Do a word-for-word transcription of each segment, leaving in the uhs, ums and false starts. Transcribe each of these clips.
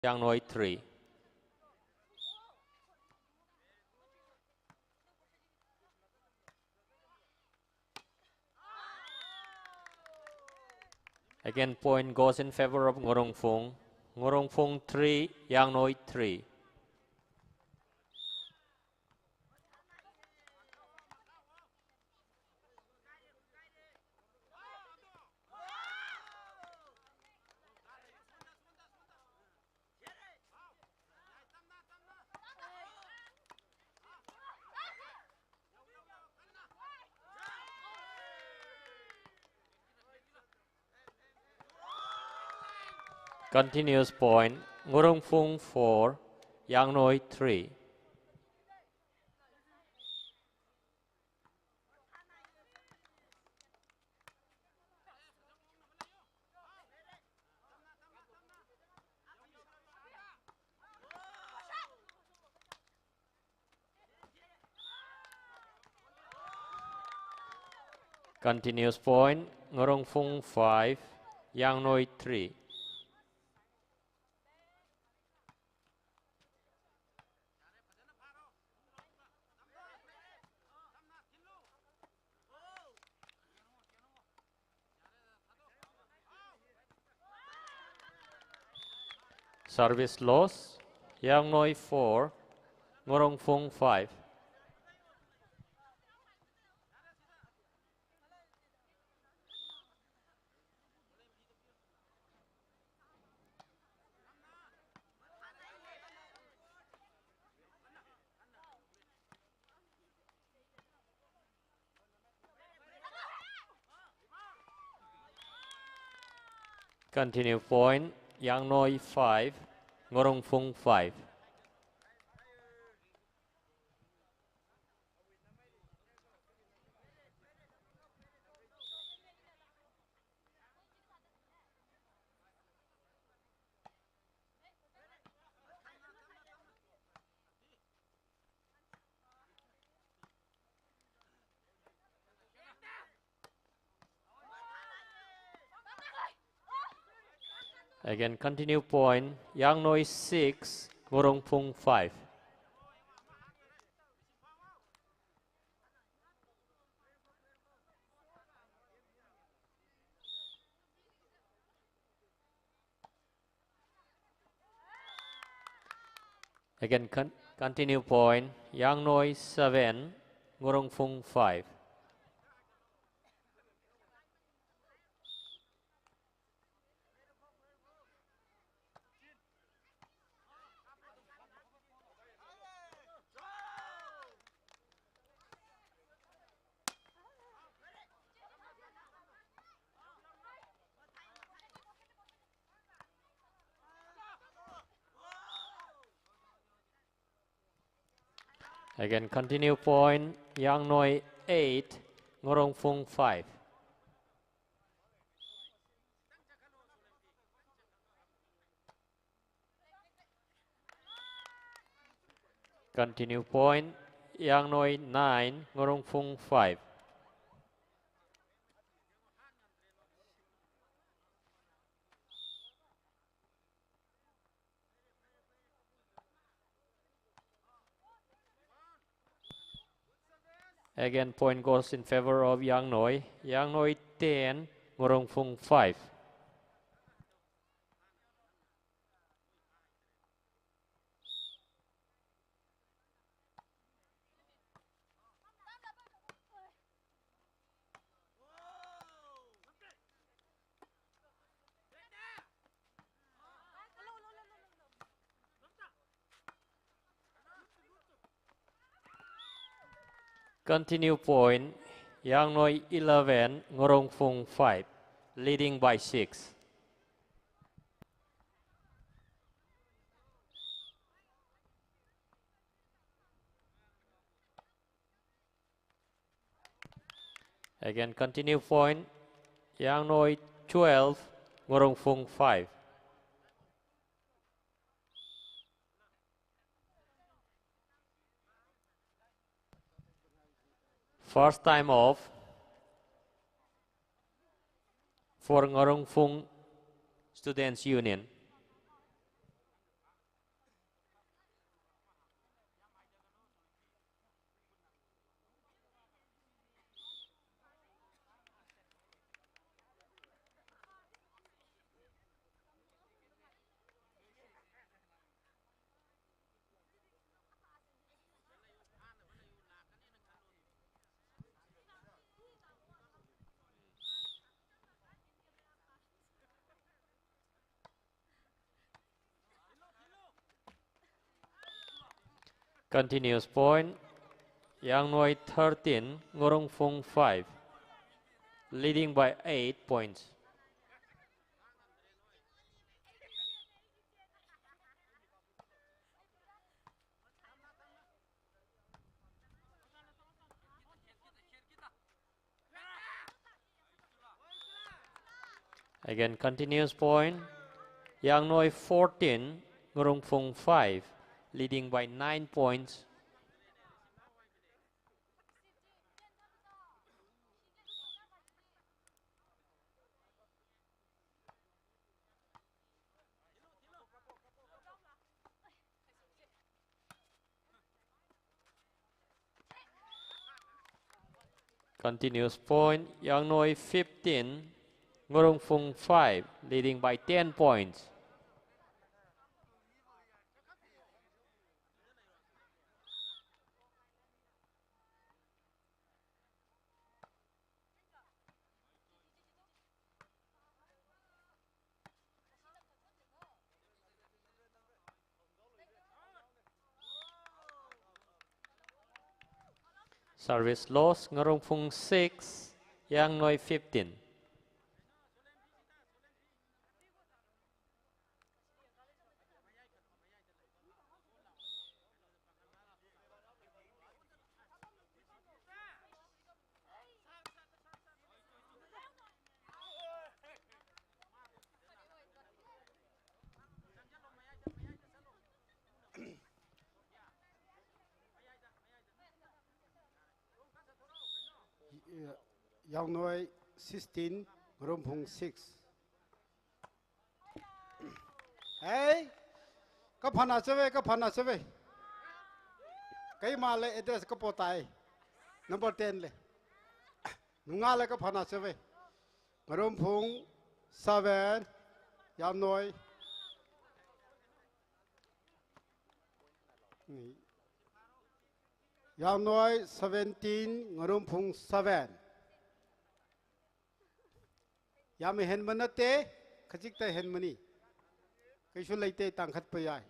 Yangnoi three. Again, point goes in favor of Ngurungphung. Ngurungphung three, Yangnoi three. Continuous point, Ngurungphung four, Yangnoi three. Continuous point, Ngurungphung five, Yangnoi three. Service loss, Yangnoi four, Ngurungphung five. Continue point, Yangnoi five, Ngurungphung five. Again, continue point, Yangnoi six, Ngurungphung five. Again, con-, continue point, Yangnoi seven, Ngurungphung five. Again, continue point, Yangnoi eight, Ngurungphung five. Continue point, Yangnoi nine, Ngurungphung five. Again, point goes in favor of Yangnoi. Yangnoi ten, Ngurungphung five. Continue point, Yangnoi eleven, Ngurungphung five, leading by six. Again, continue point, Yangnoi twelve, Ngurungphung five. First time off for Ngurungphung Students Union. Continuous point. Yangnoi thirteen, Ngurungphung five, leading by eight points. Again, continuous point. Yangnoi fourteen, Ngurungphung five, leading by nine points. Continuous point, Yangnoi fifteen, Ngurungphung five, leading by ten points. Service loss, Ngurungphung six, Yangnoi fifteen. Yangnoi sixteen, Ngurungphung six. Hey, kaphana chave, kaphana chave. Keimale address kapotai. Number ten le. Nungale kaphana chave. Ngurungphung seven, Yangnoi. Yangnoi seventeen, Ngurungphung seven. Yam henmana te, kachikta henmani. Kaisu leite tangkhat payai.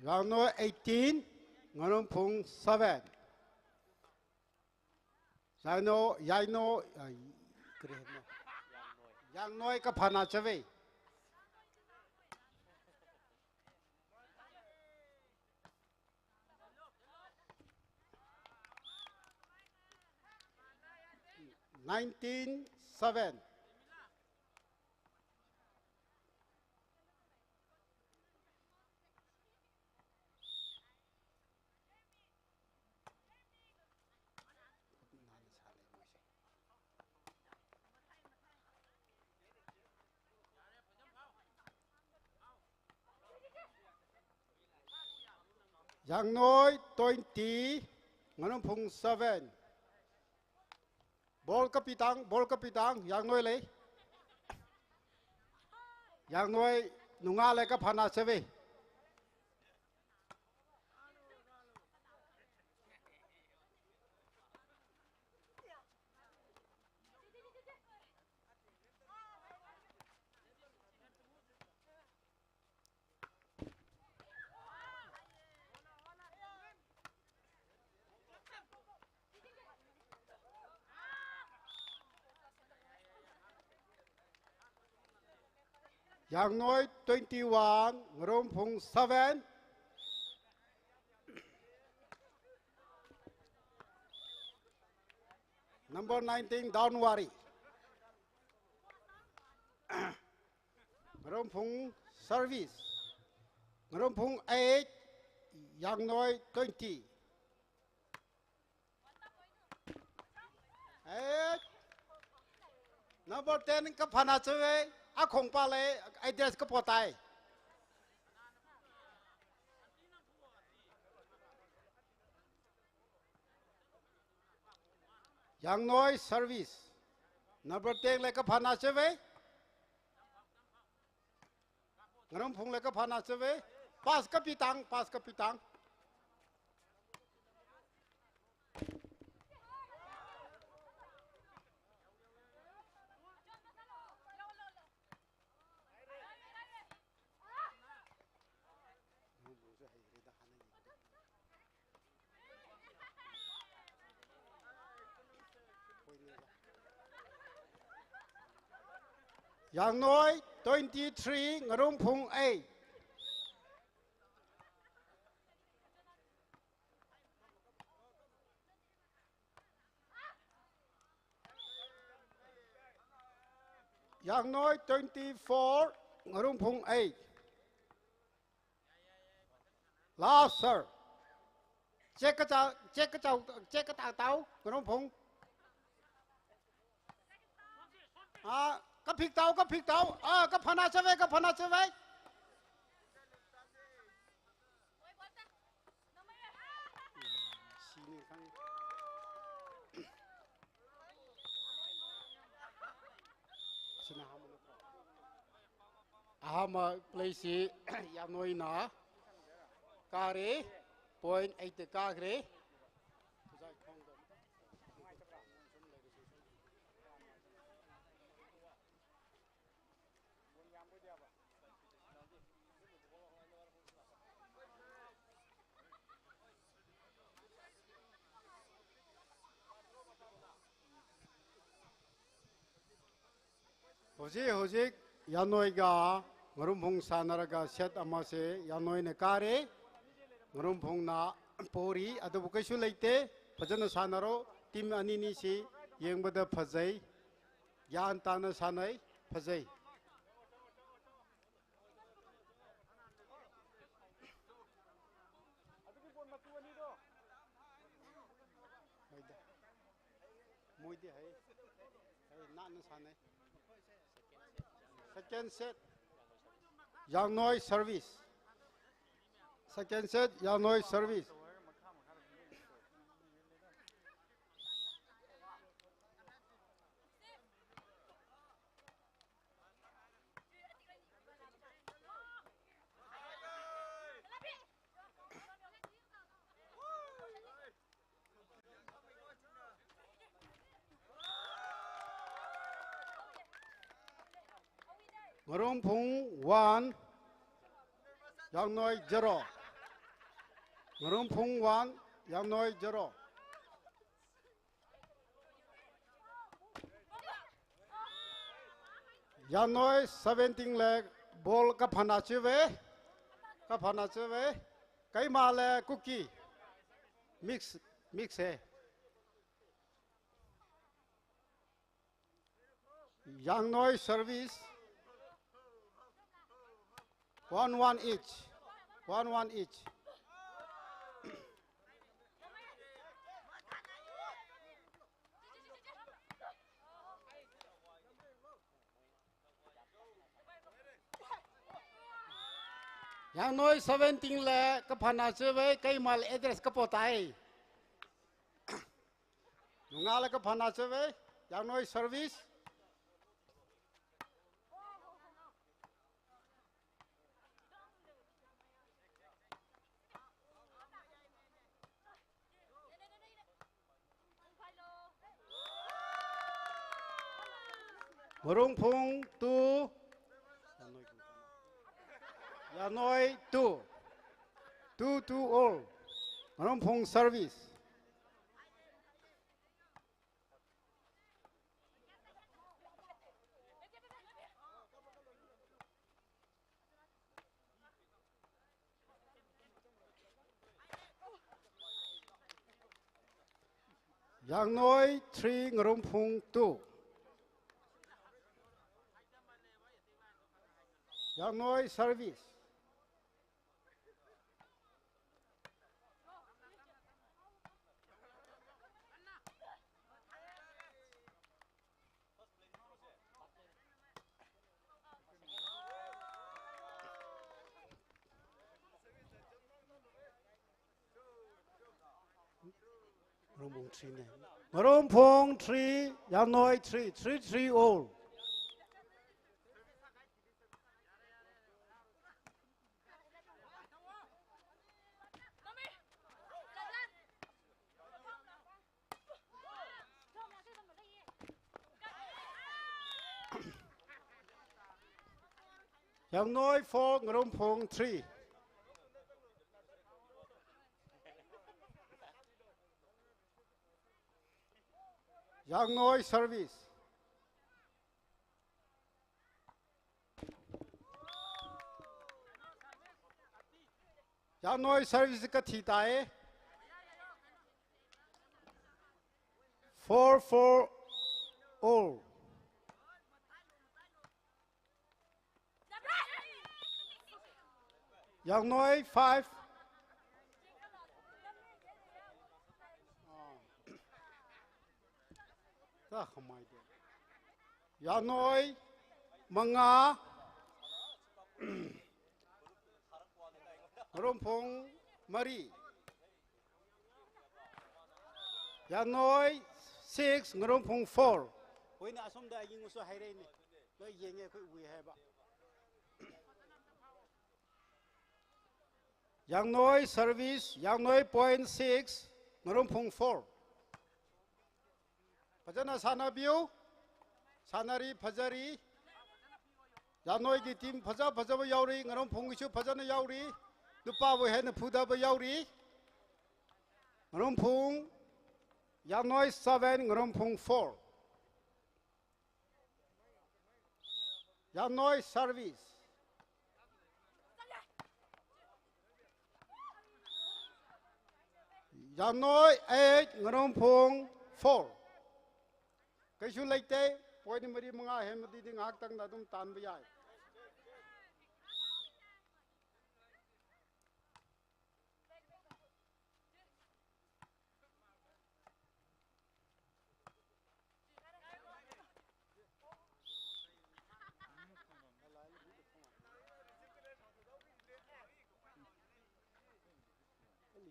Yangnoi eighteen, Ngurungphung seven. Yainoi, Yainoi, ai, kare no. Yangnoi kaphana chave. Nineteen seven. Yangnoi twenty, Ngurungphung seven. Ball kapitang, ball kapitang, Yangnoi lei. Yangnoi nungale kaphana chave. Yangnoi twenty-one, Ngurungphung seven. Number nineteen, don't worry. Ngurungphung service. Ngurungphung eight, Yangnoi twenty. Eh, number ten kaphana chave, akhongpa lei, address kapotai. Yangnoi service. Number ten lei kaphana chave. Ngurungphung lei kaphana chave. Pass kapitang, pass kapitang. Yangnoi twenty-three, Ngarumphung eight. Yangnoi twenty-four, Ngarumphung eight. Last, sir. Check kachā, check kachā, check katā tau, Ngarumphung. Ah, kaphik tau, kaphik tau. Ah, kaphana chave, kaphana chave. Ahama place hi Yangnoina kāre, point eight kāre. Hojik, hojik, Yangnoiga Ngarumphung sānaraga set amase Yangnoina kāre, Ngarumphungna pori, adubu kaisu leite, phazana sānaro, team anini si yangvada phazai, gyan tana sānai, phazai. Moidi hai, hai, nana sānai. Second set, Yangnoi service. Second set, Yangnoi service. Ngarumphung one, Yangnoi zero. Ngarumphung one, Yangnoi zero. Yangnoi seventeen le ball kaphana chive, kaphana chive, Kaimale Kuki. Mix, mix hai. Yangnoi service. One one each. One one each. Yangnoi seventeen le kaphana chive, Kaimal address kapotai. Nungale kaphana chive, Yangnoi service. Ngarumphung two, Yangnoi two, two two all. Ngarumphung service. Yangnoi three, Ngarumphung two. Yangnoi service. Ngarumphung three ne. Ngarumphung three, Yangnoi three, three three all. Yangnoi four, Ngarumphung three. Yangnoi service. Yangnoi service kathi tai. Four four all. Yangnoi five. Ta khamai de. Yangnoi manga. Ngarumphung mari. Yangnoi six, Ngarumphung four. Hoina asomda yinguso haireni. Loi yenge khui ui haiba. Yangnoi service, Yangnoi point six, Ngarumphung four. Phazana sānabiu, sānari phazari. Yangnoigi team phaza phazaba yaori, Ngarumphunggisu phazana yaori. Nupāwui hena phudaba yaori. Ngarumphung, Yangnoi seven, Ngarumphung four. Yangnoi service. Yangnoi eight, Ngarumphung four. Kaisu leite, point mari manga hemadi di ngaktangda athum tanba yai.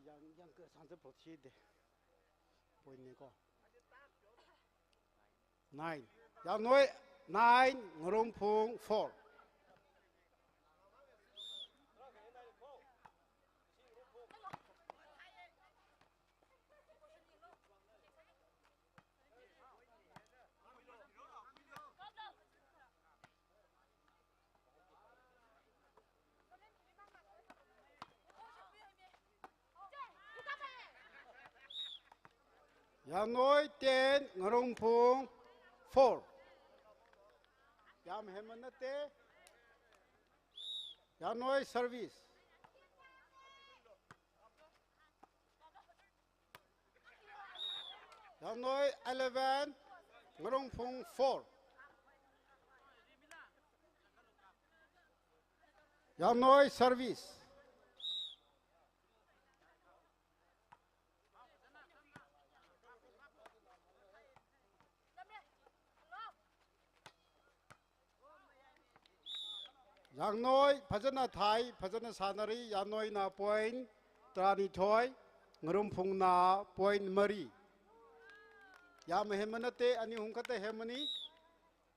Yang, yang ke sanse proceed de. Point ni ko. Nine. Yangnoi nine, Ngarumphung four. Yangnoi ten, Ngarumphung four. Yamhemana te. Yangnoi service. Yangnoi eleven, Ngarumphung four. Yangnoi service. Yangnoi phazana thai, phazana sānari, Yangnoina point taranithoi, Ngarumphungna point mari. Yamhemana te, ani hung khata hemani.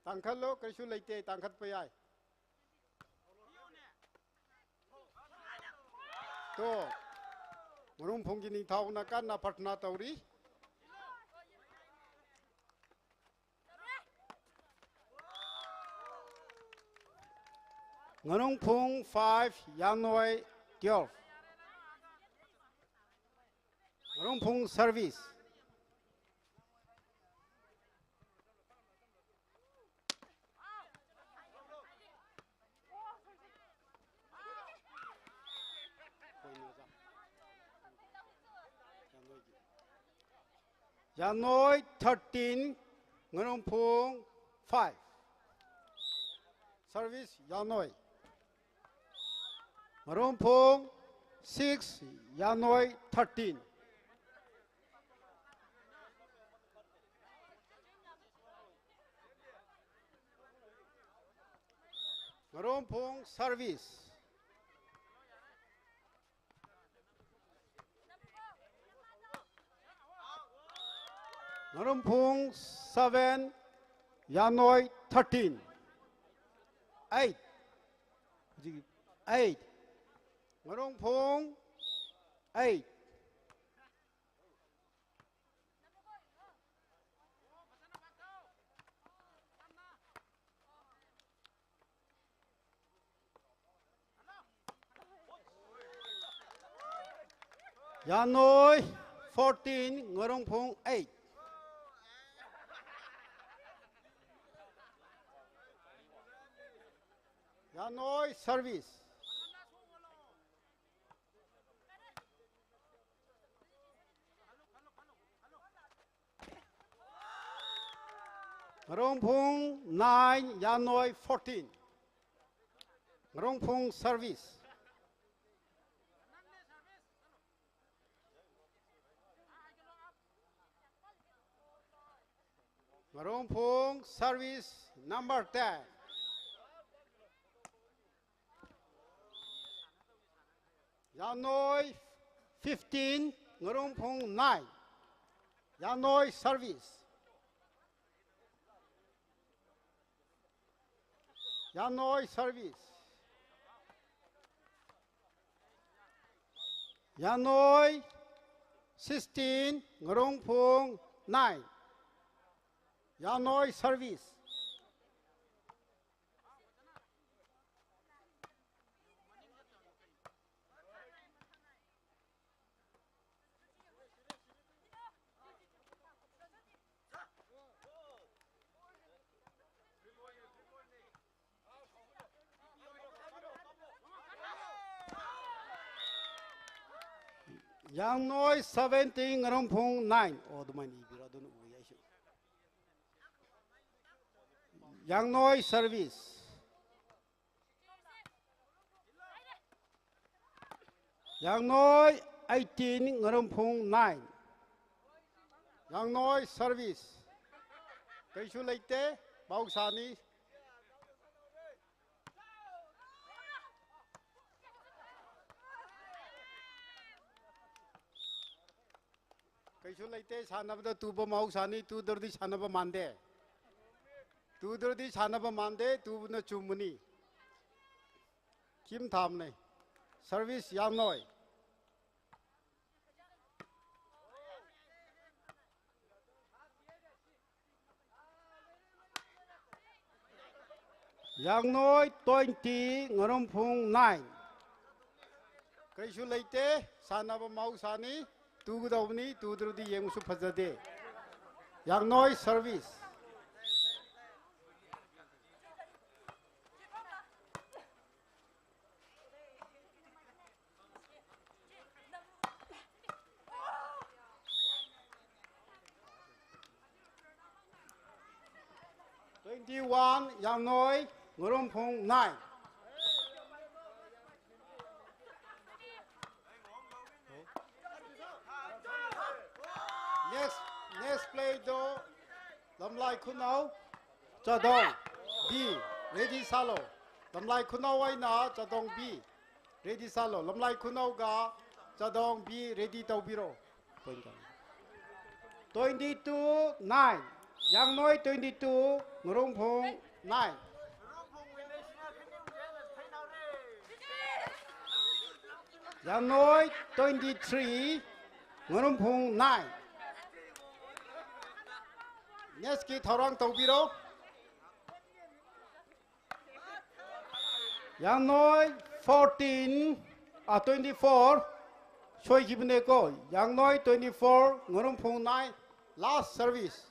Tangkhatlo, kaisu leite, tangkhatpa yai. To, Ngarumphunggi ningthaona kanna pratna tauri. Ngarumphung five, Yangnoi twelve. Ngarumphung service. Yangnoi thirteen, Ngarumphung five. Service Yangnoi. Ngarumphung six, Yangnoi thirteen. Ngarumphung service. Ngarumphung seven, Yangnoi thirteen. Eight. Eight. Ngarumphung eight. Yangnoi fourteen, Ngarumphung eight. Yangnoi service. Ngarongphung nine, Yangnoi fourteen. Ngarongphung service. Ngarongphung service number ten. Yangnoi fifteen, Ngarongphung nine. Yangnoi service. Yangnoi service. Yangnoi sixteen, Ngarongphung nine. Yangnoi service. Yangnoi seventeen, Ngarongphung nine. Oh, dumai ni bira dun u ya shi. Yangnoi service. Yangnoi eighteen, Ngarongphung nine. Yangnoi service. Kaisu leite, mahausani. Kaisu leite, sānabada tuba mahausani, tudardi sānaba mande. Tudardi sānaba mande, tubana chumani. Kim thamne. Service Yangnoi. Yangnoi twenty, Ngarongphung nine. Kaisu leite, sānaba mahausani, tudauni, tudardi yangsu phazade. Yangnoi service. Twenty-one, Yangnoi, Ngarongphung nine. Next, next play do, Lamlai Khunao, Chadong B, ready sālo. Lamlai Khunao eina Chadong B, ready sālo. Lamlai Khunao ga Chadong B ready tobiro. Twenty-two nine. Yangnoi twenty-two, Ngarongphung nine. Yangnoi twenty-three, Ngarongphung nine. Next ki thaorang tobiro. Yangnoi fourteen, ah, twenty-four, soikhibane ko. Yangnoi twenty-four, Ngarongphung nine, last service.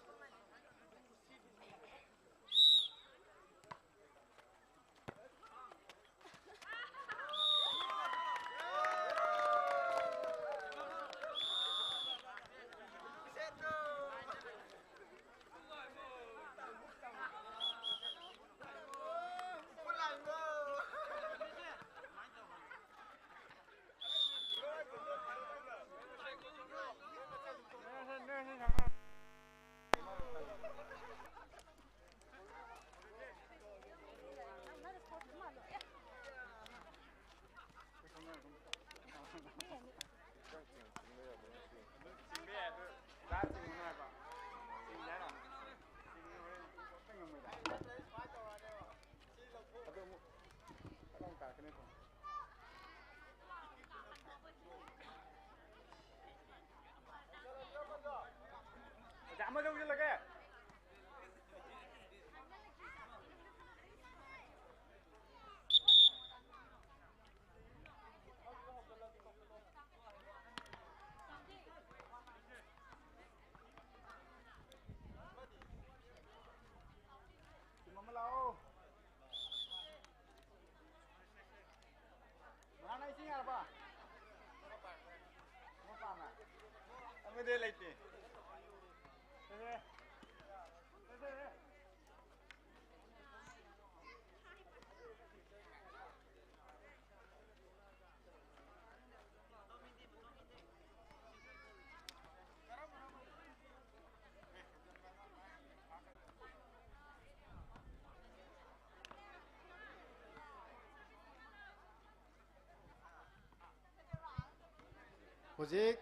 Hojik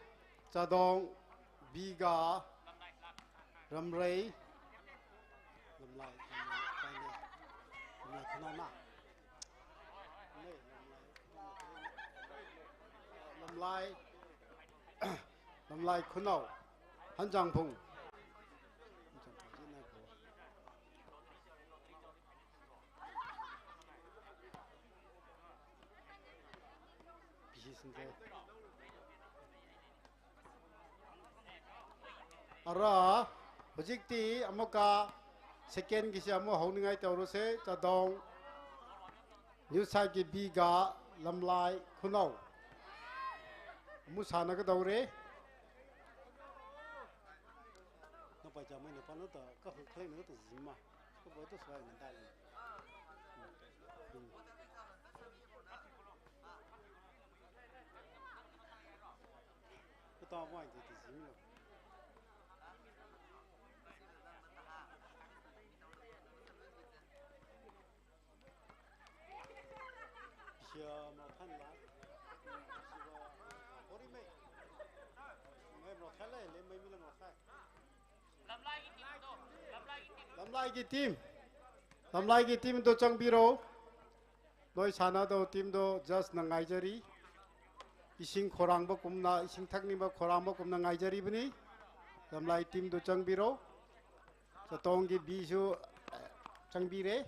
Chadong B ga Ramrei. Lamlai, Lamlai, Lamlai Khunou na. Lamlai, Lamlai Khunou. Hanjangphung. Hanjangphung, Hanjangphung. Ara, hojikti amuka second kishi amu haoningai taurusa, Chadong New Site ki B ga Lamlai Khunou. Amu sānā kadaura. Napai jamai napai nata, kahung khalei nata zima. Kapai to swai nata. Kata mai di di zimlo. Shia ma than la. Shia, hori mai. Mai ma than la, le mai mi la ma than. Lamlai ki team. Lamlai ki team do changbiro. Noi sānāda team do just na ngaijari. Ising khorang ba kumna, ising thakni ba khorang ba kumna ngaijari bani. Lamlai team do changbiro. Chadong ki B su, eh, changbira.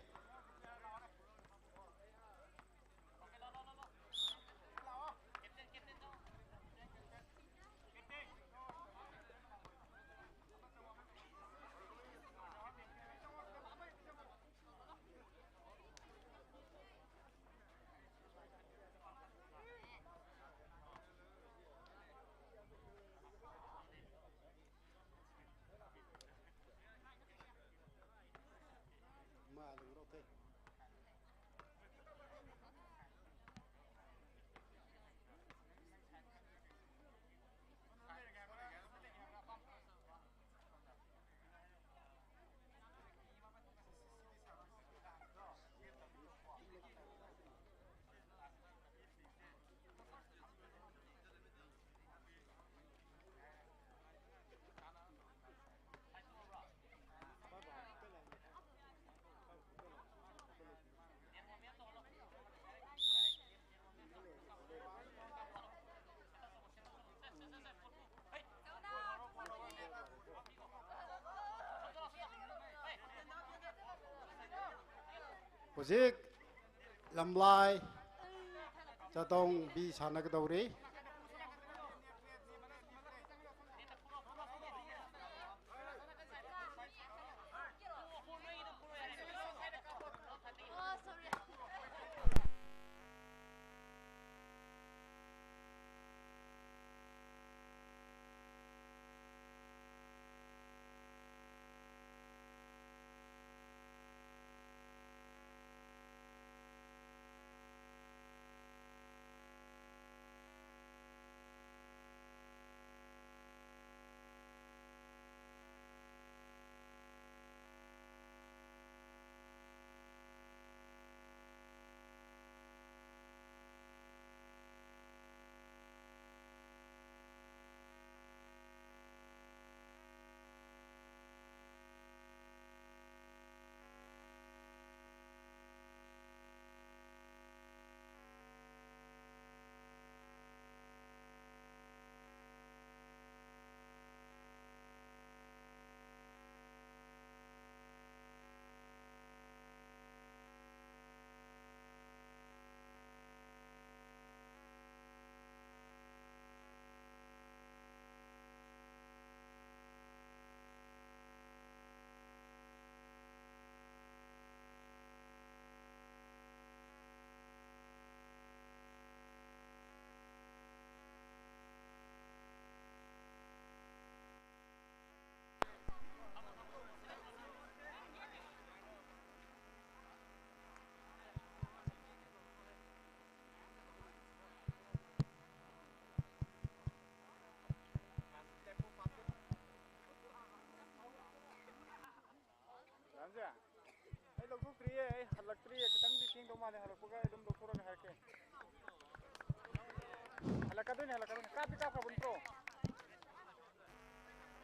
Hojik Lamlai Chadong B sānā kadaura.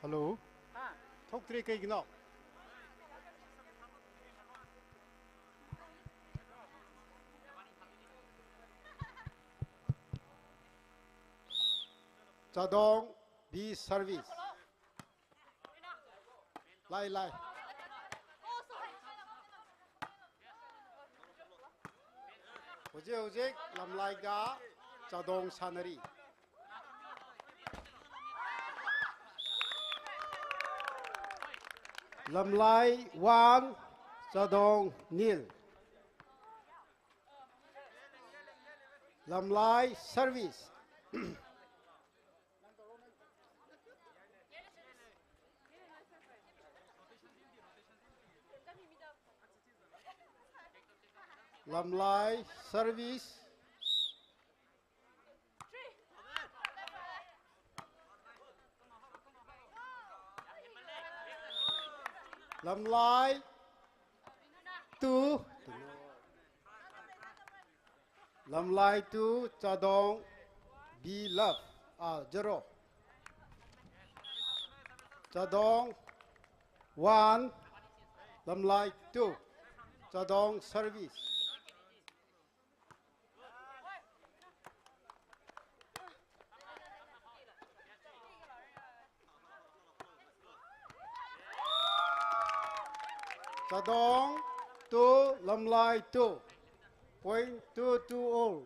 Hello. Thoktra, kaigino? Chadong B service. Lai, lai. Hojik, hojik, Lamlai ga Chadong sānari. Lamlai one, Chadong nil. Lamlai service. Lamlai service. Lamlai two. Lamlai two, Chadong B love, ah, zero. Chadong one, Lamlai two, Chadong service. Chadong two, Lamlai two. Point two two all.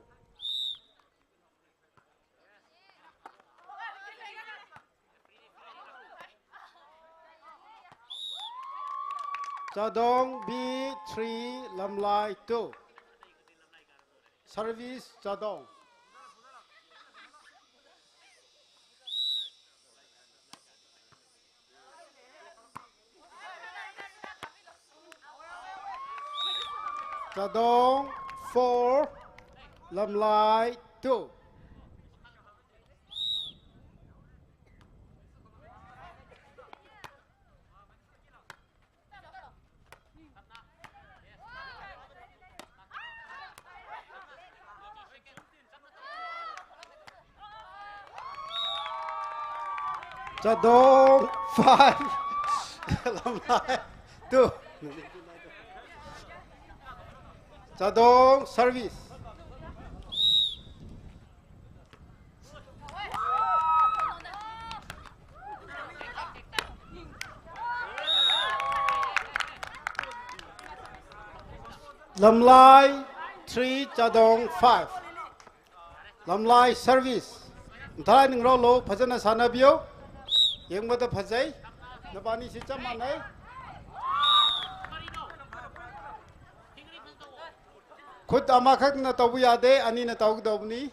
Chadong B three, Lamlai two. Service Chadong. Chadong four, Lamlai two. Chadong five. Lamlai two. Chadong service. Lamlai three, Chadong five. Lamlai service. Mathālāk eina ningrolo, phazana sānabiyo. Yangmada phazai. Nabani si chap manai. Khut amakhakna taubu yade, anina taugadauni.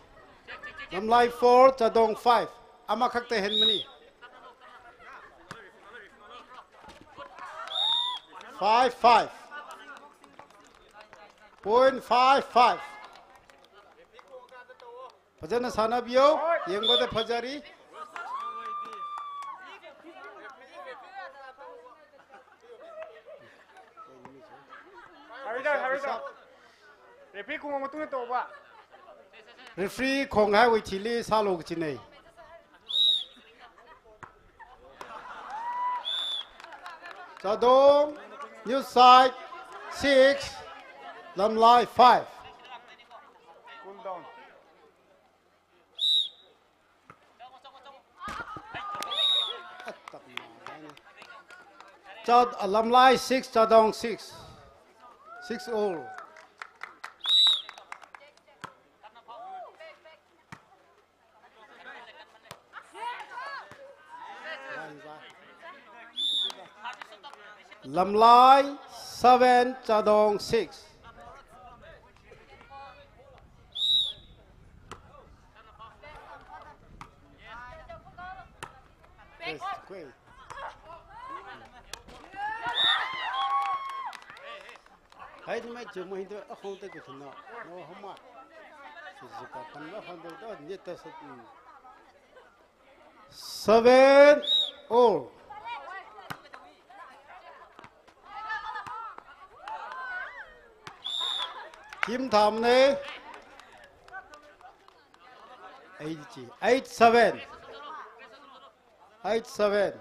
Lamlai four, Chadong five. Amakhakta henmani. Five five. Point five five. Phazana sānabiyo, yangmada phazari. Hurry up, hurry up. Referee khong matungda toba. Referee khonghaiwui thili sālo kachinei. Chadong, new side, six, Lamlai five. Cool down. Chad-, Lamlai six, Chadong six. Six all. Lamlai seven, Chadong six. Yes, great. Hai, ni mai chu mo hin to, a khong te ku thun no. No, homa. Suzuka pan lo khong te to, ni ta sa, mm. Seven all. Kim tham ne. Eight chi. Eight seven. Eight seven.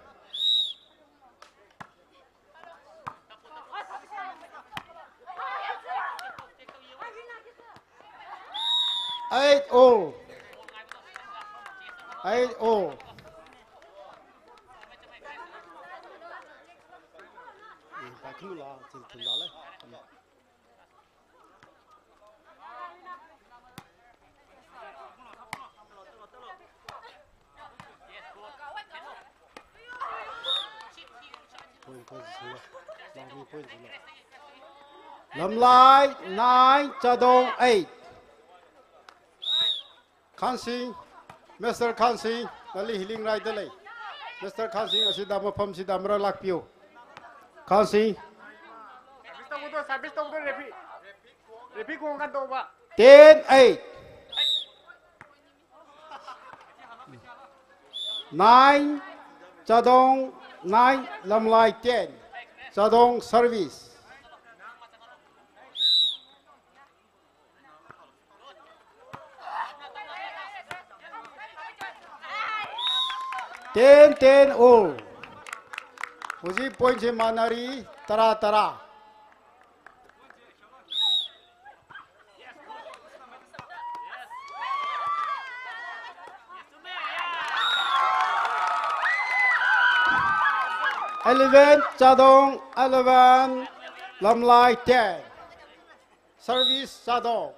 Eight all. Eight all. Lamlai nine, Chadong eight. Khansing, Mister Khansing, nali healing right dalei. Mister Khansing, asida mafam sida mara lakpiu. Khansing. Service taudo, service taudo, referee. Referee kong kan tauba. Ten eight. Nine, Chadong nine, Lamlai ten. Chadong service. Ten ten all. Hujik point chi manari, tara tara. Eleven, Chadong eleven, Lamlai ten. Service Chadong.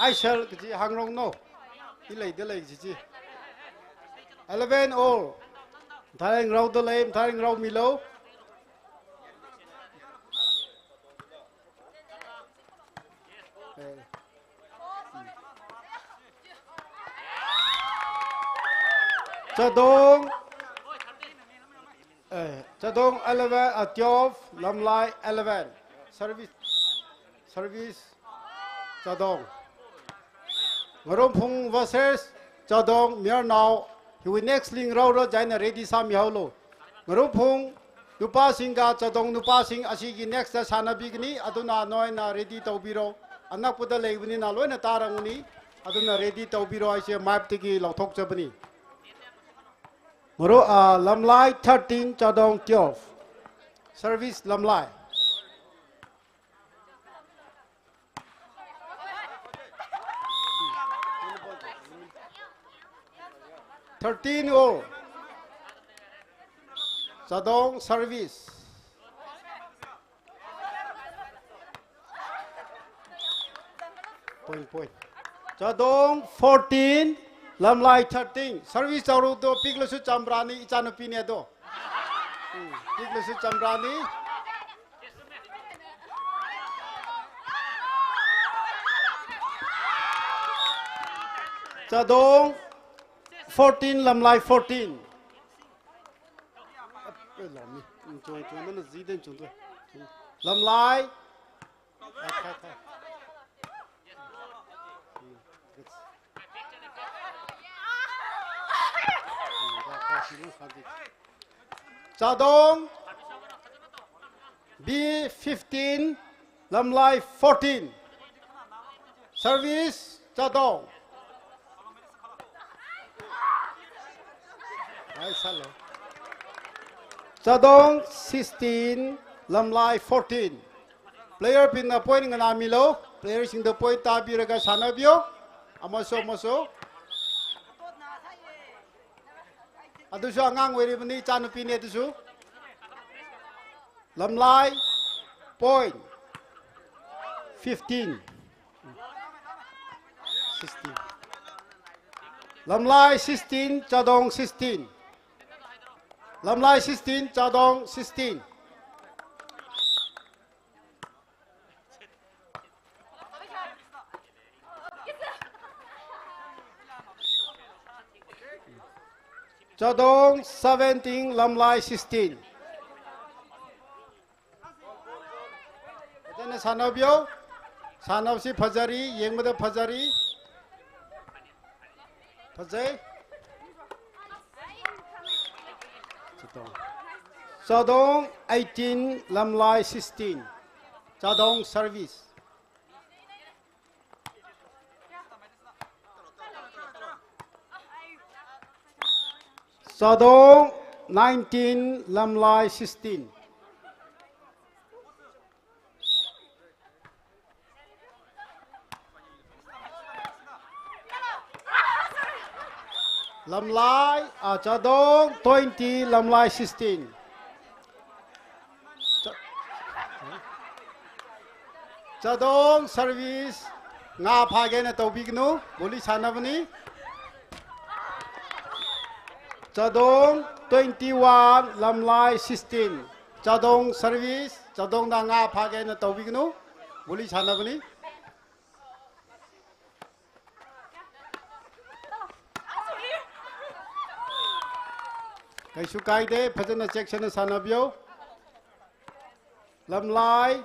Aishal kaji hangrong no. Ilei dalei kaji chi. Eleven all. Tharing rao dalei, tharing rao milo. Eh. Chadong, eh, Chadong eleven, uh, twelve, Lamlai eleven. Service, service, Chadong. Ngarumphung versus Chadong, Mayarnao. Hiwui next ling rao rao jaina ready sāmihaolu. Ngarumphung nupasingga Chadong nupasing ashiki next da sānabigani, aduna noina ready taubiro. Anakpuda leibanina loina taranguni, aduna ready taubiro aise map tiki lauthok chabani. Ngaru, ah, Lamlai thirteen, Chadong twelve. Service Lamlai. Thirteen all. Chadong service. Point, point. Chadong fourteen, Lamlai thirteen. Service chaoru do, piklasu chamrani, ichanupine do. Hmm, piklasu chamrani. Chadong fourteen, Lamlai fourteen. Lamlai. Chadong B fifteen, Lamlai fourteen. Service Chadong. Ai, salo. Chadong sixteen, Lamlai fourteen. Player bingna point nganāmilo, player singda point tābiraga sānabiyo. Amaso, amaso. Adusu angang oiribani, ichanupine adusu. Lamlai, point. Fifteen. Sixteen. Lamlai sixteen, Chadong sixteen. Lamlai sixteen, Chadong sixteen. Chadong seventeen, Lamlai sixteen. Fazana sānabiyo. Sānabasi phazari, yangmada phazari. Phazai. Chadong. Chadong eighteen, Lamlai sixteen. Chadong service. Chadong nineteen, Lamlai sixteen. Lamlai, ah, Chadong twenty, Lamlai sixteen. Cha-, Chadong service, ngā phākha eina taobiganu, volley sānabani. Chadong twenty-one, Lamlai sixteen. Chadong service, Chadongna ngā phākha eina taobiganu, volley sānabani. Kaisu kaide, phazana check sāna sānabiyo. Lamlai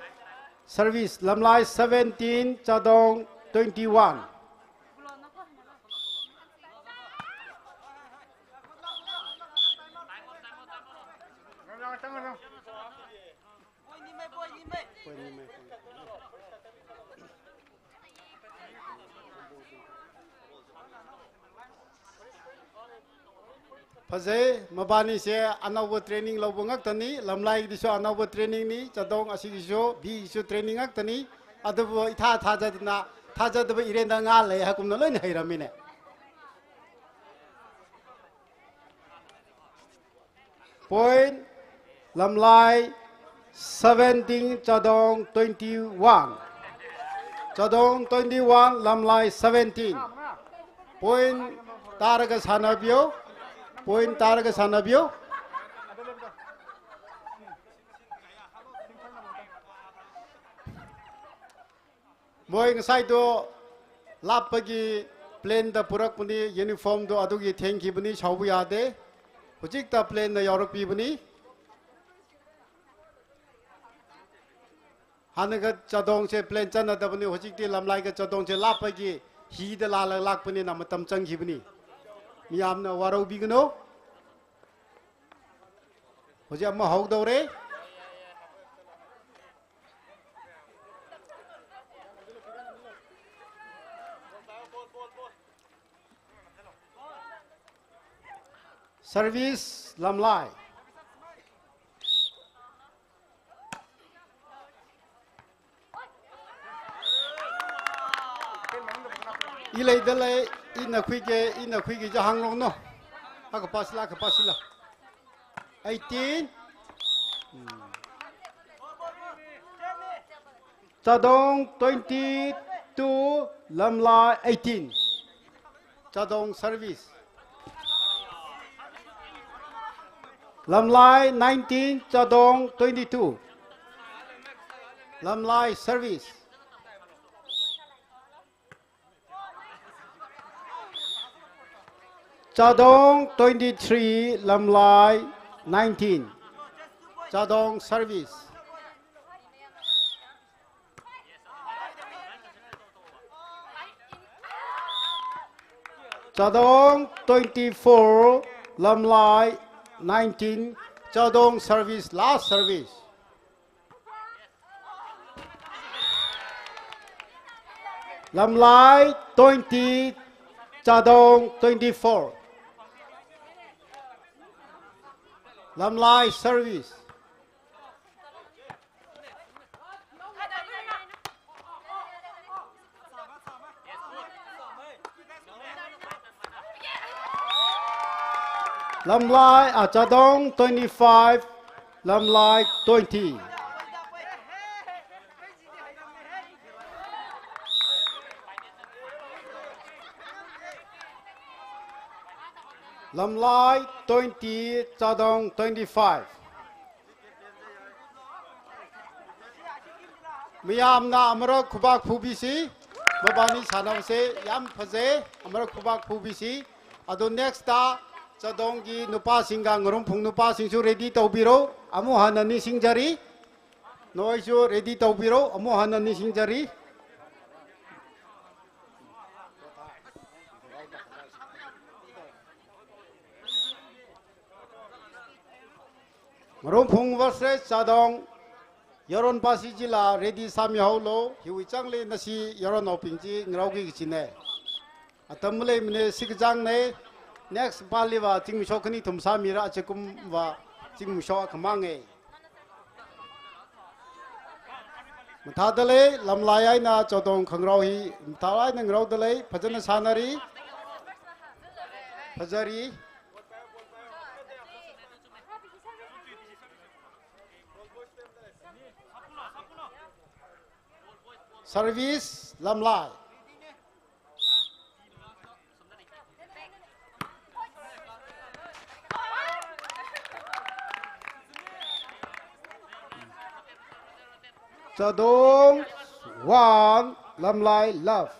service, Lamlai seventeen, Chadong twenty-one. Phazei, mabanise anauva training louva ngaktani, Lamlai disu anauva training ni, Chadong ashisu, bisu training ngaktani, adubu ithā thāzatna, thāzatva irenda ngale, hakumna loina heiramine. Point, Lamlai seventeen, Chadong twenty-one. Chadong twenty-one, Lamlai seventeen. Point taraga sānabiyo. Point taraga sānabiyo. Moi ngasaido lappagi plane da purakpani, uniform do adugi thengkipani, shaobu yade. Hujikta plane na yaorakpipani. Hānga Chadongse plane chānadabani, hujikti Lamlai ka Chadongse lappagi hida lala lakpanina matam changkipani. Miyamna vāraobiganu. Hujik ama haodaore. Service Lamlai. I leidalei, ina khuike, ina khuike ja hāngrongno. Akha pasila, akha pasila. Eighteen. Hmm. Chadong twenty-two, Lamlai eighteen. Chadong service. Lamlai nineteen, Chadong twenty-two. Lamlai service. Chadong twenty-three, Lamlai nineteen. Chadong service. Chadong twenty-four, Lamlai nineteen. Chadong service, last service. Lamlai twenty, Chadong twenty-four. Lamlai service. Lamlai, ah, Chadong twenty-five, Lamlai twenty. Lamlai twenty, Chadong twenty-five. Mayamna amarak khuvak phubisi, mabani sānabase yam phazei, amarak khuvak phubisi. Ado next ta, Chadongki nupasingka Ngarumphung nupasingsu ready tobiro, amu hānna ningsingjari. Noisu ready tobiro, amu hānna ningsingjari. Ngarumphung versus Chadong, yaron pasi jila ready sāmihaolo, hiwui changli nashi yaronnaobing chi ngaraoki kachine. Atam maleimane, sikachāngne, next paliva chingmishok khani thum sāmira, achikumva chingmishok akhamānge. Mathādalei, Lamlai eina Chadong khangarao hi, mathā eina ngaraodalei, phazana sānari. Phazari. Service, Lamlai. Chadong one, Lamlai love.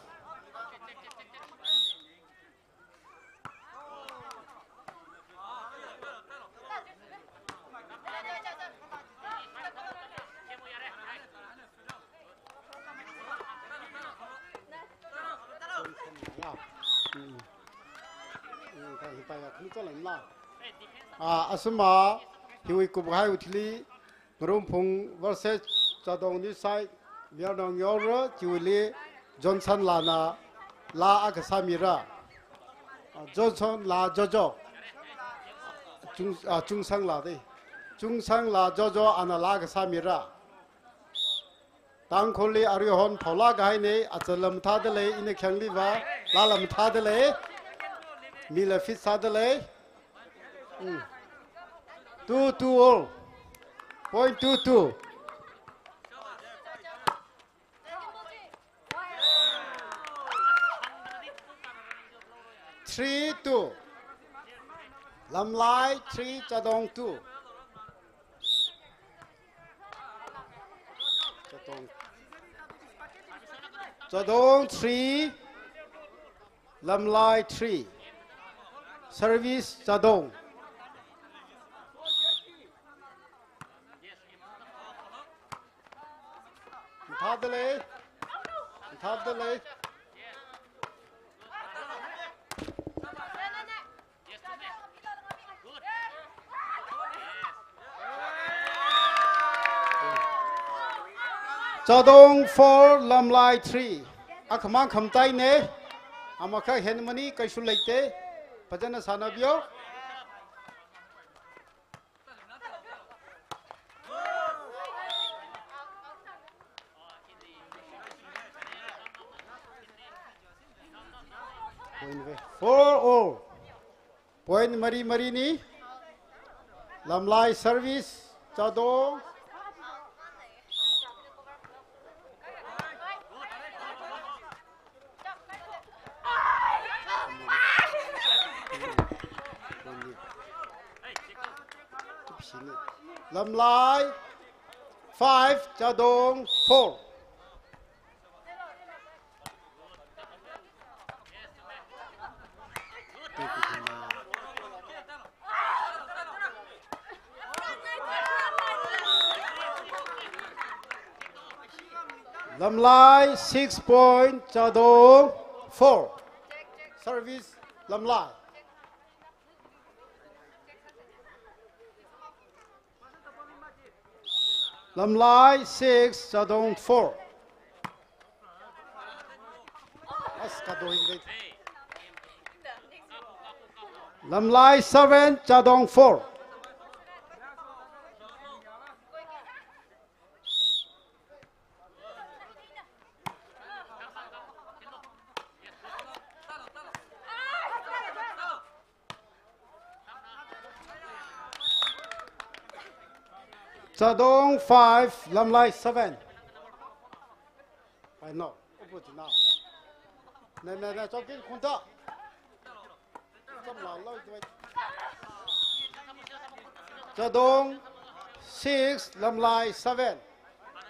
Ah, asuma, hiwui kupkahai uthili, Ngarumphung versus Chadong ni side, mayarnao ngaora, chiwuili Johnson lana laa akha sāmira. Ah, Johnson la Jojo. Chung, ah, Chungsang la dei. Chungsang la Jojo ana laa akha sāmira. Tangkhulli aruihon phaulāk kahai nei, achāla mathāda lei, ina khayāngli va, laala mathāda lei, mila fit sāda lei. Mm. Two two all. Point two two. Three two. Lamlai three, Chadong two. Chadong. Chadong three, Lamlai three. Service, Chadong. Mathāda lei. Mathāda lei. Chadong four, Lamlai three. Akhamang khamtai nei. Amakha hen mani kaisu leite. Phazana sānabiyo. Four all. Point mari mari ni. Lamlai service, Chadong. Lamlai five, Chadong four. Lamlai six point, Chadong four. Service, Lamlai. Lamlai six, Chadong four. As ka doing it. Lamlai seven, Chadong four. Chadong five, Lamlai seven. Pai no, upu tina. Ne, ne, ne, chokin khunta. Chadong six, Lamlai seven.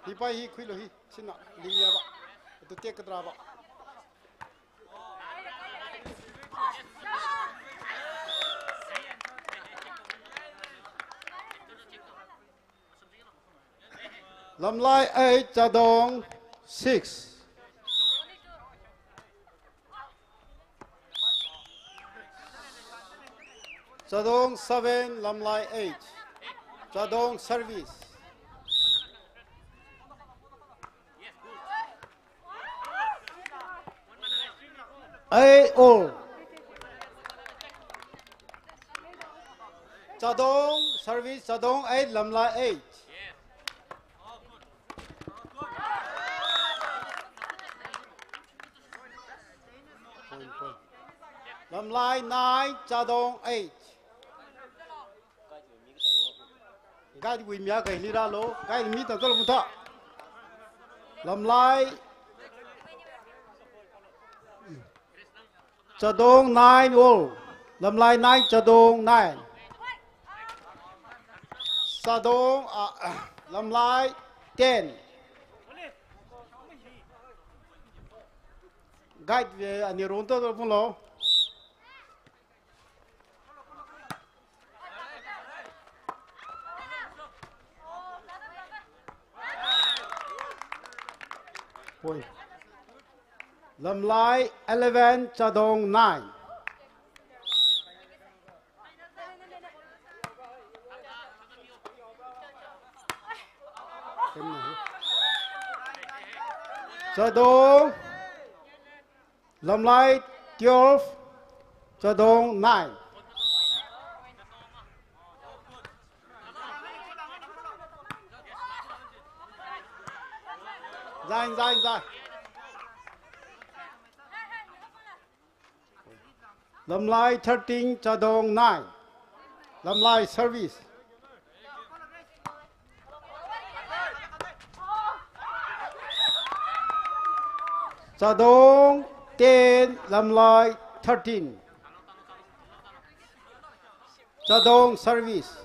Hi pai hi khuilo hi, sina, lingya ba. Tu tek kadra ba. Lamlai eight, Chadong six. Chadong seven, Lamlai eight. Chadong service. Eight all. Chadong service, Chadong eight, Lamlai eight. Point, point. Lamlai nine, Chadong eight. Guide wui mi akha hili rālu, guide mi tangtala mutha. Lamlai Chadong nine all. Lamlai nine, Chadong nine. Chadong, ah, Lamlai ten. Guide, eh, ani ronto to pulo. Point. Lamlai eleven, Chadong nine. Chadong. Lamlai twelve, Chadong nine. Zai, zai, zai. Lamlai thirteen, Chadong nine. Lamlai service. Chadong ten, Lamlai thirteen. Chadong service.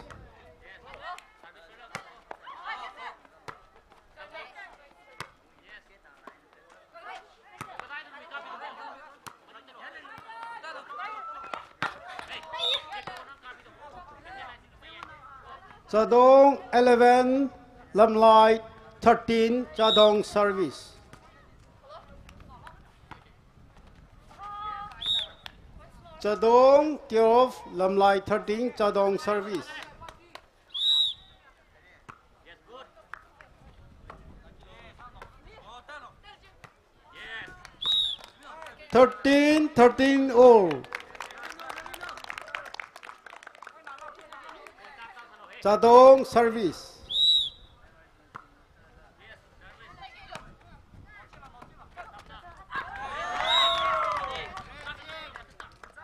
Chadong eleven, Lamlai thirteen, Chadong service. Chadong twelve, Lamlai thirteen, Chadong service. Thirteen, thirteen all. Chadong service.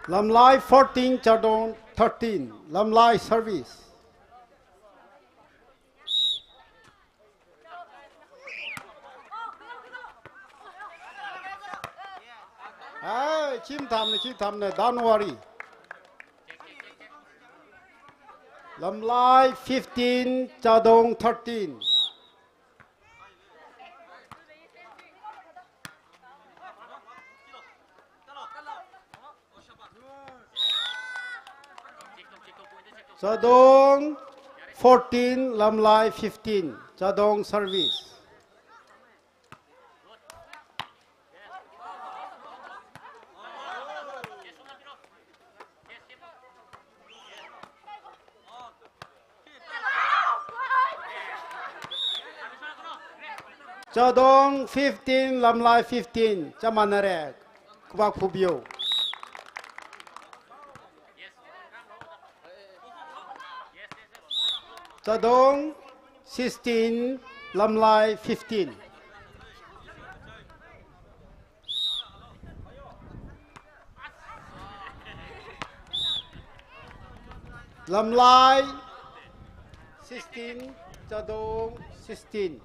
Lamlai fourteen, Chadong thirteen. Lamlai service. Ai, chim thamne, chim thamne, don't worry. Lamlai fifteen, Chadong thirteen. Chadong fourteen, Lamlai fifteen. Chadong service. Chadong fifteen, Lamlai fifteen, chap manāre, khuvak phubiyo. Chadong sixteen, Lamlai fifteen. Lamlai sixteen, Chadong sixteen.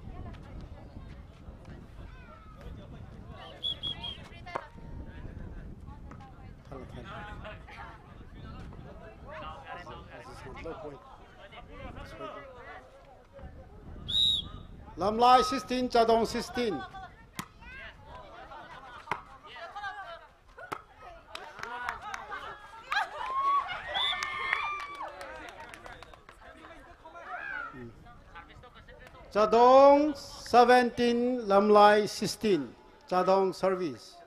Lamlai sixteen, Chadong sixteen. Chadong seventeen, Lamlai sixteen. Chadong service.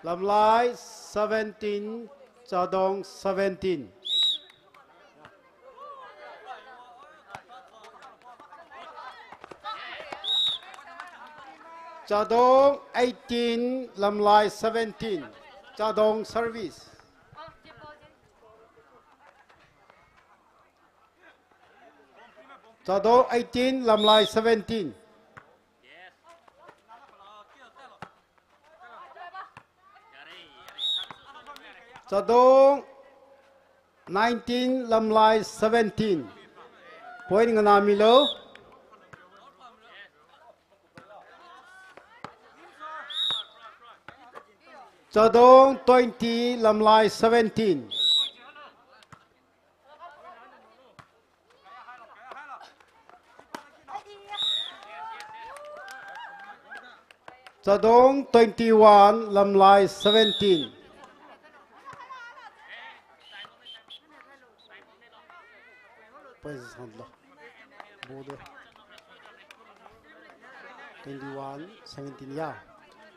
Lamlai seventeen, Chadong seventeen. Chadong eighteen, Lamlai seventeen. Chadong service. Chadong eighteen, Lamlai seventeen. Chadong nineteen, Lamlai seventeen. Point nganāmilu. Chadong twenty, Lamlai seventeen. Chadong twenty-one, Lamlai seventeen. Twenty one, seventeen, ya.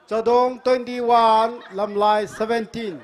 Chadong twenty one, Lamlai seventeen.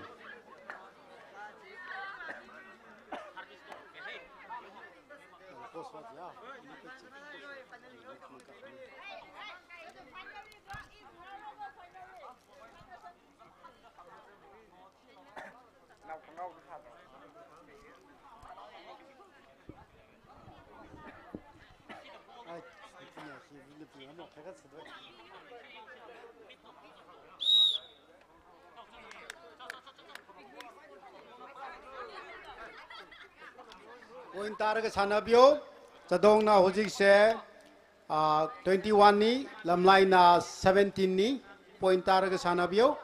Point taraga sānabiyo. Chadongna hojikse, ah, twenty one ni, Lamlaina seventeen ni. Point taraga sānabiyo.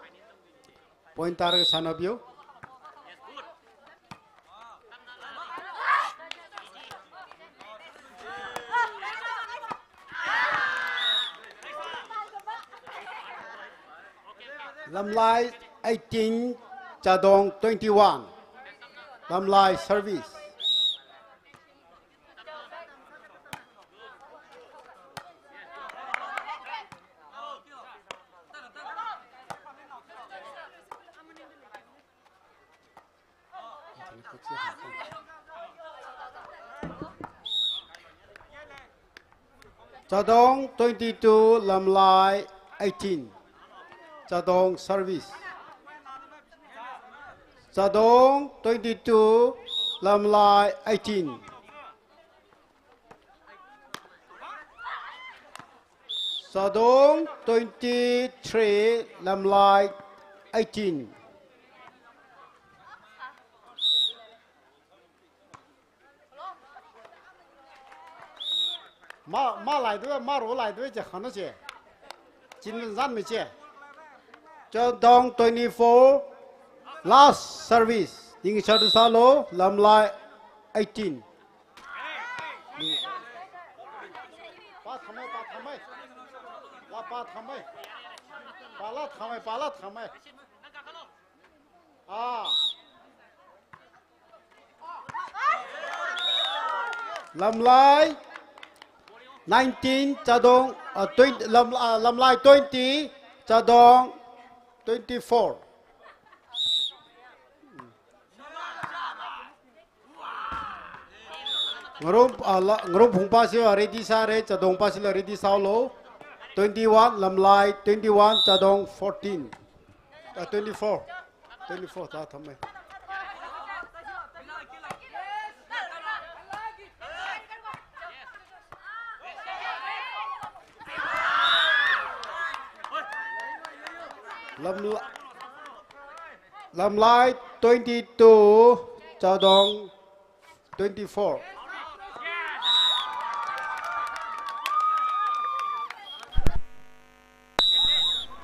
Point taraga sānabiyo. Lamlai eighteen, Chadong twenty one. Lamlai service. Chadong twenty two, Lamlai eighteen. Chadong service. Chadong twenty two, Lamlai eighteen. Chadong twenty three, Lamlai eighteen. Ma, ma laidoi, ma ro laidoi, je khana je. Chin zan me je. Chadong twenty four, last service. Ningshar sālu, Lamlai eighteen. Pa thamai, pa thamai. La pa thamai. Pa la thamai, pa la thamai. Ah. Lamlai nineteen, Chadong, uh, twenty, Lam, uh, Lamlai twenty, Chadong twenty four. Ngarum, ah, la, Ngarum phungpasi ready sāre, Chadongpasila ready sālu. Twenty one, Lamlai twenty one, Chadong fourteen. Ah, twenty four. Twenty four, ta thamai. Lamla-, Lamlai twenty two, Chadong twenty four.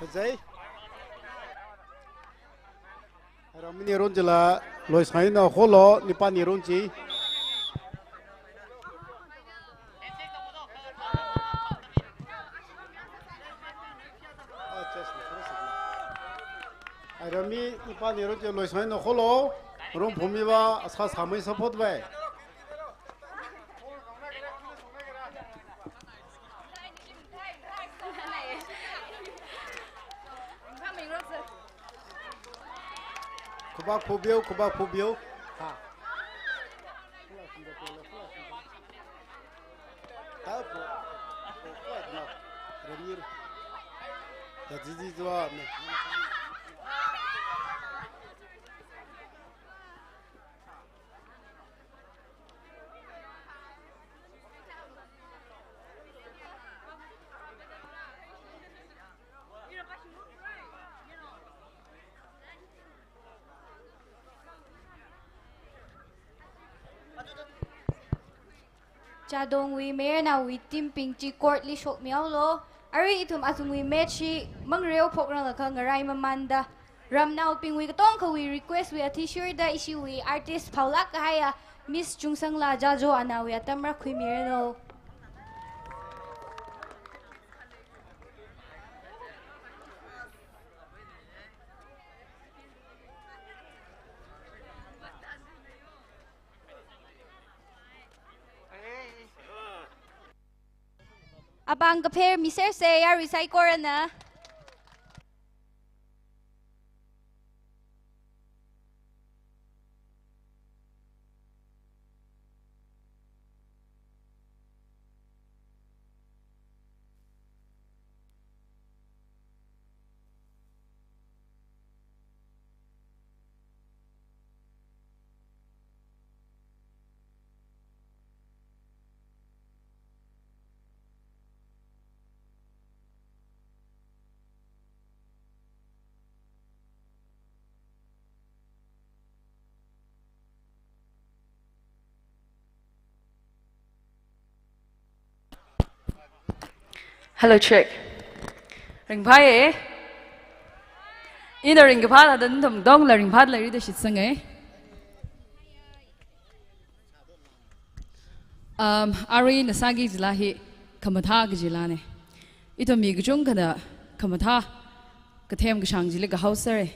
Phazai. Aram ni ron jila, loisai na holo, nipa ni ron ji. Aram ni nipa ni ron ji loisai na holo, ron phumi ba, asa samai support bai. Khuba khubiu, khuba khubiu. Ha. Jadongwui mayarnaowui teambing chi court li shokmihaolu. Arui ithum athumwui match hi mangreo phokrang lakha ngarai mamanda, ramnaobingwui katongkhawui request wui athishurda ishiwui artist phaolāk kahaiya Miss Chungsangla Jajo anawui atam rākhuimiranu. Apāng kapher miserse, yarui saikorana. Hello, check. Ringphāye. Ina ringkaphā thāda nathum katongla ringphāda leira da shitsanga. Um, arui ina sāki kajila hi khamathā kajilana. Ithum mi kachungkhana khamathā kathem kashāng chili kahaosera.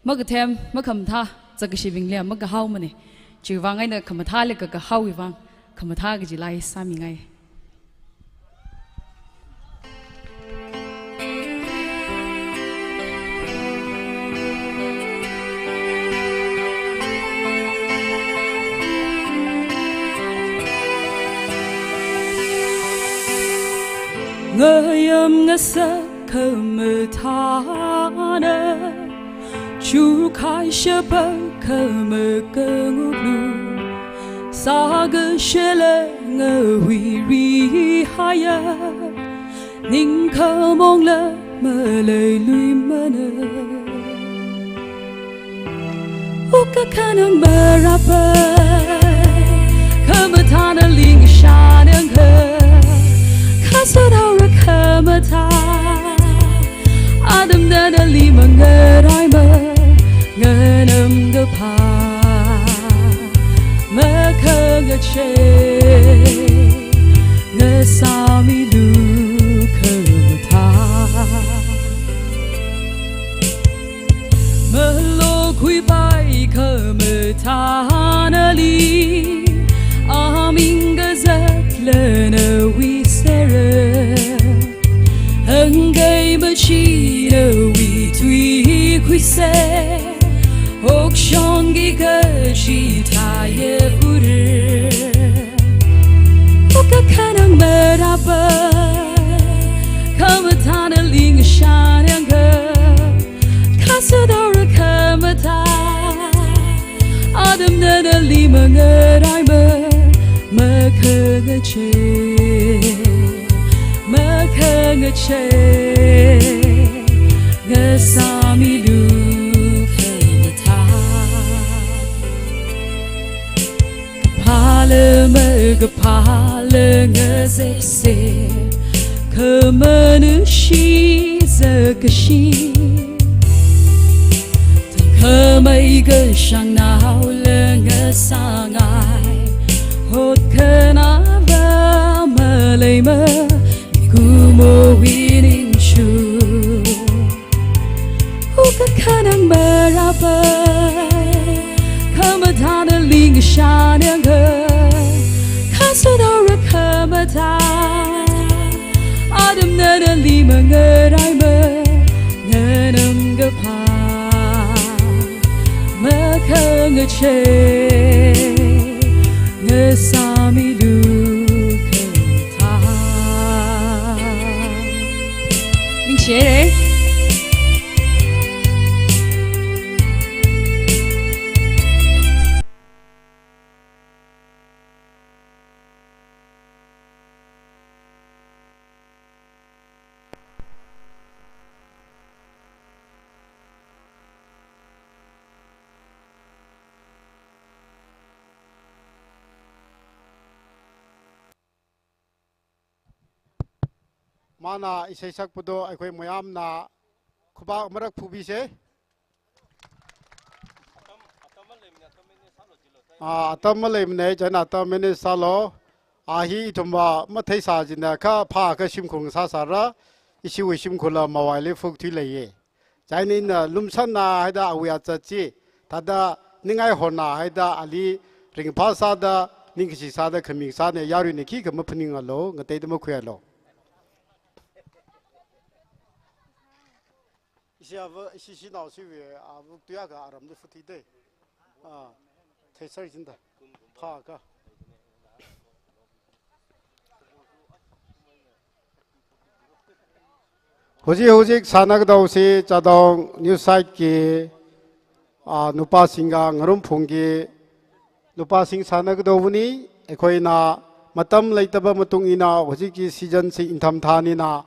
Makathem, makhamathā, zakkashibingli makahaomana. Chiwuivang eina khamathāli kakahaowui vang, khamathā kajila hi sāmingai. Ngayam ngasak khamathāna, chukhai shapa khamakangulu, sākashela ngawui rihaiya, ningkhamongla maleiluimana. Ukkakhanang marāpai, khamathāna ling shanangkha, khaso daora khamathā, atam nana li mangaraima, nganamkaphā, makhangachei, ngasāmilu khamathā. Malokhuipai khamathānali, aming kazatla nawui sera, hāngkhai machina nawui tui khuisa, okshongki kaji thāya ura. Ukkakhanang marāpai, khamathāna ling shanangkha, khaso daora khamathā, atam nana li mangaraima, makhangachei, makhangachei, ngasāmilu khamathā. Kaphāla makaphāla ngazekse, khamana shizakashi, tangkhamei kashāngnaola ngasāngai, hotkhanāva maleima, mikumowui ningchuk. Ukkakhanang marāpai, khamathāna ling shanangkha, khaso daora khamathā, atam nana li mangaraima, nganamkaphā, makhangachei, ngasāmilu khamathā. Ningshire. Mana isai sakpado aikhoi mayamna khupā marak phubise. Ah, atam maleimane, chieina atam manage sālu. Ah, hi ithumva matheisā jina kha phākha shimkhur sāsāra, ishiwui shimkhurla mavaili phuk thuileiye. Chieina ina lumsanna haida awui azat chi, thāda ningai horna haida ali ringphā sāda, ningkashi sāda khami sāne, yaruina khikha maphaningalu, ngateida makhuialu. Ishi ava, ishi shinao shiwui, ava tuiakha aramli phuthuide. Ah, theisai jinda. Phākha. Hojik hojik sānakadausi Chadong New Site ki, ah, nupāsingga Ngarumphungki nupāsing sānakadaobuni, aikhoina matam leitaba matung eina hojikki season si ithumthānina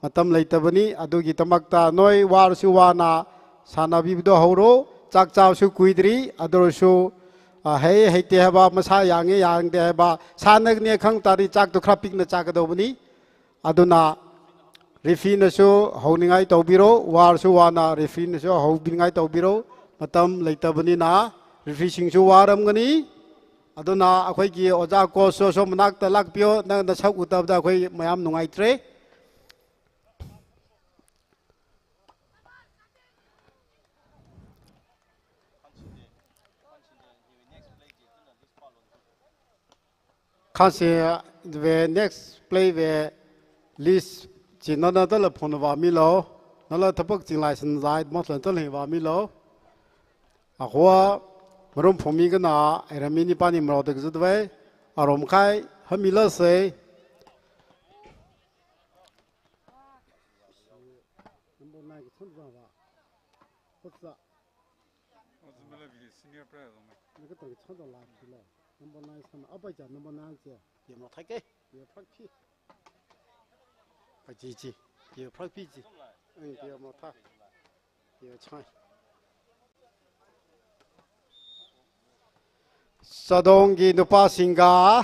matam leitabani, adugi tamakta noi vārasu vāna sānabibado haoro, chak chāsu kuidri, adorasu, ah, hei, heite haiva, masā yange yangde haiva, sānakane khangtari chakto khara pikna chākadaobani. Aduna referee nasu haoningai taobiro, vārasu vāna referee nasu haoningai taobiro, matam leitabanina referee singsu vāramgani. Aduna akhoiki oja ko so so manakta lakpeo, na, na sak utabda akhoi mayam nungaitare. Khansi ve next play ve list chi nana tala phone vāmilu, nala thapakching license zai moslan tala vāmilu. Akhava Ngarumphungmi kana, arammi nipāni maro tak zutve, arom khai, hamila se. Number nine ki chhon zang va. Khotsa. Ozumela bi senior player zong. Naka tang chhon zang la kilo. Number nine san, apai cha number nine che. Ye mo thai ke. Ye phak phi. Pa chi chi. Ye phak phi chi. Ang ye mo tha. Ye chai. Chadongki nupāsingga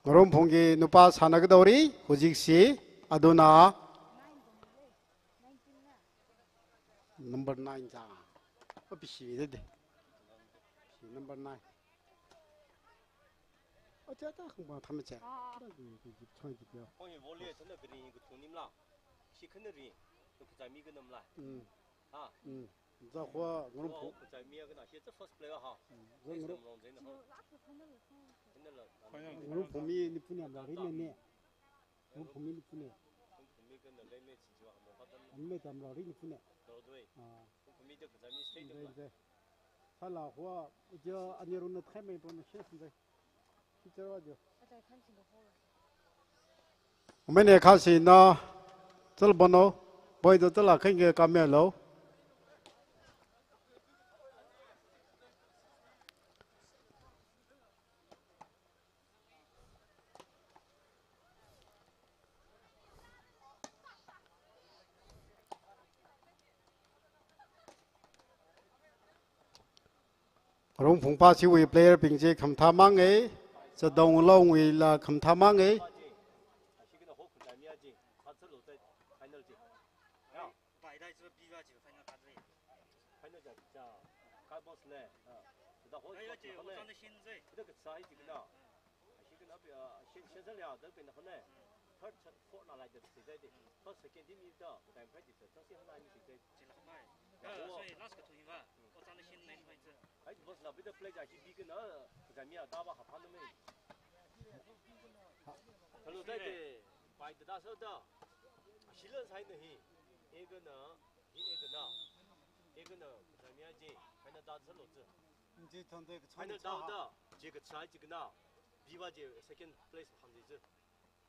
Ngarumphungki nupā sānakadaori, hojiksi, aduna number nine cha. Api shi de de. Shi number nine. Acha ta khang ba tham cha. Khara ki, ki, ki, chang ki pyo. Khong hi volley thana kari ku thung nim la. Shi khana ri. Ku kazai mi kanam la. Mm. Ha. Mm. Za khava Ngarumphung. Khong kazai mi kana shi the first player ha. Mm. Za Ngarum-, Ngarumphungmi nipuna la ri ne ne. Ngarumphungmi nipuna. Ngarumphungmi kana lei me chi jiwa mo ka tam. An me tam la ri nipuna. Lo doi. Ah. Ngarumphungmi de kazai mi stay de. Nde, nde. Sala khava, ja aniruna thai me pon shi nde. Teacher wa jo. Mene khasina, chal bono, boy do chala khainge kamelo. Ngarumphung pa chiwui player bing chi khamathā mang e, Chadong Longwui la khamathā mang e. Final ja, ja, kai boss le. Ah. Da ho. Ai, ai, je, ozana shin zai. Da ka sai ji na. Ashi kana pi, ah, shin, shin zai ya, da pin hone. Third, fourth na lai da si zai de. First, second di mi da, time fight di sa, sa si hana mi si zai. Jila mai. Da ho. Ah, sorry, last ka tu hi ba. Ozana shin nine point zai. Ai, boss la bi da play ja ji bi kana, ka mi ya da ba ha phan me. Hello, zai de. Pai da da sa da. Ashi lan sai na hi. E kana. Hi e kana, e kana, kazai mi a je, final da zalo zi. Nji thang de ka final da da, je kachai chi kana, biwa je second place hang de zi.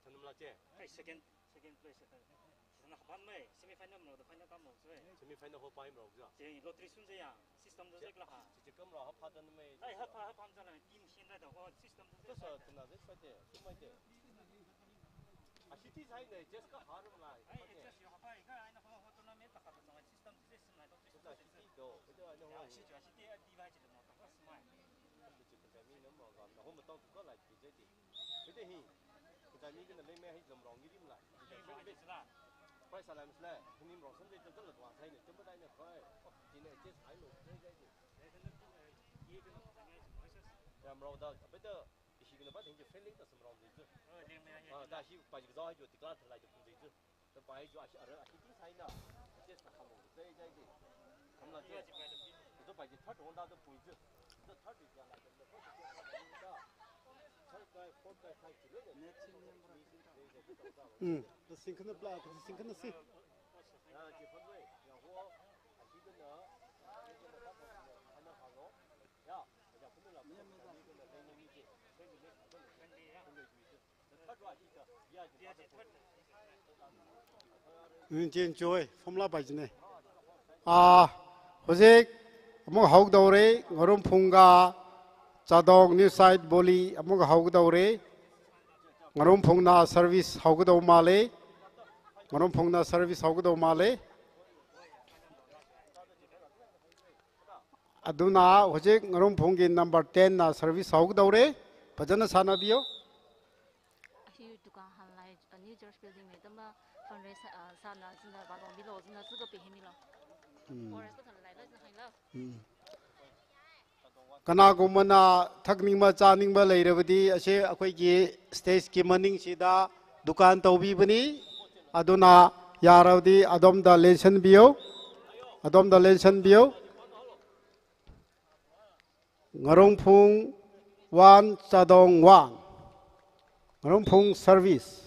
Thanum la je. Ai, second, second place. Sana hapan mai, semi final mo, the final tam mo, so. Semi final ho pai mo zi. Je lottery sun je ya, system je je la ha. Je je kam ra ha pha tan mai. Ai, ha pha, ha pha zala, team shin da da ho, system je je. Sa tuna de sa de, sumai de. Ashi ti sai ne, just ka harum la. Ai, just yo ha pai ka, ai na ho, ho tournament ta ka ta zong, system je je sumai lo. Just ashi ti do, ito ai na ho. Ashi jo, ashi ti a device le mo, ta ka sumai. Ashi ti ka mi na mo ga, na ho mo tong tu ka la ki je di. Ito hi. Ani kena lei me hai zamrong ni rim la. Price ala misle, hini mrong sam de jam jam la tuang sai ne, jam ba dai ne koi. Jine adjust hai lo, sai sai ji. Ya mrong da, beta, ishi kena ba ding je feeling ta samrong de ji. Ah, da shi pa ji zao hai jo declare thalai de pun de ji. Da pa ji ashi ara, ashi ting sai na. Adjust ta kham lo, sai sai ji. Kham la ji. Da pa ji third round da da pun ji. Da third round la. Mm. The sing khana pla, the sing khana si. Nin chen choi, formula pai chine. Ah, hojik, amuk haokdaore, Ngarumphung ka Chadong New Side volley, amuk haokdaore. Ngarumphungna service haokdao male. Ngarumphungna service haokdao male. Aduna, hojik Ngarumphung ki number ten na service haokdaore. Phajana sānabiyo. Ahi dukan hanlai, uh, new church building me tama fundraise, uh, sāna, sāna, balong bilo, sāna, sāka pehemi lo. Hmm. Forest ka thanlai la, sāna haila. Hmm. Kanakumbana thakningma chāningma leirabadi, ashe akhoi ki stage ki maning shida dukan tobibani, aduna yarabadi adomda lenshanbiyo, adomda lenshanbiyo. Ngarumphung one, Chadong one. Ngarumphung service.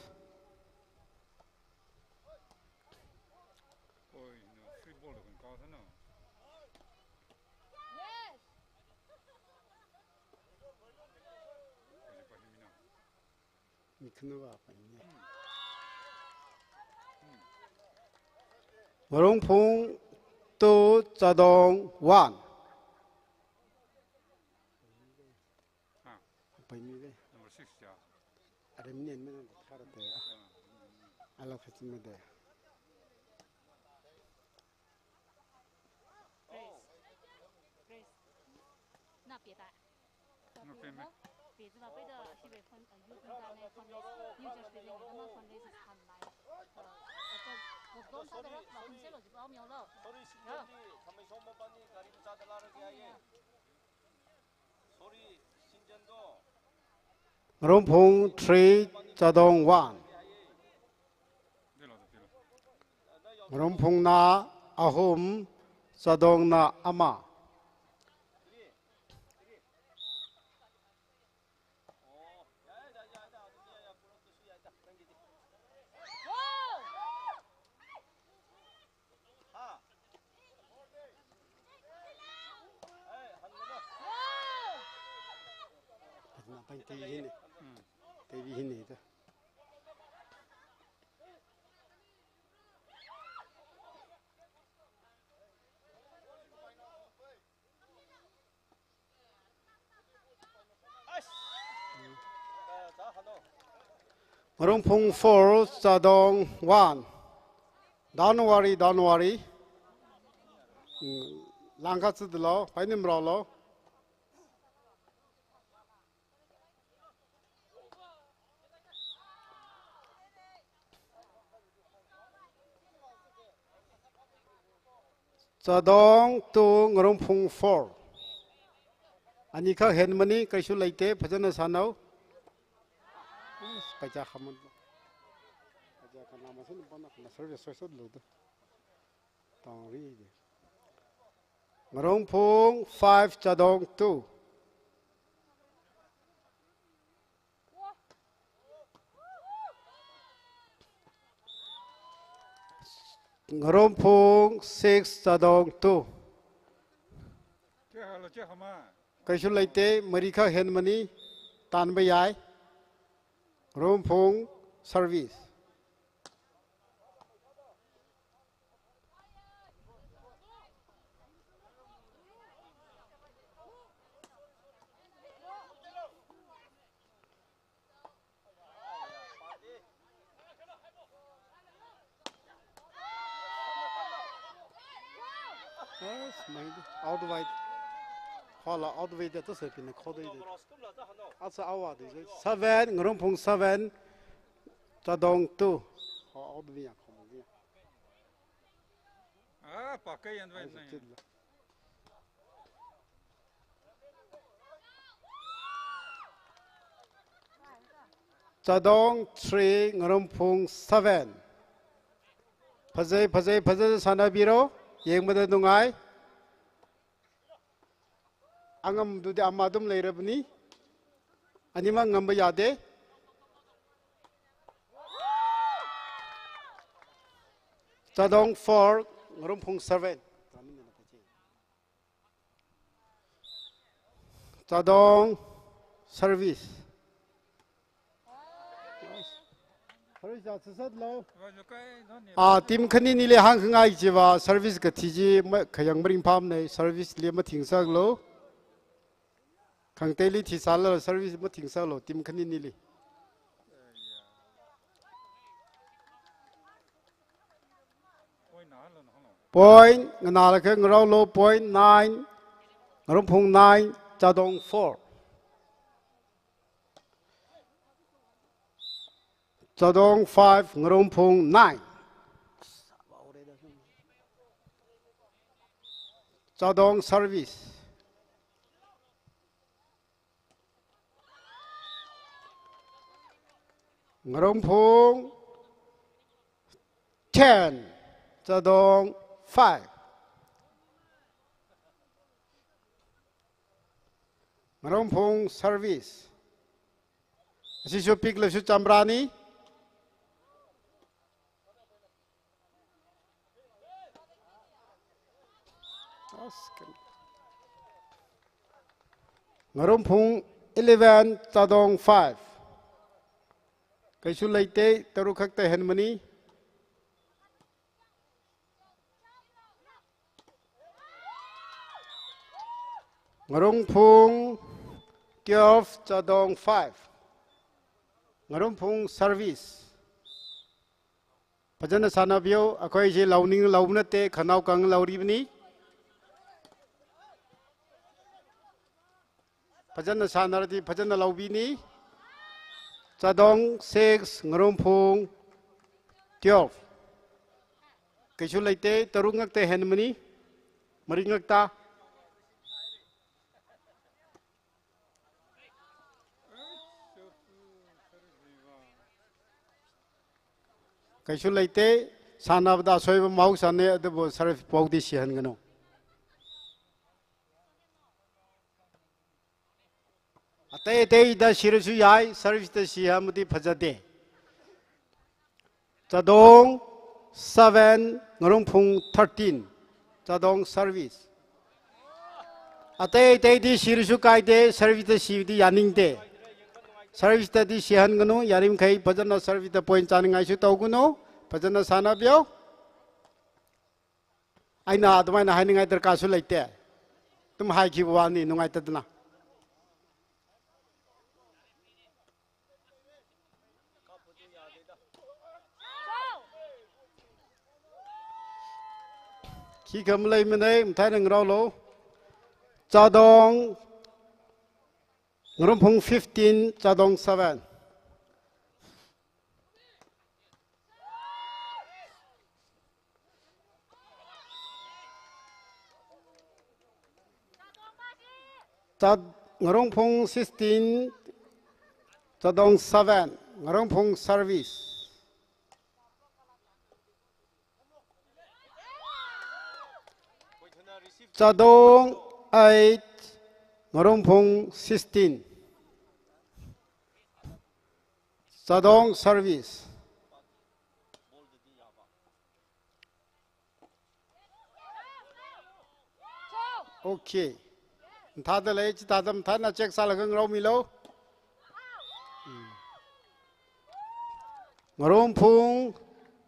Ngarumphung two, Chadong one. Number six ya. Are minen minen kharate. Ala khachimade. Grace. Grace. Na pie ta. Na pie me. Pie zila pie da shi be fun, uh, youth fun da ne fun race. New Jersey le ne ma fun race is fun life. Uh, uh, uh, don sa da la, ma fun se lo ji ba mi lo. Sorry, ya. Sinjandi, kami soma pani, gari macha da la ra kya ye? Sorry, Sinjando. Ngarumphung three, Chadong one. Ngarumphungna ahum, Chadongna ama. Ngarumphung four, Chadong one. Don't worry, don't worry. Mm, langkha tsidlo, painim rolo. Chadong two, Ngarumphung four. Ani kha hen mani, kaisu leite, phajana sānao. Is, paja khamun. Paja khanama sin pana kana service soi sot lo do. Tong ri de. Ngarumphung five, Chadong two. Ngarumphung six, Chadong two. Kaisu leite, mari kha hen mani, tanba yai. Ngarumphung service. Yes, mind. Out wide. Hola, out wide to se pina khodai de. Asa awa de. Seven, Ngarumphung seven. Chadong two. Oh, out of the, ah, pakai yang dua na. Chadong three, Ngarumphung seven. Phazei, phazei, phazei sānabiro. Yengmada nungai. Angamdudi ama athum leirabani. Animang ngamba yade. Chadong four, Ngarumphung seven. Chadong service. Service ya sasat lo. Ah, team khaninili hāngkhangai chiva service kathi chi ma-, khayang maringphāmana, service li mathingsak lo. Khangateili thisālala service mathingsak lo, team khaninili. Point, nganālakha ngarao lo, point nine, Ngarumphung nine, Chadong four. Chadong five, Ngarumphung nine. Chadong service. Ngarumphung ten, Chadong five. Ngarumphung service. Ashisu piklasu chamrani. Ngarumphung eleven, Chadong five. Kaisu leite, taruk khakta henmani. Ngarumphung twelve, Chadong five. Ngarumphung service. Phazana sānabiyo, akhoi chi laoning laonate, khanao kang laoribani. Phazana sānaradi phazana laobini. Chadong six, Ngarumphung twelve. Kaisu leite, taruk ngakta henmani. Mari ngakta. Kaisu leite, sānabada asoiva mahausane, adubu service paodi shihanganu. Atei ateida shirasu yai, service da shihamadi phazade. Chadong seven, Ngarumphung thirteen. Chadong service. Atei ateidi shirasu kaide, service da shidi yaningde. Service dadi shihanganu, yarimkhai phazana service da point chāningaisu tokunu, phazana sānabiyo. Aina adumaina hainingai darkarsu leite. Athum haikhavāni nungaitadana. Khikha maleimanei, mathānang raulo. Chadong, Ngarumphung fifteen, Chadong seven. Chad-, Ngarumphung sixteen, Chadong seven, Ngarumphung service. Chadong eight, Ngarumphung sixteen. Chadong service. Okay. Mathāda lei, chithāda mathāna check sālaga ngarumilo. Ngarumphung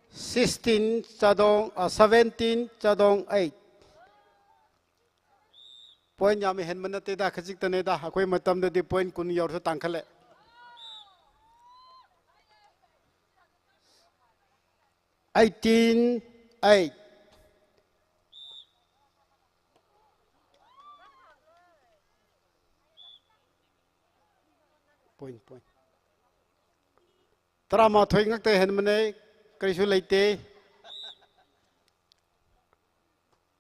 sixteen, Chadong, ah, seventeen, Chadong eight. Point yam henmana teda, khachikta neda, akhoi matamdadi point kun yaosa tangkhale. Eighteen eight. Point, point. Tarāmathoi ngakta henmane, karisu leite.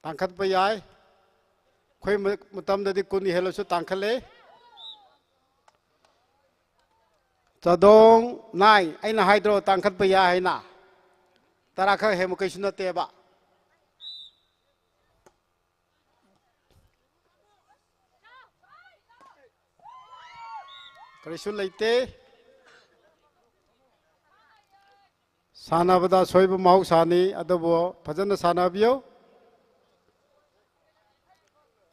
Tangkhatpa yai. Khui ma-, matamdadi kuni helasu tangkhale. Chadong nine, eina haidro tangkhatpa yai haina. Tarākha hema kaisu nateba. Karisu leite. Sānabada soiba mahausāni, adubu phazana sānabiyo.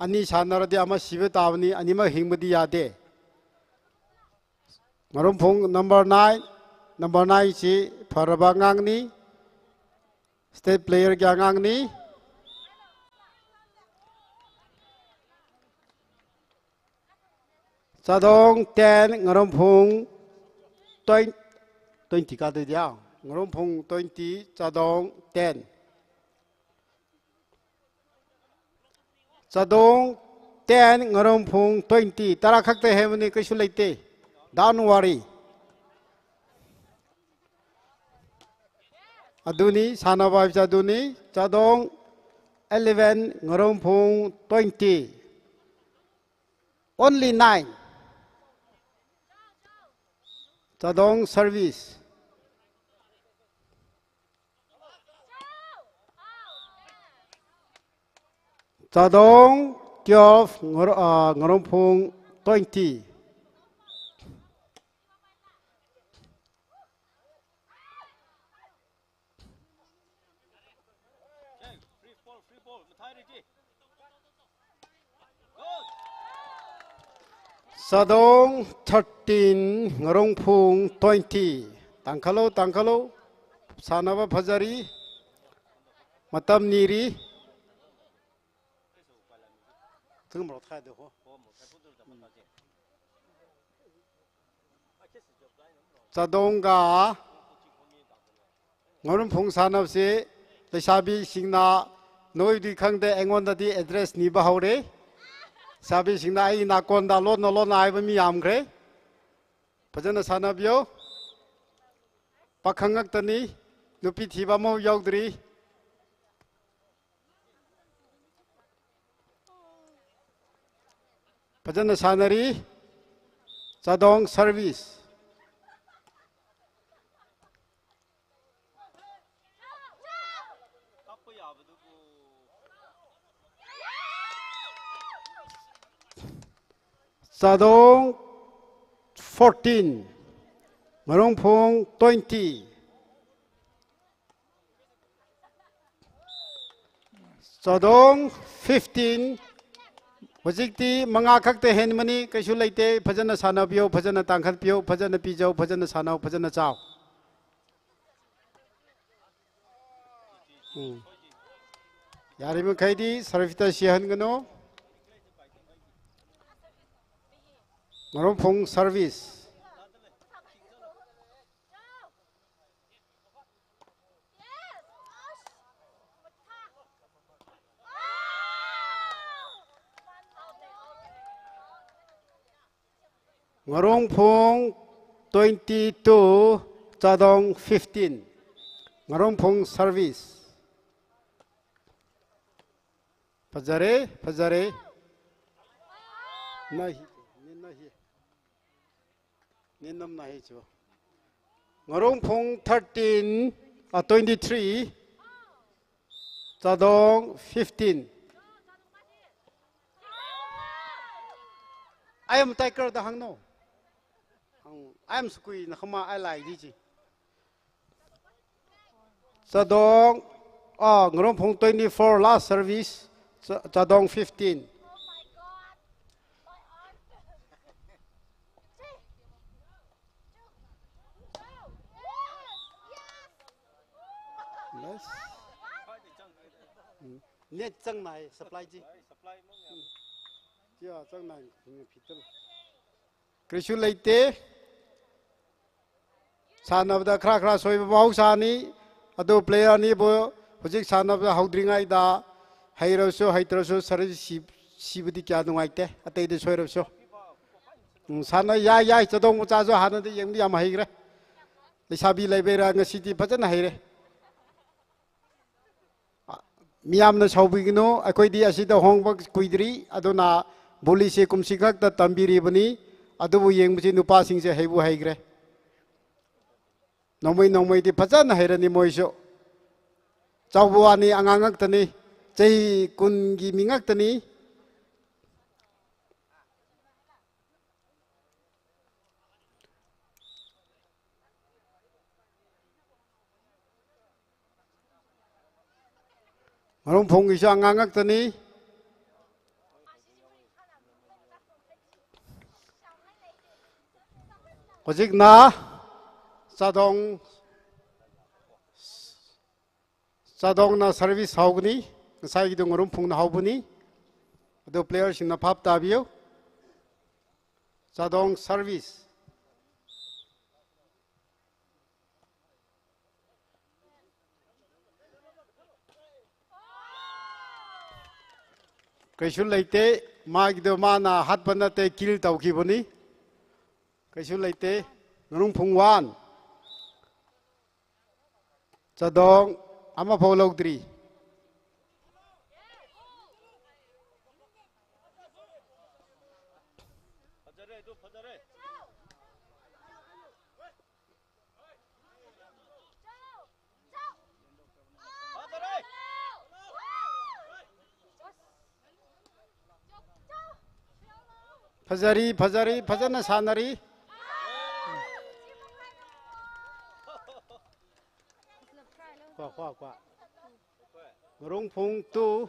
Ani sānaradi ama siba tāvani, animak hingmadi yade. Ngarumphung number nine, number nine chi pharaba angangni, state player ki angangni. Chadong ten, Ngarumphung twen-, twenty kati dia. Ngarumphung twenty, Chadong ten. Chadong ten, Ngarumphung twenty. Tarākhakta hemani kaisu leite. Don't worry. Aduni, sānaba chaduni, Chadong eleven, Ngarumphung twenty. Only nine. Chadong service. Chadong twelve, Ngar-, ah, Ngarumphung twenty. Chadong thirteen, Ngarumphung twenty. Tangkhalo, tangkhalo. Sānaba phazari. Matam niri. Chadongga Ngarumphung sānabase, leishabisingna noidi khangde aingondadi address niba haore. Leishabisingna ai nakonda lona lona haiba mi yamkre. Phazana sānabiyo. Pakhang ngaktani, nupi thiba mayaodri. Phazana sānari, Chadong service. Chadong fourteen, Ngarumphung twenty. Chadong fifteen. Hojikti manga khakta henmani, kaisu leite, phazana sānabiyo, phazana tangkhatbiyo, phazana pizao, phazana sānao, phazana chao. Hmm. Yarimkhaidi, service ta shihangano. Ngarumphung service. Ngarumphung twenty-two, Chadong fifteen. Ngarumphung service. Phazare, phazare. Nahi, nahi. Ninam nahi chu. Ngarumphung thirteen, ah, twenty-three. Chadong fifteen. I am tiger da hangno. Hang, I am sukui na khama I like di chi. Chadong, ah, Ngarumphung twenty-four, last service, Cha-, Chadong fifteen. Nice. Mm. Net changnai, supply chi. Mm. Chia changnai, mm, phital. Kaisu leite. Sānabada khara khara soiba mahausāni, ado player nibo, hojik sānabada haodringaida, heiraoso, heitaraoso, sari si, sibadi kya nungaite, ateida soiraoso. Mm, sāna yai, yai, Chadong macha so hānadi yangdi yam heikre. Leishabi leibeira, ngasidi phazana heira. Miyamna shaobiganu, akhoi di asida hongba kuidri, aduna volley se kumsi khakta tambiribani, adubu yengbachi nupasingse heibu heigra. Nongmei nongmeidi phazana heirani moisu. Chaobu ani angang ngaktani, chahi kungi mi ngaktani. Ngarumphung isu angang ngaktani. Hojikna Chadong, Chadongna service haogani, ngasaigidu Ngarumphungna haobani. Ado player singna phap tabiu. Chadong service. Kaisu leite, magidu mana hatbana te kill taukibani. Kaisu leite, Ngarumphung one. Chadong, amafao laudri. Phazari, phazari, phazana sanari. Kwa, kwa, kwa. Ngarumphung two.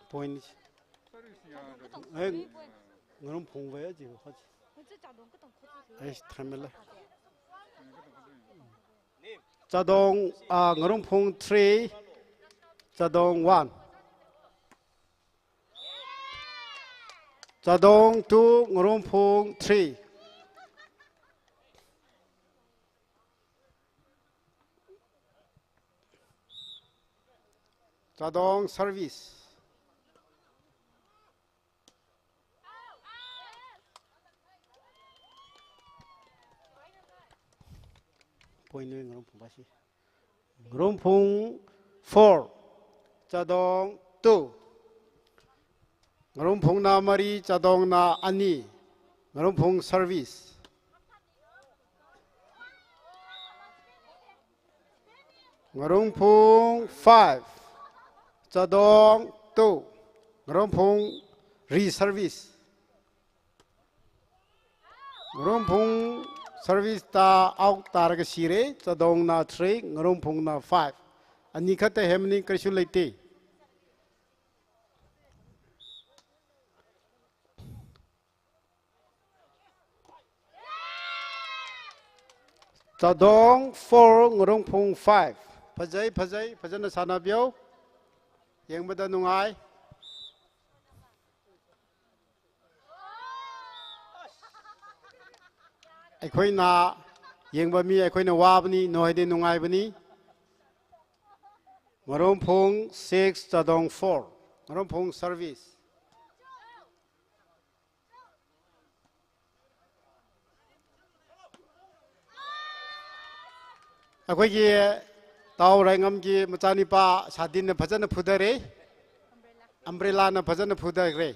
Point. Eh, Ngarumphung vai aji, aji. Eh, thamela. Chadong, ah, Ngarumphung three, Chadong one. Chadong two, Ngarumphung three. Chadong service. Point nui Ngarumphung bashi. Ngarumphung four, Chadong two. Ngarumphungna mari, Chadongna ani. Ngarumphung service. Ngarumphung five, Chadong two. Ngarumphung reservice. Ngarumphung service ta out tara kashira, Chadongna three, Ngarumphungna five. Ani khata hemani, kaisu leite. Chadong four, Ngarumphung five. Phazai, phazai, phazana sanabiu. Yengmada nungai. Aikhoina yengba mi, aikhoina wabani, nohaidi nungaibani. Ngarumphung six, Chadong four. Ngarumphung service. Aikhoigi Tao Raingamgi machanipa Shadinna phazana phudare. Umbrella na phazana phudare.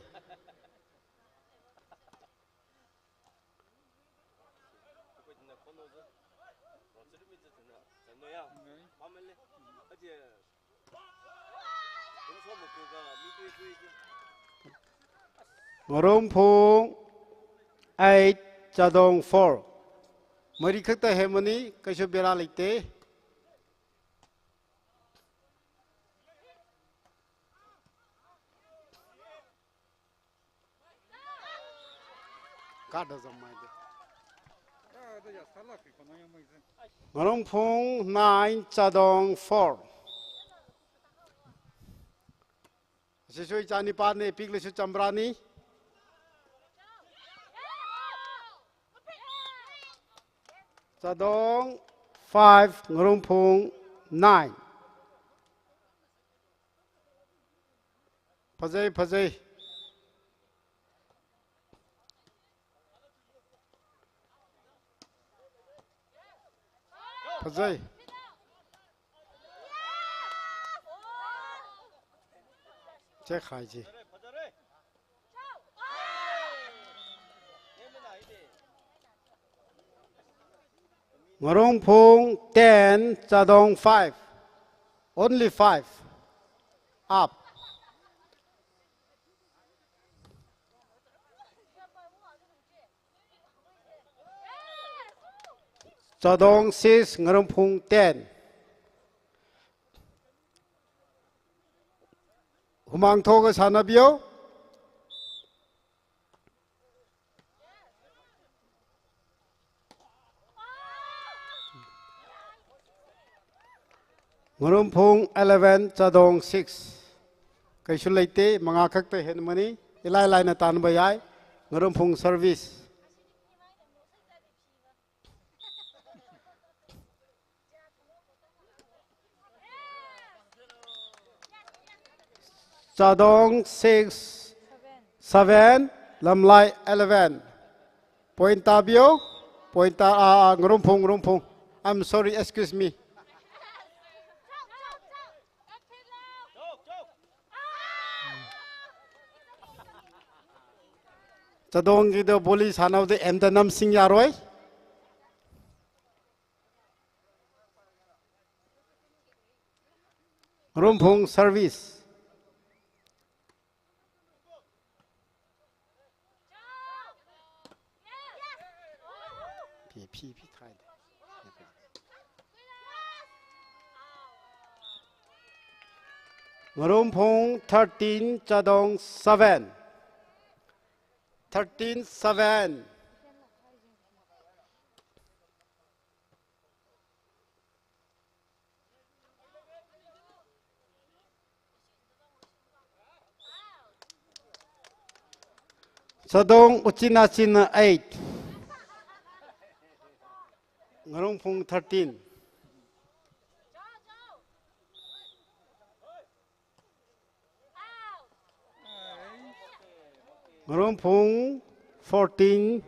Ngarumphung eight, Chadong four. Mari khata hemani, kaisu bera leite. Kada zamaide. Ngarumphung nine, Chadong four. Sisui chani pane, pikli su chambrani. Chadong five, Ngarumphung nine. Phazei, phazei. Phazei. Check hai ji. Ngarumphung ten, Chadong five. Only five. Up. Chadong six, Ngarumphung ten. Humang thoka sānabiyo. Ngarumphung eleven, Chadong six. Kaisu leite, manga khakta hen mani, ilai laina tanba yai, Ngarumphung service. Chadong six, seven, Lamlai eleven. Point tabiyo, point ta, ah, ah, Ngarumphung, Ngarumphung. I'm sorry, excuse me. Chadong gida boli sānao de emda namsing yaroi. Ngarumphung service. Phi, phi, phi thai. Ngarumphung thirteen, Chadong seven. Thirteen seven. Chadong Uchina Chinna eight. Ngarumphung thirteen. Ngarumphung fourteen.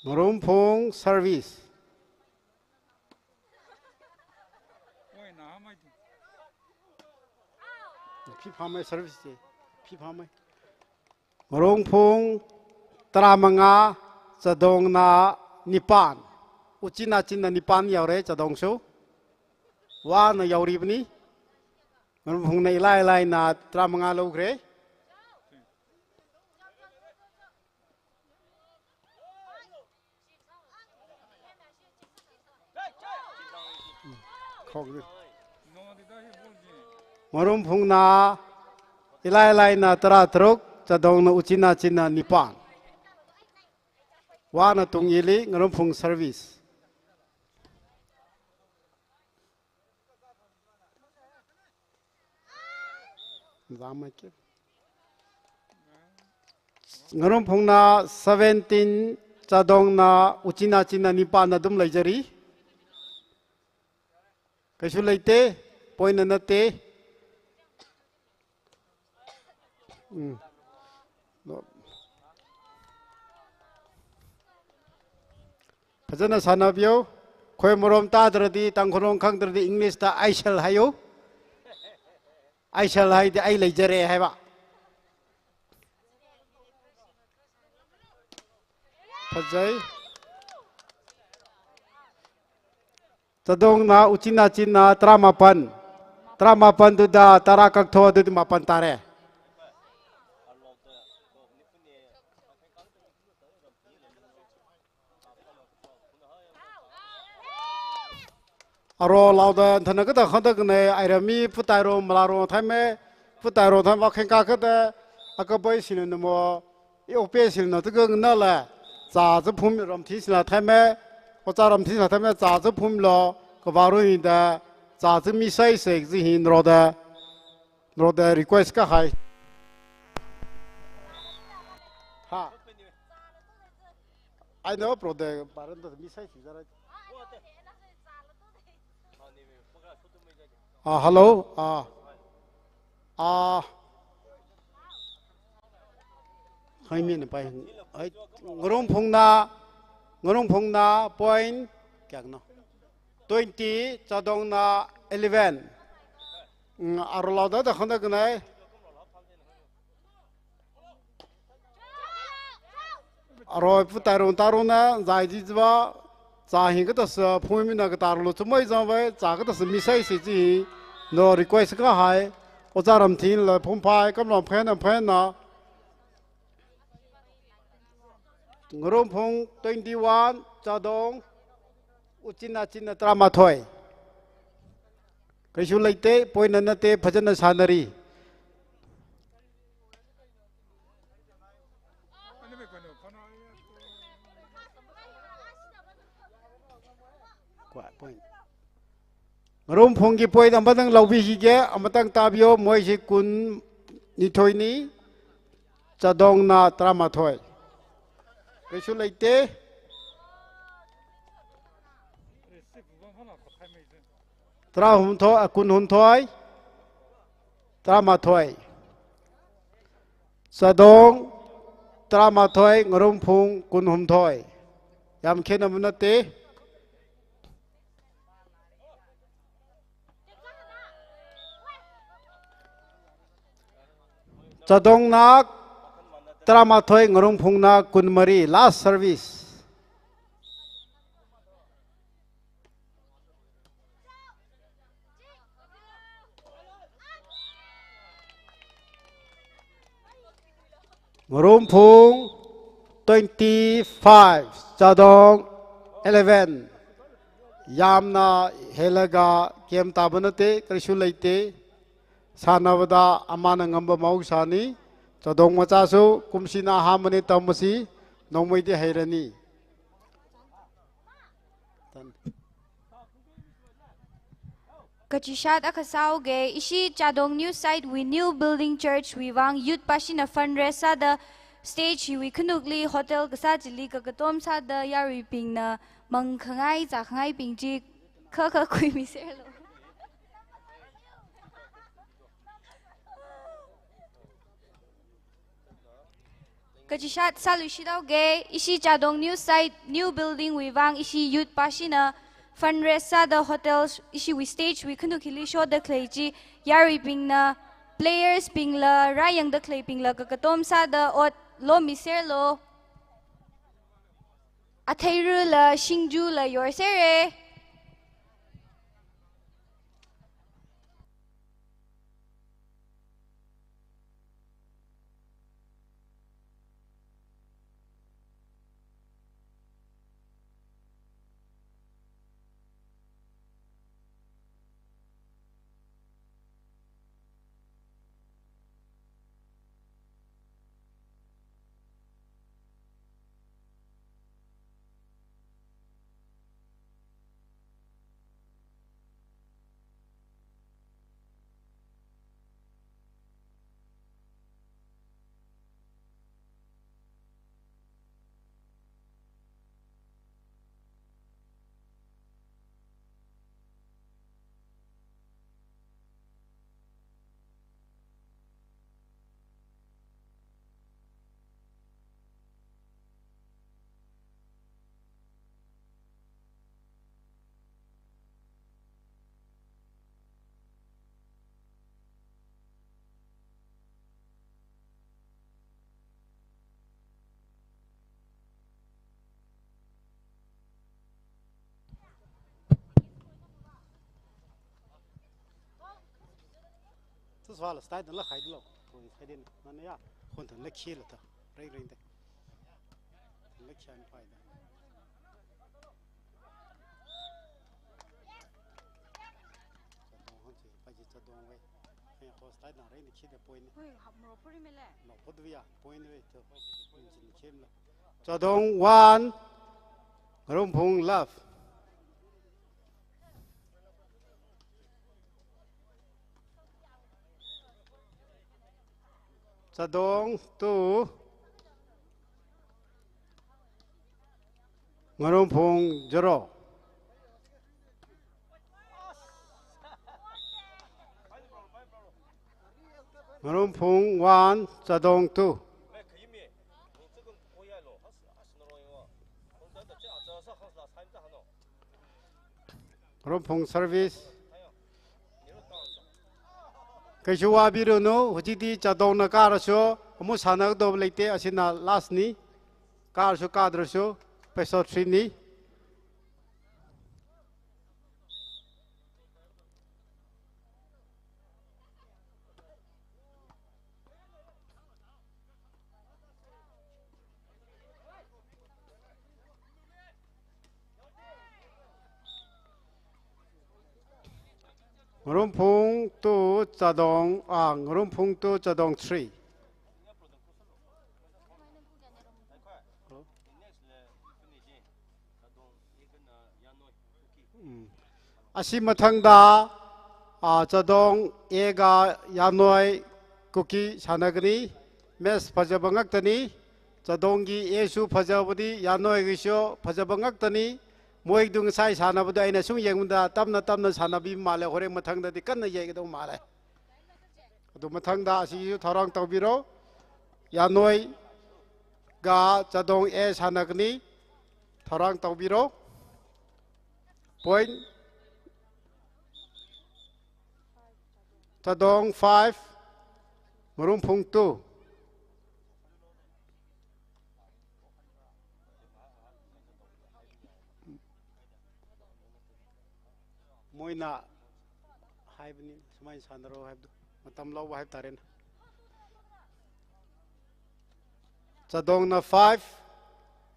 Ngarumphung service. Phi phamai service je. Phi phamai. Ngarumphung tara manga, Chadongna nipan. Uchina Chinna nipan yaore, Chadong shu. Wana yaoribani. Ngarumphungna ilai laina tara manga lokhre. Ngarumphungna ilai laina tara tharuk, Chadongna Uchina Chinna nipan. Wana tung ili, Ngarumphung service. Ngarumphungna seventeen, Chadongna Uchina Chinna nipanna athum leijari. Kaisu leite, point na nate. Mm. No. Phazana sānabiyo, khoi marom tātaradi, Tangkhul rong khangtaradi, English ta I shall haiyo. I shall haidi I leijare haiba. Phazai. Chadongna Uchina Chinna tara mapan. Tara mapan thuda tara kaktho thuda mapan tare. Aro laoda thana kada khanda kane airami phutai ro mala ro thaime, phutai ro thaime khengka kada akabai sina namo, i ope sina tuga ngana la, cha cha phum ramthi sina thaime, ocha ramthi sina thaime, cha cha phum lo, kavaru inda, cha cha mi sai se zi hin ro da, ro da request kahai. Ai no pro de baranda mi sai si zara. Ah, hello. Ah. Ah. Hai mi na pai. Ai, Ngarumphungna, Ngarumphungna point kayākna? Twenty, Chadongna eleven. Mm, arulao da da khanda kanai. Arui pu tarung tarungna, zai ji jiva, za hi kathāsa, phungmina kathā lu chumai zangvai, za kathāsa mi sai si ji, no request kahai, Ojā Ramthinla phungphai, kamlam phen, phen na. Ngarumphung twenty-one, Chadong, Uchinna, Chinna tara mathoi. Kaisu leite, point na nate, phajana sānari. Kua point. Ngarumphungki point amatang laobi hige, amatang tābiyo, moi si kunnithoini, Chadongna tara mathoi. Kaisu leite. Tara humthoi, ah, kun humthoi. Tara mathoi. Chadong tara mathoi, Ngarumphung kun humthoi. Yam khenamana te. Chadongna tara mathoi, Ngarumphungna kun mari. Last service. Ngarumphung twenty-five, Chadong eleven. Yamna helaga game tābana te, kaisu leite. Sānabada amana ngamba mahausani. Chadong machāsu, kumshina hamani tamasi, nongmeidi heirani. Kachishat akha sāuge, ishi Chadong New Site wui New Building Church wui vang youth pāshina fundraise sāda stage hiwui khanukli hotel kasā chili kakatom sāda yaruibingna mangkhangai zākhangaibing chi khakha khuimiserlo. Kachishat sāluishit haoge, ishi Chadong New Site, New Building wui vang ishi youth pāshina fundraise sāda hotel ishiwui stage wui khanuk hili shoda khalei chi, yaruibingna, players bingla, rāyangda khaleibingla kakatom sāda ot lomiserlo. Atheirula, singjula yorsere. Tuswala style la khai lo. Kon khai den. Nana ya. Kon tan la khi la ta. Rei rei de. La khi an pai da. Chadong hon chi, pa chi Chadong wei. Hai ko style na rei ni khi de point. Hui, hap mo puri me le. No, put via point wei to. Chin chem la. Chadong one, Ngarumphung love. Chadong two, Ngarumphung zero. Ngarumphung one, Chadong two. Ngarumphung service. Kaisu wabirunu, hujiti Chadongna karasu, amu sānakdo leite, asina last ni, karasu kadrasu, peso three ni. Ngarumphung two, Chadong, ah, Ngarumphung two, Chadong three. Mm. Asi mathangda, ah, Chadong A ga Yanoi Kuki sānagani, match phajaba ngaktani, Chadonggi A su phajabadi, Yanoigisu phajaba ngaktani, moidung sai sānabadu eina sung yangda tamna tamna sānabi male, horeng mathangdadi kanna yangdo male. Adu mathangda asisu tharan taobiro. Yanoi ga Chadong A sānagani, tharan taobiro. Point. Chadong five, Ngarumphung two. Moina haibani, sumai sānaro haibdu. Matam lau haib taren. Chadongna five,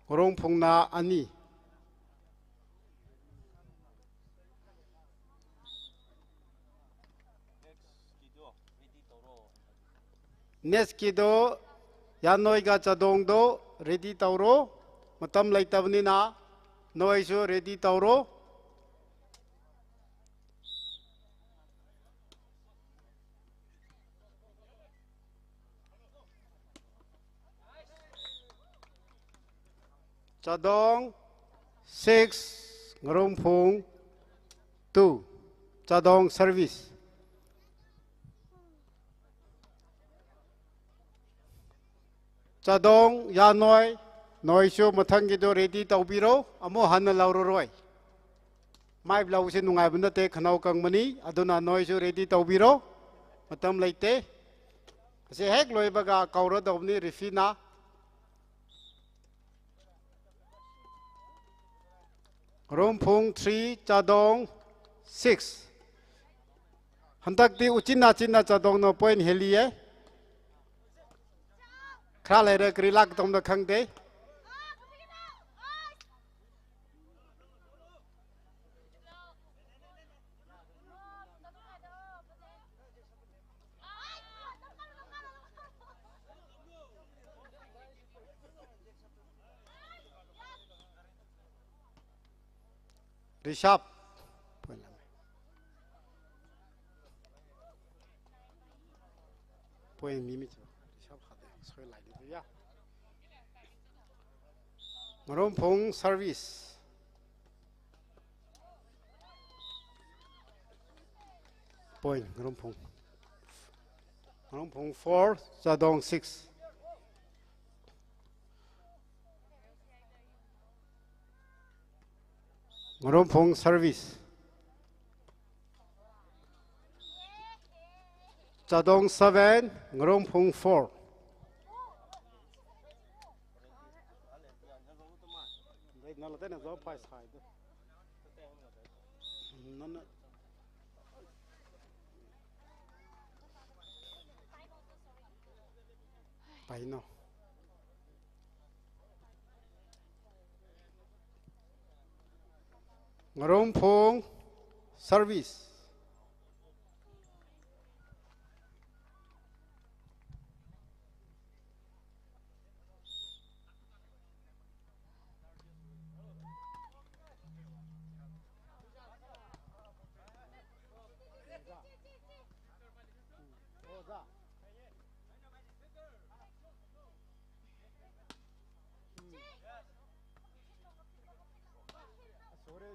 Ngarumphungna ani. Next kido, Yanoi ga Chadongdo ready taoro. Matam leitabanina, noisu ready taoro. Chadong six, Ngarumphung two. Chadong service. Chadong, Yanoi, noisu mathanggido ready taobiro, amu hanna lauroroi. Mai blausi nungai bunda te khanao kangmani, aduna noisu ready taobiro, matam leite. Asi hek loibaga kaora dobni referee na. Ngarumphung three, Chadong six. Hantakti uchinna chinna Chadongna point heliye. Khra leira kri lak tongda khangde. Rishabh. Point lam. Point mimi cho. Rishabh hade. Soi lai di ya. Ngarumphung service. Point, Ngarumphung. Ngarumphung four, Chadong six. Ngarumphung service. Chadong seven, Ngarumphung four. Paino. Ngarumphung service.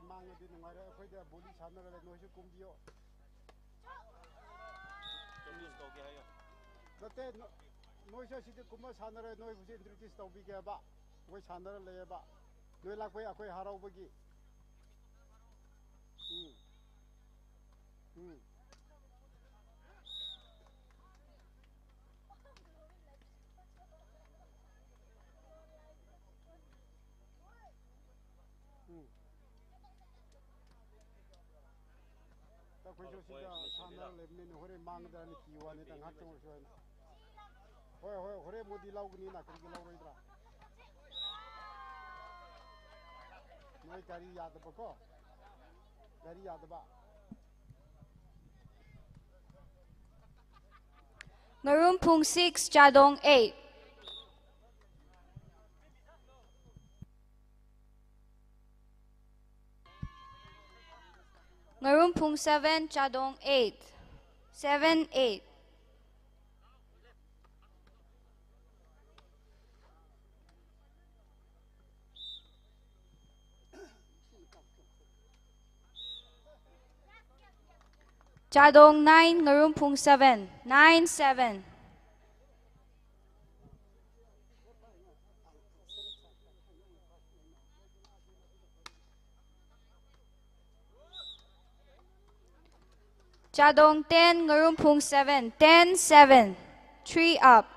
ꯃꯥꯡꯉꯗꯤ ꯅꯨꯡꯉꯥꯏꯔꯦ꯫ ꯑꯩꯈꯣꯏꯗ ꯕꯣꯂꯤ ꯁꯥꯟꯅꯔꯒ ꯅꯣꯏꯁꯨ ꯀꯨꯝꯕꯤꯌꯣ꯫ Introduce ꯇꯧꯒꯦ ꯍꯥꯏꯌꯣ꯫ ꯅꯠꯇꯦ, ꯅꯣ-, ꯅꯣꯏꯁꯨ ꯑꯁꯤꯗ ꯀꯨꯝꯃ ꯁꯥꯟꯅꯔꯦ, ꯅꯣꯏꯕꯨꯁꯨ introduce ꯇꯧꯕꯤꯒꯦꯕ꯫ ꯃꯣꯏ ꯁꯥꯟꯅꯔ ꯂꯩꯌꯦꯕ꯫ ꯅꯣꯏ ꯂꯥꯛꯄꯩ ꯑꯩꯈꯣꯏ ꯍꯔꯥꯎꯕꯒꯤ꯫ ꯎꯝ꯫ ꯎꯝ꯫ ꯎꯝ꯫ ꯑꯩꯈꯣꯏꯁꯨ ꯁꯤꯗ ꯁꯥꯟꯅꯔ ꯂꯩꯕꯅꯤꯅ ꯍꯣꯔꯦꯟ ꯃꯥꯡꯒꯗ꯭ꯔꯥꯅ ꯀꯤꯕ ꯋꯥꯅꯤꯗ, ꯉꯥꯏꯍꯥꯛꯇꯪ ꯑꯣꯏꯔꯁꯨ ꯍꯥꯏꯅ꯫ ꯍꯣꯏ, ꯍꯣꯏ, ꯍꯣꯔꯦꯟ ꯃꯣꯗꯤ ꯂꯧꯒꯅꯤꯅ, ꯀꯔꯤꯒꯤ ꯂꯧꯔꯣꯏꯗ꯭ꯔꯥ? ꯅꯣꯏ ꯒꯥꯔꯤ ꯌꯥꯗꯕꯀꯣ? ꯒꯥꯔꯤ ꯌꯥꯗꯕ꯫ ꯉꯥꯔꯨꯝꯐꯨꯡ six, ꯆꯥꯗꯣꯡ eight꯫ ꯉꯥꯔꯨꯝꯐꯨꯡ seven, ꯆꯥꯗꯣꯡ eight꯫ Seven eight꯫ ꯆꯥꯗꯣꯡ nine, ꯉꯥꯔꯨꯝꯐꯨꯡ seven, nine seven꯫ ꯆꯥꯗꯣꯡ ten, ꯉꯥꯔꯨꯝꯐꯨꯡ seven, ten seven, three up꯫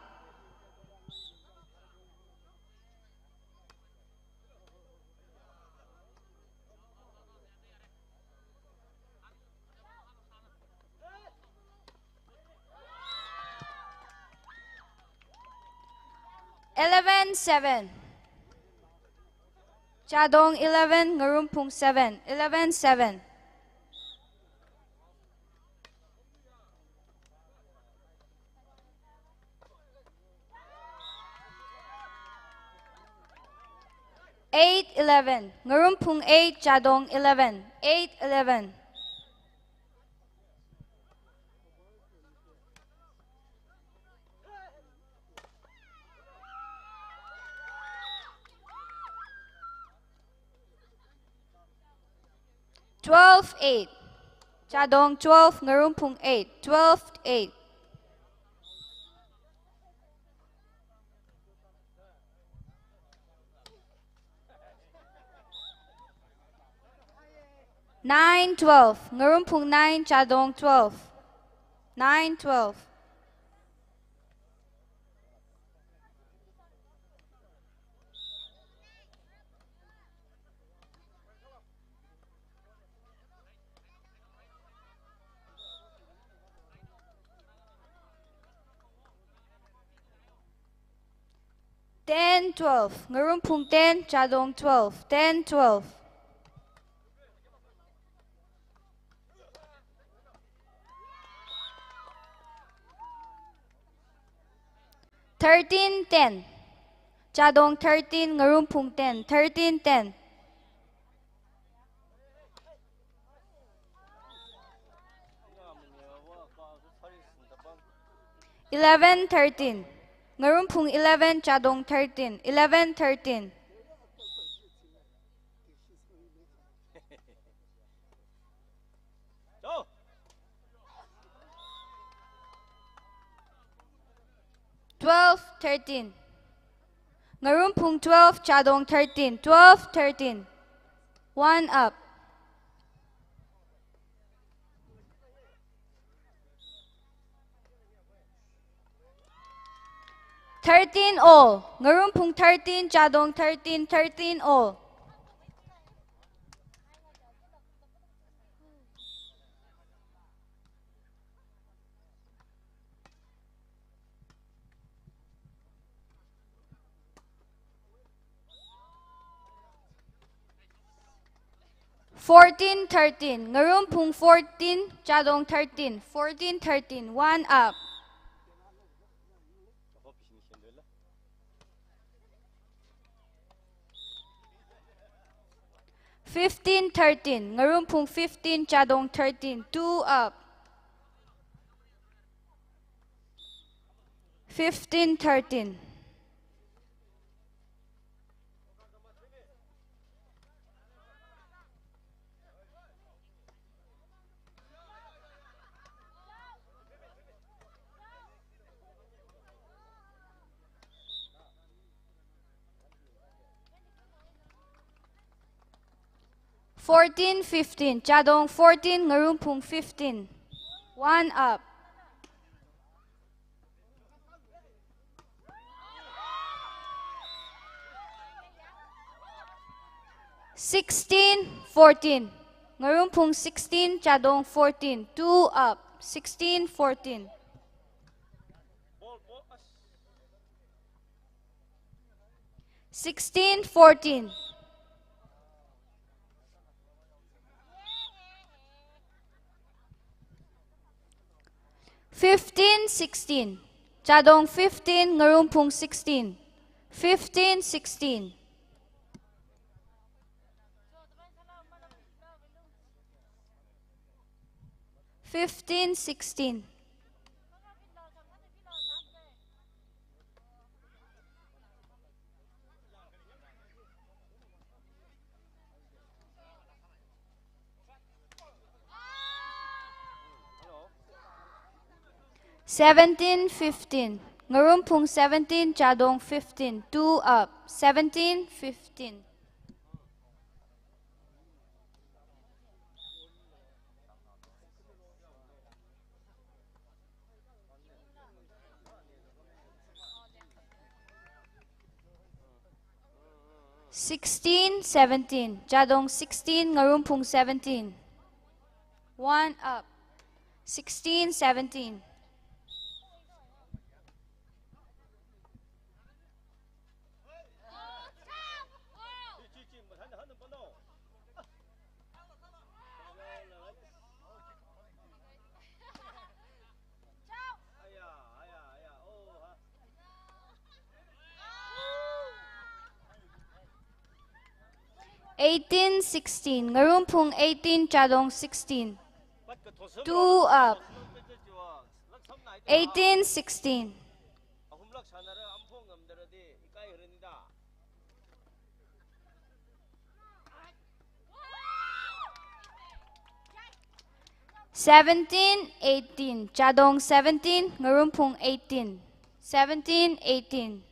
Eleven seven. Chadong eleven, Ngarumphung seven. Eleven seven. Eight eleven. Ngarumphung eight, Chadong eleven. Eight eleven. Twelve eight. Chadong twelve, Ngarumphung eight. Twelve eight. Nine twelve. Ngarumphung nine, Chadong twelve. Nine twelve. Ten twelve. Ngarumphung ten, Chadong twelve. Ten twelve. Thirteen ten. Chadong thirteen, Ngarumphung ten. Thirteen ten. Eleven thirteen. Ngarumphung eleven, Chadong thirteen. Eleven thirteen. Twelve thirteen. Ngarumphung twelve, Chadong thirteen. Twelve thirteen. One up. Thirteen all. Ngarumphung thirteen, Chadong thirteen, thirteen all. Fourteen thirteen. Ngarumphung fourteen, Chadong thirteen. Fourteen thirteen. One up. Fifteen thirteen. Ngarumphung fifteen, Chadong thirteen. Two up. Fifteen thirteen. Fourteen fifteen, Chadong fourteen, Ngarumphung fifteen. One up. Sixteen fourteen, Ngarumphung sixteen, Chadong fourteen. Two up. Sixteen fourteen. Sixteen fourteen. Fifteen sixteen. Chadong fifteen, Ngarumphung sixteen. Fifteen sixteen. Fifteen sixteen. Seventeen fifteen. Ngarumphung seventeen, Chadong fifteen. Two up. Seventeen fifteen. Sixteen seventeen. Chadong sixteen, Ngarumphung seventeen. One up. Sixteen seventeen. Eighteen sixteen. Ngarumphung eighteen, Chadong sixteen. Two up. Eighteen sixteen. Seventeen eighteen. Chadong seventeen, Ngarumphung eighteen. Seventeen eighteen.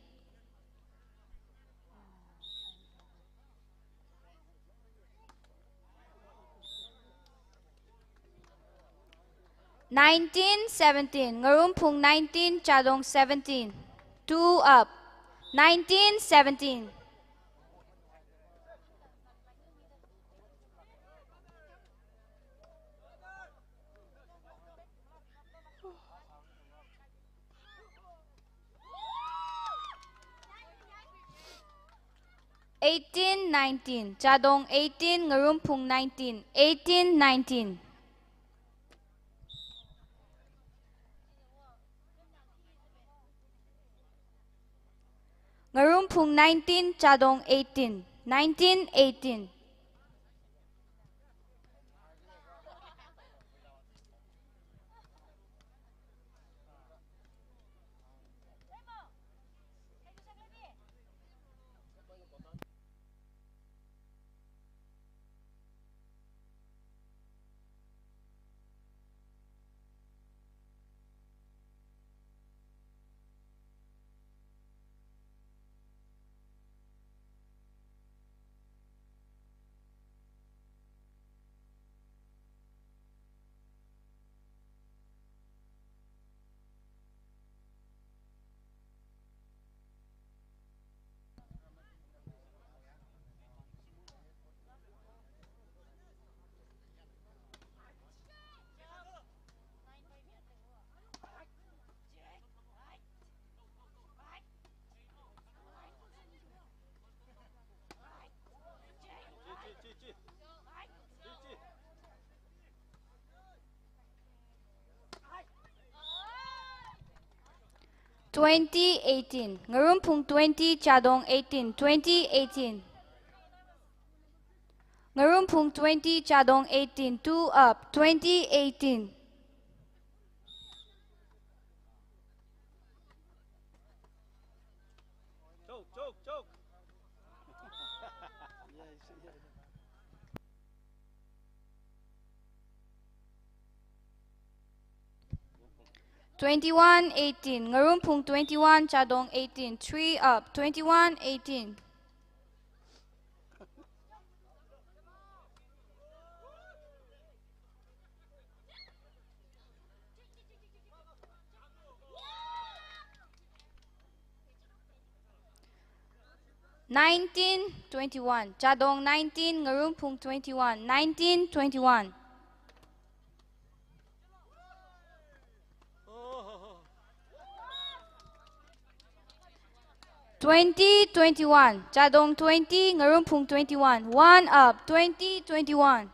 Nineteen seventeen. Ngarumphung nineteen, Chadong seventeen. Two up. Nineteen seventeen. Eighteen nineteen. Chadong eighteen, Ngarumphung nineteen. Eighteen nineteen. Ngarumphung nineteen, Chadong eighteen. Nineteen eighteen. Twenty eighteen. Ngarumphung twenty, Chadong eighteen. Twenty eighteen. Ngarumphung twenty, Chadong eighteen. Two up. Twenty eighteen. Twenty-one eighteen. Ngarumphung twenty-one, Chadong eighteen. Three up. Twenty-one eighteen. Nineteen twenty-one. Chadong nineteen, Ngarumphung twenty-one. Nineteen twenty-one. Twenty twenty-one. Chadong twenty, Ngarumphung twenty-one. One up. Twenty twenty-one.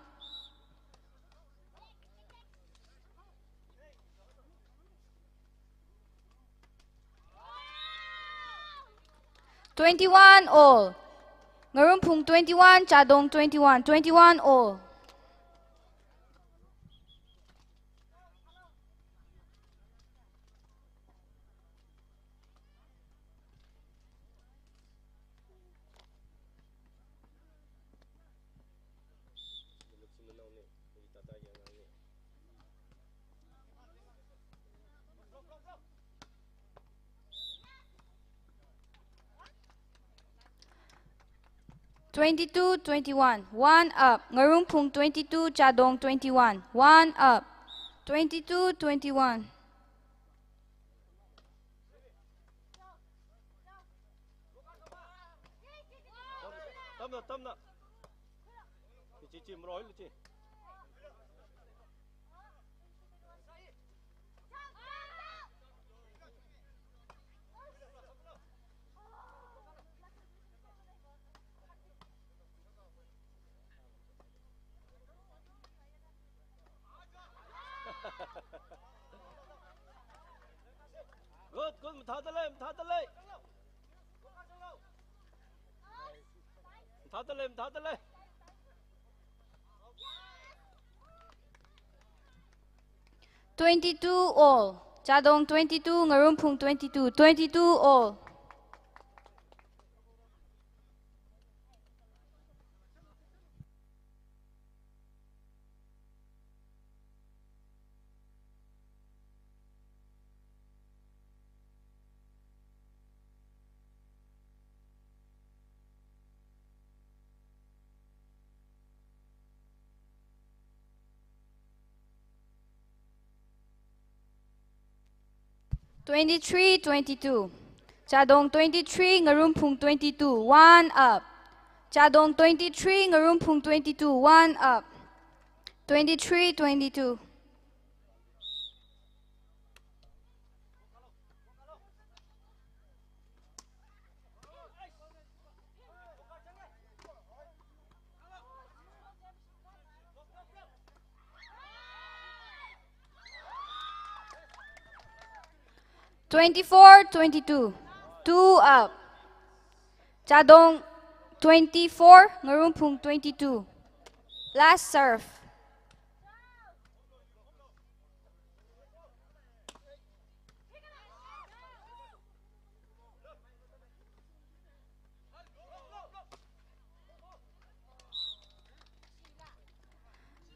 Twenty-one all. Ngarumphung twenty-one, Chadong twenty-one, twenty-one all. Twenty-two twenty-one. One up. Ngarumphung twenty-two, Chadong twenty-one. One up. Twenty-two twenty-one. Tamna, tamna. Chi, chi, maroi, chi. Good, good, mathāda lei, mathāda lei. Mathāda lei, mathāda lei. Twenty-two all. Chadong twenty-two, Ngarumphung twenty-two. Twenty-two all. Twenty-three twenty-two. Chadong twenty-three, Ngarumphung twenty-two. One up. Chadong twenty-three, Ngarumphung twenty-two. One up. Twenty-three twenty-two. Twenty-four twenty-two. Two up. Chadong twenty-four, Ngarumphung twenty-two. Last serve.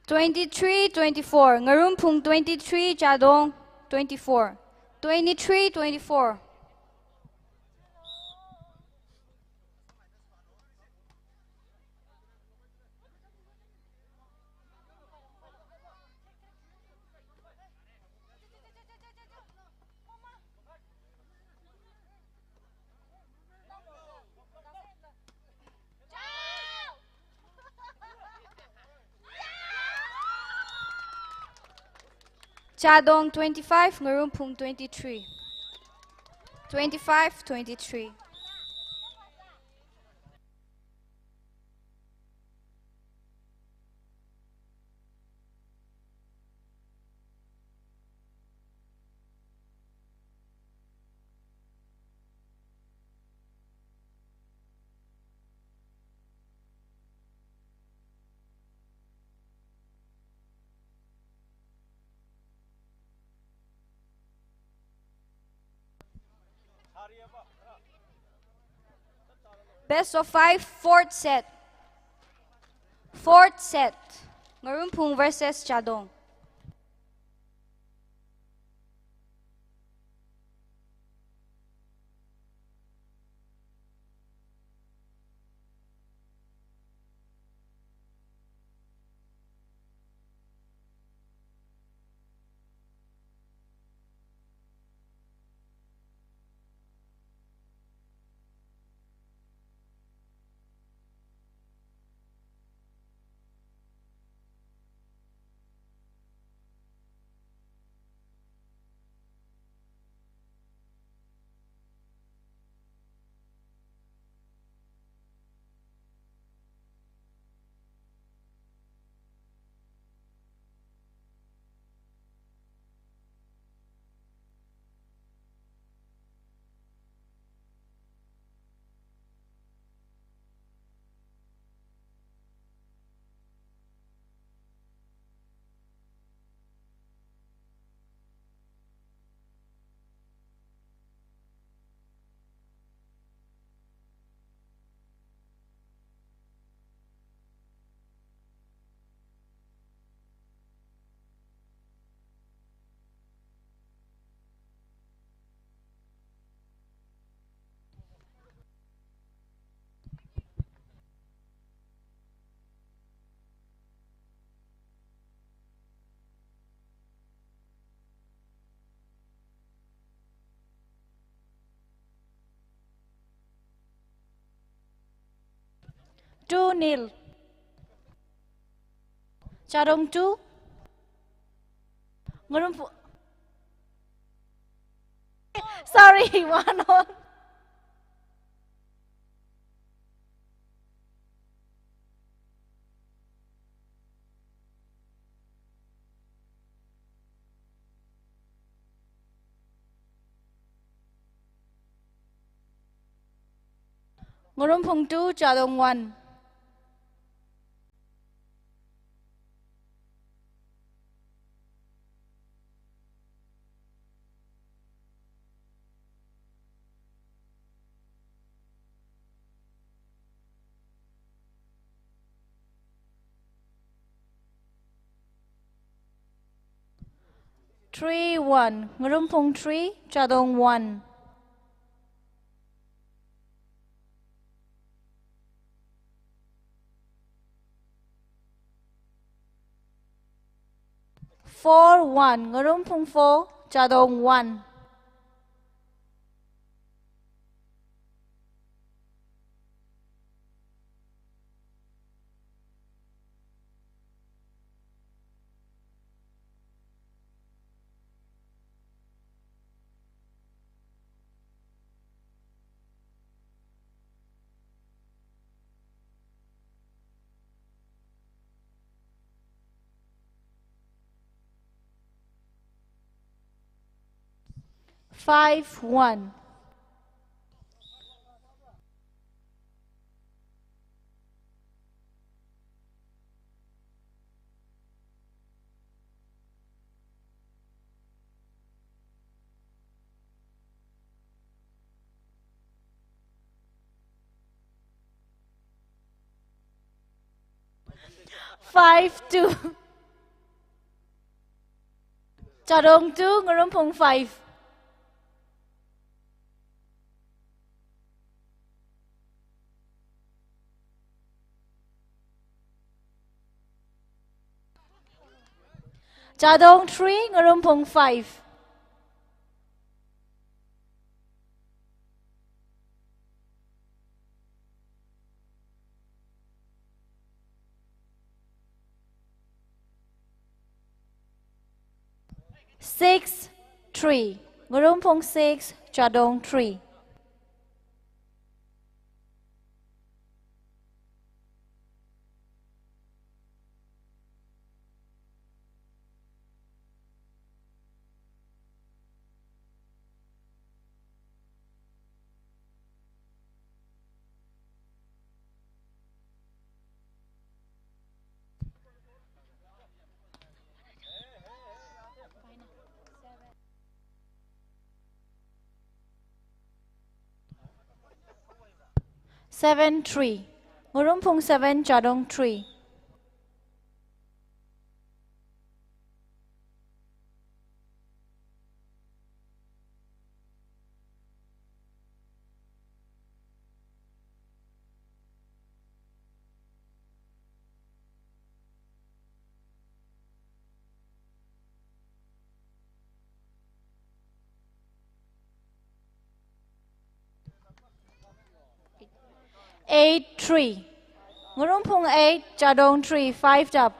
Twenty-three twenty-four. Ngarumphung twenty-three, Chadong twenty-four. Twenty-three twenty-four. Chadong twenty-five, Ngarumphung twenty-three. Twenty-five twenty-three. Best of five, fourth set. Fourth set. Ngarumphung versus Chadong. Two nil. Chadong two. Ngarumphung. Sorry, one all. Ngarumphung two, Chadong one. Three one. Ngarumphung three, Chadong one. Four one. Ngarumphung four, Chadong one. Five one. Five two. Chadong two, Ngarumphung five. Chadong three, Ngarumphung five. Six three. Ngarumphung six, Chadong three. Seven three. Ngarumphung seven, Chadong three. Eight three. Ngarumphung eight, Chadong three, five up.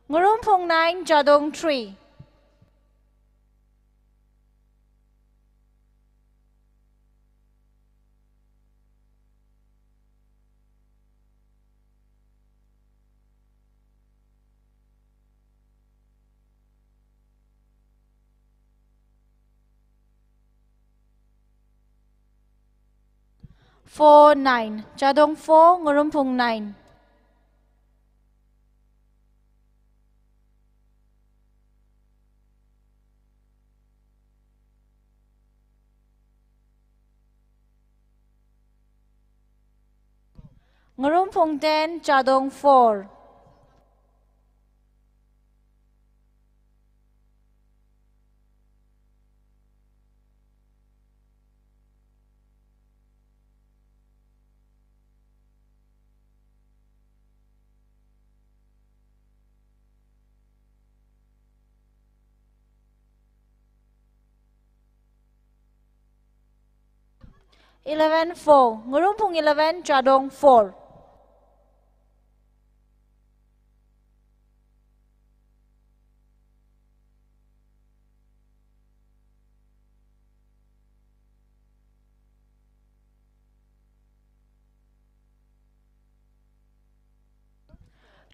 Ngarumphung nine, Chadong three. Four nine. Chadong four, Ngarumphung nine. Ngarumphung ten, Chadong four. Eleven four. Ngarumphung eleven, Chadong four.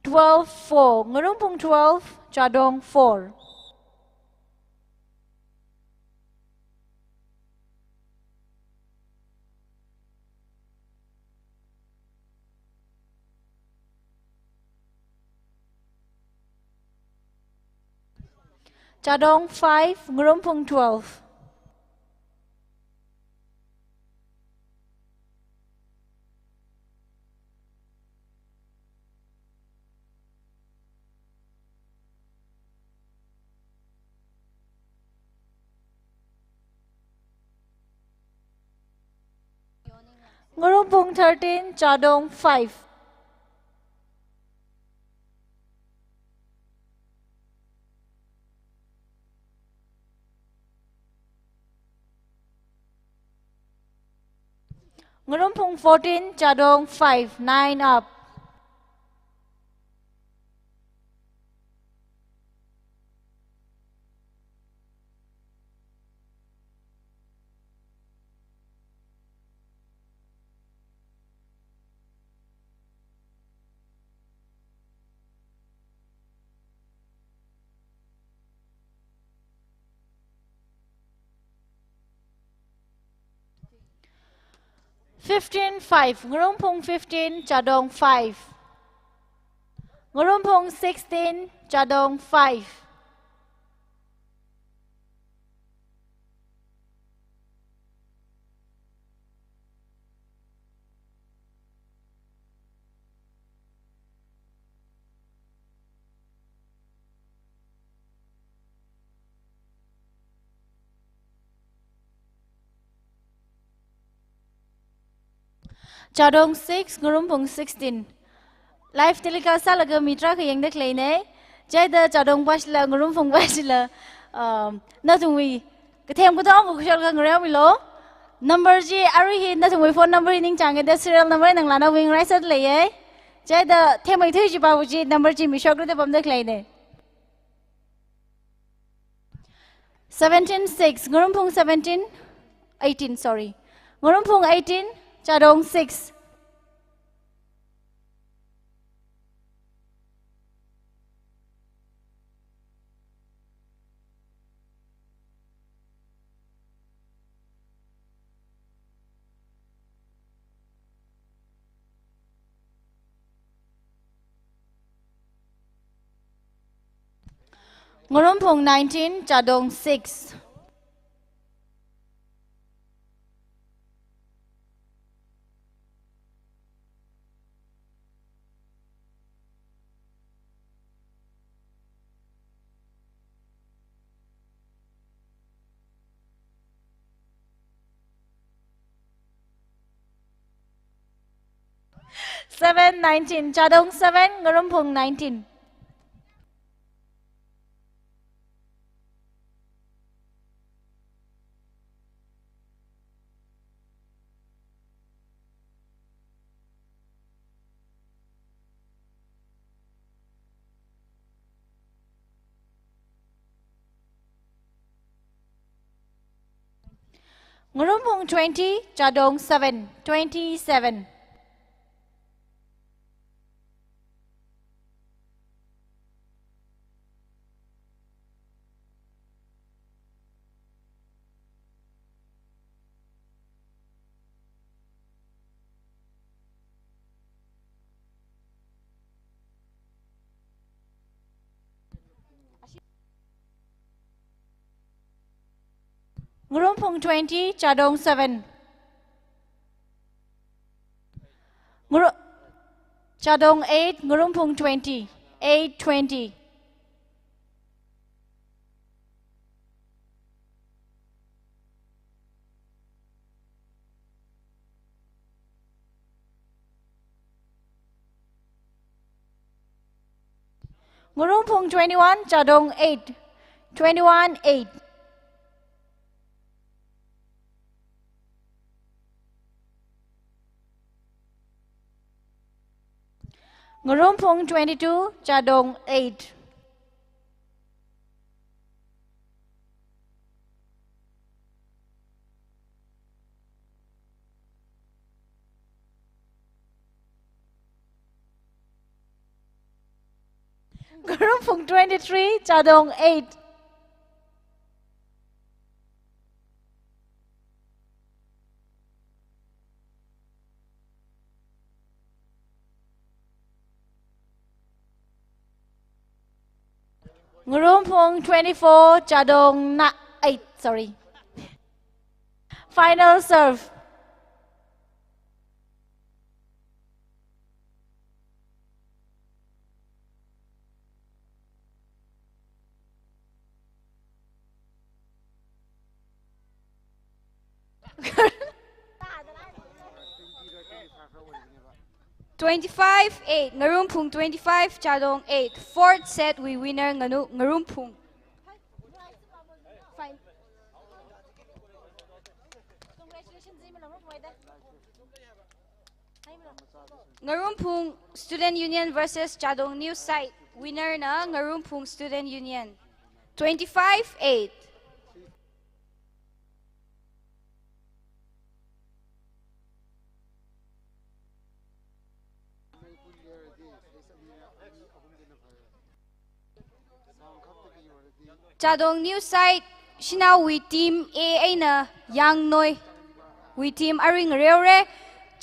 Twelve four. Ngarumphung twelve, Chadong four. Chadong five, Ngarumphung twelve. Ngarumphung thirteen, Chadong five. Ngarumphung fourteen, Chadong five, nine up. Fifteen five, Ngarumphung fifteen, Chadong five. Ngarumphung sixteen, Chadong five. Chadong six, Ngarumphung sixteen. Live telecast sālaga mi tarākha yangda khaleina. Chieina Chadong pāshila, Ngarumphung pāshila, um, nathumwui kathem katong khuishokda ngarāmilo. Number chi arui hi nathumwui phone number hi ningchāngda, serial number nang lana wing right side leiya. Chieina themmeithui chi pāva chi number chi mishokra da pamda khaleina. Seventeen six, Ngarumphung seventeen, eighteen, sorry. Ngarumphung eighteen, Chadong six. Ngarumphung nineteen, Chadong six. Seven nineteen, Chadong seven, Ngarumphung nineteen. Ngarumphung twenty, Chadong seven, twenty-seven. Ngarumphung twenty, Chadong seven. Ngaru-, Chadong eight, Ngarumphung twenty. Eight twenty. Ngarumphung twenty-one, Chadong eight. Twenty-one eight. Ngarumphung twenty-two, Chadong eight. Ngarumphung twenty-three, Chadong eight. Ngarumphung twenty-four, Chadong na-, eight, sorry. Final serve. Twenty-five eight, Ngarumphung twenty-five, Chadong eight. Fourth set wui winner nganu, Ngarumphung. Fine. Congratulations, Ngarumphung Student Union versus Chadong New Site. Winner na Ngarumphung Student Union. Twenty-five eight. Chadong New Site, Shanaowui team A eina Yangnoi wui team arui ngareore.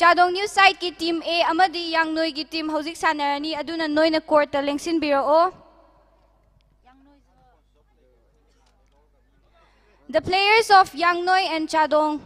Chadong New Site ki team A amadi Yangnoi ki team hojik sānarani, aduna noina court ta lengsinbirao. The players of Yangnoi and Chadong.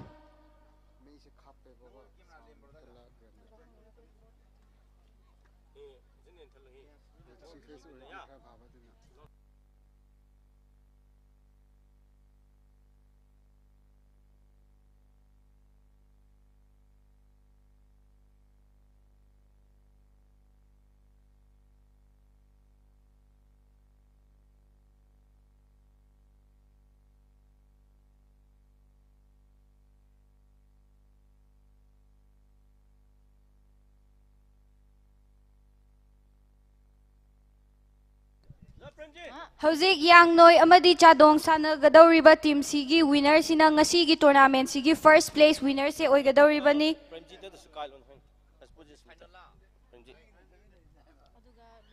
Hojik Yangnoi amadi Chadong sānagadaoriba team sigi winner sina ngasigi tournament sigi first place winner se oigadaoribani.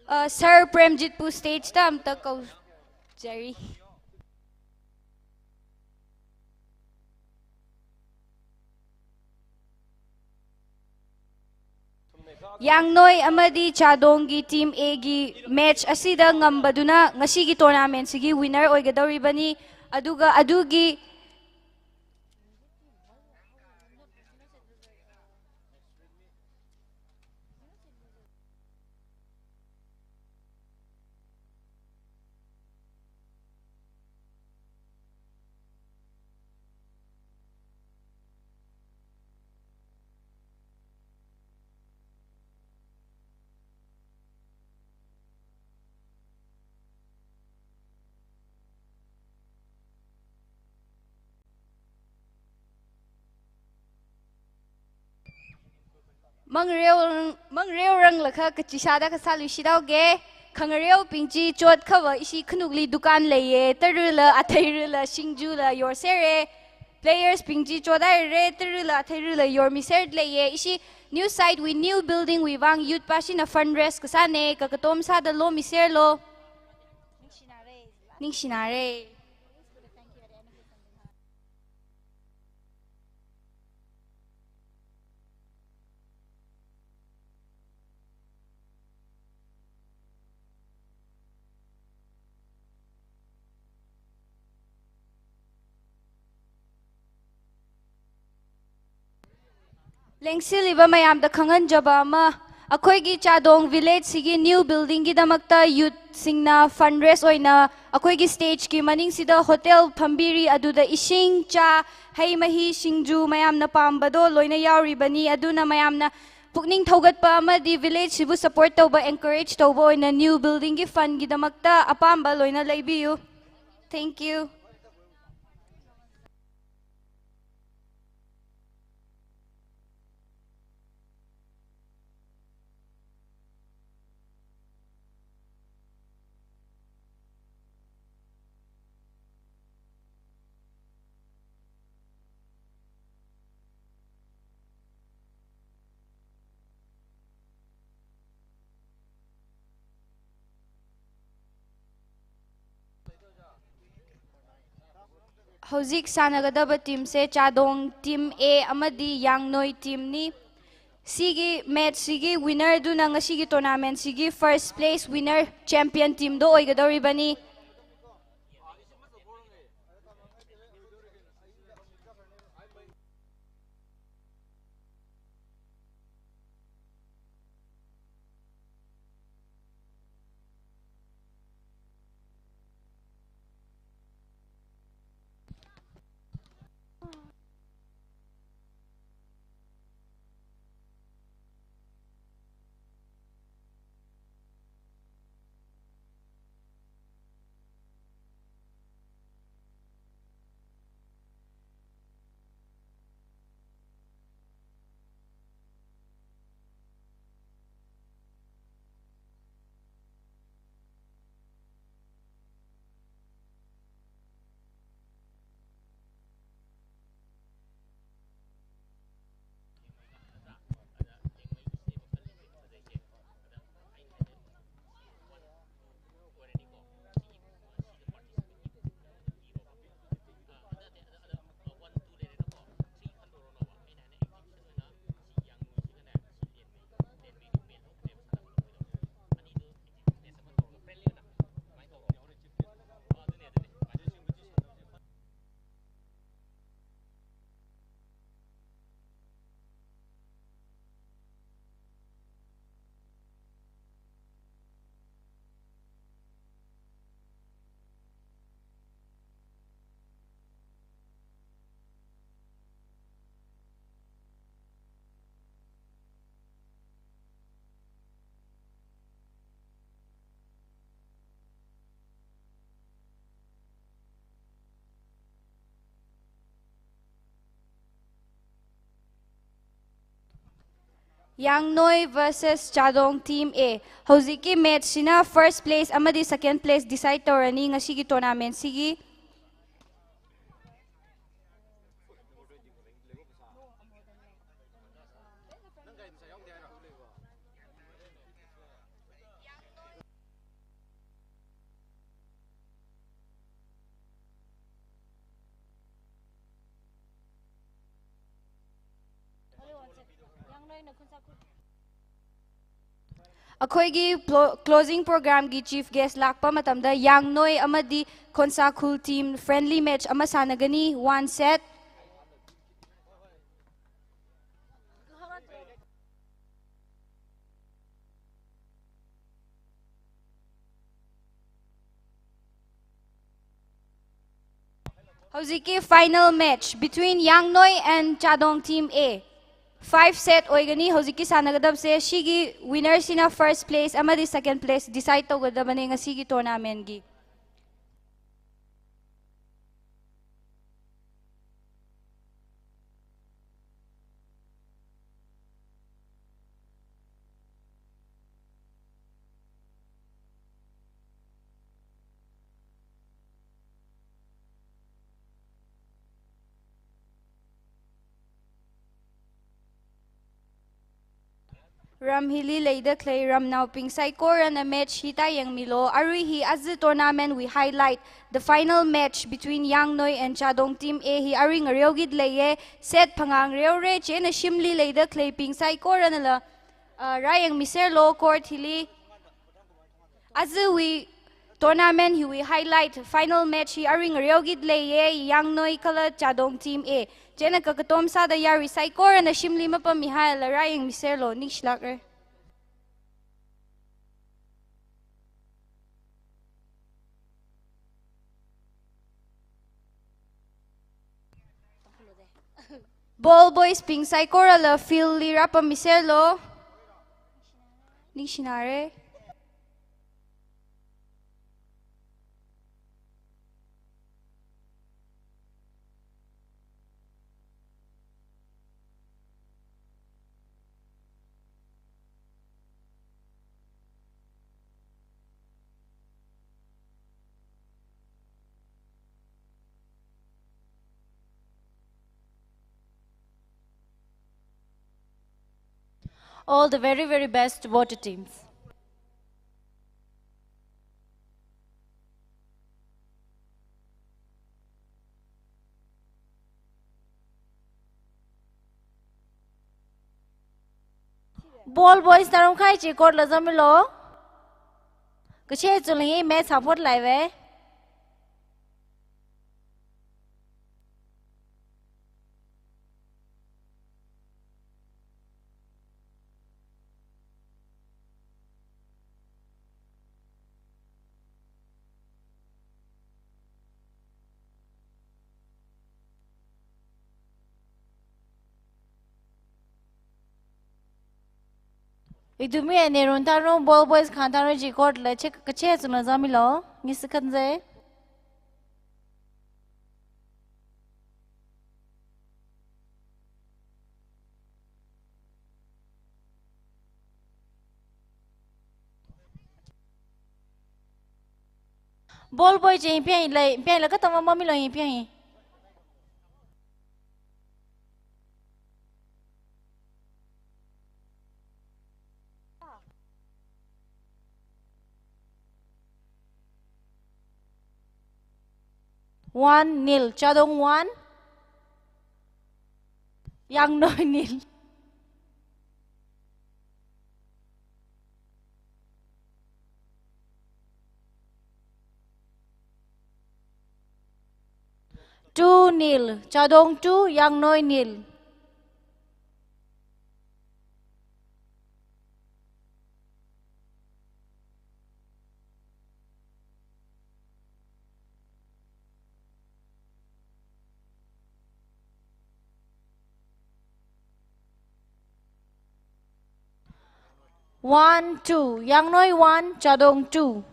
Uh, Sir Premjit pu stage ta amta kaujari. Yangnoi amadi Chadonggi team A gi match asida ngambaduna ngasigi tournament sigi winner oigadaoribani. Aduga adugi Mangreo, mangreo ranglakha kachisāda kasā luishidaoge. Khangareobing chi chotkhavai ishi khanukli dukan leiye, tarila, atheirila, singjula yorsere. Players bing chi chothaire, tarila, atheirila yormiser leiye. Ishi new site wui new building wui vang youth pashina fundraise kasāne, kakatom sāda lomiserlo. Ningshinare. Lengsiliva mayamda khanganjaba ma, akhoigi Chadong village sigi new building gidamakta youth singna fundraise oina akhoigi stage ki maningsida hotel phambiri, aduda ishing, chā, hei, mahi, singju mayamna pambado loina yaoribani. Aduna mayamna pukning thougatpa amadi village sibu support touba, encourage touba oina new building gi fund gidamakta apamba loina leibiyu. Thank you. Hojik sānagada team se Chadong Team A amadi Yangnoi Team ni. Sigi match sigi winner duna ngasigi tournament sigi first place winner champion team do oigadoribani. Yangnoi versus Chadong Team A. Hojiki match sina first place amadi second place decide torani ngasigi tournament sigi. ꯑꯩꯈꯣꯏꯒꯤ ꯄ꯭ꯂꯣ-, closing programꯒꯤ chief guest ꯂꯥꯛꯄ ꯃꯇꯝꯗ ꯌꯥꯡꯅꯣꯏ ꯑꯃꯗꯤ ꯈꯣꯟꯁꯥꯈꯨꯜ team friendly match ꯑꯃ ꯁꯥꯟꯅꯒꯅꯤ, one set꯫ ꯍꯧꯖꯤꯛꯀꯤ final match between ꯌꯥꯡꯅꯣꯏ and ꯆꯥꯗꯣꯡ team A꯫ Five set ꯑꯣꯏꯒꯅꯤ ꯍꯧꯖꯤꯛꯀꯤ ꯁꯥꯟꯅꯒꯗꯕꯁꯦ꯫ ꯁꯤꯒꯤ winner ꯁꯤꯅ first place ꯑꯃꯗꯤ second place decide ꯇꯧꯒꯗꯕꯅꯦ ꯉꯁꯤꯒꯤ tournamentꯒꯤ꯫ ꯔꯝ ꯍꯤꯂꯤ ꯂꯩꯗ ꯈ꯭ꯂꯩ ꯔꯝꯅꯥꯎꯄꯤꯡ ꯁꯥꯏꯀꯣꯔꯥꯅ match ꯍꯤꯇꯥ ꯌꯦꯡꯃꯤꯂꯣ꯫ ꯑꯔꯨꯏ ꯍꯤ ꯑꯖꯤ tournamentꯋꯤ highlight, the final match between ꯌꯥꯡꯅꯣꯏ and ꯆꯥꯗꯣꯡ team A ꯍꯤ ꯑꯔꯨꯏ ꯉꯔꯦꯎꯒꯤꯠ ꯂꯩꯌꯦ꯫ Set ꯐꯪꯉꯥꯡ ꯔꯦꯎꯔꯦ, ꯆꯦꯅ ꯁꯤꯝꯂꯤ ꯂꯩꯗ ꯈ꯭ꯂꯩꯄꯤꯡ ꯁꯥꯏꯀꯣꯔꯥꯅ ꯂ, ꯑ, ꯔꯥꯌꯦꯡ ꯃꯤꯁꯦꯔꯂꯣ court ꯍꯤꯂꯤ꯫ ꯑꯖꯤꯋꯤ tournament ꯍꯤꯋꯤ highlight final match ꯍꯤ ꯑꯔꯨꯏ ꯉꯔꯦꯎꯒꯤꯠ ꯂꯩꯌꯦ, ꯌꯥꯡꯅꯣꯏ ꯀꯂ ꯆꯥꯗꯣꯡ team A꯫ ꯆꯦꯅ ꯀꯀꯇꯣꯝ ꯁꯥꯗ ꯌꯥꯔꯨꯏ ꯁꯥꯏꯀꯣꯔꯥꯅ ꯁꯤꯝꯂꯤ ꯃꯄꯝ ꯃꯤꯍꯥꯏ ꯂ ꯔꯥꯌꯦꯡ ꯃꯤꯁꯦꯔꯂꯣ ꯅꯤꯡꯁꯤꯂꯥꯛꯔꯦ꯫ Ball boys ꯄꯤꯡ ꯁꯥꯏꯀꯣꯔꯥ ꯂ field ꯂꯤ ꯔꯥꯄꯝ ꯃꯤꯁꯦꯔꯂꯣ꯫ ꯅꯤꯡꯁꯤꯅꯥꯔꯦ꯫ All the very, very best to both the teams. Ball boys narum khai chi court la zāmilu. Kachi chili hi match haphot laive. Ithumwui Nerun Tangrum, Ball Boys Khang Tangrum chi court la chi kachi chili zāmilu. Ngi sikhan ze. Ball boy chi hi pia hi lei, pia hi lei, katam mamilu hi pia hi. One nil, Chadong one, Yangnoi nil. Two nil, Chadong two, Yangnoi nil. One two, Yangnoi one, Chadong two.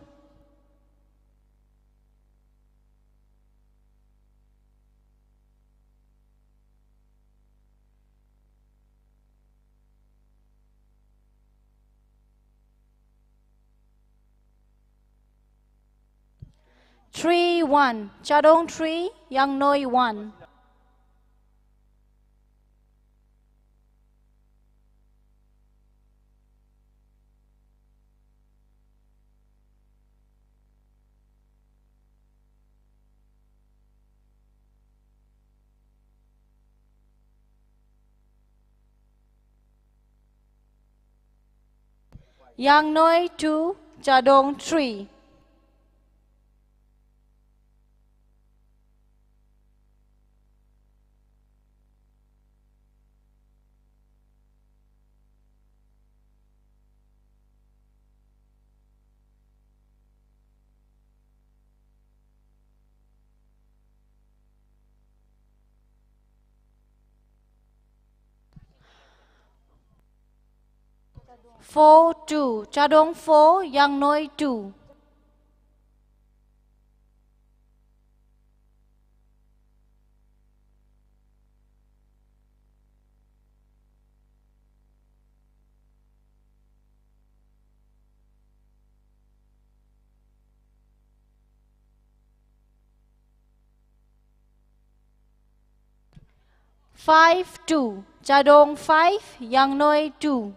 Three one, Chadong three, Yangnoi one. Yangnoi two, Chadong three. Four two, Chadong four, Yangnoi two. Five two, Chadong five, Yangnoi two.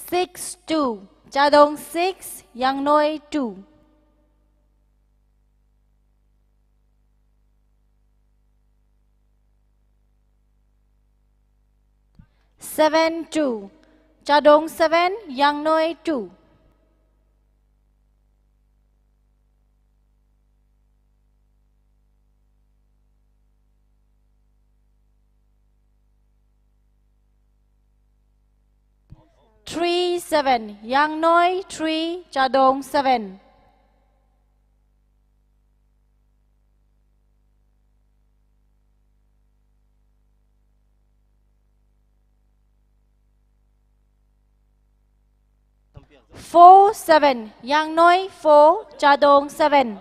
Six two, Chadong six, Yangnoi two. Seven two, Chadong seven, Yangnoi two. Three seven, Yangnoi three, Chadong seven. Four seven, Yangnoi four, Chadong seven.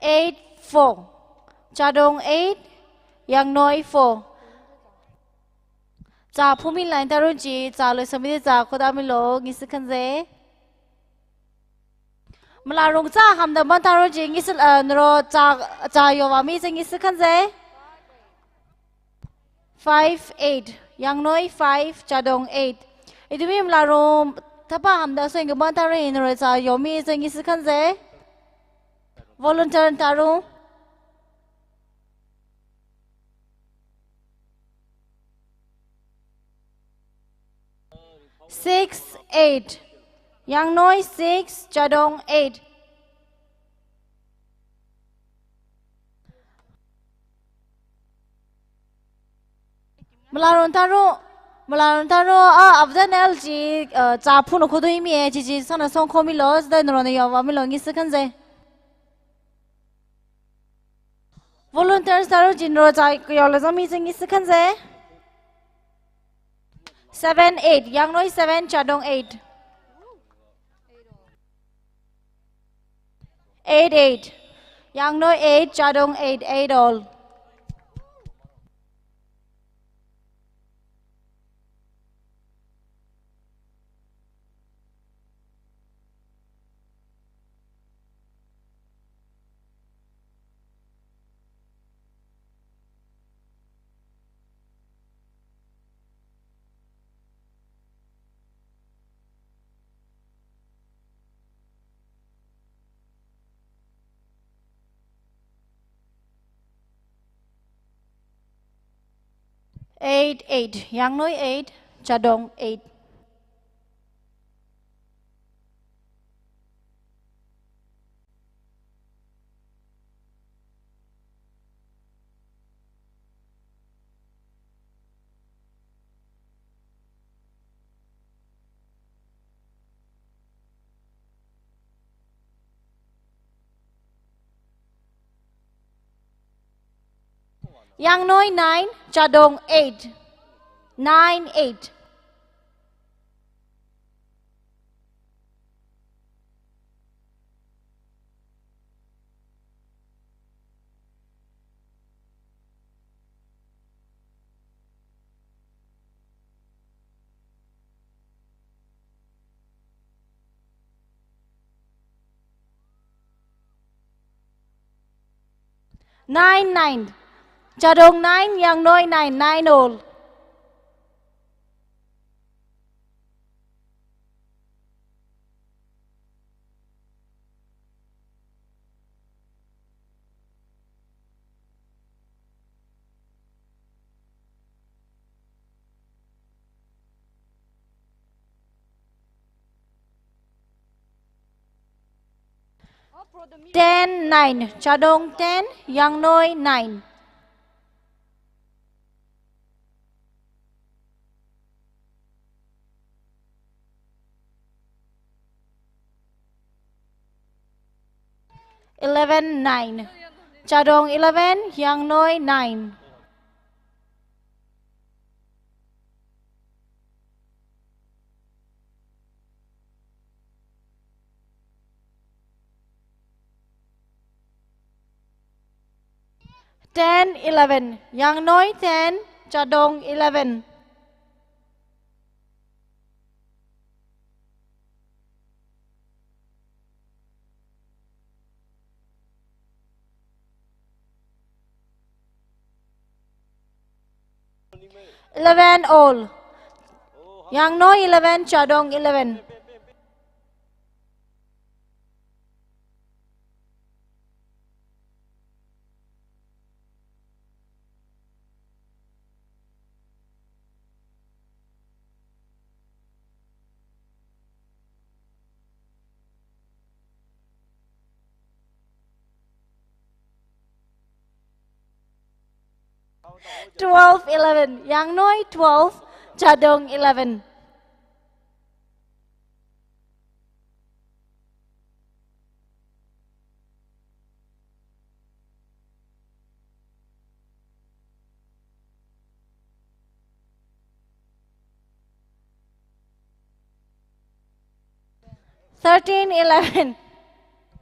Eight four. Chadong eight, Yangnoi four. Chā phumi line tarun chi, chā loisāmi chā khuda milo, ngisi khanze. Malarung chā hamda man tarun chi, ngisi, uh, naro chā, chā yovāmi chi ngisi khanze. Five eight. Yangnoi five, Chadong eight. Ithumwui malarung thapa hamda soingaman tarun naro chā yomi chi ngisi khanze. Volunteer tarun. Six eight. Yangnoi six, Chadong eight. Malarung tarun, malarung tarun, ah, Avdan L G, uh, chā phunu khudu imi e, chi chi sāna songkhomilo, sāda narona yovāmilo, ngisi khanze. Volunteers tarun chi naro chā yolazāmi chi ngisi khanze. Seven eight, Yangnoi seven, Chadong eight. Eight eight. Yangnoi eight, Chadong eight, eight all. Eight eight. Yangnoi eight, Chadong eight. Yangnoi nine, Chadong eight. Nine eight. Nine nine. Chadong nine, Yangnoi nine, nine all. Ten nine. Chadong ten, Yangnoi nine. Eleven nine. Chadong eleven, Yangnoi nine. Ten eleven. Yangnoi ten, Chadong eleven. Eleven all. Yangnoi eleven, Chadong eleven. Twelve eleven. Yangnoi twelve, Chadong eleven. Thirteen eleven.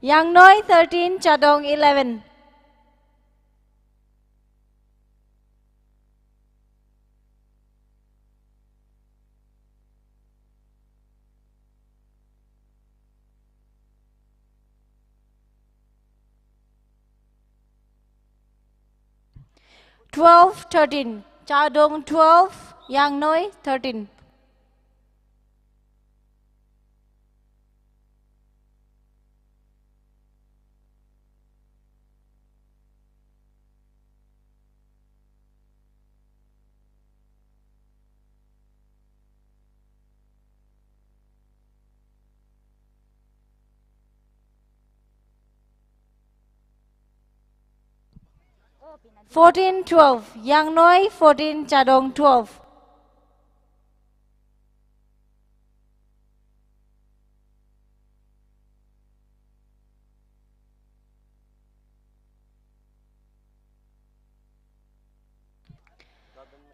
Yangnoi thirteen, Chadong eleven. Twelve thirteen. Chadong twelve, Yangnoi thirteen. Fourteen twelve, Yangnoi fourteen, Chadong twelve.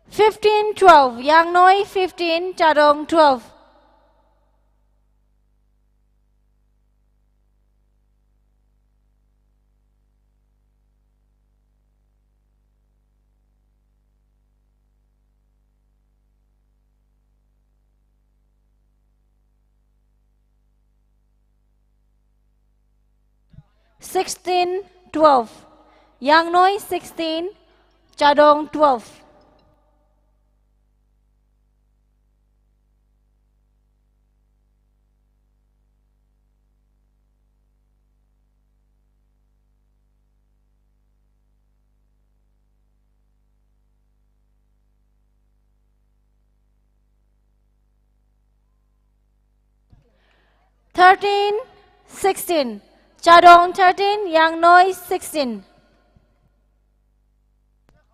Fifteen twelve, Yangnoi fifteen, Chadong twelve. Sixteen twelve. Yangnoi sixteen, Chadong twelve. Thirteen sixteen. Chadong thirteen, Yangnoi sixteen.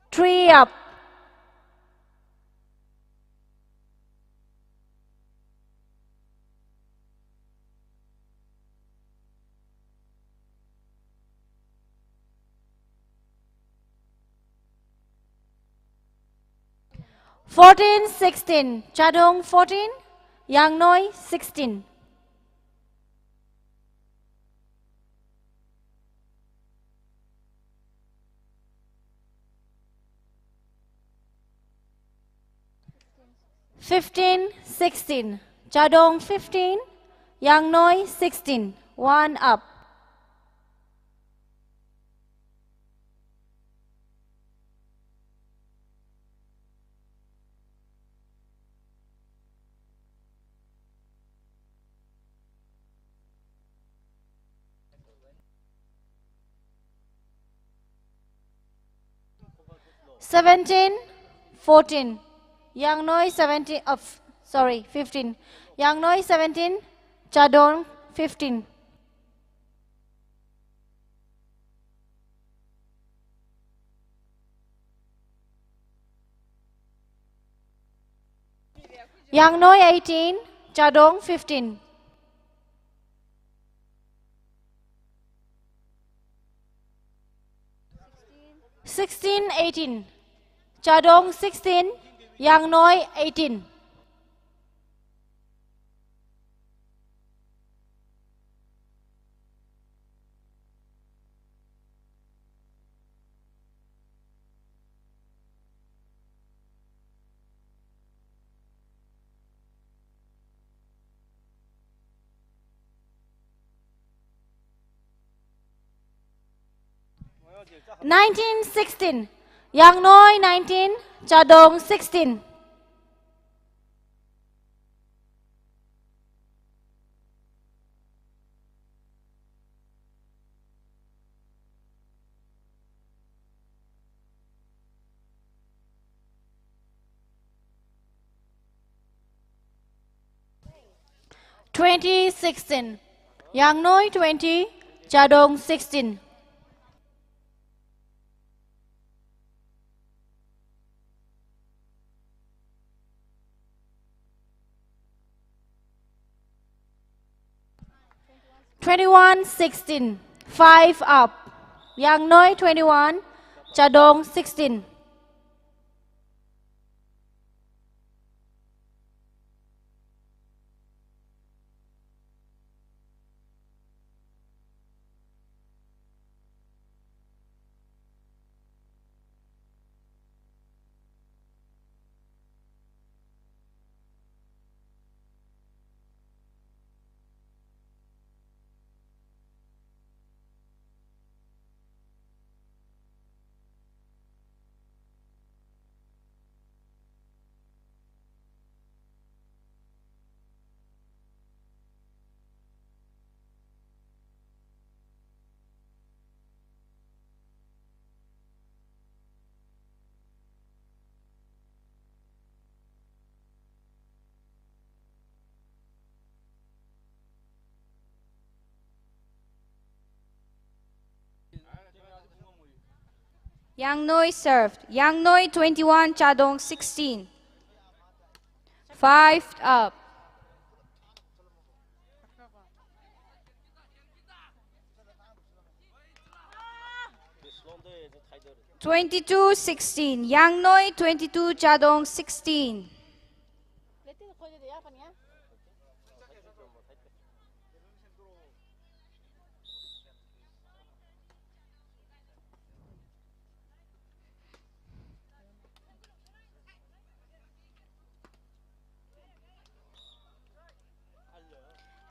Three up. Fourteen sixteen. Chadong fourteen, Yangnoi sixteen. Fifteen sixteen. Chadong fifteen, Yangnoi sixteen. One up. Seventeen fourteen. Yangnoi seventeen, uh, f-, sorry, fifteen. Yangnoi seventeen, Chadong fifteen. Yangnoi eighteen, Chadong fifteen. Sixteen eighteen. Chadong sixteen, Yangnoi eighteen. Nineteen sixteen. Yangnoi nineteen, Chadong sixteen. Twenty sixteen. Yangnoi twenty, Chadong sixteen. Twenty-one sixteen, five up. Yangnoi twenty-one, Chadong sixteen. Yangnoi served. Yangnoi twenty-one, Chadong sixteen. Five up. Twenty-two sixteen. Yangnoi twenty-two, Chadong sixteen.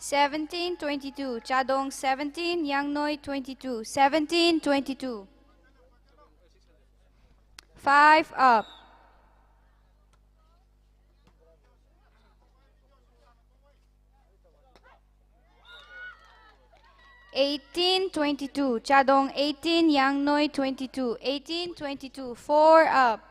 Seventeen twenty-two, Chadong seventeen, Yangnoi twenty-two, seventeen twenty-two. Five up. Eighteen twenty-two, Chadong eighteen, Yangnoi twenty-two, eighteen twenty-two, four up.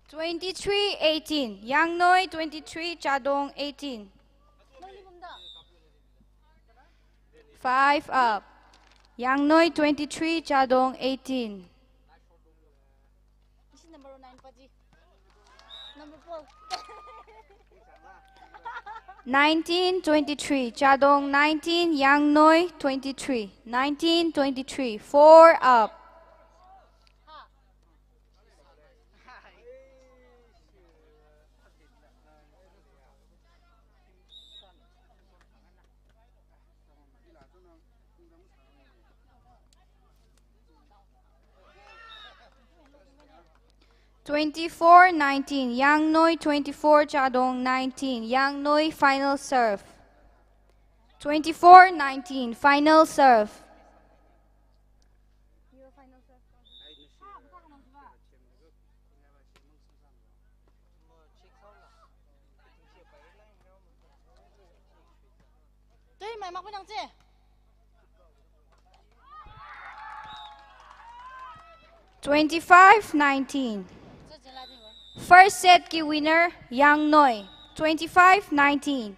Twenty-three eighteen. Yangnoi twenty-three, Chadong eighteen. Five up. Yangnoi twenty-three, Chadong eighteen. Number four. Nineteen twenty-three, Chadong nineteen, Yangnoi twenty-three, nineteen twenty-three, four up. Twenty-four nineteen, Yangnoi twenty-four, Chadong nineteen, Yangnoi final serve. Twenty-four nineteen, final serve. Twenty-five nineteen. First set ki winner, Yangnoi. Twenty-five nineteen.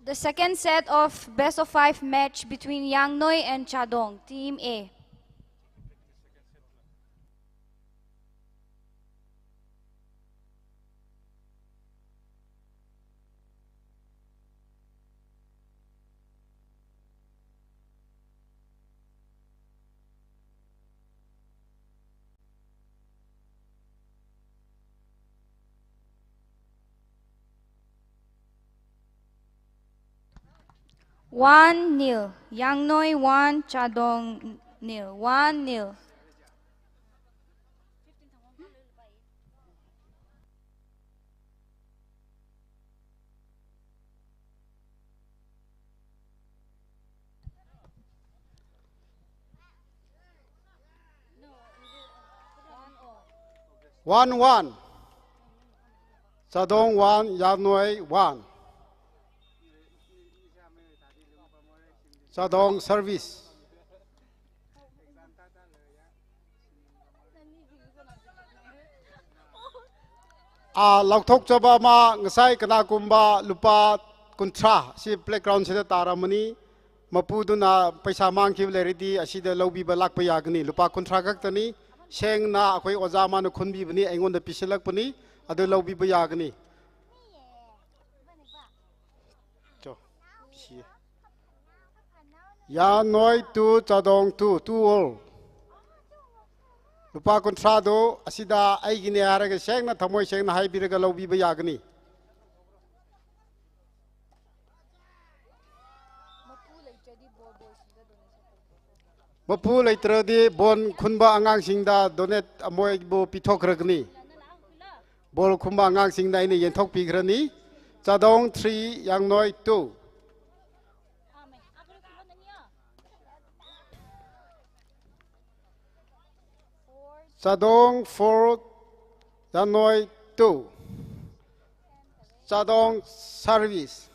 The second set of best of five match between Yangnoi and Chadong, Team A. One nil. Yangnoi one, Chadong nil. One nil. One one. Chadong one, Yangnoi one. Chadong service. A, laothokchaba ama ngasai kanakumva lupa kunthra si playground sida tarāmani. Mapuduna paisa mangkhiva leiradi asida laobiva lakpa yākani. Lupa kunthra khaktani. Shengna akhoi ojā amana khunbibani, aingona pishilakpani. Ado laobiva yākani. Cho, pishi. Yangnoi two, Chadong two, two all. Lupa kunthra do, asida aigini hāraga shengna thamoi shengna haibiraga laobiva yākani. Mapu leitharadi ball khunba angangsingda donate amoibu pithokragani. Ball khunba angangsingda ina yenthokpikharani. Chadong three, Yangnoi two. Chadong four, Yangnoi two. Chadong service.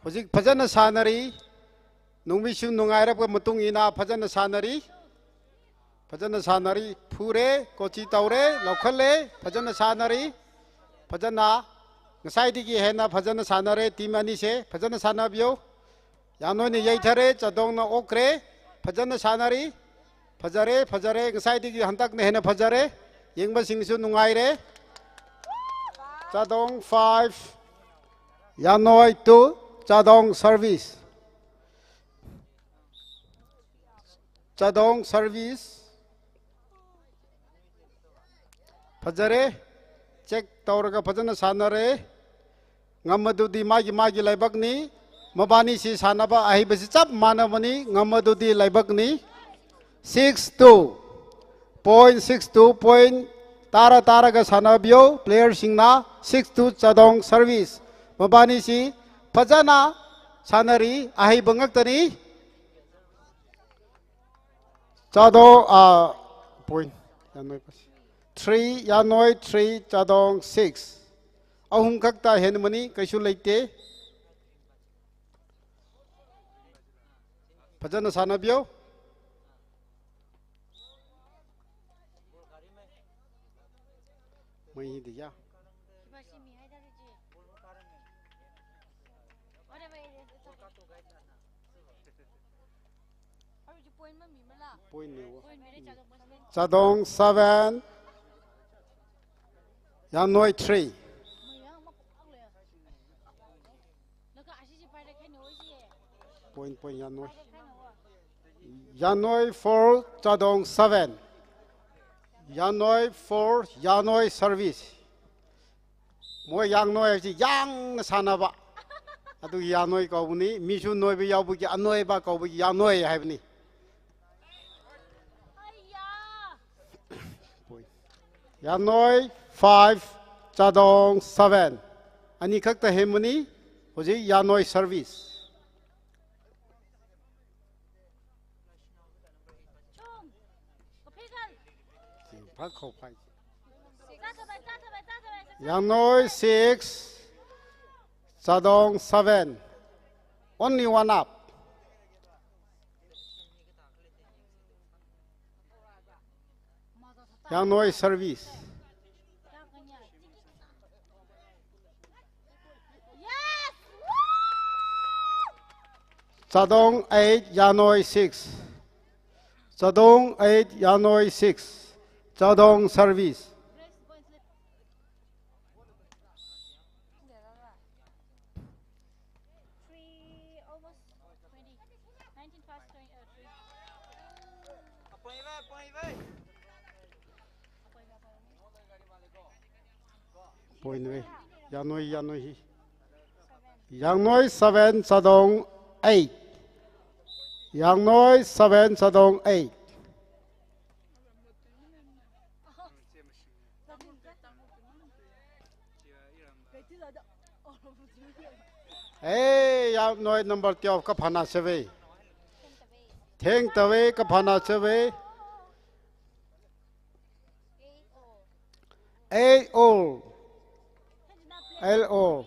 Hojik phajana sānari. Nungmishu nungairapka matung ina phajana sānari. Phajana sānari. Phure, kochi taure, laokhale, phajana sānari. Phajana, ngasaidagi hena phajana sānare, team anise, phajana sānabiyo. Yangnoina yaithare, Chadongna okre, phajana sānari, phajare, phajare, ngasaidagi hantakna hena phajare, yengbasingnashu nungaire. Chadong five, Yangnoi two, Chadong service. Chadong service. Phajare, check tauraga phajana sānare. Ngamadudi magi magi laibakni, mabani si sānaba ahiba si chap manamani, ngamadudi laibakni. Six two, point six two, point tara taraga sānabiyo, player singna, six two Chadong service. Mabani si phajana sānari, ahiba ngaktani. Chadong, ah, point. Yangnoi pas. Three, Yangnoi three, Chadong six. Ahum khakta henmani, kaisu leite. Phajana sānabiyo. Mai hi diya. Point ne wo. Chadong seven. Yangnoi three. Point, point, Yangnoi. Yangnoi four, Chadong seven. Yangnoi four, Yangnoi service. Moi Yangnoi chi yangna sānaba. Adu Yangnoi kaubuni, mishu noiba yaobuki anoi ba kaubuki Yangnoi haibuni. Yangnoi five, Chadong seven. Ani khakta henmani, hojik Yangnoi service. Yangnoi six, Chadong seven. Only one up. Yangnoi service. Chadong eight, Yangnoi six. Chadong eight, Yangnoi six. Chadong service. Point wei. Yangnoi, Yangnoi hi. Yangnoi seven, Chadong eight. Yangnoi seven, Chadong eight. Hey, Yangnoi number twelve kaphāna seve. Thengtave kaphāna seve. Eight all. L O.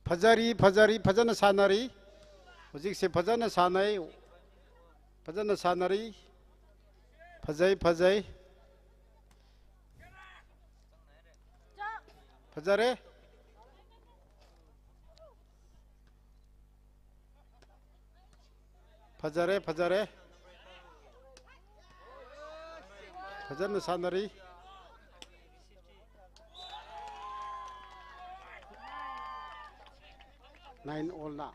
Phazari, phazari, phazana sānari. Hujikse phazana sānai. Phazana sānari. Phazai, phazai. Phazare. Phazare, phazare. Phazana sānari. Nine all na.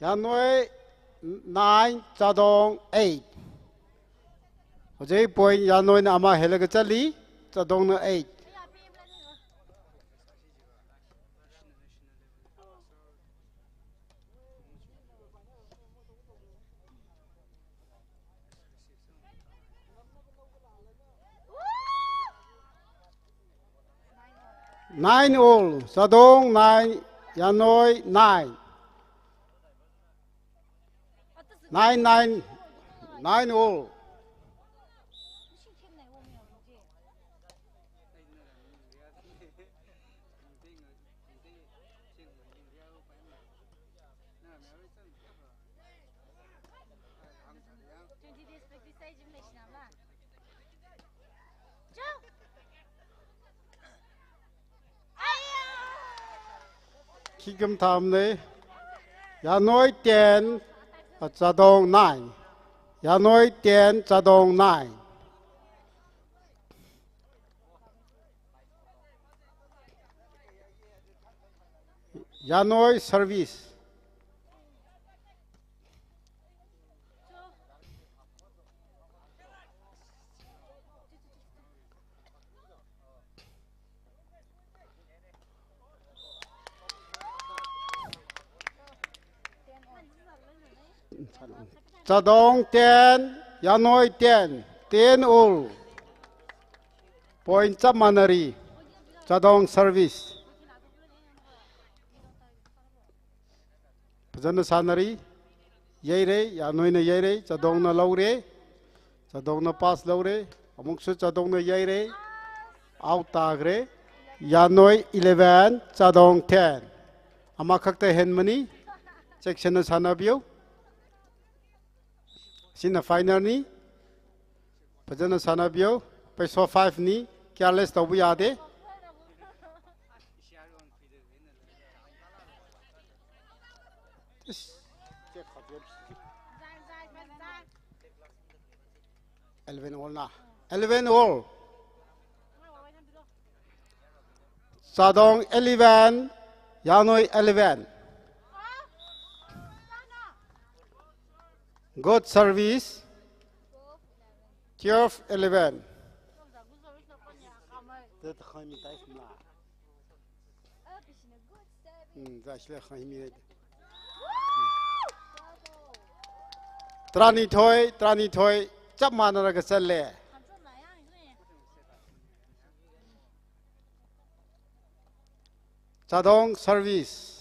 Yangnoi nine, Chadong eight. Hujai point Yangnoina ama helaga chali, Chadongna eight. Nine all, Chadong nine, Yangnoi nine. Nine, nine, nine all. Khikam thamne. Yangnoi ten, Chadong nine. Yangnoi ten, Chadong nine. Yangnoi service. Chadong ten, Yangnoi ten, ten all. Point chap manari. Chadong service. Phazana sānari. Yaire, Yangnoina yaire, Chadongna laure. Chadongna pass laure. Amukshu Chadongna yaire. Out tākre. Yangnoi eleven, Chadong ten. Ama khakta hen mani. Section na sānabiyo. Sina final ni. Phazana sānabiyo. Paiso five ni. Careless taubu yade. Eleven all na. Eleven all. Chadong eleven, Yangnoi eleven. Good service. Twelve eleven. Taranithoi, taranithoi, chap manaraga zatle. Chadong service.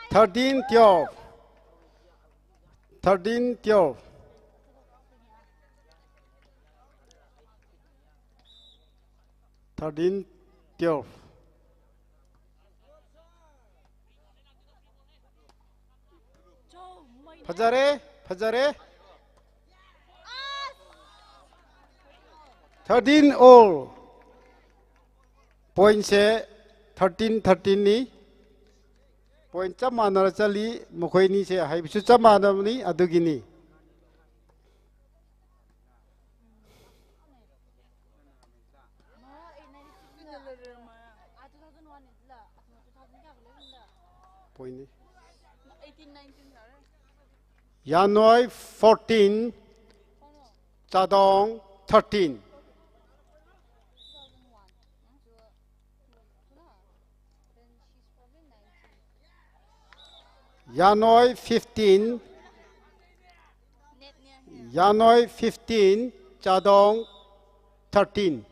Thirteen twelve. Thirteen twelve. Thirteen twelve. Phazare, phazare. Thirteen all. Point se thirteen thirteen ni. Point chap manar chali, makhoini se haipasu chap manarmani, adugini. Point ni. Yanoi fourteen, Chadong thirteen. Yanoi fifteen, Yanoi fifteen, Chadong thirteen.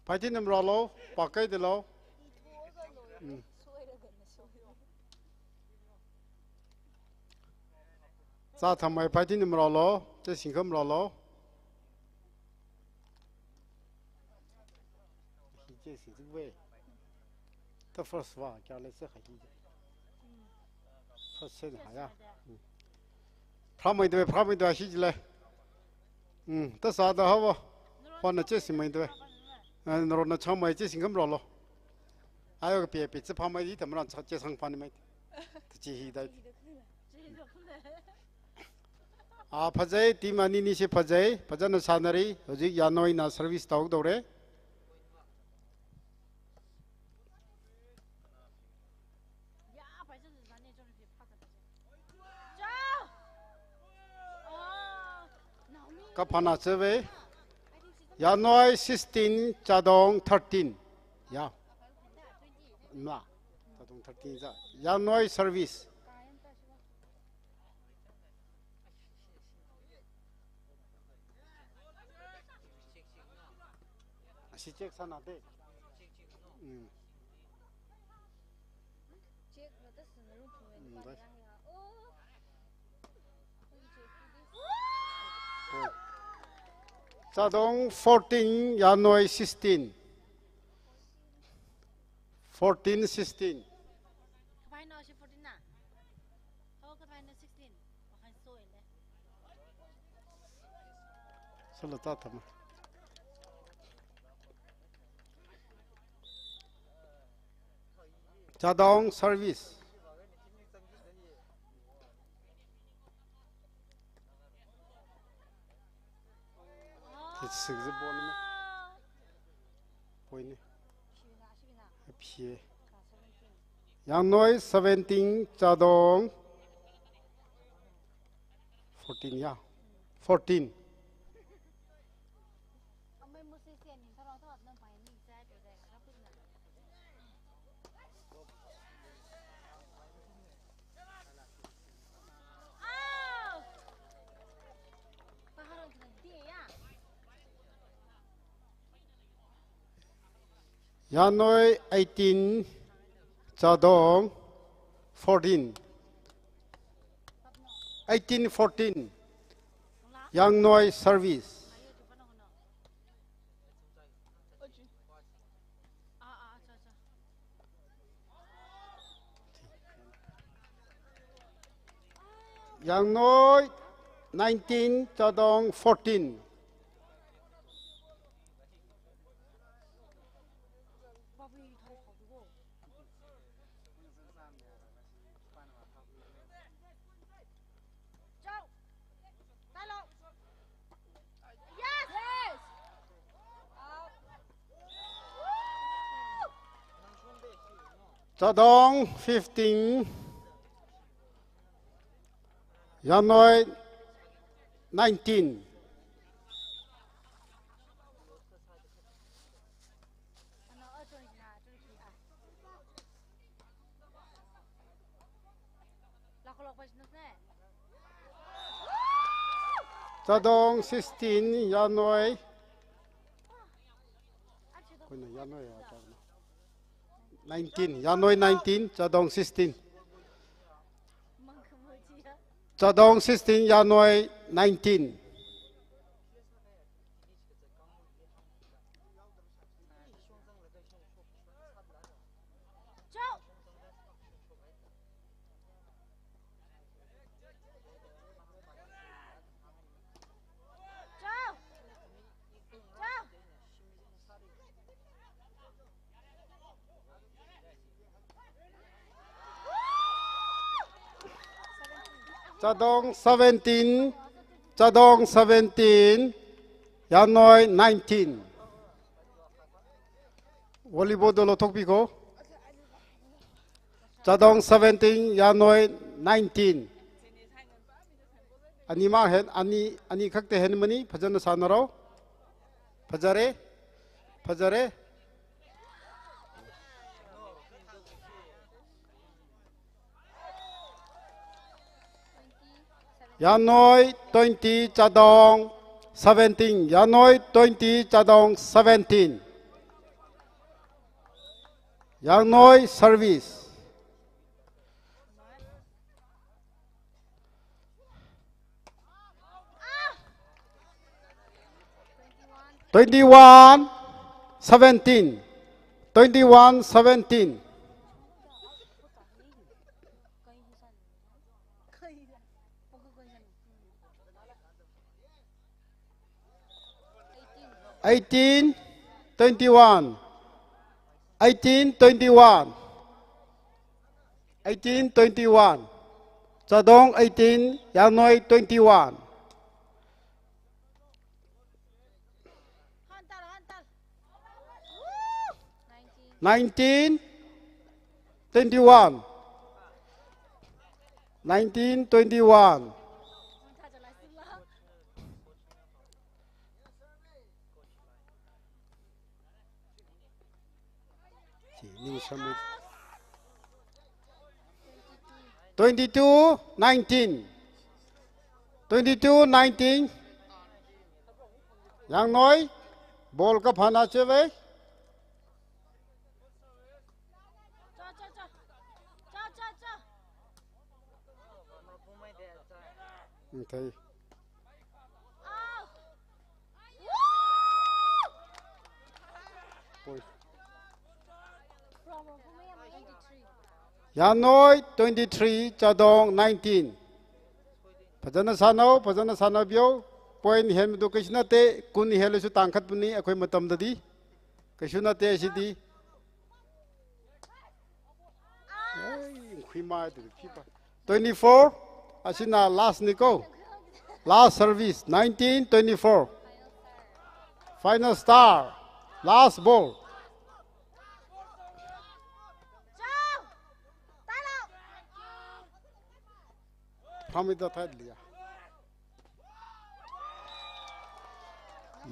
Phaiti nam rālo, pākai dalo. Mm. Zā thamai phaiti nam rālo, che singkham rālo. Hi che singkham ve. The first one, kya le se kha hi. First se ha ya. Mm. Pramai de, pramai de hi le. Mm, ta sa da hawa. Hon na che singmai de. Eh, naro na changmai che singkham rālo. Ayo ka pe pe che phamai di tamran cha che sang phan mai. Ta che hi dai. Ah, phajai, team ani ni se phajai, phajana sānari, hojik Yanoina service tau dore. Kaphana cheve. Yanoi sixteen, Chadong thirteen. Ya. Ma. Chadong thirteen za. Yanoi service. Asi check sāna de. Mm. Mm, bye. Chadong fourteen, Yanoi sixteen. Fourteen sixteen. Kapai no si fourteen na? Ho kapai no sixteen. Wakan so in de. Solo ta tama. Chadong service. It's six ball ni. Point ni. Aphi. Yangnoi seventeen, Chadong fourteen, ya. Fourteen. Yangnoi eighteen, Chadong fourteen. Eighteen fourteen. Yangnoi service. Yangnoi nineteen, Chadong fourteen. Chadong fifteen, Yangnoi nineteen. Chadong sixteen, Yangnoi. Kuina Yangnoi ya, Chadong. Nineteen, Yangnoi nineteen, Chadong sixteen. Chadong sixteen, Yangnoi nineteen. Chadong seventeen, Chadong seventeen, Yanoi nineteen. Volleyball do lothokpiko. Chadong seventeen, Yanoi nineteen. Ani mang hen, ani, ani khakta hen mani, phazana sānaro. Phazare, phazare. Yanoi twenty, Chadong seventeen. Yanoi twenty, Chadong seventeen. Yanoi service. Twenty-one seventeen. Twenty-one seventeen. Eighteen twenty-one. Eighteen twenty-one. Eighteen twenty-one. Chadong eighteen, Yanoi twenty-one. Nineteen twenty-one. Nineteen twenty-one. Twenty-two nineteen. Twenty-two nineteen. Yangnoi, ball kaphāna cheve. Okay. Yangnoi twenty-three, Chadong nineteen. Phazana sānao, phazana sānabiyo. Point hendu kashina te, kun helasu tangkhat puni, akhoi matamdadi. Kashina te sidi. Ei, khuimai tu phipa. Twenty-four, asina last niko. Last service, nineteen twenty-four. Final star, last ball. Pramita Thadlia.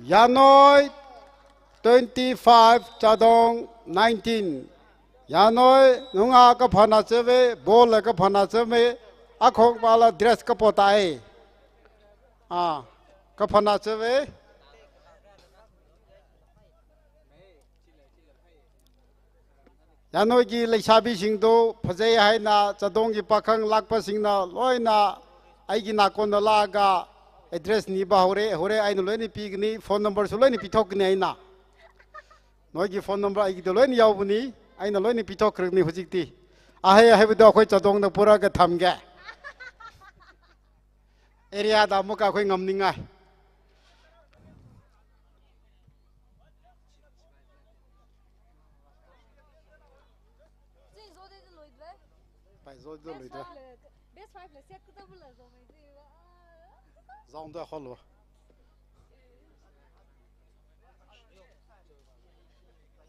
Yangnoi twenty-five, Chadong nineteen. Yangnoi nunga kaphāna cheve, ball kaphāna cheve, akhong pala dress kapotai. Ah, kaphāna cheve. Yannoigi leishabisingdo phazai haina, Chadonggi pakhang lakpasingna loina aigi nakonda laga address niba haore, haore aina loina pikni, phone number su loina pithokni aina. Noigi phone number aigida loina yaobuni, aina loina pithokni hujikti. Ahai, ahaibudo akhoi Chadongna pura kathamge. Area da muka akhoi ngamningai. Pai zo zo lui da. Best five la set kutabula zo mai zi. Zong da holo.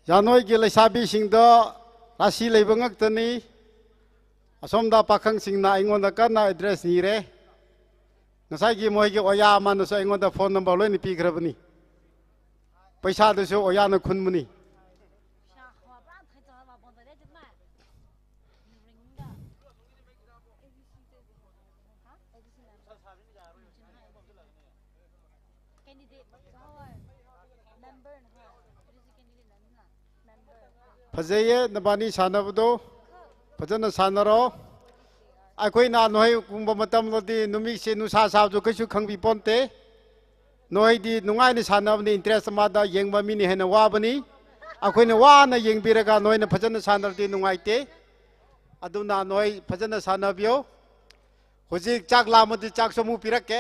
Yannoigi leishabisingda rasi leiba ngaktani. Asomda pakhangsingna aingona kanna address nire. Ngasaigi moigi oya amanasu aingona phone number loina pikharabani. Paisadasu oyana khunmani. Phazaiye, nabani sānabado. Phazana sānaro. Akhoi na nohoi kumba matamladi numikse nusa sābado kaisu khangbi ponte. Nohoidi nungaini sānabani, interest amada yengba mina hena wabani. ꯑꯩꯈꯣꯏꯅ ꯋꯥꯅ ꯌꯦꯡꯕꯤꯔꯒ ꯅꯣꯏꯅ ꯐꯖꯅ ꯁꯥꯟꯅꯔꯗꯤ ꯅꯨꯡꯉꯥꯏꯇꯦ꯫ ꯑꯗꯨꯅ ꯅꯣꯏ ꯐꯖꯅ ꯁꯥꯟꯅꯕꯤꯌꯣ꯫ ꯍꯧꯖꯤꯛ ꯆꯥꯛ ꯂꯥꯝꯃꯗꯤ ꯆꯥꯛꯁꯨ ꯑꯃꯨꯛ ꯄꯤꯔꯛꯀꯦ꯫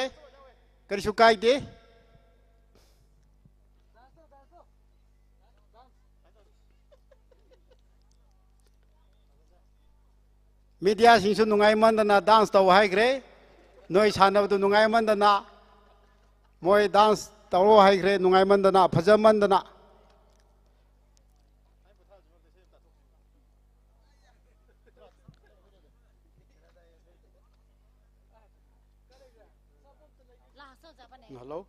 ꯀꯔꯤꯁꯨ ꯀꯥꯏꯗꯦ꯫ Media ꯁꯤꯡꯁꯨ ꯅꯨꯡꯉꯥꯏꯃꯟꯗꯅ dance ꯇꯧ ꯍꯥꯏꯈ꯭ꯔꯦ꯫ ꯅꯣꯏ ꯁꯥꯟꯅꯕꯗꯨ ꯅꯨꯡꯉꯥꯏꯃꯟꯗꯅ ꯃꯣꯏ dance ꯇꯧꯔꯣ ꯍꯥꯏꯈ꯭ꯔꯦ, ꯅꯨꯡꯉꯥꯏꯃꯟꯗꯅ, ꯐꯖꯃꯟꯗꯅ꯫ Hello?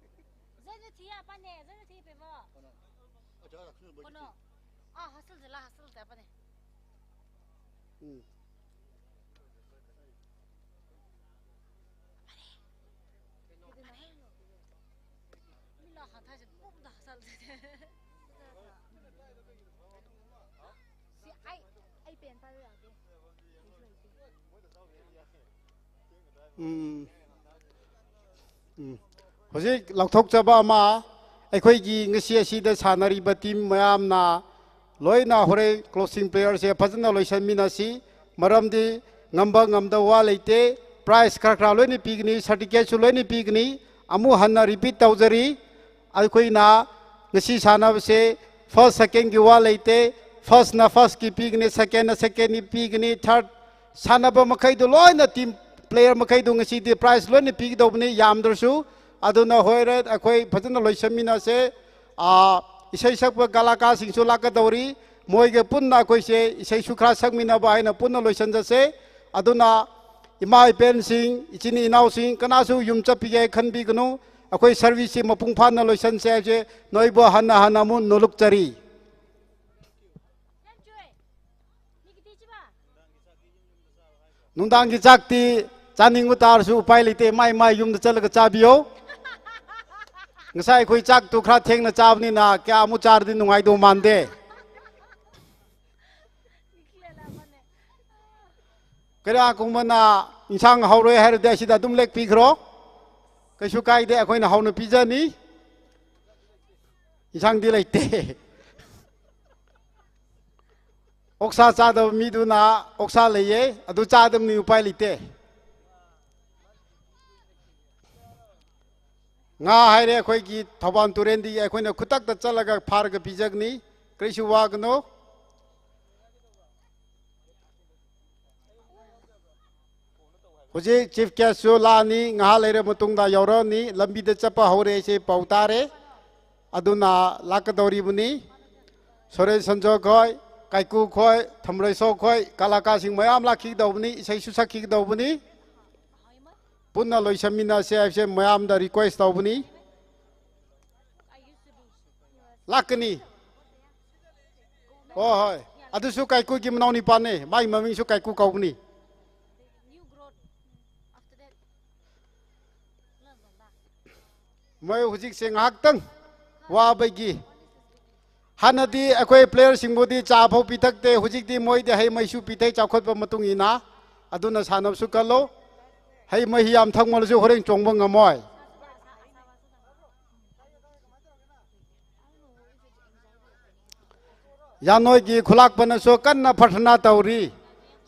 Kono? Ah, hostel jila hostel jabane. Hmm. ꯎꯝ꯫ ꯎꯝ꯫ ꯍꯧꯖꯤꯛ ꯂꯥꯎꯊꯣꯛꯆꯕ ꯑꯃ, ꯑꯩꯈꯣꯏꯒꯤ ꯉꯁꯤ ꯑꯁꯤꯗ ꯁꯥꯟꯅꯔꯤꯕ team ꯃꯌꯥꯝꯅ ꯂꯣꯏꯅ ꯍꯣꯔꯦꯟ closing prayer ꯁꯦ ꯐꯖꯅ ꯂꯣꯏꯁꯟꯃꯤꯟꯅꯁꯤ꯫ ꯃꯔꯝꯗꯤ ꯉꯝꯕ ꯉꯝꯗꯕ ꯋꯥ ꯂꯩꯇꯦ꯫ Prize ꯈꯔ ꯈꯔ ꯂꯣꯏꯅ ꯄꯤꯒꯅꯤ, certificate ꯁꯨ ꯂꯣꯏꯅ ꯄꯤꯒꯅꯤ꯫ ꯑꯃꯨꯛ ꯍꯟꯅ repeat ꯇꯧꯖꯔꯤ, ꯑꯩꯈꯣꯏꯅ ꯉꯁꯤ ꯁꯥꯟꯅꯕꯁꯦ first second ꯒꯤ ꯋꯥ ꯂꯩꯇꯦ꯫ First ꯅ first ꯀꯤ ꯄꯤꯒꯅꯤ, second ꯅ second ꯀꯤ ꯄꯤꯒꯅꯤ, third ꯁꯥꯟꯅꯕ ꯃꯈꯩꯗꯨ ꯂꯣꯏꯅ team player ꯃꯈꯩꯗꯨ ꯉꯁꯤꯗꯤ prize ꯂꯣꯏꯅ ꯄꯤꯒꯗꯧꯕꯅꯤ, ꯌꯥꯝꯗ꯭ꯔꯁꯨ꯫ ꯑꯗꯨꯅ ꯍꯣꯔꯦꯟ ꯑꯩꯈꯣꯏ ꯐꯖꯅ ꯂꯣꯏꯁꯟꯃꯤꯟꯅꯁꯦ꯫ ꯑꯥ, ꯏꯁꯩ ꯁꯛꯄ ꯀꯂꯥꯀꯥꯔꯁꯤꯡꯁꯨ ꯂꯥꯛꯀꯗꯧꯔꯤ꯫ ꯃꯣꯏꯒ ꯄꯨꯟꯅ ꯑꯩꯈꯣꯏꯁꯦ ꯏꯁꯩꯁꯨ ꯈꯔ ꯁꯛꯃꯤꯟꯅꯕ ꯍꯥꯏꯅ ꯄꯨꯟꯅ ꯂꯣꯏꯁꯟꯖꯁꯦ꯫ ꯑꯗꯨꯅ ꯏꯃꯥ ꯏꯕꯦꯟꯁꯤꯡ, ꯏꯆꯤꯟ ꯏꯅꯥꯎꯁꯤꯡ, ꯀꯅꯥꯁꯨ ꯌꯨꯝ ꯆꯠꯄꯤꯒꯦ ꯈꯟꯕꯤꯒꯅꯨ꯫ ꯑꯩꯈꯣꯏ service ꯁꯤ ꯃꯄꯨꯡ ꯐꯥꯅ ꯂꯣꯏꯁꯟꯁꯦ ꯍꯥꯏꯕꯁꯦ ꯅꯣꯏꯕꯨ ꯍꯟꯅ ꯍꯟꯅ ꯑꯃꯨꯛ ꯅꯣꯂꯨꯛꯆꯔꯤ꯫ ꯅꯨꯡꯗꯥꯡꯒꯤ ꯆꯥꯛꯇꯤ ꯆꯥꯅꯤꯡꯕ ꯇꯥꯔꯁꯨ ꯎꯄꯥꯏ ꯂꯩꯇꯦ, ꯃꯥꯏ ꯃꯥꯏ ꯌꯨꯝꯗ ꯆꯠꯂꯒ ꯆꯥꯕꯤꯌꯣ꯫ ꯉꯁꯥꯏ ꯑꯩꯈꯣꯏ ꯆꯥꯛꯇꯨ ꯈꯔ ꯊꯦꯡꯅ ꯆꯥꯕꯅꯤꯅ ꯀꯌꯥꯃꯨꯛ ꯆꯥꯔꯗꯤ ꯅꯨꯡꯉꯥꯏꯗꯧ ꯃꯥꯟꯗꯦ꯫ ꯀꯅꯥꯒꯨꯝꯕꯅ ꯏꯟꯁꯥꯡ ꯍꯥꯎꯔꯣꯏ ꯍꯥꯏꯔꯗꯤ ꯑꯁꯤꯗ ꯑꯗꯨꯝ ꯂꯦꯛꯄꯤꯈ꯭ꯔꯣ, ꯀꯩꯁꯨ ꯀꯥꯏꯗꯦ, ꯑꯩꯈꯣꯏꯅ ꯍꯥꯎꯅ ꯄꯤꯖꯅꯤ꯫ ꯏꯟꯁꯥꯡꯗꯤ ꯂꯩꯇꯦ꯫ ꯑꯣꯛꯁꯥ ꯆꯥꯗꯕ ꯃꯤꯗꯨꯅ ꯑꯣꯛꯁꯥ ꯂꯩꯌꯦ, ꯑꯗꯨ ꯆꯥꯗꯕꯅꯤ, ꯎꯄꯥꯏ ꯂꯩꯇꯦ꯫ ꯉꯥ ꯍꯥꯏꯔꯦ, ꯑꯩꯈꯣꯏꯒꯤ ꯊꯧꯕꯥꯜ ꯇꯨꯔꯦꯟꯗꯒꯤ ꯑꯩꯈꯣꯏꯅ ꯈꯨꯗꯛꯇ ꯆꯠꯂꯒ ꯐꯥꯔꯒ ꯄꯤꯖꯒꯅꯤ, ꯀꯔꯤꯁꯨ ꯋꯥꯒꯅꯨ꯫ ꯍꯧꯖꯤꯛ chief guest ꯁꯨ ꯂꯥꯛꯑꯅꯤ, ꯉꯥꯏꯍꯥꯛ ꯂꯩꯔ ꯃꯇꯨꯡꯗ ꯌꯧꯔꯛꯑꯅꯤ, ꯂꯝꯕꯤꯗ ꯆꯠꯄ ꯍꯧꯔꯦ ꯍꯥꯏꯁꯦ ꯄꯥꯎ ꯇꯥꯔꯦ꯫ ꯑꯗꯨꯅ ꯂꯥꯛꯀꯗꯧꯔꯤꯕꯅꯤ꯫ ꯁꯣꯔꯦꯟ ꯁꯟꯖꯣ ꯈꯣꯏ, ꯀꯥꯏꯀꯨ ꯈꯣꯏ, ꯊꯝꯔꯩꯁꯣ ꯈꯣꯏ, ꯀꯂꯥꯀꯥꯔꯁꯤꯡ ꯃꯌꯥꯝ ꯂꯥꯛꯈꯤꯒꯗꯧꯕꯅꯤ, ꯏꯁꯩꯁꯨ ꯁꯛꯈꯤꯒꯗꯧꯕꯅꯤ꯫ ꯄꯨꯟꯅ ꯂꯣꯏꯁꯟꯃꯤꯟꯅꯁꯦ ꯍꯥꯏꯕꯁꯦ ꯃꯌꯥꯝꯗ request ꯇꯧꯕꯅꯤ꯫ ꯂꯥꯛꯀꯅꯤ꯫ ꯍꯣꯏ, ꯍꯣꯏ꯫ ꯑꯗꯨꯁꯨ ꯀꯥꯏꯀꯨꯒꯤ ꯃꯅꯥꯎꯅꯨꯄꯥꯅꯦ꯫ ꯃꯥꯒꯤ ꯃꯃꯤꯡꯁꯨ ꯀꯥꯏꯀꯨ ꯀꯧꯕꯅꯤ꯫ ꯃꯣꯏ ꯍꯧꯖꯤꯛꯁꯦ ꯉꯥꯏꯍꯥꯛꯇꯪ ꯋꯥꯕꯒꯤ, ꯍꯥꯟꯅꯗꯤ ꯑꯩꯈꯣꯏ player ꯁꯤꯡꯕꯨꯗꯤ ꯆꯥ ꯐꯥꯎ ꯄꯤꯊꯛꯇꯦ, ꯍꯧꯖꯤꯛꯇꯤ ꯃꯣꯏꯗꯤ ꯍꯩ ꯃꯍꯤꯁꯨ ꯄꯤꯊꯛꯏ ꯆꯥꯎꯈꯠꯄ ꯃꯇꯨꯡ ꯏꯟꯅ꯫ ꯑꯗꯨꯅ ꯁꯥꯟꯅꯕꯁꯨ ꯀꯜꯂꯣ꯫ ꯍꯩ ꯃꯍꯤ ꯌꯥꯝ ꯊꯛꯃꯜꯂꯁꯨ ꯍꯣꯔꯦꯟ ꯆꯣꯡꯕ ꯉꯝꯃꯣꯏ꯫ ꯌꯥꯅꯣꯏꯒꯤ ꯈꯨꯂꯥꯛꯄꯅꯁꯨ ꯀꯟꯅ ꯄ꯭ꯔꯊꯅꯥ ꯇꯧꯔꯤ,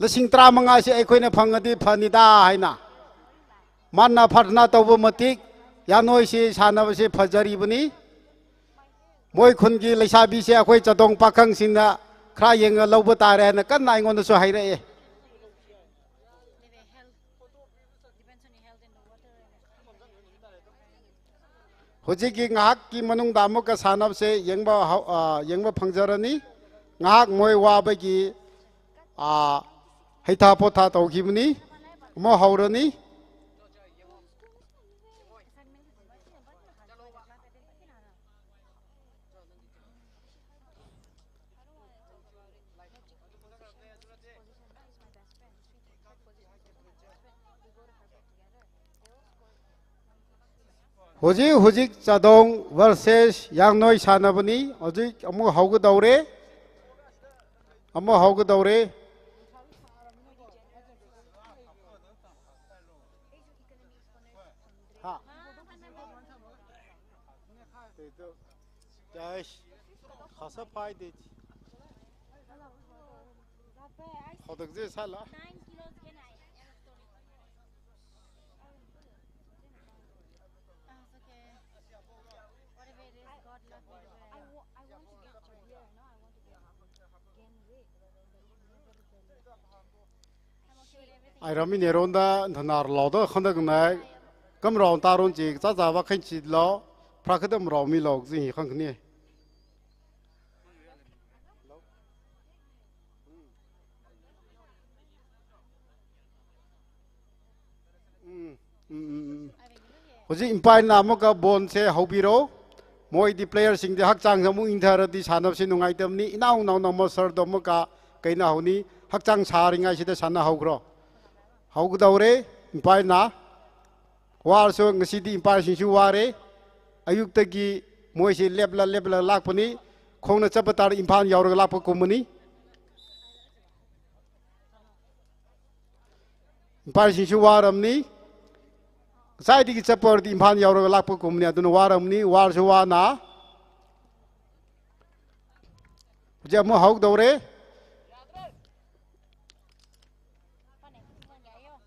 ꯂꯤꯁꯤꯡ ꯇꯔꯥꯃꯉꯥꯁꯤ ꯑꯩꯈꯣꯏꯅ ꯐꯪꯉꯗꯤ ꯐꯅꯤꯗ ꯍꯥꯏꯅ꯫ ꯃꯥꯅ ꯄ꯭ꯔꯊꯅꯥ ꯇꯧꯕ ꯃꯇꯤꯛ ꯌꯥꯅꯣꯏꯁꯤ ꯁꯥꯟꯅꯕꯁꯤ ꯐꯖꯔꯤꯕꯅꯤ꯫ ꯃꯣꯏ ꯈꯨꯟꯒꯤ ꯂꯩꯁꯥꯕꯤꯁꯦ ꯑꯩꯈꯣꯏ ꯆꯥꯗꯣꯡ ꯄꯥꯈꯪꯁꯤꯡꯅ ꯈꯔ ꯌꯦꯡꯉ ꯂꯧꯕ ꯇꯥꯔꯦ ꯍꯥꯏꯅ ꯀꯟꯅ ꯑꯩꯉꯣꯟꯗꯁꯨ ꯍꯥꯏꯔꯛꯑꯦ꯫ ꯍꯧꯖꯤꯛꯀꯤ ꯉꯥꯏꯍꯥꯛꯀꯤ ꯃꯅꯨꯡꯗ ꯑꯃꯨꯛꯀ ꯁꯥꯟꯅꯕꯁꯦ ꯌꯦꯡꯕ ꯍꯧ-, ꯑ, ꯌꯦꯡꯕ ꯐꯪꯖꯔꯅꯤ꯫ ꯉꯥꯏꯍꯥꯛ ꯃꯣꯏ ꯋꯥꯕꯒꯤ, ꯑ, ꯍꯩꯊꯥ ꯄꯣꯊꯥ ꯇꯧꯈꯤꯕꯅꯤ꯫ ꯑꯃꯨꯛ ꯍꯧꯔꯅꯤ꯫ ꯍꯧꯖꯤꯛ, ꯍꯧꯖꯤꯛ ꯆꯥꯗꯣꯡ versus ꯌꯥꯡꯅꯣꯏ ꯁꯥꯟꯅꯕꯅꯤ꯫ ꯍꯧꯖꯤꯛ ꯑꯃꯨꯛ ꯍꯧꯒꯗꯧꯔꯦ꯫ ꯑꯃꯨꯛ ꯍꯧꯒꯗꯧꯔꯦ꯫ ꯍꯥ? Jai. Khasa pai de. Khodak je sala. Ai rami ne ronda thanar lo da khanda nai. Kam ron ta ron chi cha cha wa khan chi lo. Phra khadam ro mi lo zing hi khang khni. Hojik umpire na amuka ball se haobiro. Moidi player singdi hakchang samu inthara di sanap si nungai tamni. Inao nao nao masar do amuka kaina haoni. Hakchang saringai sida sana haokro. Haokadaore, umpire na. Warso ngasidi umpire singsu ware. Ayuktagi moi si lepla lepla lakpani. Khongna chapa tar umpire yaora lakpa kumani. Umpire singsu waramni. Saidi ki chapar di umpire yaora lakpa kumni aduna waramni, warso wana. Jamu haokadaore.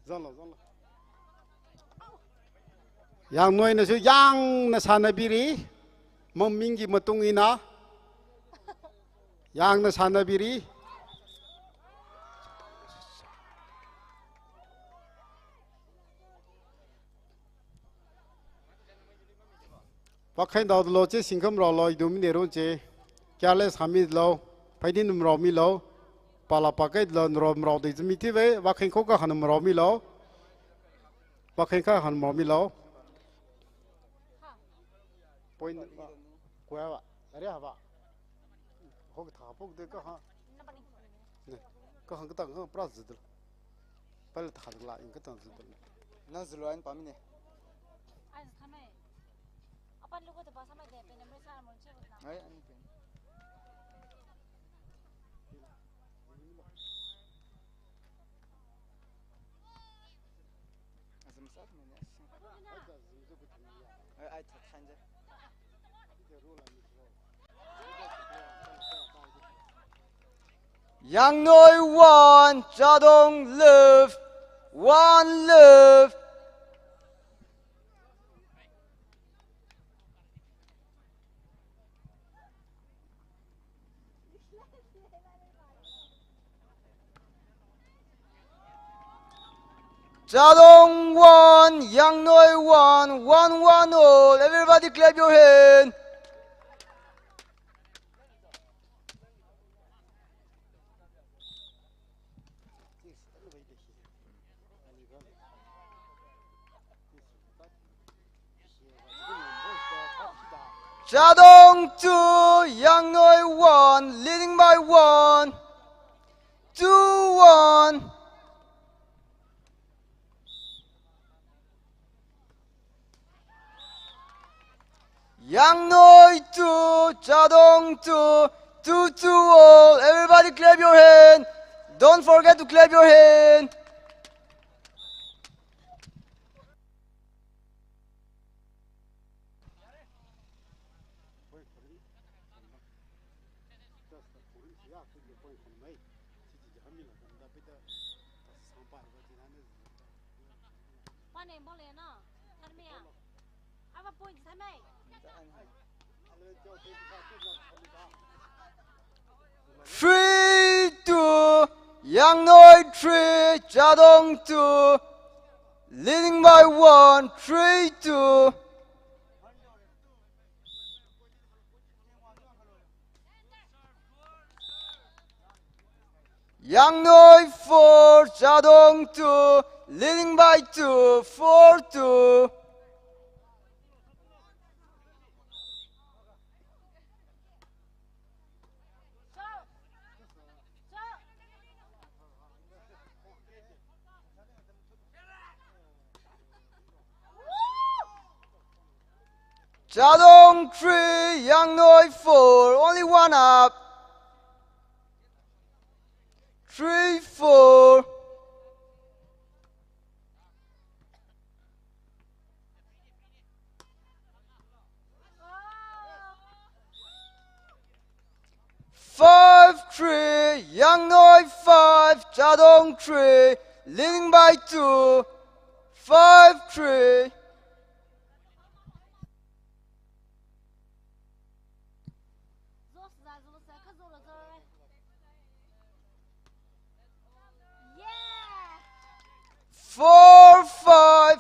Zanglo, zanglo. Yangnoina su yangna sanabiri. Maminggi matung ina. Yangna sanabiri. Pakhain dao lo che singkam ro lo idum ne ron che. Careless hami lo. Phaidin um ro mi lo. Pala pakai lo ro ro de mi ti ve. Pakhain khoka han um ro mi lo. Pakhain kha han um ro mi lo. Point ba. Kuya ba. Are ha ba. Hok tha pok de ka ha. Ne. Ka hang ka tang ka pra zidil. Pal tha la in ka tang zidil. Nang zilo an pa mi ne. Ai, samai. Apan lugo de ba samai de pe namre sa mon che na. Ai, ani pe. Yangnoi one, Chadong left, one left. Chadong one, Yangnoi one, one one all. Everybody clap your hand. Chadong two, Yangnoi one, leading by one, two one. Yangnoi two, Chadong two, two two all. Everybody clap your hand. Don't forget to clap your hand. Pane mole na, tharmia. Ava point samai. Three two, Yangnoi three, Chadong two, leading by one, three two. Yangnoi four, Chadong two, leading by two, four two. Chadong three, Yangnoi four, only one up. Three four. Jadong three, leading by two, five three. Four five,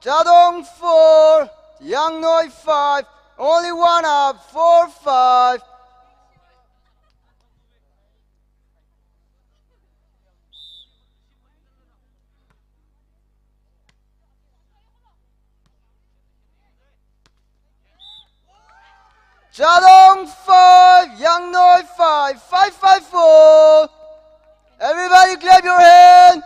Jadong four, Yangnoi five, only one up, four five. Jadong five, Yangnoi five, five five four. Everybody clap your hand.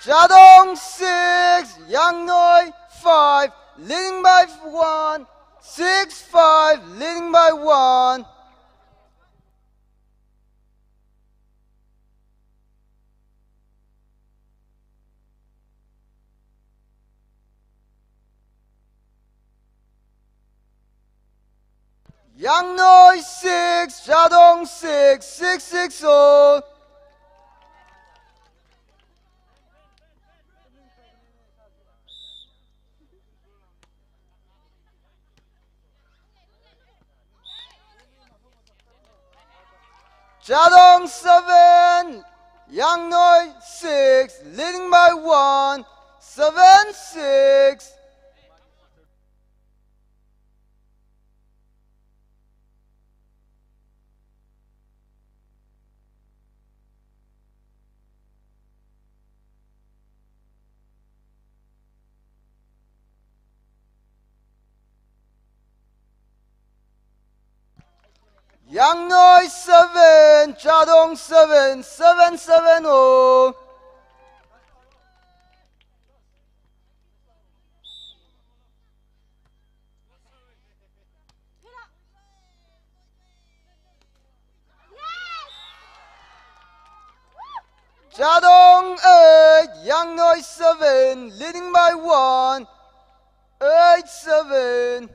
Jadong six, Yangnoi five, leading by one, six five, leading by one. Yangnoi six, Jadong six, six six all. Jadong seven, Yangnoi six, leading by one, seven six. Yangnoi seven, Jadong seven, seven seven all. Jadong eight, Yangnoi seven, leading by one, eight seven.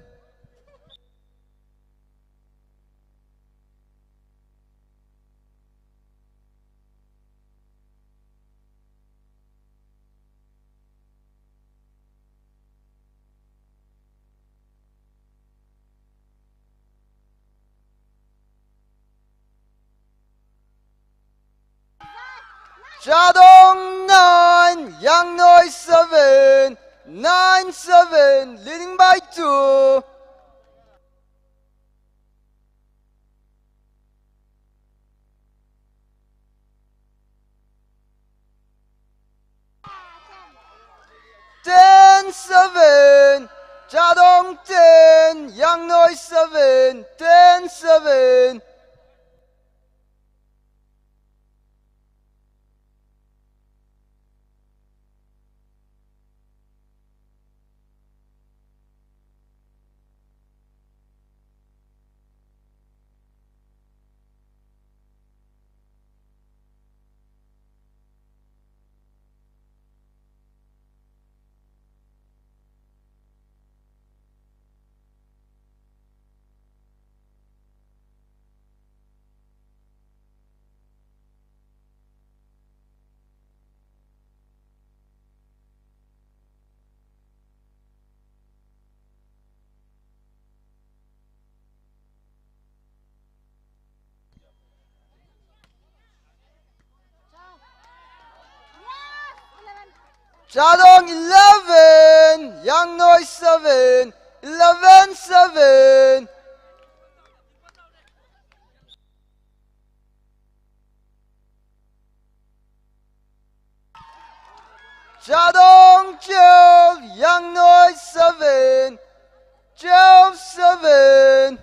Jadong nine, Yangnoi seven, nine seven, leading by two. Ten seven, Jadong ten, Yangnoi seven, ten seven. Jadong eleven, Yangnoi seven, eleven seven. Jadong twelve, Yangnoi seven, twelve seven.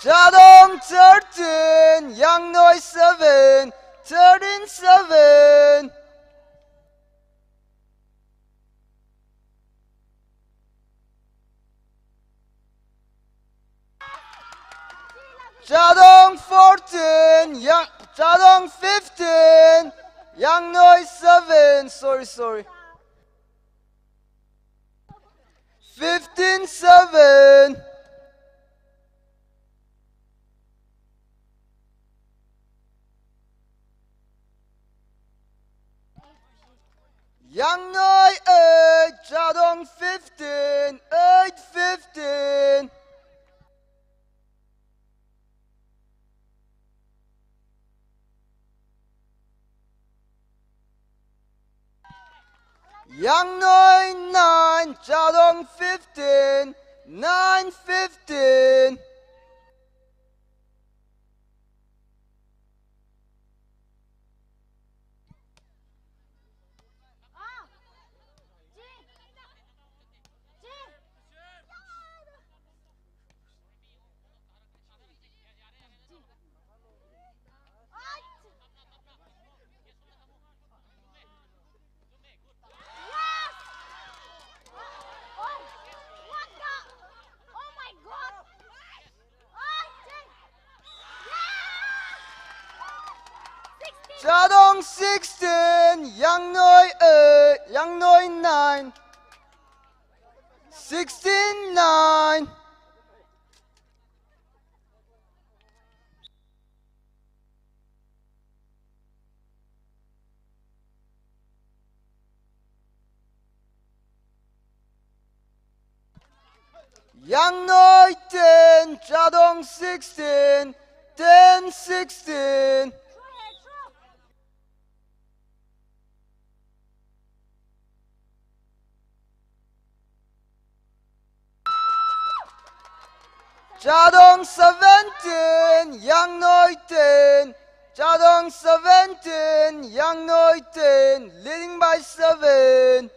Jadong thirteen, Yangnoi seven, Thirteen seven. Chadong fourteen, Yang, Chadong fifteen, Yangnoi seven. Sorry, sorry. Fifteen seven. Yangnoi eight, Chadong fifteen, eight fifteen. Yangnoi nine, Chadong fifteen, nine fifteen. Chadong sixteen, Yangnoi eight, Yangnoi nine. Sixteen nine. Yangnoi ten, Chadong sixteen, ten sixteen. Chadong seventeen, Yangnoi ten. Chadong seventeen, Yangnoi ten. Leading by seven.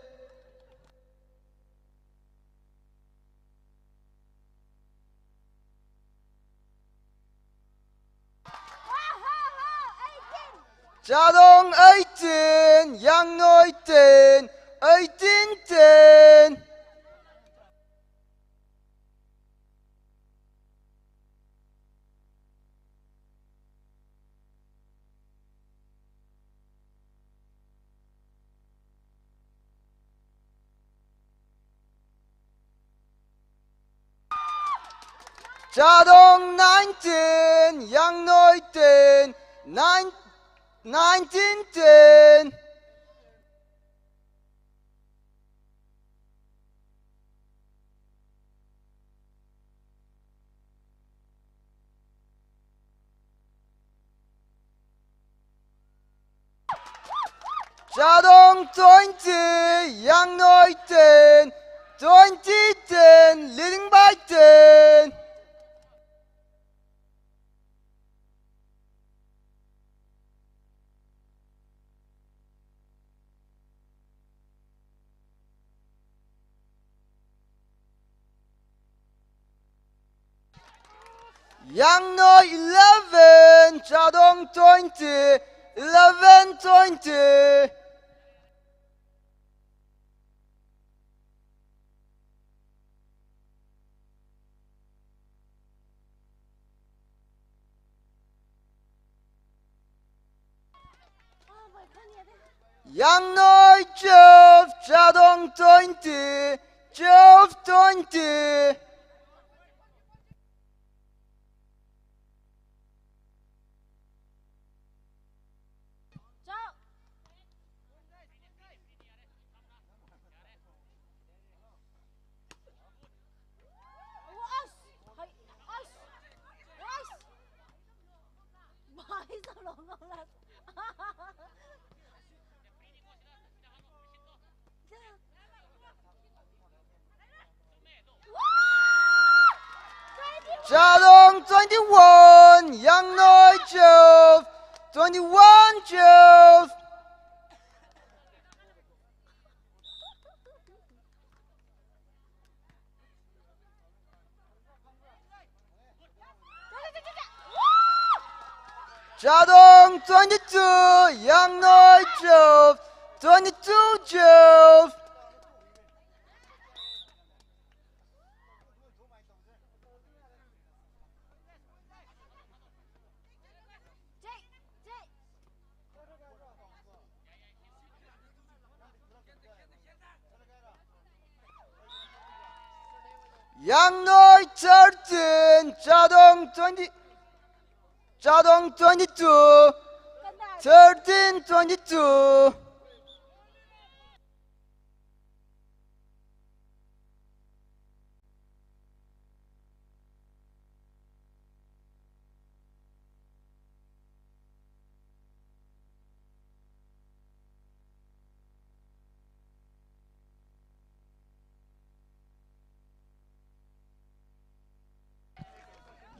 Chadong eighteen, Yangnoi ten, eighteen ten. Chadong nineteen, Yangnoi ten, nine, nineteen ten. Chadong twenty, Yangnoi ten, twenty ten, leading by ten. Yangnoi eleven, Chadong twenty, eleven twenty. Yangnoi twelve, Chadong twenty, twelve twenty. Chadong twenty-one, Yangnoi twelve, twenty-one twelve. Chadong twenty-two, Yangnoi twelve, twenty-two twelve. Yangnoi thirteen, Chadong twenty, Chadong twenty-two, thirteen twenty-two.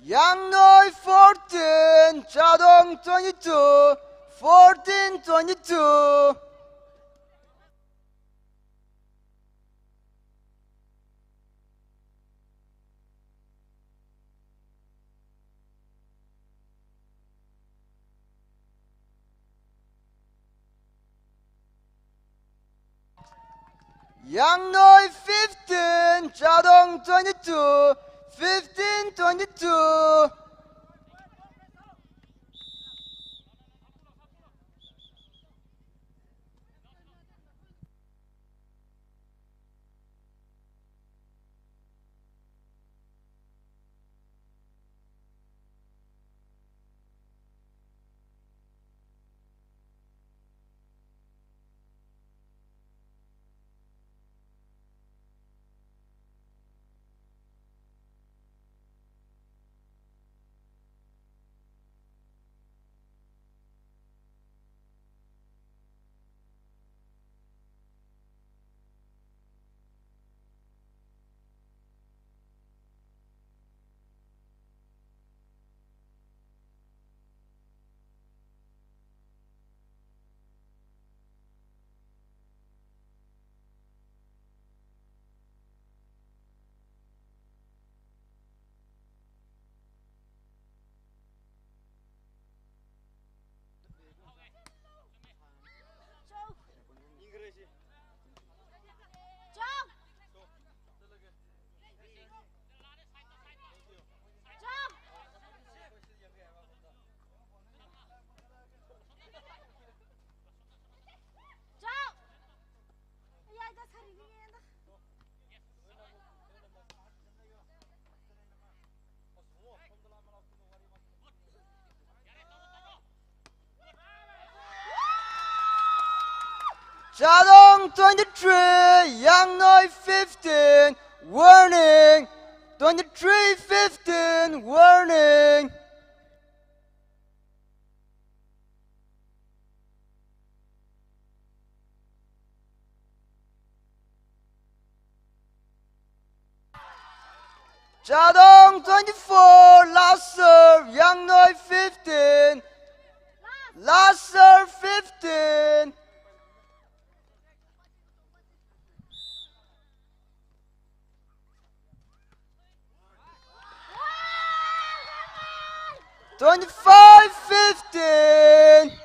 Yangnoi fourteen, Chadong twenty-two, fourteen twenty-two. Yangnoi fifteen, Chadong twenty-two, fifteen twenty-two. Chadong twenty-three, Yangnoi fifteen, warning. Twenty-three fifteen, warning. Chadong twenty-four, last serve, Yangnoi fifteen. Last serve fifteen. Twenty-five fifteen.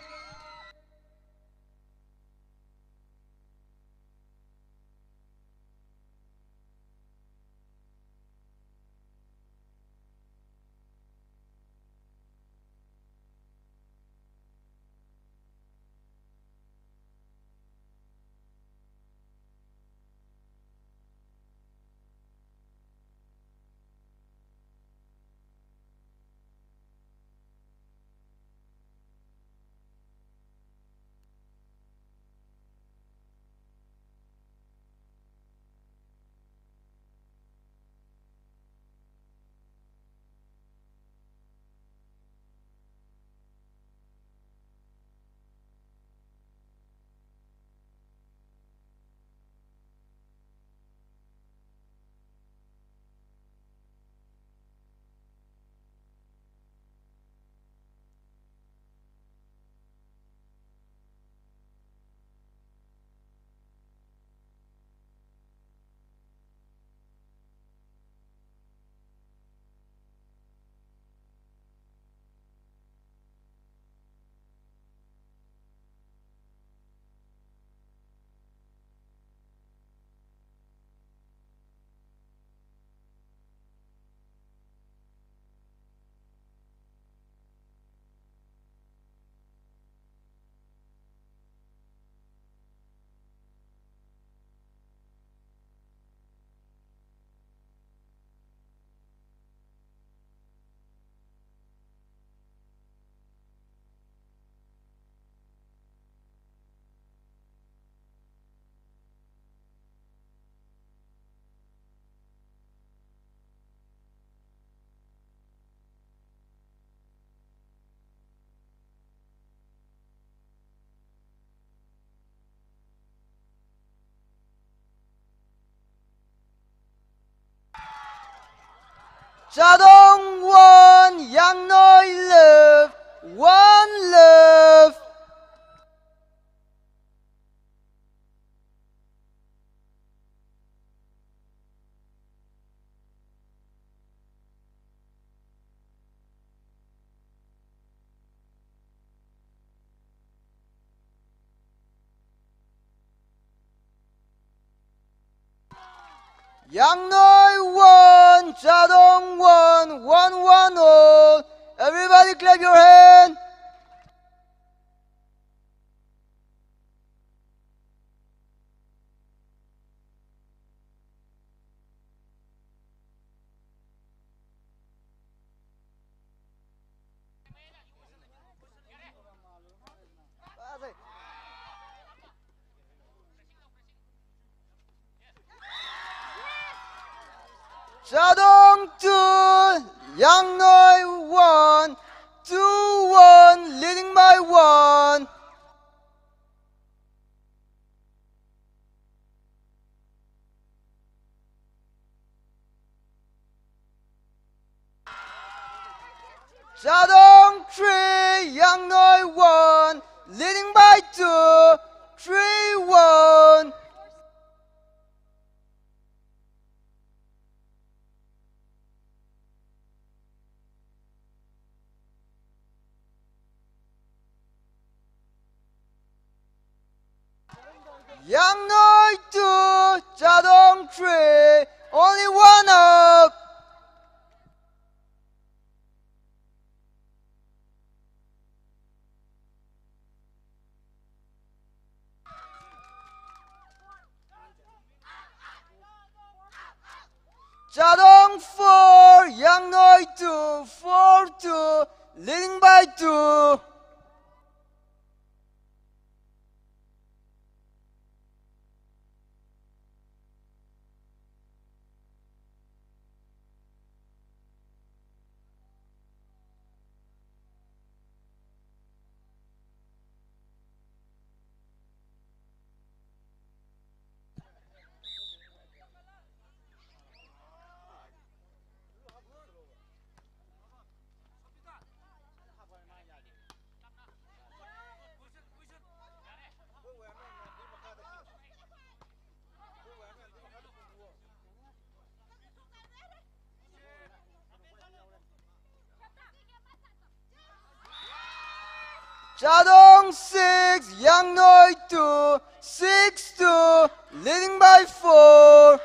Chadong one, Yangnoi love, one love. Yangnoi one, Chadong one, one one all. Everybody clap your hand. Chadong two, Yangnoi one, two one, leading by one. Chadong three, Yangnoi one, leading by two, three one. Yangnoi two, Chadong three, only one up. Chadong four, Yangnoi two, four two, leading by two. Chadong six, Yangnoi two, six two, leading by four.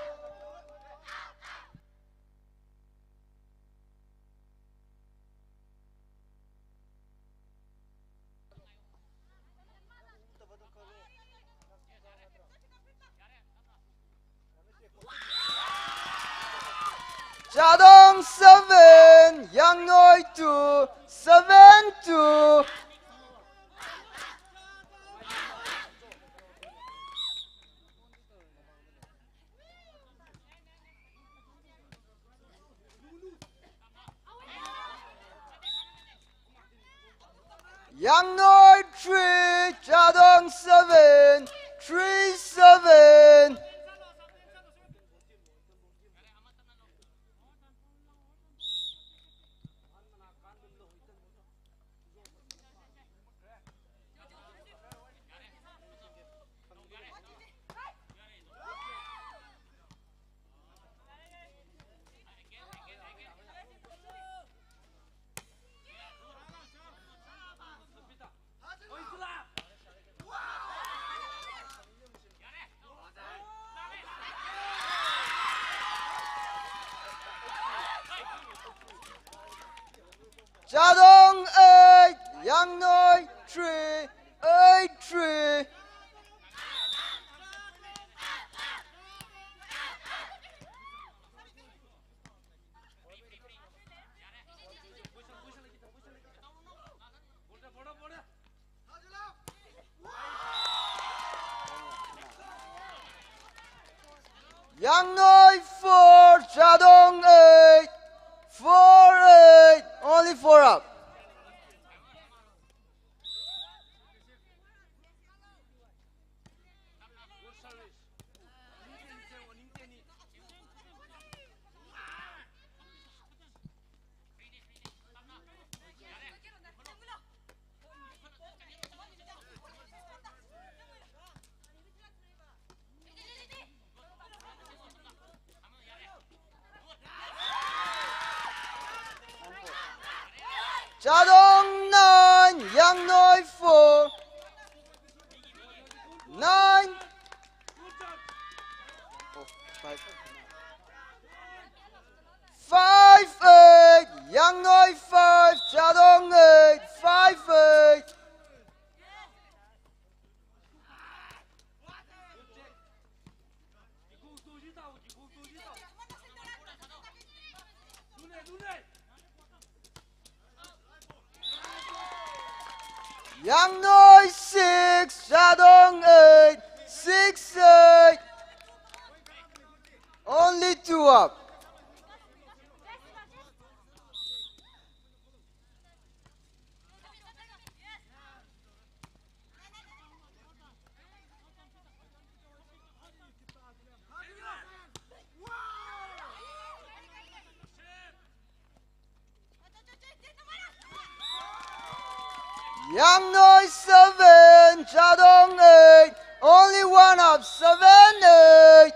Chadong seven, Yangnoi two, seven two. Yangnoi three, Chadong seven, three seven. Chadong eight, Yangnoi three, eight three. Yangnoi four, Chadong eight. Four eight, only four up. Chadong nine, Yangnoi four. Nine. Oh, five. Five eight, Yangnoi five, Chadong eight, five eight. Yangnoi six, Chadong eight, six eight. Only two up. Yangnoi seven, Chadong eight, only one up, seven eight.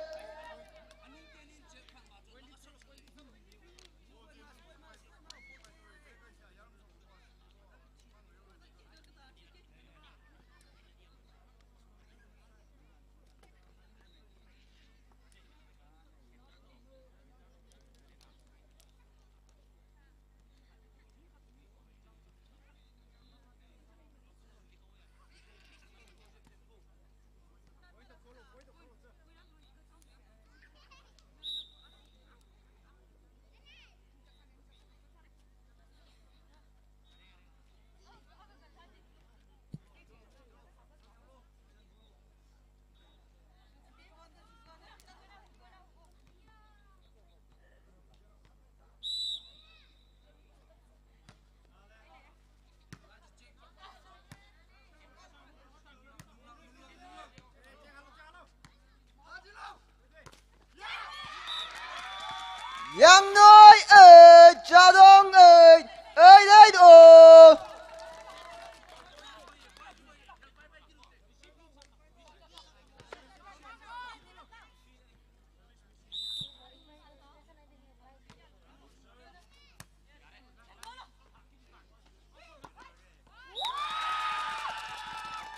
Yangnoi eight, Chadong eight, eight eight oh.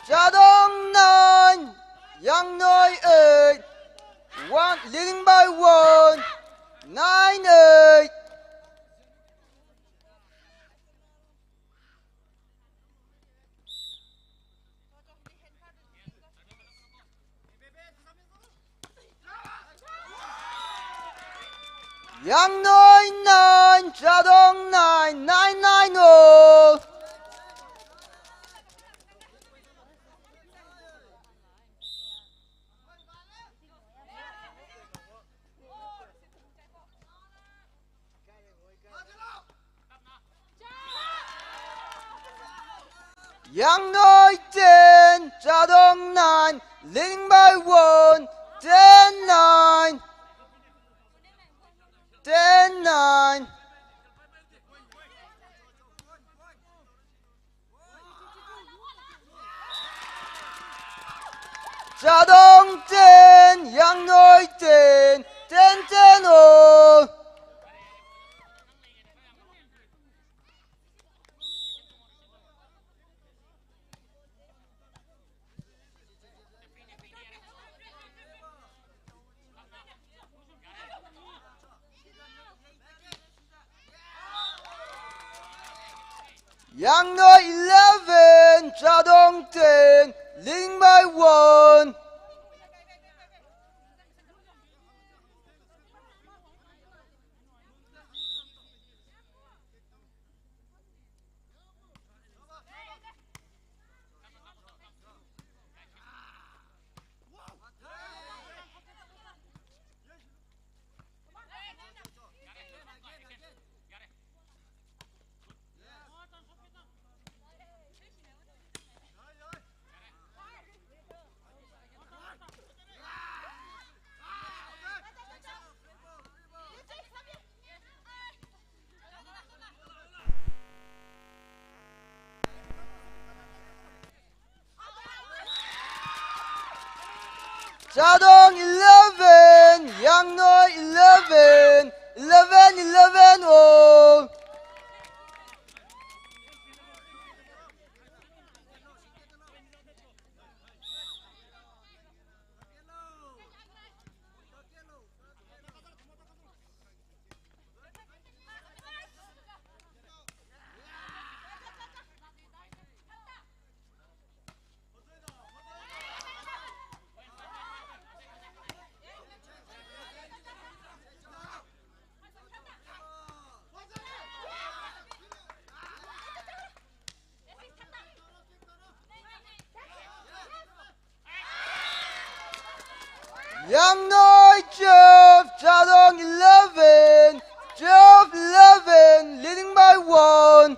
Chadong nine, Yangnoi eight, one, leading by one, nine eight. Yangnoi nine, Chadong nine, nine nine oh. Yangnoi ten, Chadong nine, leading by one, ten nine. Ten nine. Chadong ten, Yangnoi ten, ten ten oh. Yangnoi eleven, Chadong ten, leading by one. Chadong eleven, Yangnoi eleven, eleven eleven oh. Yangnoi twelve, Chadong eleven, twelve eleven, leading by one.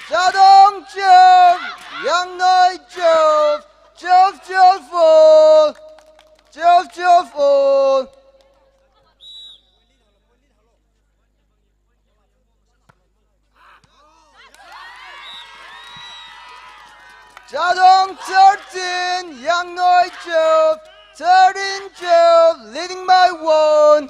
Chadong twelve, Yangnoi twelve, twelve twelve all, twelve twelve all. Chadong thirteen, Yangnoi twelve, thirteen twelve, leading by one.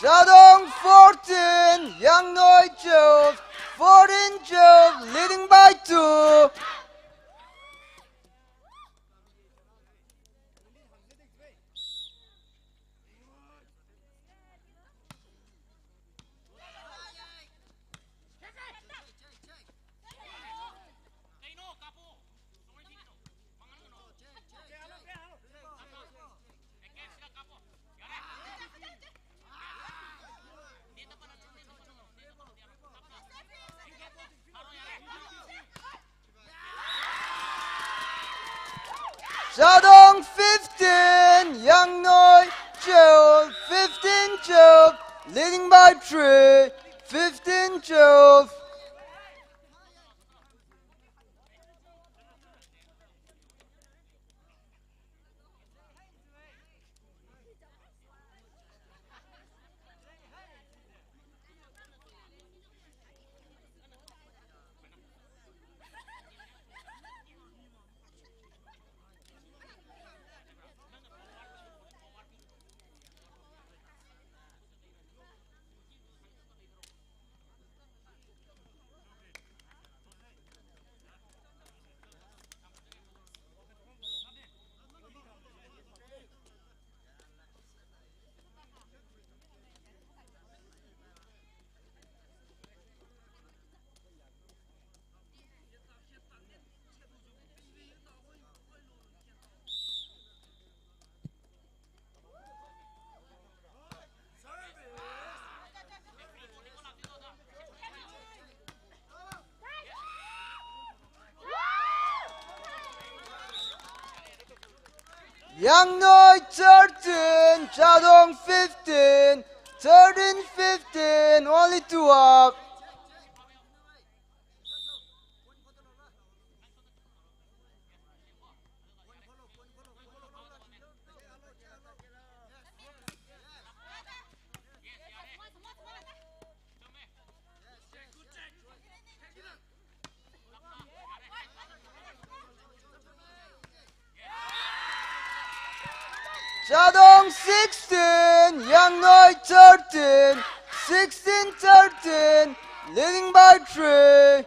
Chadong fourteen, Yangnoi twelve, fourteen twelve, leading by two. Chadong fifteen, Yangnoi twelve, fifteen twelve, leading by three, fifteen twelve. Yangnoi thirteen, Chadong fifteen, thirteen fifteen, only two up. Chadong sixteen, Yangnoi thirteen, sixteen thirteen, leading by three.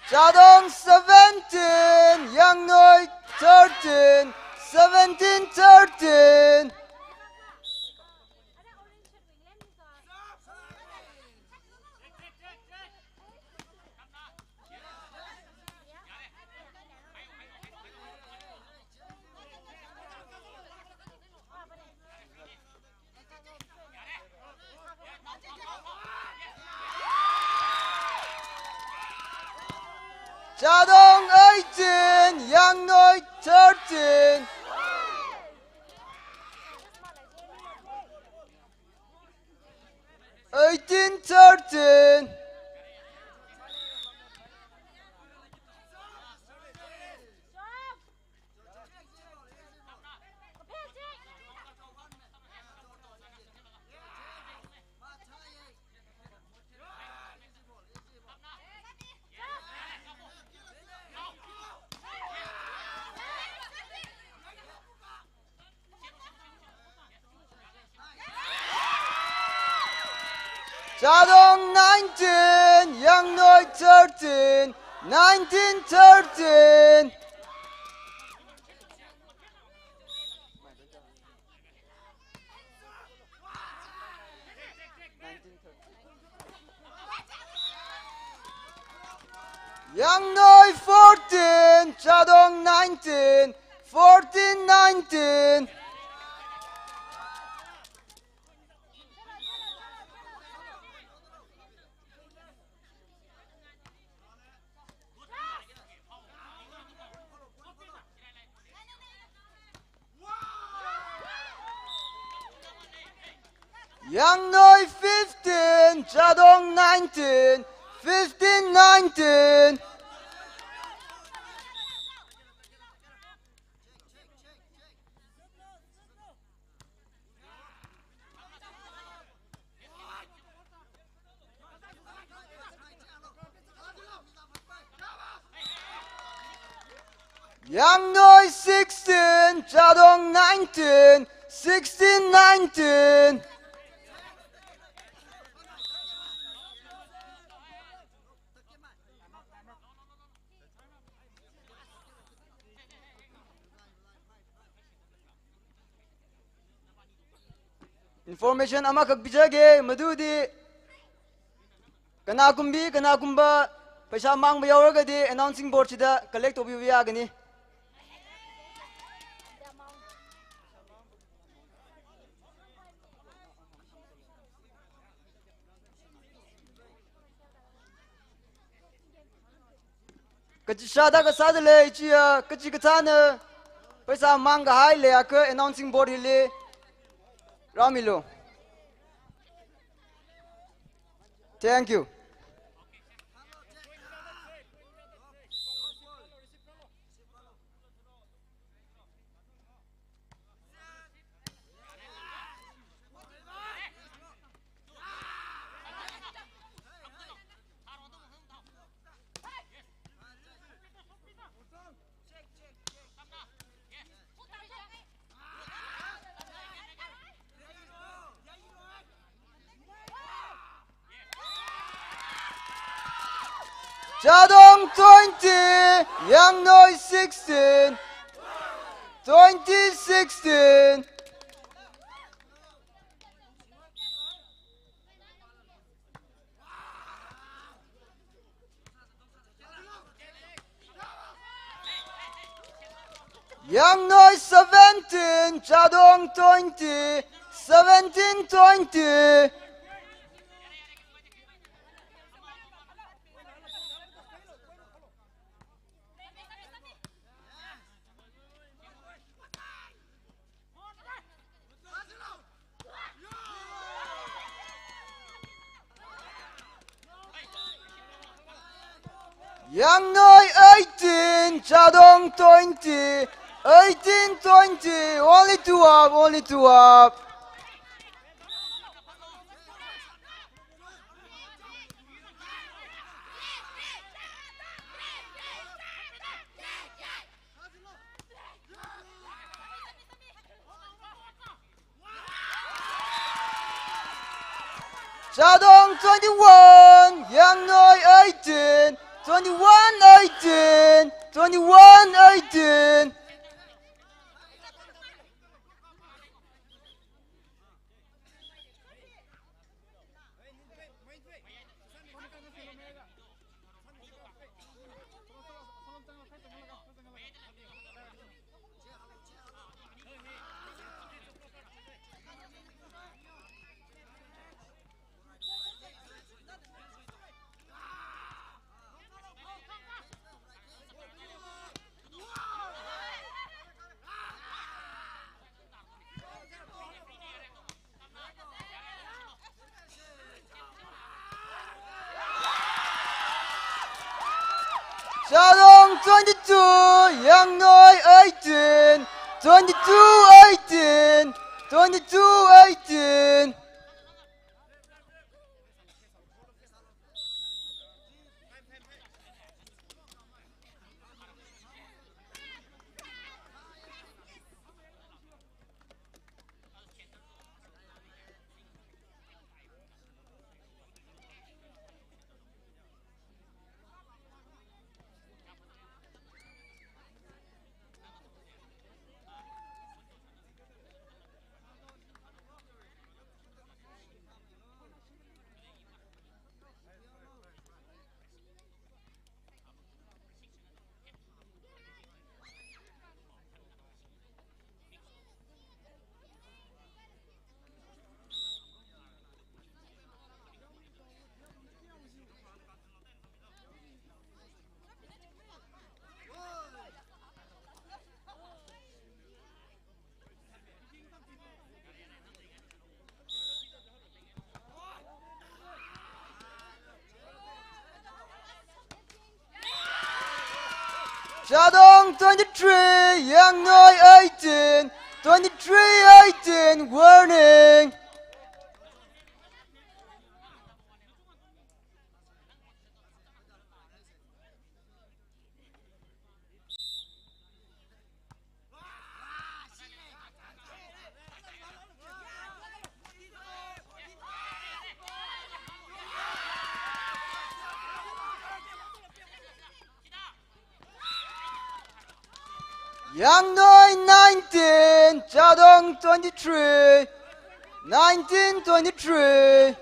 Chadong seventeen, Yangnoi thirteen, seventeen thirteen. Chadong eighteen, Yangnoi thirteen. Eighteen thirteen. Chadong nineteen, Yangnoi thirteen, nineteen thirteen. Yangnoi fourteen, Chadong nineteen, fourteen nineteen. Yangnoi fifteen, Chadong nineteen, fifteen nineteen. Yangnoi sixteen, Chadong nineteen, sixteen nineteen. Information amakhak bijage, madudi kanakumbi, kanakumba pheisā mangba yaoragadi announcing board chida collect tobiu yagani. Kachi shāda kasāda lei chiya, kachi kathāna pheisā mangkahai leiakha announcing board hili rāmilu. Thank you. Chadong twenty, Yangnoi sixteen, twenty sixteen. Yangnoi seventeen, Chadong twenty, seventeen twenty. Yangnoi eighteen, Chadong twenty, eighteen twenty, only two up, only two up. Chadong twenty-one, Yangnoi eighteen, twenty-one eighteen, twenty-one eighteen. Chadong twenty-two, Yangnoi eighteen, twenty-two eighteen, twenty-two eighteen. Chadong twenty-three, Yangnoi eighteen, twenty-three eighteen, warning. Yangnoi nineteen, Chadong twenty-three, nineteen twenty-three.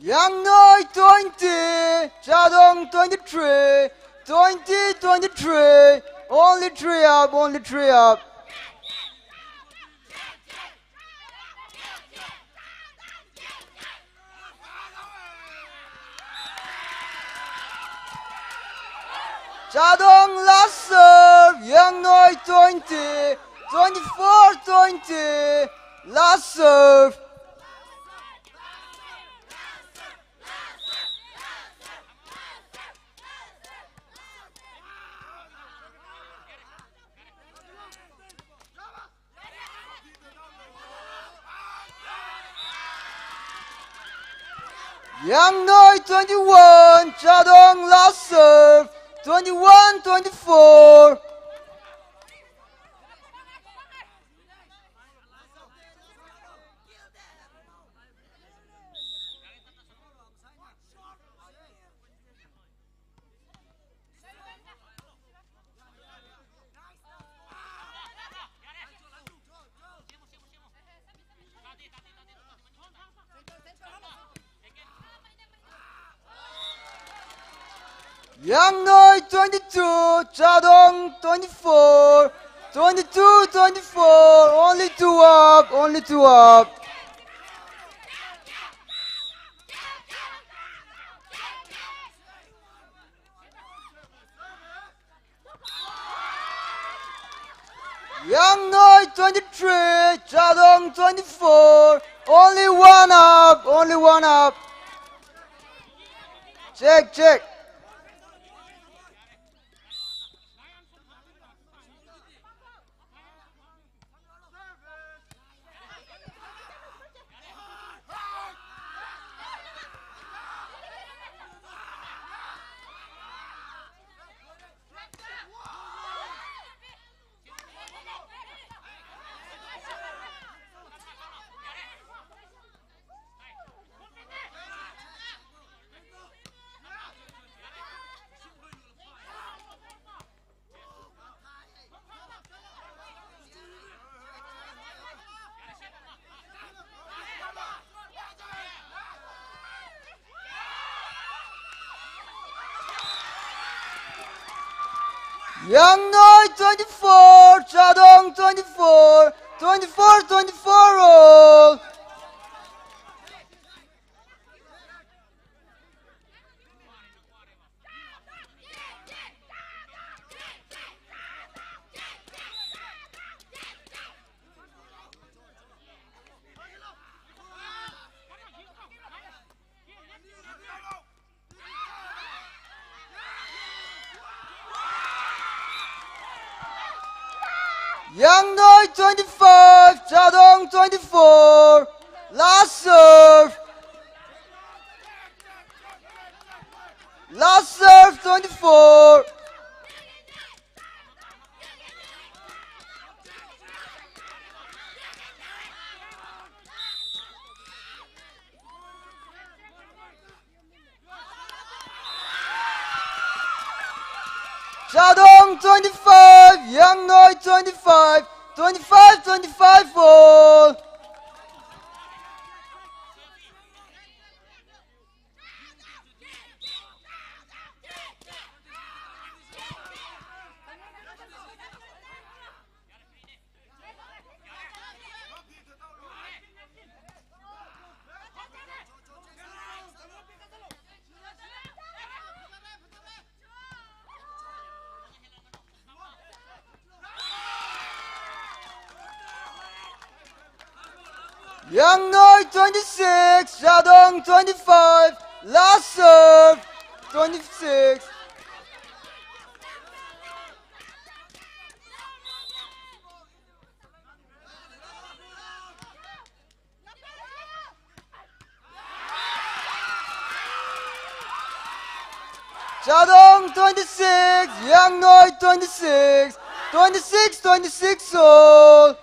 Yangnoi twenty, Chadong twenty-three, twenty twenty-three, only three up, only three up. Chadong last serve, Yangnoi twenty, twenty-four twenty, last serve. Yangnoi twenty-one, Chadong last serve, twenty-one twenty-four. Yangnoi twenty-two, Chadong twenty-four, twenty-two twenty-four, only two up, only two up. Yangnoi twenty-three, Chadong twenty-four, only one up, only one up. Check, check. Yangnoi twenty-four, Chadong twenty-four, twenty-four twenty-four all. Yangnoi twenty-five, Chadong twenty-four. Last serve. Last serve, twenty-four. Chadong twenty-five, Yangnoi twenty-five, twenty-five twenty-five all. Yangnoi twenty-six, Jadong twenty-five, last serve, twenty-six. Jadong twenty-six, Yangnoi twenty-six, twenty-six, twenty-six all.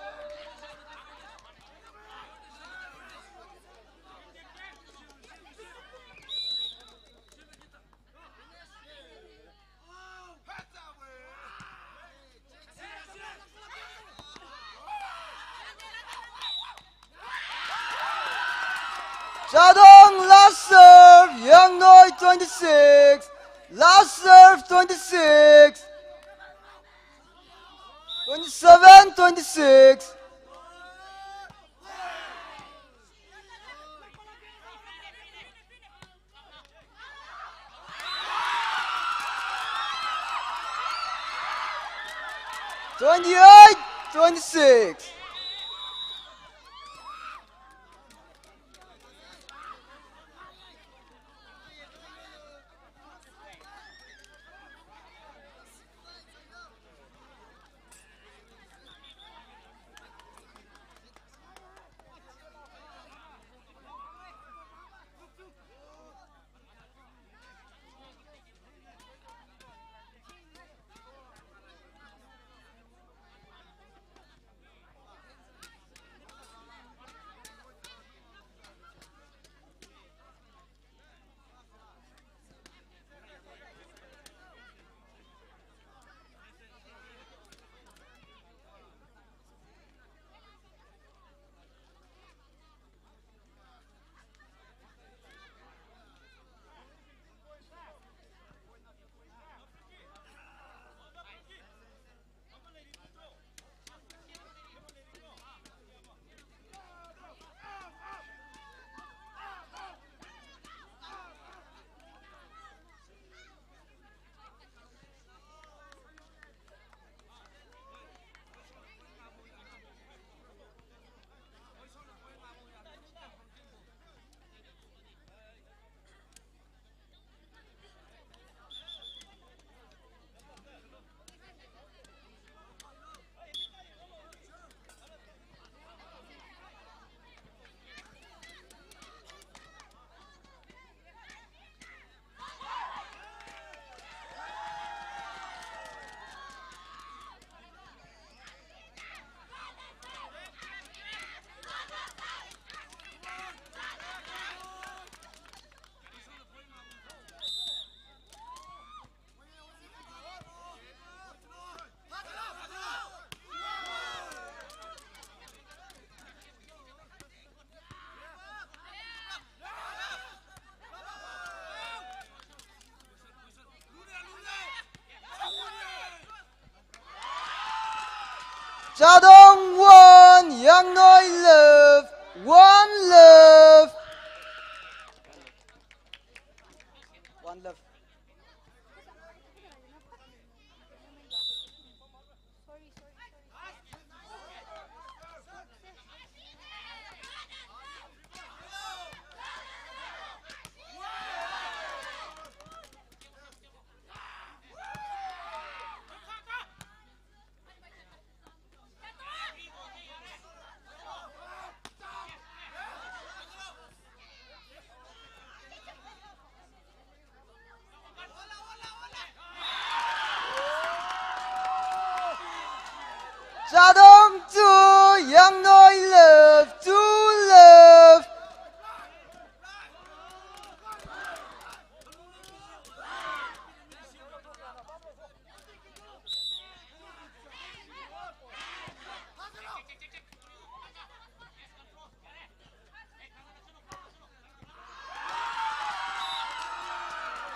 Jadong last serve, Yangnoi twenty-six, last serve twenty-six, twenty-seven twenty-six. Twenty-eight twenty-six. Jadong one, Yangnoi love, one love. One love. Jadong two, Yangnoi love, two love.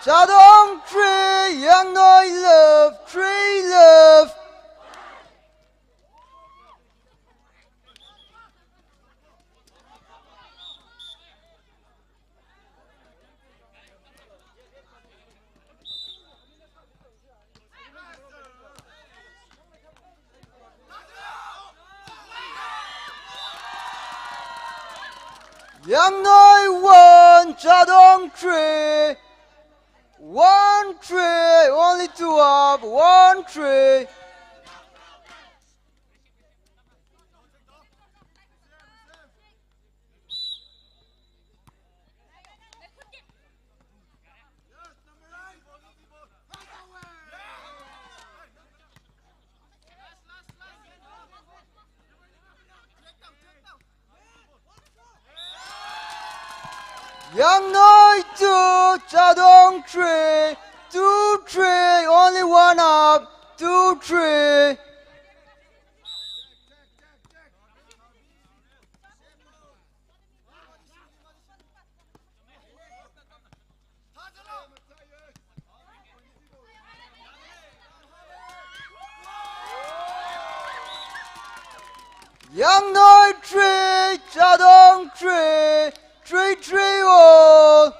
Jadong three, Yangnoi love, three love. Yangnoi one, Chadong three. One three, only two up, one three. Yangnoi two, Chadong three, two three, only one up, two three. Yangnoi three, Chadong three, three three all.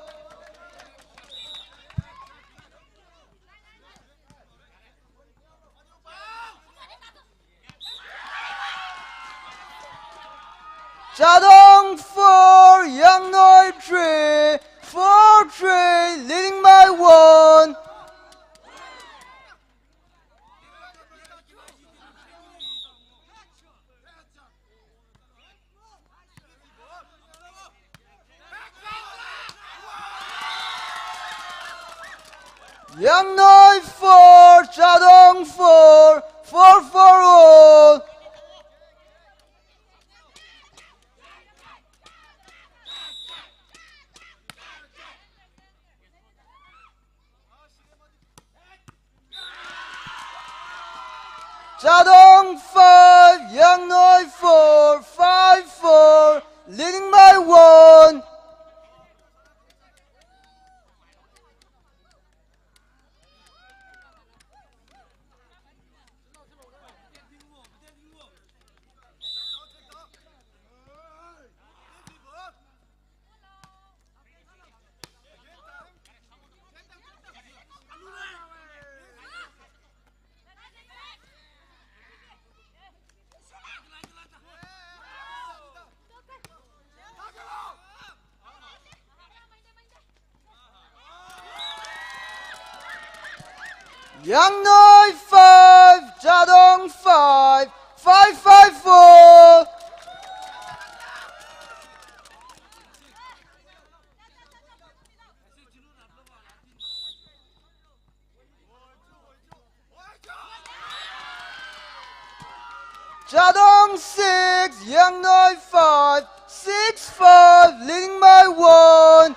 Chadong four, Yangnoi three, four three, leading by one. Yangnoi four, Chadong four, four four all. Chadong five, Yangnoi four, five four, leading by one. Yangnoi five, Chadong five, five five four. Chadong six, Yangnoi five, six five, leading by one.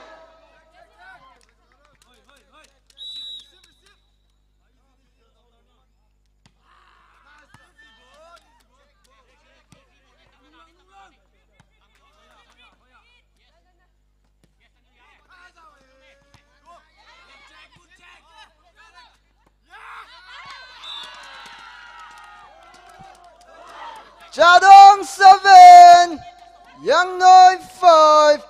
Chadong seven, Yangnoi five,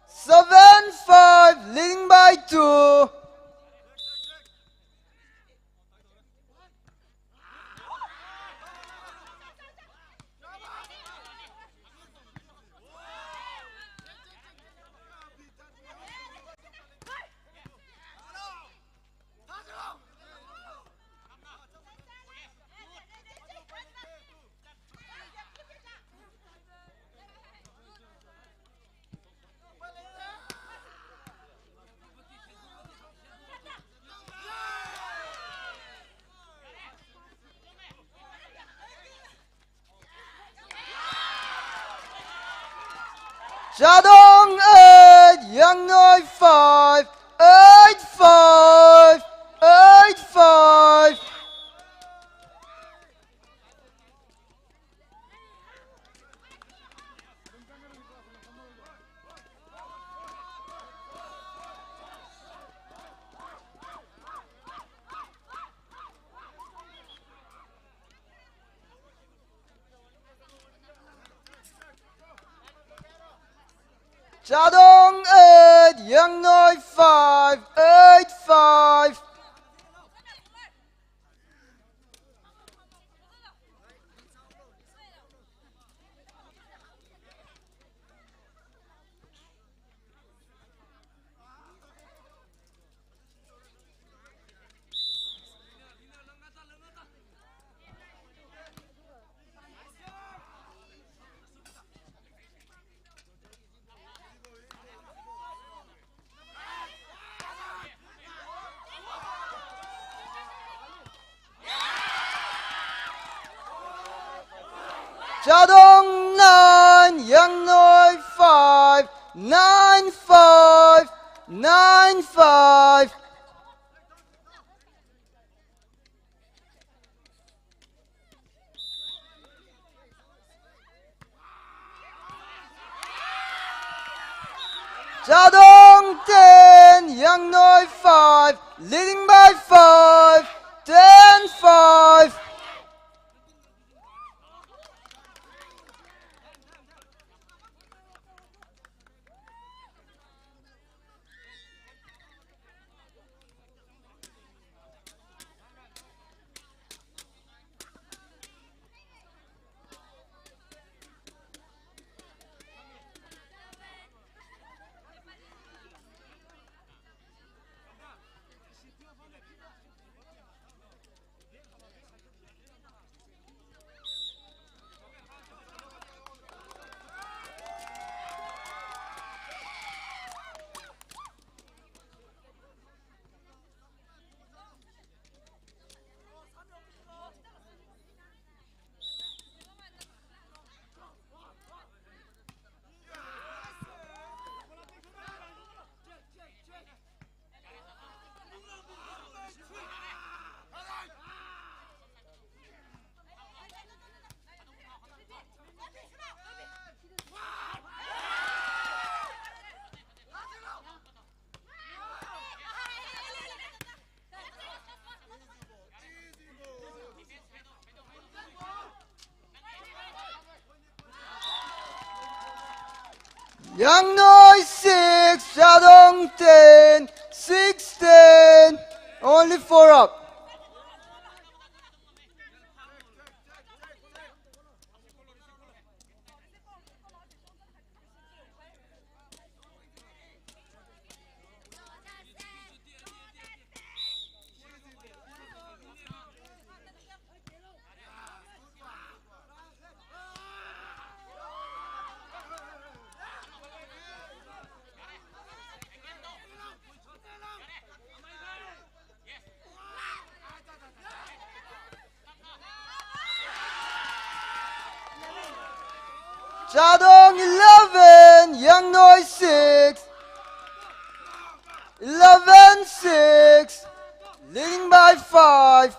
seven five, leading by two. Chadong eight, Yangnoi five, eight five, eight five. Chadong eight, Yangnoi five, eight five. Chadong nine, Yangnoi five, nine five, nine five. Chadong ten, Yangnoi five, leading by five, ten five. Yangnoi six, Chadong ten, six ten, only four up. Chadong eleven, Yangnoi six. Eleven six, leading by five.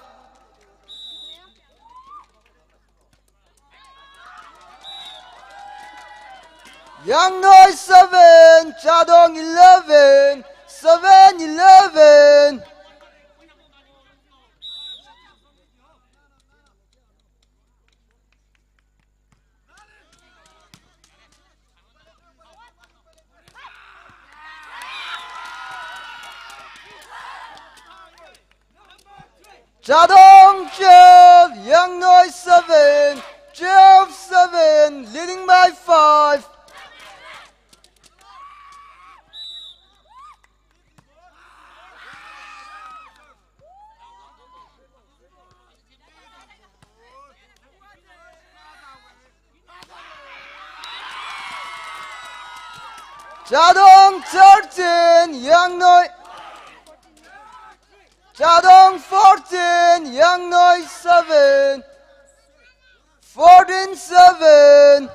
Yangnoi seven, Chadong eleven, seven eleven. Chadong twelve, Yangnoi seven, twelve seven, leading by five. Chadong thirteen, Yangnoi. Chadong fourteen, Yangnoi seven. Fourteen seven.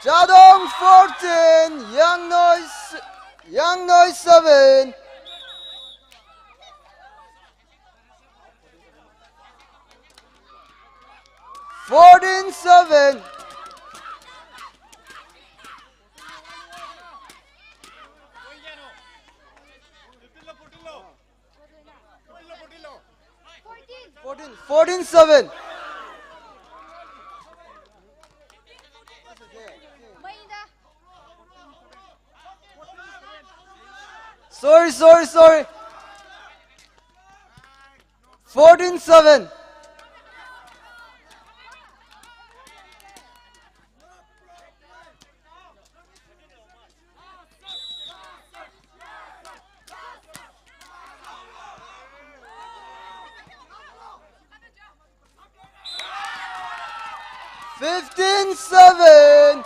Chadong fourteen, Yangnoi s-, Yangnoi seven. Fourteen seven. Fourteen, fourteen seven. Sorry, sorry, sorry. Fourteen seven. Fifteen seven.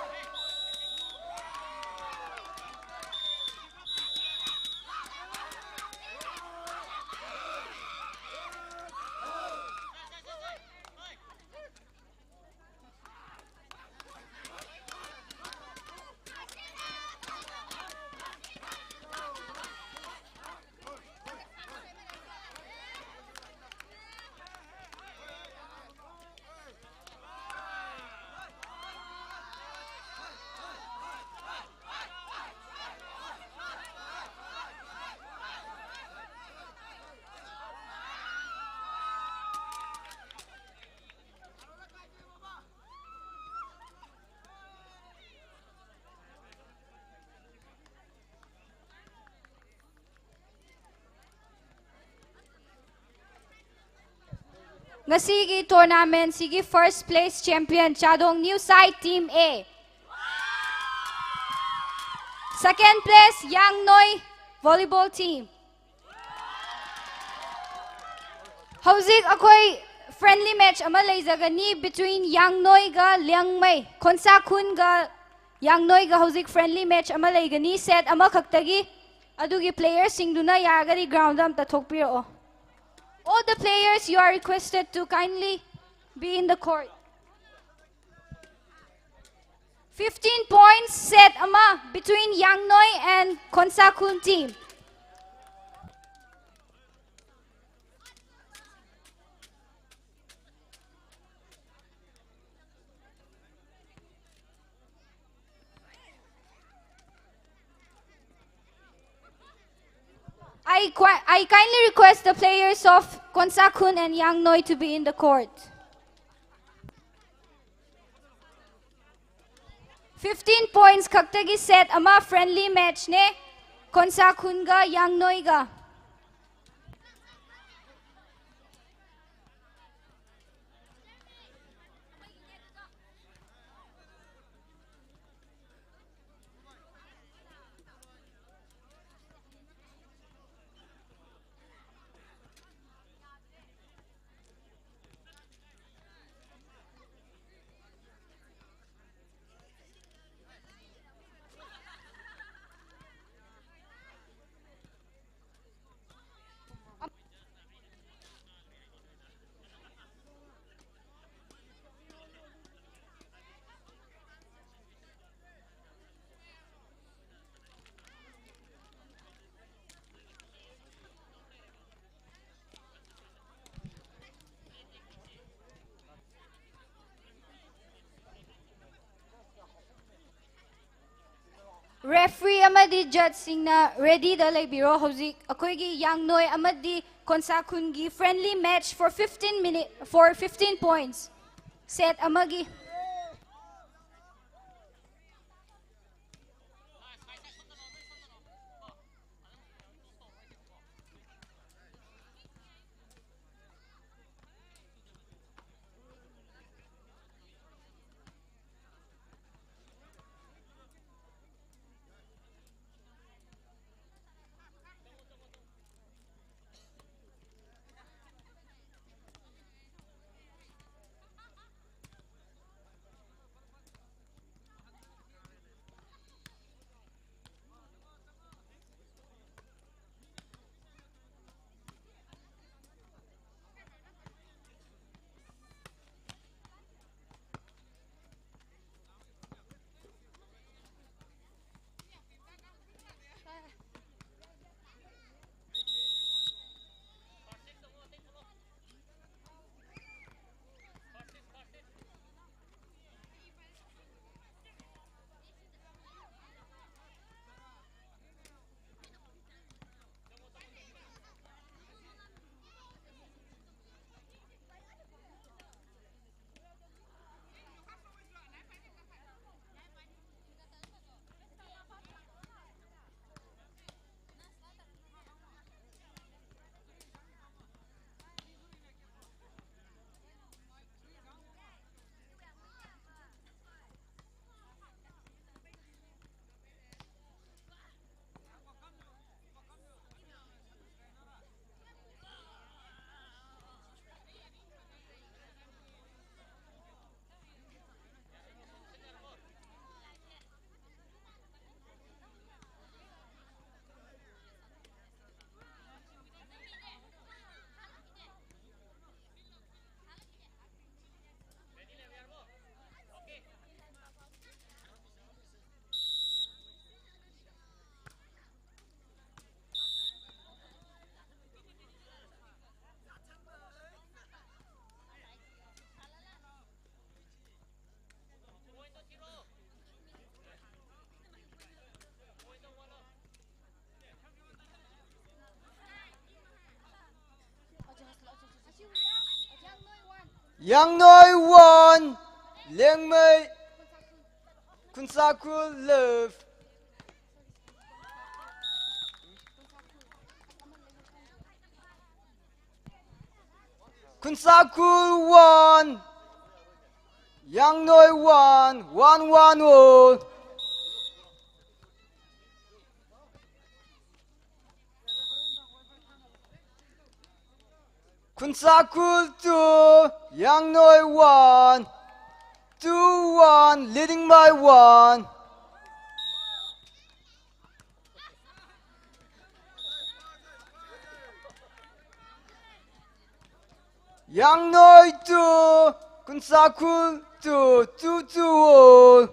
Ngasigi tournament sigi first place champion Chadong New Side Team A. Second place Yangnoi Volleyball Team. Hojik akhoi friendly match ama leizagani between Yangnoi ga Liangmei, Khonsakun ga Yangnoi ga hojik friendly match ama leigani set amakhaktagi. Adugi players singduna yaragadi ground amta thokpirao. All the players, you are requested to kindly be in the court. Fifteen points set ama between Yangnoi and Khonsakun team. I, qui- I kindly request the players of Khonsakun and Yangnoi to be in the court. Fifteen points khaktagi set ama friendly match ne, Khonsakun ga Yangnoi ga. Referee amadi judge singna ready da leibiro. Hojik akhoigi Yangnoi amadi Khonsakun gi friendly match for fifteen minute, for fifteen points. Set amagi. Yangnoi one, Liangmei, Khonsakun love. Khunsakhul one, Yangnoi one, one one all. Khunsakhul two, Yangnoi one, two one, leading by one. Yangnoi two, Khunsakhul two, two two all.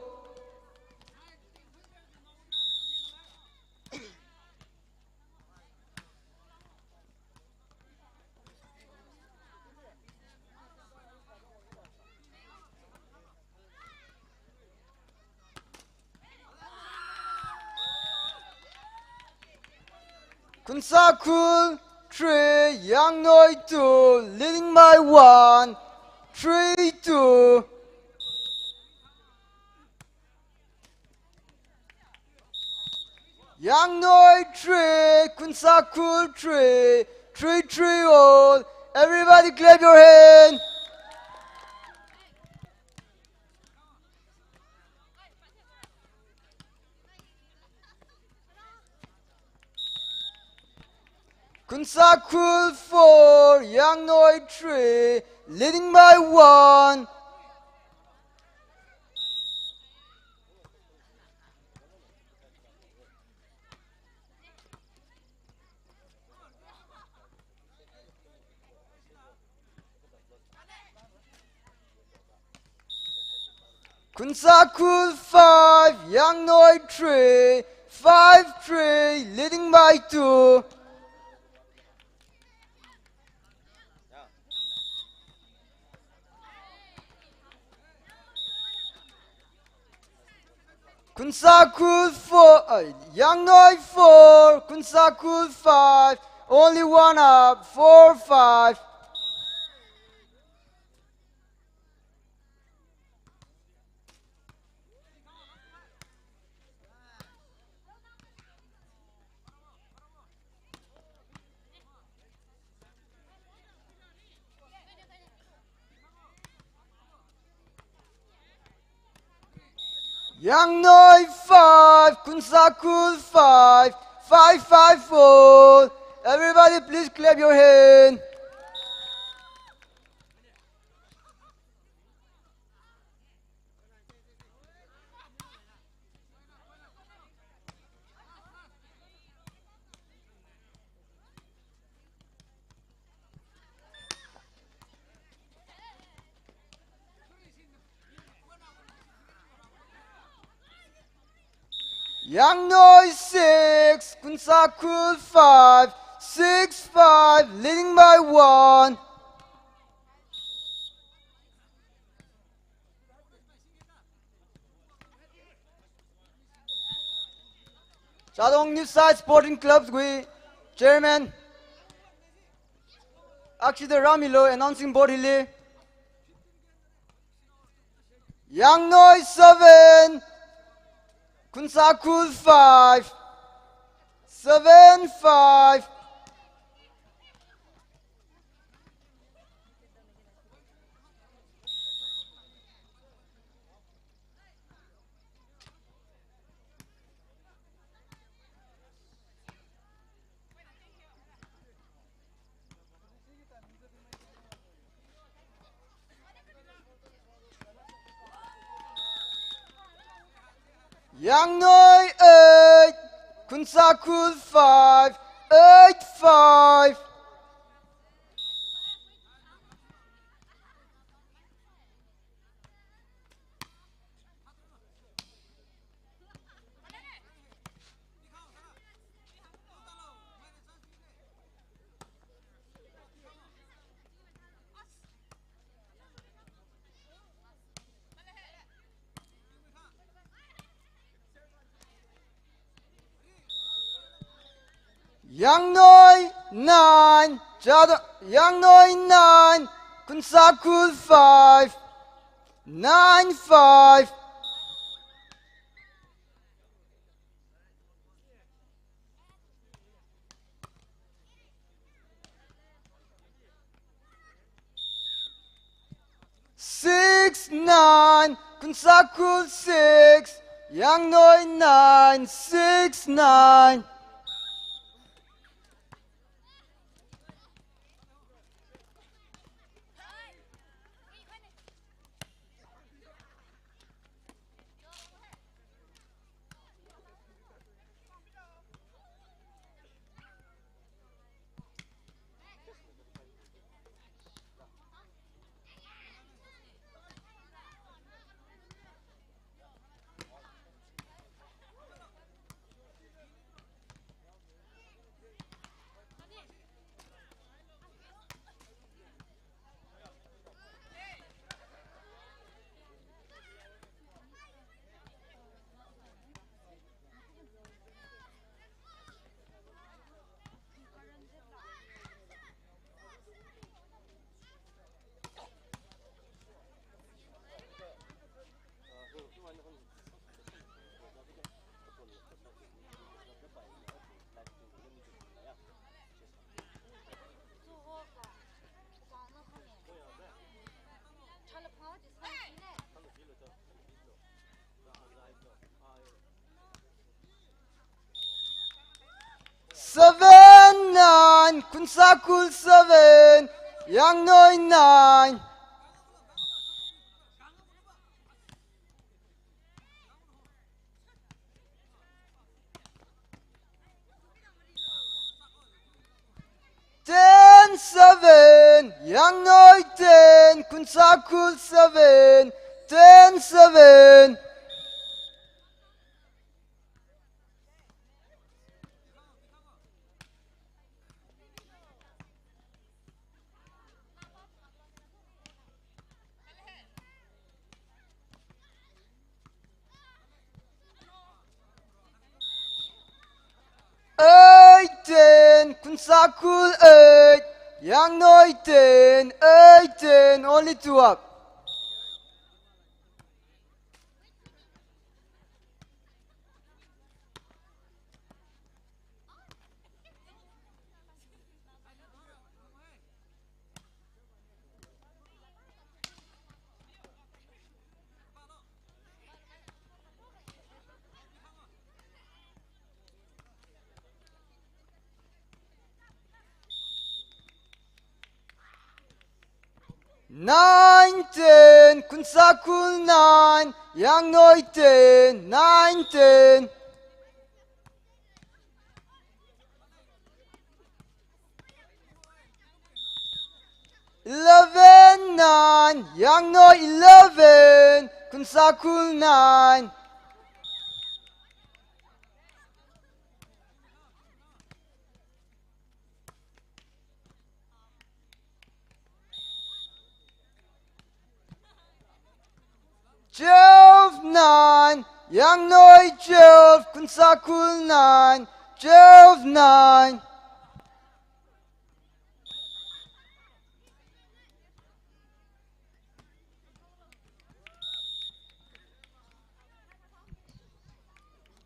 Khunsakhul three, Yangnoi two, leading by one, three two. Yangnoi three, Khunsakhul three, three three all. Everybody clap your hand. Khunsakhul four, Yangnoi three, leading by one. Khunsakhul five, Yangnoi three, five three, leading by two. Khunsakhul four, uh, Yangnoi four, Khunsakhul five, only one up, four five. Yangnoi five, Khunsakhul five, five five four. Everybody, please clap your hand. Yangnoi six, Khunsakhul five, six five, leading by one. Chadong New Site Sporting Club wui chairman, Akshita Ramilo, announcing board hili. Yangnoi seven, Khunsakhul five, seven five. Yangnoi eight, Khunsakhul five, eight five. Yangnoi nine, Chadong, Yangnoi nine, Khunsakhul five, nine five. Six nine, Kunsakul six, Yangnoi nine, six nine. Seven nine, Kunsakul seven, Yangnoi nine. Ten seven, Yangnoi ten, Kunsakul seven, ten seven. Eight ten, Kunsakul eight, Yangnoi ten, eight ten, only two up. Nine ten, Kunsakul nine, Yangnoi ten, nine ten. Eleven nine, Yangnoi eleven, Kunsakul nine. Twelve nine, Yangnoi twelve, Kunsakul nine, twelve nine.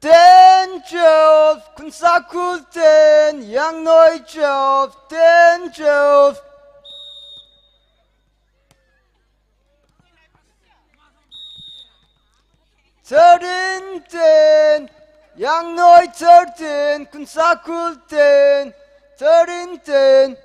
Ten twelve, Kunsakul ten, Yangnoi twelve, ten twelve. Thirteen ten, Yangnoi thirteen, Kunsakul ten, thirteen ten.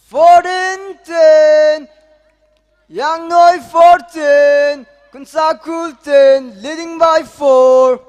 Fourteen ten, Yangnoi fourteen, Kunsakul ten, leading by four.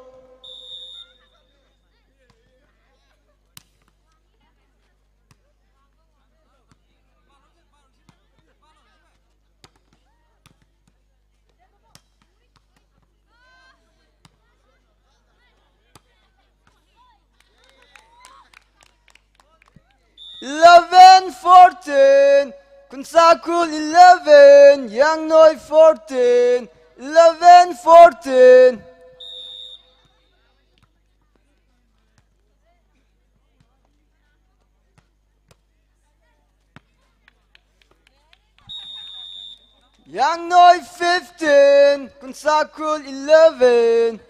Eleven fourteen, Kunsakul eleven, Yangnoi fourteen, eleven fourteen. Yangnoi fifteen, Kunsakul eleven.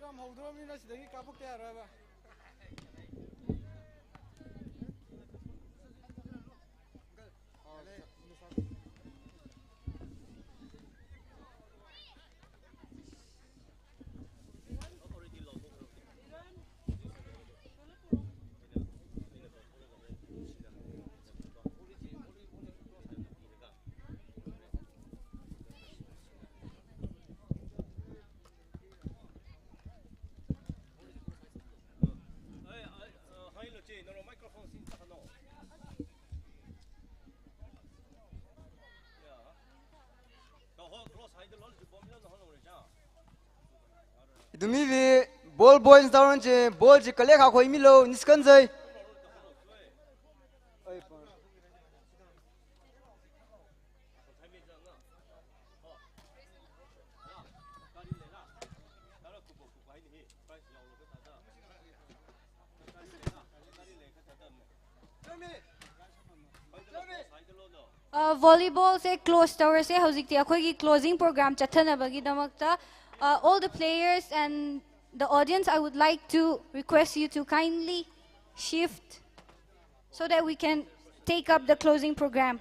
Program ꯍꯧꯗꯣꯔꯕꯅꯤꯅ ꯁꯤꯗꯒꯤ ꯀꯥꯞꯄꯛꯇ ꯌꯥꯔꯣꯏꯕ꯫ Ithum miwui ball boy ntaran chi, ball chi kale khakhoi milo, niskanzai. Uh, volleyball se close tawrase, hojikti akhoi ki closing program chathanabagi damakta. Uh, all the players and the audience, I would like to request you to kindly shift so that we can take up the closing program.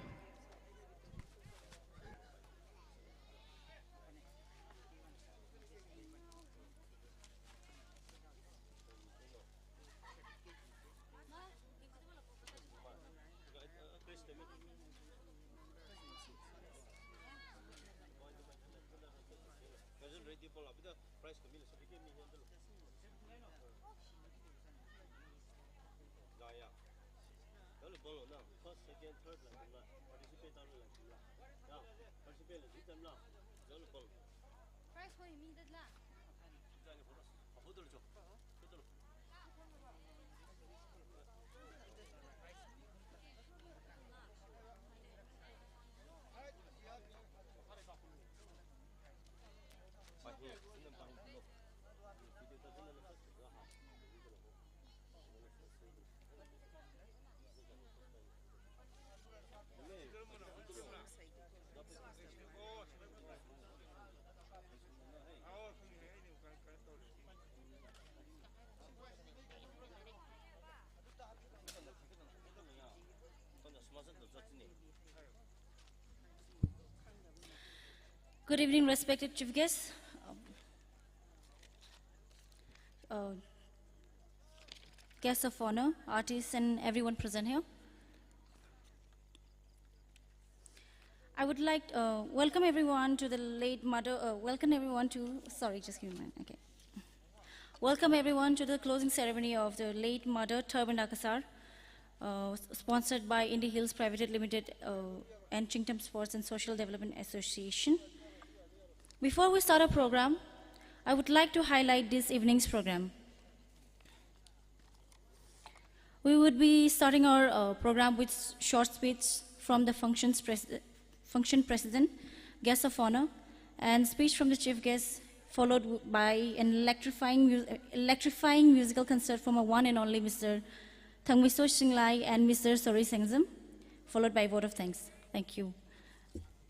Prize hoi mi datla. Good evening, respected chief guests, uh, guests of honor, artists, and everyone present here. I would like, uh, welcome everyone to the late mother, uh, welcome everyone to, sorry, just give me a minute, okay. Welcome everyone to the closing ceremony of the late mother Turban Akasar, uh, s-, sponsored by Indie Hills Private Limited, uh, and Chingtam Sports and Social Development Association. Before we start our program, I would like to highlight this evening's program. We would be starting our, uh, program with s-, short speech from the function's pres-, function president, guest of honor, and speech from the chief guest, followed w-, by an electrifying mu-, uh, electrifying musical concert from our one and only Mister Thangmiso Shinglai and Mister Sori Sengzam, followed by a vote of thanks. Thank you.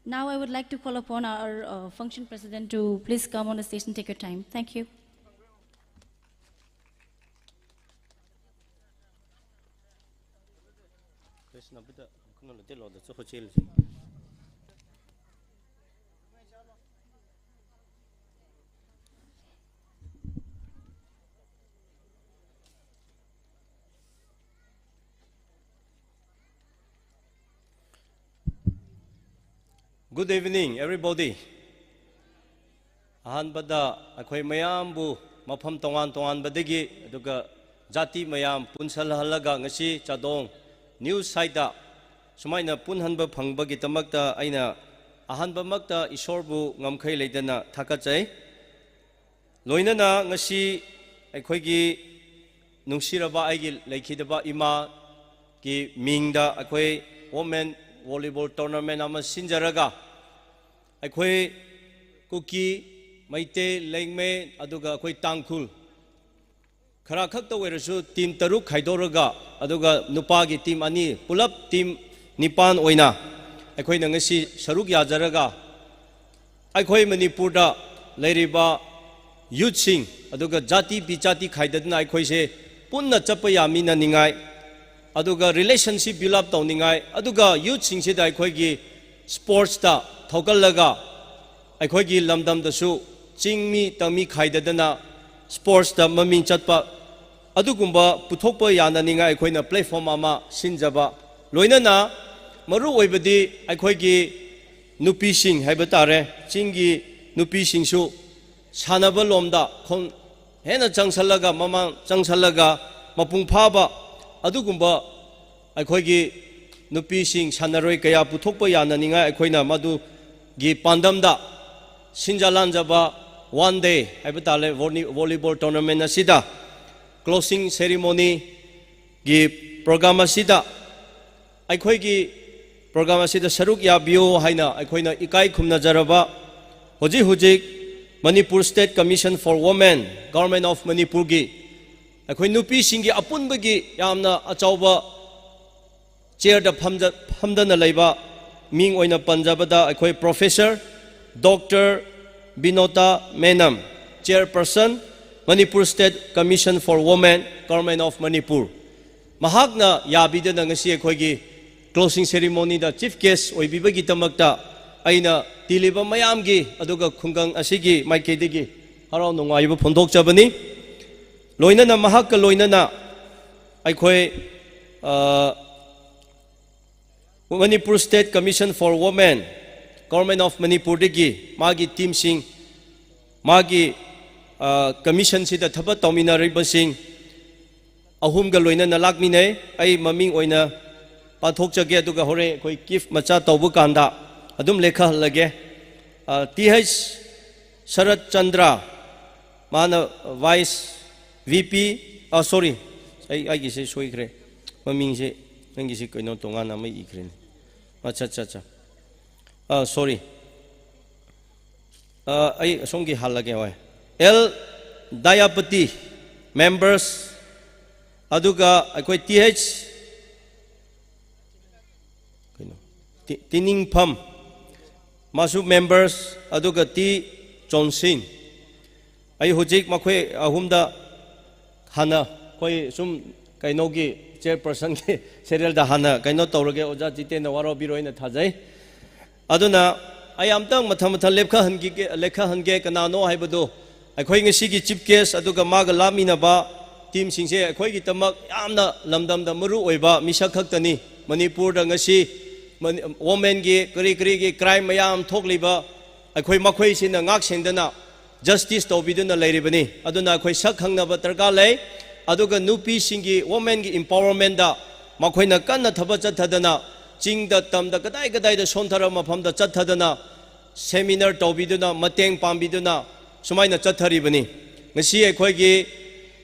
Now I would like to call upon our, uh, function president to please come on the stage and take your time. Thank you. Good evening, everybody. ꯑꯍꯥꯟꯕꯗ ꯑꯩꯈꯣꯏ ꯃꯌꯥꯝꯕꯨ ꯃꯐꯝ ꯇꯣꯉꯥꯟ ꯇꯣꯉꯥꯟꯕꯗꯒꯤ ꯑꯗꯨꯒ ꯖꯥꯇꯤ ꯃꯌꯥꯝ ꯄꯨꯟꯁꯤꯜꯍꯜꯂꯒ ꯉꯁꯤ ꯆꯥꯗꯣꯡ news site ꯁꯨꯃꯥꯏꯅ ꯄꯨꯟꯍꯟꯕ ꯐꯪꯕꯒꯤꯗꯃꯛꯇ ꯑꯩꯅ ꯑꯍꯥꯟꯕꯃꯛꯇ ꯏꯁꯣꯔꯕꯨ ꯉꯝꯈꯩ ꯂꯩꯇꯅ ꯊꯥꯒꯠꯆꯩ꯫ ꯂꯣꯏꯅꯅ ꯉꯁꯤ ꯑꯩꯈꯣꯏꯒꯤ ꯅꯨꯡꯁꯤꯔꯕ ꯑꯩꯒꯤ ꯂꯩꯈꯤꯗꯕ ꯏꯃꯥꯒꯤ ꯃꯤꯡꯗ ꯑꯩꯈꯣꯏ women volleyball tournament ꯑꯃ ꯁꯤꯟꯖꯔꯒ, ꯑꯩꯈꯣꯏ ꯀꯨꯀꯤ, ꯃꯩꯇꯩ, ꯂꯦꯡꯃꯩ, ꯑꯗꯨꯒ ꯑꯩꯈꯣꯏ ꯇꯥꯡꯈꯨꯜ ꯈꯔ ꯈꯛꯇ ꯑꯣꯏꯔꯁꯨ team ꯇꯔꯨꯛ ꯈꯥꯏꯗꯣꯛꯂꯒ, ꯑꯗꯨꯒ ꯅꯨꯄꯥꯒꯤ team ꯑꯅꯤ, ꯄꯨꯂꯞ team ꯅꯤꯄꯥꯟ ꯑꯣꯏꯅ ꯑꯩꯈꯣꯏꯅ ꯉꯁꯤ ꯁꯔꯨꯛ ꯌꯥꯖꯔꯒ, ꯑꯩꯈꯣꯏ ꯃꯅꯤꯄꯨꯔꯗ ꯂꯩꯔꯤꯕ youth sing, aduga jati bijati khaidadana aikhoise punna chapa yāminaningai, aduga relationship build up tauningai, aduga youth singshida aikhoigi sports da thaokallaga, aikhoigi lamdamdasu chingmi tangmi khaidadana sports da maming chatpa, adukumba puthokpa yānaningai aikhoina platform ama sinjaba. Loinana maruoibadi aikhoigi nupising haiba tare, chinggi nupisingsu sānaba lomda khon hena changsallaga, mamang changsallaga, mapung phāba, adukumba aikhoigi nupising sānaroi kayā puthokpa yānaningai aikhoina madugi pandamda sinja lanjaba one day haiba tale volley-, volleyball tournament asida closing ceremony gi program asida, aikhoigi program asida saruk yābiyo haina aikhoina ikai khumnajaraba, hojik hojik Manipur State Commission for Women, Government of Manipur gi, aikhoi nupisinggi apunbagi yamna achauba chair da phamja-, phamdana leiba ming oina panjabada aikhoi Professor Doctor Binota Meinam, Chairperson, Manipur State Commission for Women, Government of Manipur. Mahakna yābidana ngasi aikhoigi closing ceremony da chief guest oibibagi tamakta eina tiliba mayamgi aduga khungang asigi maikeidagi harau nungaiba phondokchabani. Loinana mahakka loinana aikhoi, ah, Manipur State Commission for Women, Government of Manipur dagi magi team sing, magi, ah, commission sida thabat tauminaribasing ahumga loinana lakminai, ei maming oina pathokchage aduga hore aikhoi gift macha tauba kanda adum lekhahallage. Ah, T H Sarat Chandra, mana Vice V P, ah, sorry, ei, eigise soikre, mamingse, nangise kaino tongana mai ikre. Acha, acha, acha. Ah, sorry. Ah, ei, asomgi hāllage oi. L Dayapati, members, aduga aikhoi T H, kaino, Ti-, Tiningpham, masu members, aduga T Chonsing. Ei hojik makhoi ahumda hāna, khoi sum kainogi chairperson gi serial da hāna kaino taurage Oja Jitendra Waraobiroi na thajai. Aduna, ei amtang mathang mathang lekhahangge, lekhahangge kanano haibadu, aikhoi ngasigi chief guest aduga maga lakminaba team singse aikhoigi tamak yamna lamdamda maruoiba mishak khaktani. Manipur da ngasi Mani-, women gi kari karigi crime mayam thokliba, aikhoi makhoisina ngaksengdana justice taubiduna leiribani. Aduna aikhoi sakhangnaba darkar lei. Aduga nupisinggi women gi empowerment da makhoina kanna thabat chathadana, chingda tamda kadai kadaida sonthara mafamda chathadana, seminar taubiduna, mateng pāngbiduna, sumaina chatharibani. Ngasi aikhoigi,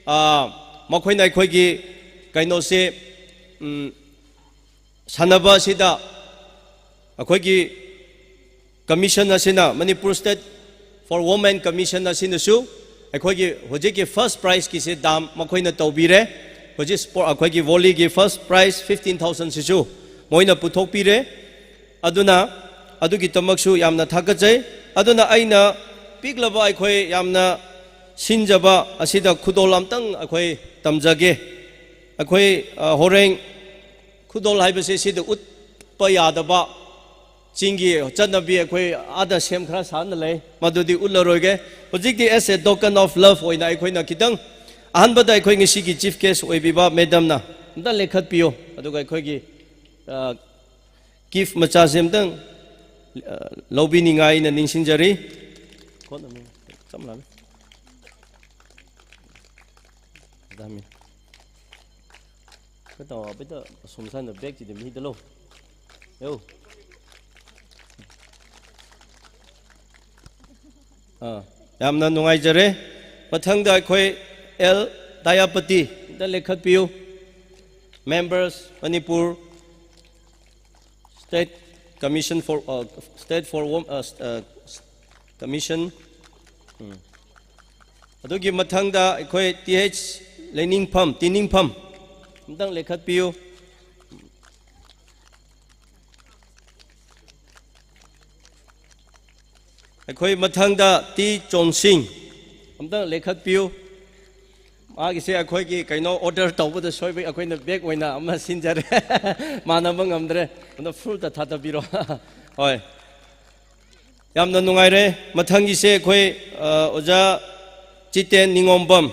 ah, makhoina aikhoigi kainose, mm, sānaba sida, akhoigi commission asina, Manipur State for Women Commission asinasu, akhoigi hojikki first prize gise dam makhoina taubire, hojik sport, akhoigi volley gi first prize fifteen thousand sisu moina puthokpire. Aduna, adugi tamaksu yamna thakachai. Aduna eina piklaba aikhoi yamna sinjaba asida khudol amtang aikhoi tamjage. Aikhoi, ah, horeng khudol haibase sida utpa yādaba, chinggi chanabi aikhoi ada sem khara sāna lei, madudi utlaroige. Hojikti as a token of love oina aikhoina khitang, ahanbada aikhoi ngasigi chief guest oibiba madam na amtang lekhatpiyo, aduga aikhoigi, ah, gift macha semtang, ah, laubiningaiya ningsingjari. Khon ami, samlami. Dami. Katawa beta sumsan da bag chida midalo. Yo. Ah, yamna nungaijare. Mathangda aikhoi L Dayapati da lekhatpiyo. Members, Manipur State Commission for, uh, State for Wom-, uh, s-, uh, s-, Commission. Hmm. Adugi mathangda aikhoi T H Leiningpham, Tiningpham. Amtang lekhatpiyo. Aikhoi mathangda T Chonsing, ꯑꯝꯇ ꯂꯦꯡꯈꯠꯄꯤꯌꯨ꯫ ꯃꯥꯒꯤꯁꯦ ꯑꯩꯈꯣꯏꯒꯤ ꯀꯩꯅꯣ order ꯇꯧꯕꯗ ꯁꯣꯏꯕꯒꯤ ꯑꯩꯈꯣꯏꯅ back ꯑꯣꯏꯅ ꯑꯃ ꯁꯤꯟꯖꯔꯦ꯫ ꯃꯥꯟꯅꯕ ꯉꯝꯗ꯭ꯔꯦ꯫ ꯑꯗꯣ full ꯇ ꯊꯥꯗꯕꯤꯔꯣ꯫ ꯍꯣꯏ꯫ ꯌꯥꯝꯅ ꯅꯨꯡꯉꯥꯏꯔꯦ꯫ ꯃꯊꯪꯒꯤꯁꯦ ꯑꯩꯈꯣꯏ, ꯑ, ꯑꯣꯖꯥ ꯖꯤꯇꯦꯟ ꯅꯤꯉꯣꯝꯕꯝ,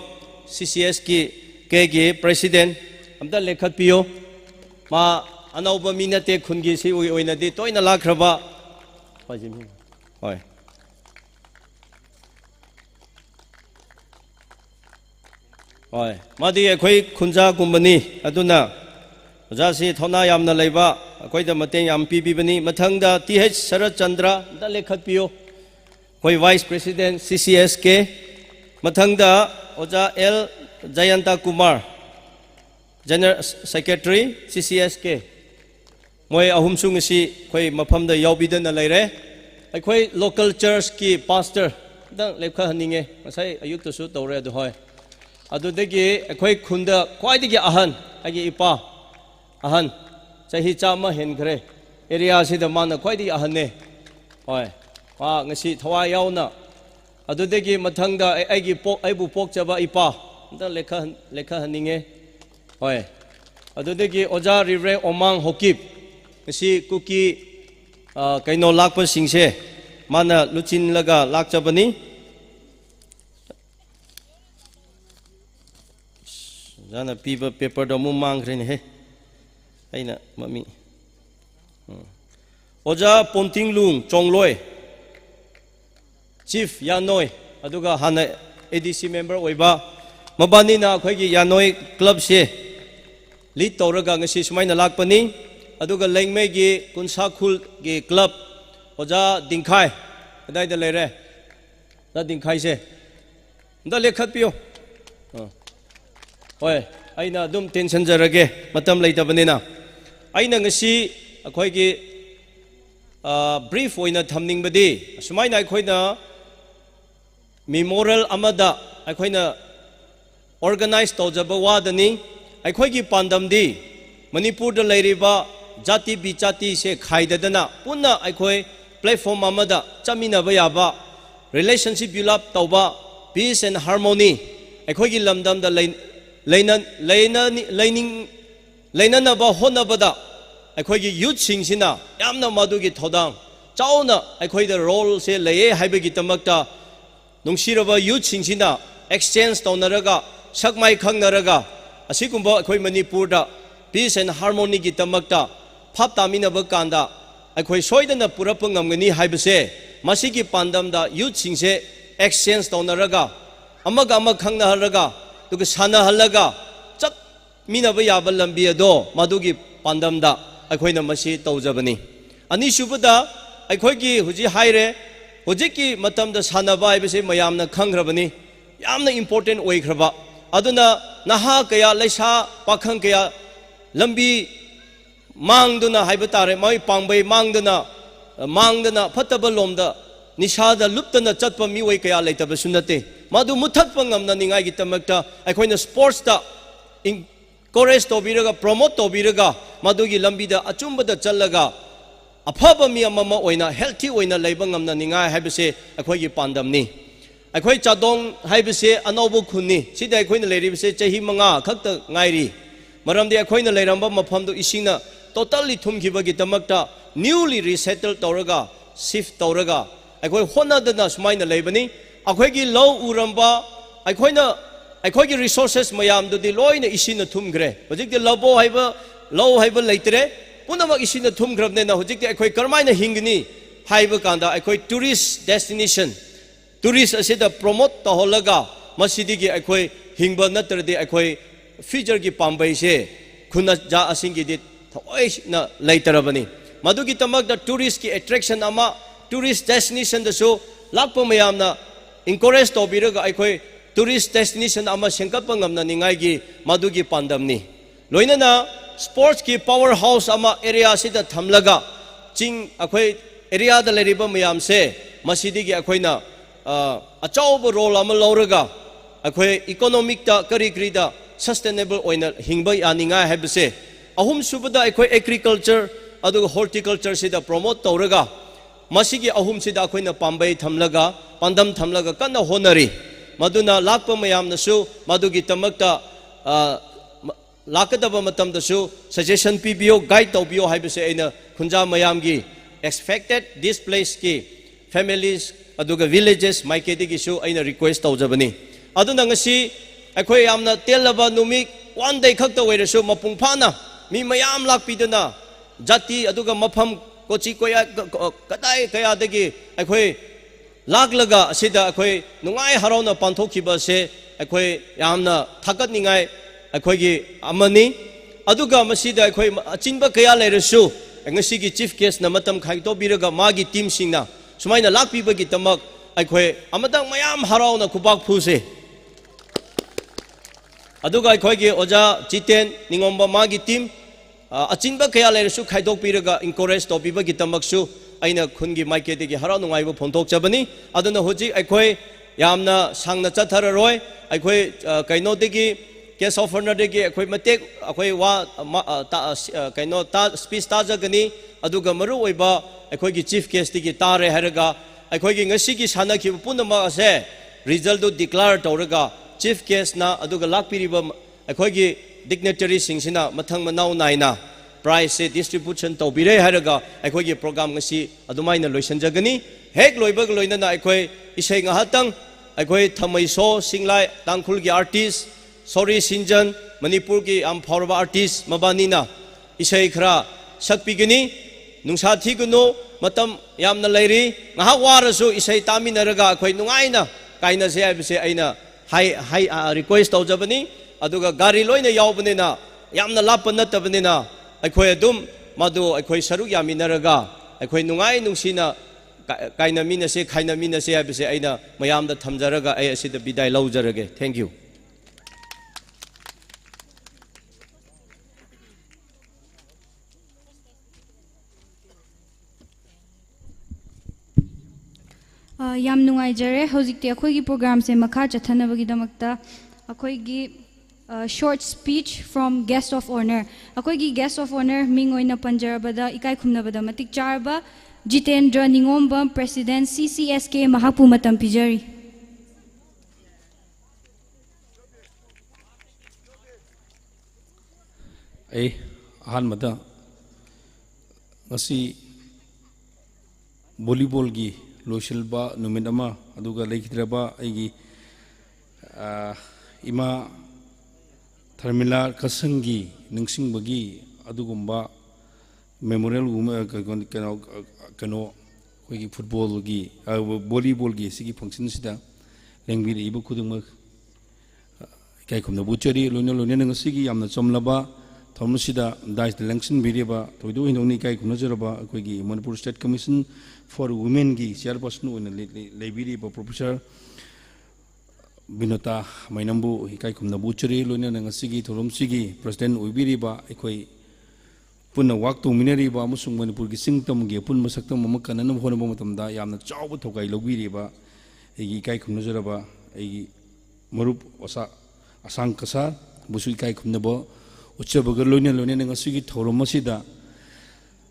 C C S ꯀꯤ, ꯀꯦꯒꯤ president꯫ ꯑꯝꯇ ꯂꯦꯡꯈꯠꯄꯤꯌꯨ꯫ ꯃꯥ ꯑꯅꯧꯕ ꯃꯤ ꯅꯠꯇꯦ, ꯈꯨꯟꯒꯤ ꯁꯤ ꯑꯣꯏ-, ꯑꯣꯏꯅꯗꯤ ꯇꯣꯏꯅ ꯂꯥꯛꯈ꯭ꯔꯕ꯫ ꯍꯣꯏ꯫ ꯍꯣꯏ, ꯃꯥꯗꯤ ꯑꯩꯈꯣꯏ ꯈꯨꯟꯖꯥꯒꯨꯝꯕꯅꯤ꯫ ꯑꯗꯨꯅ ꯑꯣꯖꯥꯁꯤ ꯊꯧꯅꯥ ꯌꯥꯝꯅ ꯂꯩꯕ, ꯑꯩꯈꯣꯏꯗ ꯃꯇꯦꯡ ꯌꯥꯝ ꯄꯤꯕꯤꯕꯅꯤ꯫ ꯃꯊꯪꯗ T H ꯁꯔꯠꯆꯟꯗ꯭ꯔ, ꯑꯝꯇ ꯂꯦꯡꯈꯠꯄꯤꯌꯨ꯫ ꯑꯩꯈꯣꯏ vice president C C S K꯫ ꯃꯊꯪꯗ ꯑꯣꯖꯥ L ꯖꯌꯟꯇ Kumar, general secretary C C S K꯫ ꯃꯣꯏ ꯑꯍꯨꯝꯁꯨ ꯉꯁꯤ ꯑꯩꯈꯣꯏ ꯃꯐꯝꯗ ꯌꯥꯎꯕꯤꯗꯅ ꯂꯩꯔꯦ꯫ ꯑꯩꯈꯣꯏ local church ꯀꯤ pastor ꯑꯝꯇꯪ ꯂꯦꯞꯈꯠꯍꯟꯅꯤꯡꯉꯦ, ꯉꯁꯥꯏ ꯑꯌꯨꯛꯇꯁꯨ ꯇꯧꯔꯦ ꯑꯗꯨ, ꯍꯣꯏ꯫ ꯑꯗꯨꯗꯒꯤ ꯑꯩꯈꯣꯏ ꯈꯨꯟꯗ ꯈ꯭ꯋꯥꯏꯗꯒꯤ ꯑꯍꯟ, ꯑꯩꯒꯤ ꯏꯄꯥ ꯑꯍꯟ, ꯆꯍꯤ ꯆꯥꯝꯃ ꯍꯦꯟꯈ꯭ꯔꯦ, area ꯁꯤꯗ ꯃꯥꯅ ꯈ꯭ꯋꯥꯏꯗꯒꯤ ꯑꯍꯟꯅꯦ꯫ ꯍꯣꯏ, ꯃꯥ ꯉꯁꯤ ꯊꯋꯥꯏ ꯌꯥꯎꯅ꯫ ꯑꯗꯨꯗꯒꯤ ꯃꯊꯪꯗ ꯑꯩ-, ꯑꯩꯒꯤ ꯄꯣꯛ-, ꯑꯩꯕꯨ ꯄꯣꯛꯆꯕ ꯏꯄꯥ ꯑꯝꯇ ꯂꯦꯞꯈꯠꯍꯟ-, ꯂꯦꯞꯈꯠꯍꯟꯅꯤꯡꯉꯦ꯫ ꯍꯣꯏ꯫ ꯑꯗꯨꯗꯒꯤ ꯑꯣꯖꯥ Reverend ꯑꯣꯃꯥꯡ ꯍꯣꯀꯤꯞ, ꯉꯁꯤ ꯀꯨꯀꯤ, ꯑ, ꯀꯩꯅꯣ ꯂꯥꯛꯄꯁꯤꯡꯁꯦ ꯃꯥꯅ ꯂꯨꯆꯤꯡꯂꯒ ꯂꯥꯛꯆꯕꯅꯤ꯫ ꯑꯣꯖꯥꯅ ꯄꯤꯕ paper ꯗꯣ ꯑꯃꯨꯛ ꯃꯥꯡꯈ꯭ꯔꯦꯅꯦꯍꯦ꯫ ꯑꯩꯅ ꯃꯃꯤꯡ, ꯎꯝ꯫ ꯑꯣꯖꯥ ꯄꯣꯟꯇꯤꯡꯂꯨꯡ ꯆꯣꯡꯂꯣꯏ, Chief ꯌꯥꯅꯣꯏ, ꯑꯗꯨꯒ ꯍꯥꯟꯅ A D C member ꯑꯣꯏꯕ, ꯃꯕꯥꯅꯤꯅ ꯑꯩꯈꯣꯏꯒꯤ ꯌꯥꯅꯣꯏ club ꯁꯦ lead ꯇꯧꯔꯒ ꯉꯁꯤ ꯁꯨꯃꯥꯏꯅ ꯂꯥꯛꯄꯅꯤ꯫ ꯑꯗꯨꯒ ꯂꯦꯡꯃꯩꯒꯤ ꯀꯨꯟꯁꯥꯈꯨꯜꯒꯤ club, ꯑꯣꯖꯥ ꯗꯤꯡꯈꯥꯏ, ꯀꯗꯥꯏꯗ ꯂꯩꯔꯦ? ꯑꯣꯖꯥ ꯗꯤꯡꯈꯥꯏꯁꯦ꯫ ꯑꯝꯇ ꯂꯦꯞꯈꯠꯄꯤꯌꯨ꯫ ꯑ꯫ ꯍꯣꯏ, ꯑꯩꯅ ꯑꯗꯨꯝ ꯇꯦꯟꯁꯤꯟꯖꯔꯒꯦ, ꯃꯇꯝ ꯂꯩꯇꯕꯅꯤꯅ꯫ ꯑꯩꯅ ꯉꯁꯤ ꯑꯩꯈꯣꯏꯒꯤ, ꯑ, brief ꯑꯣꯏꯅ ꯊꯝꯅꯤꯡꯕꯗꯤ, ꯑꯁꯨꯃꯥꯏꯅ ꯑꯩꯈꯣꯏꯅ memorial ꯑꯃꯗ ꯑꯩꯈꯣꯏꯅ organize ꯇꯧꯖꯕ ꯋꯥꯗꯅꯤ꯫ ꯑꯩꯈꯣꯏꯒꯤ ꯄꯥꯟꯗꯝꯗꯤ ꯃꯅꯤꯄꯨꯔꯗ ꯂꯩꯔꯤꯕ ꯖꯥꯇꯤ ꯕꯤꯖꯥꯇꯤꯁꯦ ꯈꯥꯏꯗꯗꯅ ꯄꯨꯟꯅ ꯑꯩꯈꯣꯏ platform ꯑꯃꯗ ꯆꯠꯃꯤꯟꯅꯕ ꯌꯥꯕ, relationship build up ꯇꯧꯕ, peace and harmony ꯑꯩꯈꯣꯏꯒꯤ ꯂꯝꯗꯝꯗ ꯂꯩ-, ꯂꯩꯅ-, ꯂꯩꯅꯅꯤ-, ꯂꯩꯅꯤꯡ-, ꯂꯩꯅꯅꯕ ꯍꯣꯠꯅꯕꯗ ꯑꯩꯈꯣꯏꯒꯤ youth ꯁꯤꯡꯁꯤꯅ ꯌꯥꯝꯅ ꯃꯗꯨꯒꯤ ꯊꯧꯗꯥꯡ ꯆꯥꯎꯅ ꯑꯩꯈꯣꯏꯗ role ꯁꯦ ꯂꯩꯌꯦ ꯍꯥꯏꯕꯒꯤꯗꯃꯛꯇ ꯅꯨꯡꯁꯤꯔꯕ youth ꯁꯤꯡꯁꯤꯅ exchange ꯇꯧꯅꯔꯒ, ꯁꯛꯃꯥꯏ ꯈꯪꯅꯔꯒ, ꯑꯁꯤꯒꯨꯝꯕ ꯑꯩꯈꯣꯏ ꯃꯅꯤꯄꯨꯔꯗ peace and harmony ꯒꯤꯗꯃꯛꯇ ꯚꯥꯞ ꯇꯥꯃꯤꯟꯅꯕ ꯀꯥꯟꯗ ꯑꯩꯈꯣꯏ ꯁꯣꯏꯗꯅ ꯄꯨꯔꯛꯄ ꯉꯝꯒꯅꯤ ꯍꯥꯏꯕꯁꯦ, ꯃꯁꯤꯒꯤ ꯄꯥꯟꯗꯝꯗ youth ꯁꯤꯡꯁꯦ exchange ꯇꯧꯅꯔꯒ, ꯑꯃꯒ ꯑꯃ ꯈꯪꯅꯍꯜꯂꯒ, ꯑꯗꯨꯒ ꯁꯥꯟꯅꯍꯜꯂꯒ ꯆꯠ ꯃꯤꯟꯅꯕ ꯌꯥꯕ ꯂꯝꯕꯤ ꯑꯗꯣ ꯃꯗꯨꯒꯤ ꯄꯥꯟꯗꯝꯗ ꯑꯩꯈꯣꯏꯅ ꯃꯁꯤ ꯇꯧꯖꯕꯅꯤ꯫ ꯑꯅꯤꯁꯨꯕꯗ, ꯑꯩꯈꯣꯏꯒꯤ ꯍꯧꯖꯤꯛ ꯍꯥꯏꯔꯦ, ꯍꯧꯖꯤꯛꯀꯤ ꯃꯇꯝꯗ ꯁꯥꯟꯅꯕ ꯍꯥꯏꯕꯁꯤ ꯃꯌꯥꯝꯅ ꯈꯪꯈ꯭ꯔꯕꯅꯤ, ꯌꯥꯝꯅ important ꯑꯣꯏꯈ꯭ꯔꯕ꯫ ꯑꯗꯨꯅ ꯅꯍꯥ ꯀꯌꯥ, ꯂꯩꯁꯥ ꯄꯥꯈꯪ ꯀꯌꯥ ꯂꯝꯕꯤ ꯃꯥꯡꯗꯨꯅ ꯍꯥꯏꯕ ꯇꯥꯔꯦ, ꯃꯥꯒꯤ ꯄꯥꯝꯕꯩ ꯃꯥꯡꯗꯅ, ꯃꯥꯡꯗꯅ ꯐꯠꯇꯕ ꯂꯣꯝꯗ ꯅꯤꯁꯥꯗ ꯂꯨꯞꯇꯅ ꯆꯠꯄ ꯃꯤꯑꯣꯏ ꯀꯌꯥ ꯂꯩꯇꯕꯁꯨ ꯅꯠꯇꯦ꯫ ꯃꯗꯨ ꯃꯨꯠꯊꯠꯄ ꯉꯝꯅꯅꯤꯡꯉꯥꯏꯒꯤꯗꯃꯛꯇ ꯑꯩꯈꯣꯏꯅ sports ꯇ ꯏꯟ-, encourage ꯇꯧꯕꯤꯔꯒ, promote ꯇꯧꯕꯤꯔꯒ, ꯃꯗꯨꯒꯤ ꯂꯝꯕꯤꯗ ꯑꯆꯨꯝꯕꯗ ꯆꯠꯂꯒ, ꯑꯐꯕ ꯃꯤ ꯑꯃꯃ ꯑꯣꯏꯅ, healthy ꯑꯣꯏꯅ ꯂꯩꯕ ꯉꯝꯅꯅꯤꯡꯉꯥꯏ ꯍꯥꯏꯕꯁꯦ ꯑꯩꯈꯣꯏꯒꯤ ꯄꯥꯟꯗꯝꯅꯤ꯫ ꯑꯩꯈꯣꯏ ꯆꯥꯗꯣꯡ ꯍꯥꯏꯕꯁꯦ ꯑꯅꯧꯕ ꯈꯨꯟꯅꯤ꯫ ꯁꯤꯗ ꯑꯩꯈꯣꯏꯅ ꯂꯩꯔꯤꯕꯁꯦ ꯆꯍꯤ ꯃꯉꯥ ꯈꯛꯇ ꯉꯥꯏꯔꯤ꯫ ꯃꯔꯝꯗꯤ ꯑꯩꯈꯣꯏꯅ ꯂꯩꯔꯝꯕ ꯃꯐꯝꯗꯨ ꯏꯁꯤꯡꯅ totally ꯊꯨꯝꯈꯤꯕꯒꯤꯗꯃꯛꯇ newly resettle ꯇꯧꯔꯒ, shift ꯇꯧꯔꯒ, ꯑꯩꯈꯣꯏ ꯍꯣꯠꯅꯗꯅ ꯁꯨꯃꯥꯏꯅ ꯂꯩꯕꯅꯤ꯫ ꯑꯩꯈꯣꯏꯒꯤ ꯂꯧ ꯎꯔꯝꯕ, ꯑꯩꯈꯣꯏꯅ, ꯑꯩꯈꯣꯏꯒꯤ resources ꯃꯌꯥꯝꯗꯨꯗꯤ ꯂꯣꯏꯅ ꯏꯁꯤꯡꯅ ꯊꯨꯝꯈ꯭ꯔꯦ꯫ ꯍꯧꯖꯤꯛꯇꯤ ꯂꯧꯕꯣ ꯍꯥꯏꯕ, ꯂꯧ ꯍꯥꯏꯕ ꯂꯩꯇ꯭ꯔꯦ꯫ ꯄꯨꯝꯅꯃꯛ ꯏꯁꯤꯡꯅ ꯊꯨꯝꯈ꯭ꯔꯕꯅꯤꯅ ꯍꯧꯖꯤꯛꯇꯤ ꯑꯩꯈꯣꯏ ꯀꯔꯝꯍꯥꯏꯅ ꯍꯤꯡꯒꯅꯤ ꯍꯥꯏꯕ ꯀꯥꯟꯗ, ꯑꯩꯈꯣꯏ tourist destination, tourist ꯑꯁꯤꯗ promote ꯇꯧꯍꯜꯂꯒ, ꯃꯁꯤꯗꯒꯤ ꯑꯩꯈꯣꯏ ꯍꯤꯡꯕ ꯅꯠꯇ꯭ꯔꯗꯤ ꯑꯩꯈꯣꯏ future ꯒꯤ ꯄꯥꯝꯕꯩꯁꯦ ꯈꯨꯟꯅꯖꯥ ꯑꯁꯤꯡꯒꯤꯗꯤ ꯊꯑꯣꯏꯅ ꯂꯩꯇꯔꯕꯅꯤ꯫ ꯃꯗꯨꯒꯤꯗꯃꯛꯇ tourist ꯀꯤ attraction ꯑꯃ, tourist destination ꯗꯁꯨ ꯂꯥꯛꯄ ꯃꯌꯥꯝꯅ encourage ꯇꯧꯕꯤꯔꯒ ꯑꯩꯈꯣꯏ tourist destination ꯑꯃ ꯁꯦꯝꯒꯠꯄ ꯉꯝꯅꯅꯤꯡꯉꯥꯏꯒꯤ ꯃꯗꯨꯒꯤ ꯄꯥꯟꯗꯝꯅꯤ꯫ ꯂꯣꯏꯅꯅ sports ꯀꯤ power house ꯑꯃ area ꯁꯤꯗ ꯊꯝꯂꯒ, ꯆꯤꯡ, ꯑꯩꯈꯣꯏ area ꯗ ꯂꯩꯔꯤꯕ ꯃꯌꯥꯝꯁꯦ, ꯃꯁꯤꯗꯒꯤ ꯑꯩꯈꯣꯏꯅ, ꯑ, ꯑꯆꯧꯕ role ꯑꯃ ꯂꯧꯔꯒ, ꯑꯩꯈꯣꯏ economic ꯇ ꯀꯔꯤ ꯀꯔꯤꯗ sustainable ꯑꯣꯏꯅ ꯍꯤꯡꯕ ꯌꯥꯅꯤꯡꯉꯥꯏ ꯍꯥꯏꯕꯁꯦ, ꯑꯍꯨꯝꯁꯨꯕꯗ ꯑꯩꯈꯣꯏ agriculture ꯑꯗꯨꯒ horticulture ꯁꯤꯗ promote ꯇꯧꯔꯒ, ꯃꯁꯤꯒꯤ ꯑꯍꯨꯝꯁꯤꯗ ꯑꯩꯈꯣꯏꯅ ꯄꯥꯝꯕꯩ ꯊꯝꯂꯒ, ꯄꯥꯟꯗꯝ ꯊꯝꯂꯒ ꯀꯟꯅ ꯍꯣꯠꯅꯔꯤ꯫ Maduna lākpa mayamnasu, madugi tamakta, ah, ma-, lākadaba matamdasu, suggestion pibiyo, guide taubiyo haibase eina khunja mayamgi affected, displaced ki families, aduga villages maikaidagisu eina request taujabani. Aduna ngasi, eikhoi yamna tellaba numit, one day khakta oirasu, mapung phāna, mi mayam lākpidana, jati, aduga mapham, kochi koya, ka-, ka-, kadai kayadagi, eikhoi lāklaga, asida eikhoi nungai haraona pāngthok khibase, eikhoi yamna thakatningai, eikhoigi amani. Aduga masida eikhoi ma-, achinba kaya leirasu, ngasigi chief guest na matam khaitobiraga magi team singna, sumaina lākpibagi tamak, eikhoi amatang mayam haraona khupākphuse. Aduga eikhoigi Oja Jiten Ningomba magi team, ah, achinba kaya leirasu khaitokpiraga encourage tobibagi tamaksu, eina khungi maikaidagi harao nungaiva phongthokjabani. Aduna hojik eikhoi yamna sāngna chāthararoi, eikhoi, ah, keinodagi, guest of honour dagi, eikhoi matek, eikhoi wa, ma-, ah, ta-, ah, si-, ah, keino ta-, speech tazagani, aduga maruoiva, eikhoigi chief guest dagi tare hailaga, eikhoigi ngasigi sānakhiva punamakse, result tu declare tauraga, chief guest na, aduga lākpiriva, eikhoigi dignitary singsina mathang manao naina, prize se distribution tobire hailaga, eikhoigi program ngasi adumaina loisanjagani. Hek loibaga loinana eikhoi isei ngahatang, eikhoi Thameiso Singlai, Tangkhulgi artist, Sori Sinjan, Manipurgi amphaoraba artist, mabanina isei khara sakpigani, nungsā thiganu, matam yamna leiri, ngahak warasu isei taminaraga eikhoi nungaina kainase haibase eina hai, hai, ah, request taujabani, aduga gari loina yaobanina, yamna lāppa nattabanina, eikhoi adum, madu eikhoi saruk yaminaraga, eikhoi nungai nungsina, ka-, kainaminase, khainaminase haibase eina mayamda thamjaraga ei asida bidai laujaraga. Thank you. Ah, yam nungaijare, hojikti eikhoi program se makha chāthanabagi damakta, eikhoi, ah, short speech from guest of honour. Eikhoi guest of honour ming oina panjarabada, ikai khumnabada matik chāraba, Jitendra Ningomba, President C C S K, mahakpu matam pijari. Ei, ahanmada, ngasi volleyball gi loisilba numit ama, aduga leikhidraba eigi, ah, ima Tharmila Kasanggi ningsingbagi adugumba memorial gum-, eh, ka-, ka-, kano, kano, eikhoi football gi, ah, volleyball gi sigi function sida lengmida iba khudungmak, ah, ikai khumna buchari, loina loina ngasigi yamna chomlaba, thom sida dais da lengsin biriba, thoidu hindongni ikai khumna jaraba, eikhoi Manipur State Commission for Women gi chairperson oina le-, le-, leibiriba Professor Binota Mainambu ikai khumna buchari, loina ngasigi thorum sigi President oibiriba, eikhoi punna wak tungminariba, amasung Manipurgi singtamgi apun masaktam ama kanana honaba matamda, yamna chaoba thokai laubiriba, eigi ikai khumna jaraba, eigi marup osa asang kasar, busu ikai khumnaba, uchabaga loina loina ngasigi thorum asida,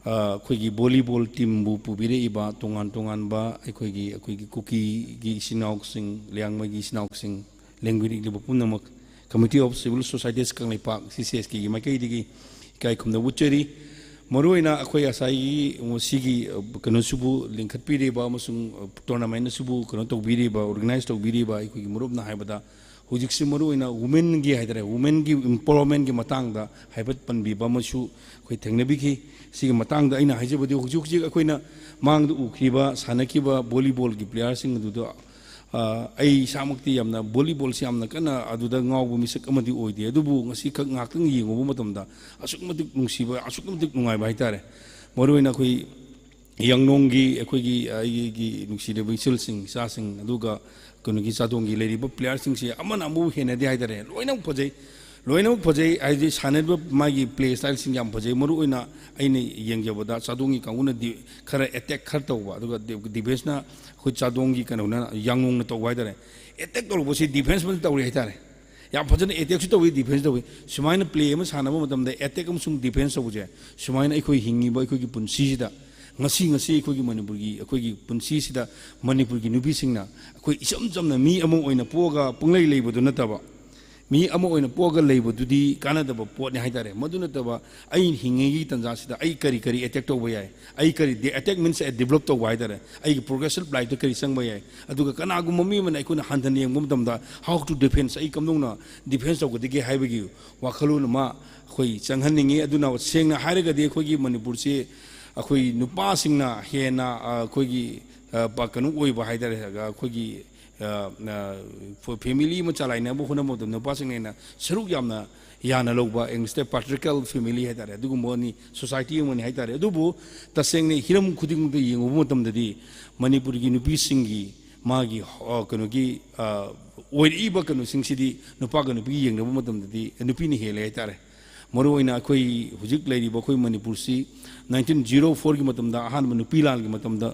ah, eikhoi volleyball team bu pubiriba, tongan tonganba, eikhoi, eikhoi Kuki gi sinaosing, Liangmai gi sinaosing, lengmida iba punamak, Committee of Civil Societies Kangleipak, C C S K gi maikaidagi, ikai khumna buchari, maruoina eikhoi asai, sigi, eh, kano subu lingkhatpiriba, amasung, eh, tournament subu kano tobiriba, organize tobiriba, eikhoi marupna haibada, hojiksi maruoina women gi haidare, women gi empowerment gi matangda, haiphat panbiba masu, eikhoi thengnabiki, sigi matangda eina haijabadi, hojik hojik eikhoi mangda ukhiba, sānakhiba, volleyball gi player sing aduda, ah, ei isāmakti yamna, volleyball si yamna kanna aduda ngaoba misak amadi oide, adubu ngasi khak ngaktang yenguba matamda, asuk matik nungsiba, asuk matik nungaiba haitare. Maruoina eikhoi Yangnong gi, eikhoi, ah, eigi, nungsida Vingsil sing, Sa sing, aduga, kano gi Chadong gi leiriba player singsi, amana amu henadi haitare, loina phajai, loina phajai, haidi sānaba magi play style sing yam phajai, maruoina eina yangjabada, Chadong gi kanguna di, khara attack khara tauba, aduga de-, defense na, eikhoi Chadong gi kanona, Yangnong na tauba haitare. Attack tauba si defense man tauri haitare. Yam phajana attack su taui, defense taui. Sumaina play ama sānaba matamda attack amasung defense tauje. Sumaina eikhoi hingiba, eikhoi punsisida. ꯉꯁꯤ, ꯉꯁꯤ ꯑꯩꯈꯣꯏꯒꯤ ꯃꯅꯤꯄꯨꯔꯒꯤ, ꯑꯩꯈꯣꯏꯒꯤ ꯄꯨꯟꯁꯤꯁꯤꯗ ꯃꯅꯤꯄꯨꯔꯒꯤ ꯅꯨꯄꯤꯁꯤꯡꯅ ꯑꯩꯈꯣꯏ ꯏꯆꯝ ꯆꯝꯅ ꯃꯤ ꯑꯃ ꯑꯣꯏꯅ ꯄꯣꯛꯑꯒ ꯄꯪꯂꯩ ꯂꯩꯕꯗꯨ ꯅꯠꯇꯕ, ꯃꯤ ꯑꯃ ꯑꯣꯏꯅ ꯄꯣꯛꯑꯒ ꯂꯩꯕꯗꯨꯗꯤ ꯀꯥꯟꯅꯗꯕ ꯄꯣꯠꯅꯤ ꯍꯥꯏꯇꯥꯔꯦ꯫ ꯃꯗꯨ ꯅꯠꯇꯕ ꯑꯩ ꯍꯤꯡꯉꯤꯉꯩꯒꯤ ꯇꯟꯖꯥꯁꯤꯗ ꯑꯩ ꯀꯔꯤ ꯀꯔꯤ attack ꯇꯧꯕ ꯌꯥꯏ, ꯑꯩ ꯀꯔꯤ de-, attack means ꯑꯩ develop ꯇꯧꯕ ꯍꯥꯏꯇꯥꯔꯦ, ꯑꯩꯒꯤ progressive life ꯇ ꯀꯔꯤ ꯆꯪꯕ ꯌꯥꯏ, ꯑꯗꯨꯒ ꯀꯅꯥꯒꯨꯝꯕ ꯃꯤ ꯑꯃꯅ ꯑꯩꯈꯣꯏꯅ ꯍꯟꯊꯅ ꯌꯦꯡꯕ ꯃꯇꯝꯗ how to defense, ꯑꯩ ꯀꯝꯗꯧꯅ defense ꯇꯧꯒꯗꯒꯦ ꯍꯥꯏꯕꯒꯤ ꯋꯥꯈꯜꯂꯣꯟ ꯑꯃ ꯑꯩꯈꯣꯏ ꯆꯪꯍꯟꯅꯤꯡꯉꯤ꯫ ꯑꯗꯨꯅ ꯁꯦꯡꯅ ꯍꯥꯏꯔꯒꯗꯤ ꯑꯩꯈꯣꯏꯒꯤ ꯃꯅꯤꯄꯨꯔꯁꯤ ꯑꯩꯈꯣꯏ ꯅꯨꯄꯥꯁꯤꯡꯅ ꯍꯦꯟꯅ, ꯑ, ꯑꯩꯈꯣꯏꯒꯤ, ꯑ, ꯄ-, ꯀꯩꯅꯣ ꯑꯣꯏꯕ ꯍꯥꯏꯇꯥꯔꯦ, ꯑ, ꯑꯩꯈꯣꯏꯒꯤ, ꯑ, ꯑ, ꯐ-, family ꯑꯃ ꯆꯂꯥꯏꯅꯕ ꯍꯣꯠꯅꯕ ꯃꯇꯝꯗ ꯅꯨꯄꯥꯁꯤꯡꯅ ꯍꯦꯟꯅ ꯁꯔꯨꯛ ꯌꯥꯝꯅ ꯌꯥꯅ ꯂꯧꯕ, English ꯇ patriarchal family ꯍꯥꯏꯇꯥꯔꯦ, ꯑꯗꯨꯒꯨꯝꯕꯅꯤ, society ꯑꯃꯅꯤ ꯍꯥꯏꯇꯥꯔꯦ꯫ ꯑꯗꯨꯕꯨ ꯇꯁꯦꯡꯅ ꯍꯤꯔꯝ ꯈꯨꯗꯤꯡꯃꯛꯇ ꯌꯦꯡꯉꯨꯕ ꯃꯇꯝꯗꯗꯤ ꯃꯅꯤꯄꯨꯔꯒꯤ ꯅꯨꯄꯤꯁꯤꯡꯒꯤ ꯃꯥꯒꯤ, ꯑ, ꯀꯩꯅꯣꯒꯤ, ꯑ, ꯑꯣꯏꯔꯛꯏꯕ ꯀꯩꯅꯣꯁꯤꯡꯁꯤꯗꯤ ꯅꯨꯄꯥꯒ ꯅꯨꯄꯤ ꯌꯦꯡꯅꯕ ꯃꯇꯝꯗꯗꯤ ꯅꯨꯄꯤꯅ ꯍꯦꯜꯂꯦ ꯍꯥꯏꯇꯥꯔꯦ꯫ ꯃꯔꯨꯑꯣꯏꯅ ꯑꯩꯈꯣꯏ ꯍꯧꯖꯤꯛ ꯂꯩꯔꯤꯕ ꯑꯩꯈꯣꯏ ꯃꯅꯤꯄꯨꯔꯁꯤ nineteen zero four ꯒꯤ ꯃꯇꯝꯗ, ꯑꯍꯥꯟꯕ ꯅꯨꯄꯤ ꯂꯥꯟꯒꯤ ꯃꯇꯝꯗ,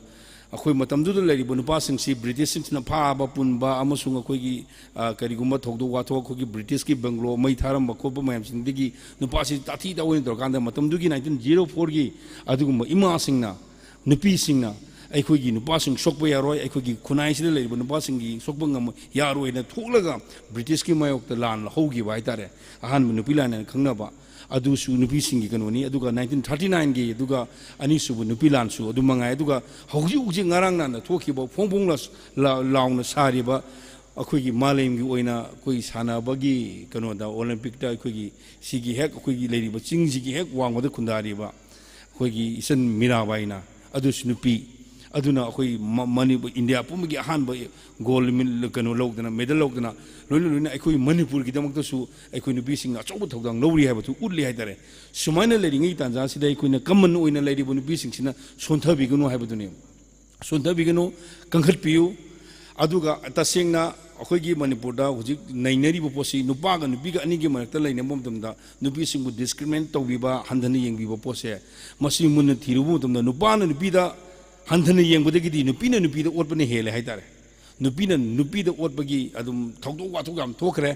ꯑꯩꯈꯣꯏ ꯃꯇꯝꯗꯨꯗ ꯂꯩꯔꯤꯕ ꯅꯨꯄꯥꯁꯤꯡꯁꯤ ꯕ꯭ꯔꯤꯇꯤꯁꯁꯤꯡꯁꯤꯅ ꯐꯥꯕ ꯄꯨꯟꯕ ꯑꯃꯁꯨꯡ ꯑꯩꯈꯣꯏꯒꯤ, ꯑ, ꯀꯔꯤꯒꯨꯝꯕ ꯊꯧꯗꯣꯛ ꯋꯥꯊꯣꯛ, ꯑꯩꯈꯣꯏꯒꯤ ꯕ꯭ꯔꯤꯇꯤꯁꯀꯤ ꯕꯪꯒ꯭ꯂꯣ ꯃꯩ ꯊꯥꯔꯝꯕ ꯈꯣꯠꯄ ꯃꯌꯥꯝꯁꯤꯡꯗꯒꯤ ꯅꯨꯄꯥꯁꯤ ꯇꯥꯊꯤ ꯇꯥꯑꯣꯏꯅ ꯇꯧꯔꯀꯥꯟꯗ, ꯃꯇꯝꯗꯨꯒꯤ nineteen zero four ꯒꯤ ꯑꯗꯨꯒꯨꯝꯕ ꯏꯃꯥꯁꯤꯡꯅ, ꯅꯨꯄꯤꯁꯤꯡꯅ ꯑꯩꯈꯣꯏꯒꯤ ꯅꯨꯄꯥꯁꯤꯡ ꯁꯣꯛꯄ ꯌꯥꯔꯣꯏ, ꯑꯩꯈꯣꯏꯒꯤ ꯈꯨꯟꯅꯥꯏꯁꯤꯗ ꯂꯩꯔꯤꯕ ꯅꯨꯄꯥꯁꯤꯡꯒꯤ ꯁꯣꯛꯄ ꯉꯝ-, ꯌꯥꯔꯣꯏꯅ ꯊꯣꯛꯂꯒ ꯕ꯭ꯔꯤꯇꯤꯁꯀꯤ ꯃꯥꯌꯣꯛꯇ ꯂꯥꯟ ꯍꯧꯈꯤꯕ ꯍꯥꯏꯇꯥꯔꯦ꯫ ꯑꯍꯥꯟꯕ ꯅꯨꯄꯤ ꯂꯥꯟ ꯍꯥꯏꯅ ꯈꯪꯅꯕ, ꯑꯗꯨꯁꯨ ꯅꯨꯄꯤꯁꯤꯡꯒꯤ ꯀꯩꯅꯣꯅꯤ꯫ ꯑꯗꯨꯒ nineteen thirty nine ꯒꯤ, ꯑꯗꯨꯒ ꯑꯅꯤꯁꯨꯕ ꯅꯨꯄꯤ ꯂꯥꯟꯁꯨ ꯑꯗꯨ ꯃꯉꯥꯏ꯫ ꯑꯗꯨꯒ ꯍꯧꯖꯤꯛ ꯍꯧꯖꯤꯛ ꯉꯔꯥꯡ ꯅꯍꯥꯟꯗ ꯊꯣꯛꯈꯤꯕ ꯐꯣꯡ ꯐꯣꯡ ꯂꯥꯎ-, ꯂꯥꯎꯅ ꯁꯥꯔꯤꯕ ꯑꯩꯈꯣꯏꯒꯤ ꯃꯥꯂꯦꯝꯒꯤ ꯑꯣꯏꯅ ꯑꯩꯈꯣꯏ ꯁꯥꯟꯅꯕꯒꯤ ꯀꯩꯅꯣꯗ, Olympic ꯇ ꯑꯩꯈꯣꯏꯒꯤ ꯁꯤꯒꯤ ꯍꯦꯛ ꯑꯩꯈꯣꯏꯒꯤ ꯂꯩꯔꯤꯕ ꯆꯤꯡꯁꯤꯒꯤ ꯍꯦꯛ ꯋꯥꯡꯃꯗ ꯈꯨꯟꯗꯥꯔꯤꯕ ꯑꯩꯈꯣꯏꯒꯤ ꯏꯆꯟ ꯃꯤꯔꯥꯕꯥꯏꯅ, ꯑꯗꯨꯁꯨ ꯅꯨꯄꯤ, ꯑꯗꯨꯅ ꯑꯩꯈꯣꯏ ꯃ-, ꯃꯅꯤꯄꯨꯔ, ꯏꯟꯗꯤꯌꯥ ꯄꯨꯝꯕꯒꯤ ꯑꯍꯥꯟꯕ gold medal, ꯀꯩꯅꯣ ꯂꯧꯗꯅ, medal ꯂꯧꯗꯅ, ꯂꯣꯏꯅ ꯂꯣꯏꯅ ꯑꯩꯈꯣꯏ ꯃꯅꯤꯄꯨꯔꯒꯤꯗꯃꯛꯇꯁꯨ ꯑꯩꯈꯣꯏ ꯅꯨꯄꯤꯁꯤꯡꯅ ꯑꯆꯧꯕ ꯊꯧꯗꯥꯡ ꯂꯧꯔꯤ ꯍꯥꯏꯕꯗꯨ ꯎꯠꯂꯤ ꯍꯥꯏꯇꯥꯔꯦ꯫ ꯁꯨꯃꯥꯏꯅ ꯂꯩꯔꯤꯉꯩ ꯇꯥꯟꯖꯥꯁꯤꯗ ꯑꯩꯈꯣꯏꯅ common ꯑꯣꯏꯅ ꯂꯩꯔꯤꯕ ꯅꯨꯄꯤꯁꯤꯡꯁꯤꯅ ꯁꯣꯟꯊꯕꯤꯒꯅꯨ ꯍꯥꯏꯕꯗꯨꯅꯤ꯫ ꯁꯣꯟꯊꯕꯤꯒꯅꯨ, ꯀꯟꯈꯠꯄꯤꯌꯨ꯫ ꯑꯗꯨꯒ ꯇꯁꯦꯡꯅ ꯑꯩꯈꯣꯏꯒꯤ ꯃꯅꯤꯄꯨꯔꯗ ꯍꯧꯖꯤꯛ ꯅꯩꯅꯔꯤꯕ ꯄꯣꯠꯁꯤ, ꯅꯨꯄꯥꯒ ꯅꯨꯄꯤꯒ ꯑꯅꯤꯒꯤ ꯃꯔꯛꯇ ꯂꯩꯅꯕ ꯃꯇꯝꯗ ꯅꯨꯄꯤꯁꯤꯡꯕꯨ discriminate ꯇꯧꯕꯤꯕ, ꯍꯟꯊꯅ ꯌꯦꯡꯕꯤꯕ ꯄꯣꯠꯁꯦ, ꯃꯁꯤ ꯃꯨꯟꯅ ꯊꯤꯔꯨꯕ ꯃꯇꯝꯗ ꯅꯨꯄꯥꯅ ꯅꯨꯄꯤꯗ ꯍꯟꯊꯅ ꯌꯦꯡꯕꯗꯒꯤꯗꯤ ꯅꯨꯄꯤꯅ ꯅꯨꯄꯤꯗ ꯑꯣꯠꯄꯅ ꯍꯦꯜꯂꯦ ꯍꯥꯏꯇꯥꯔꯦ꯫ ꯅꯨꯄꯤꯅ ꯅꯨꯄꯤꯗ ꯑꯣꯠꯄꯒꯤ ꯑꯗꯨꯝ ꯊꯧꯗꯣꯛ ꯋꯥꯊꯣꯛ ꯌꯥꯝ ꯊꯣꯛꯈ꯭ꯔꯦ꯫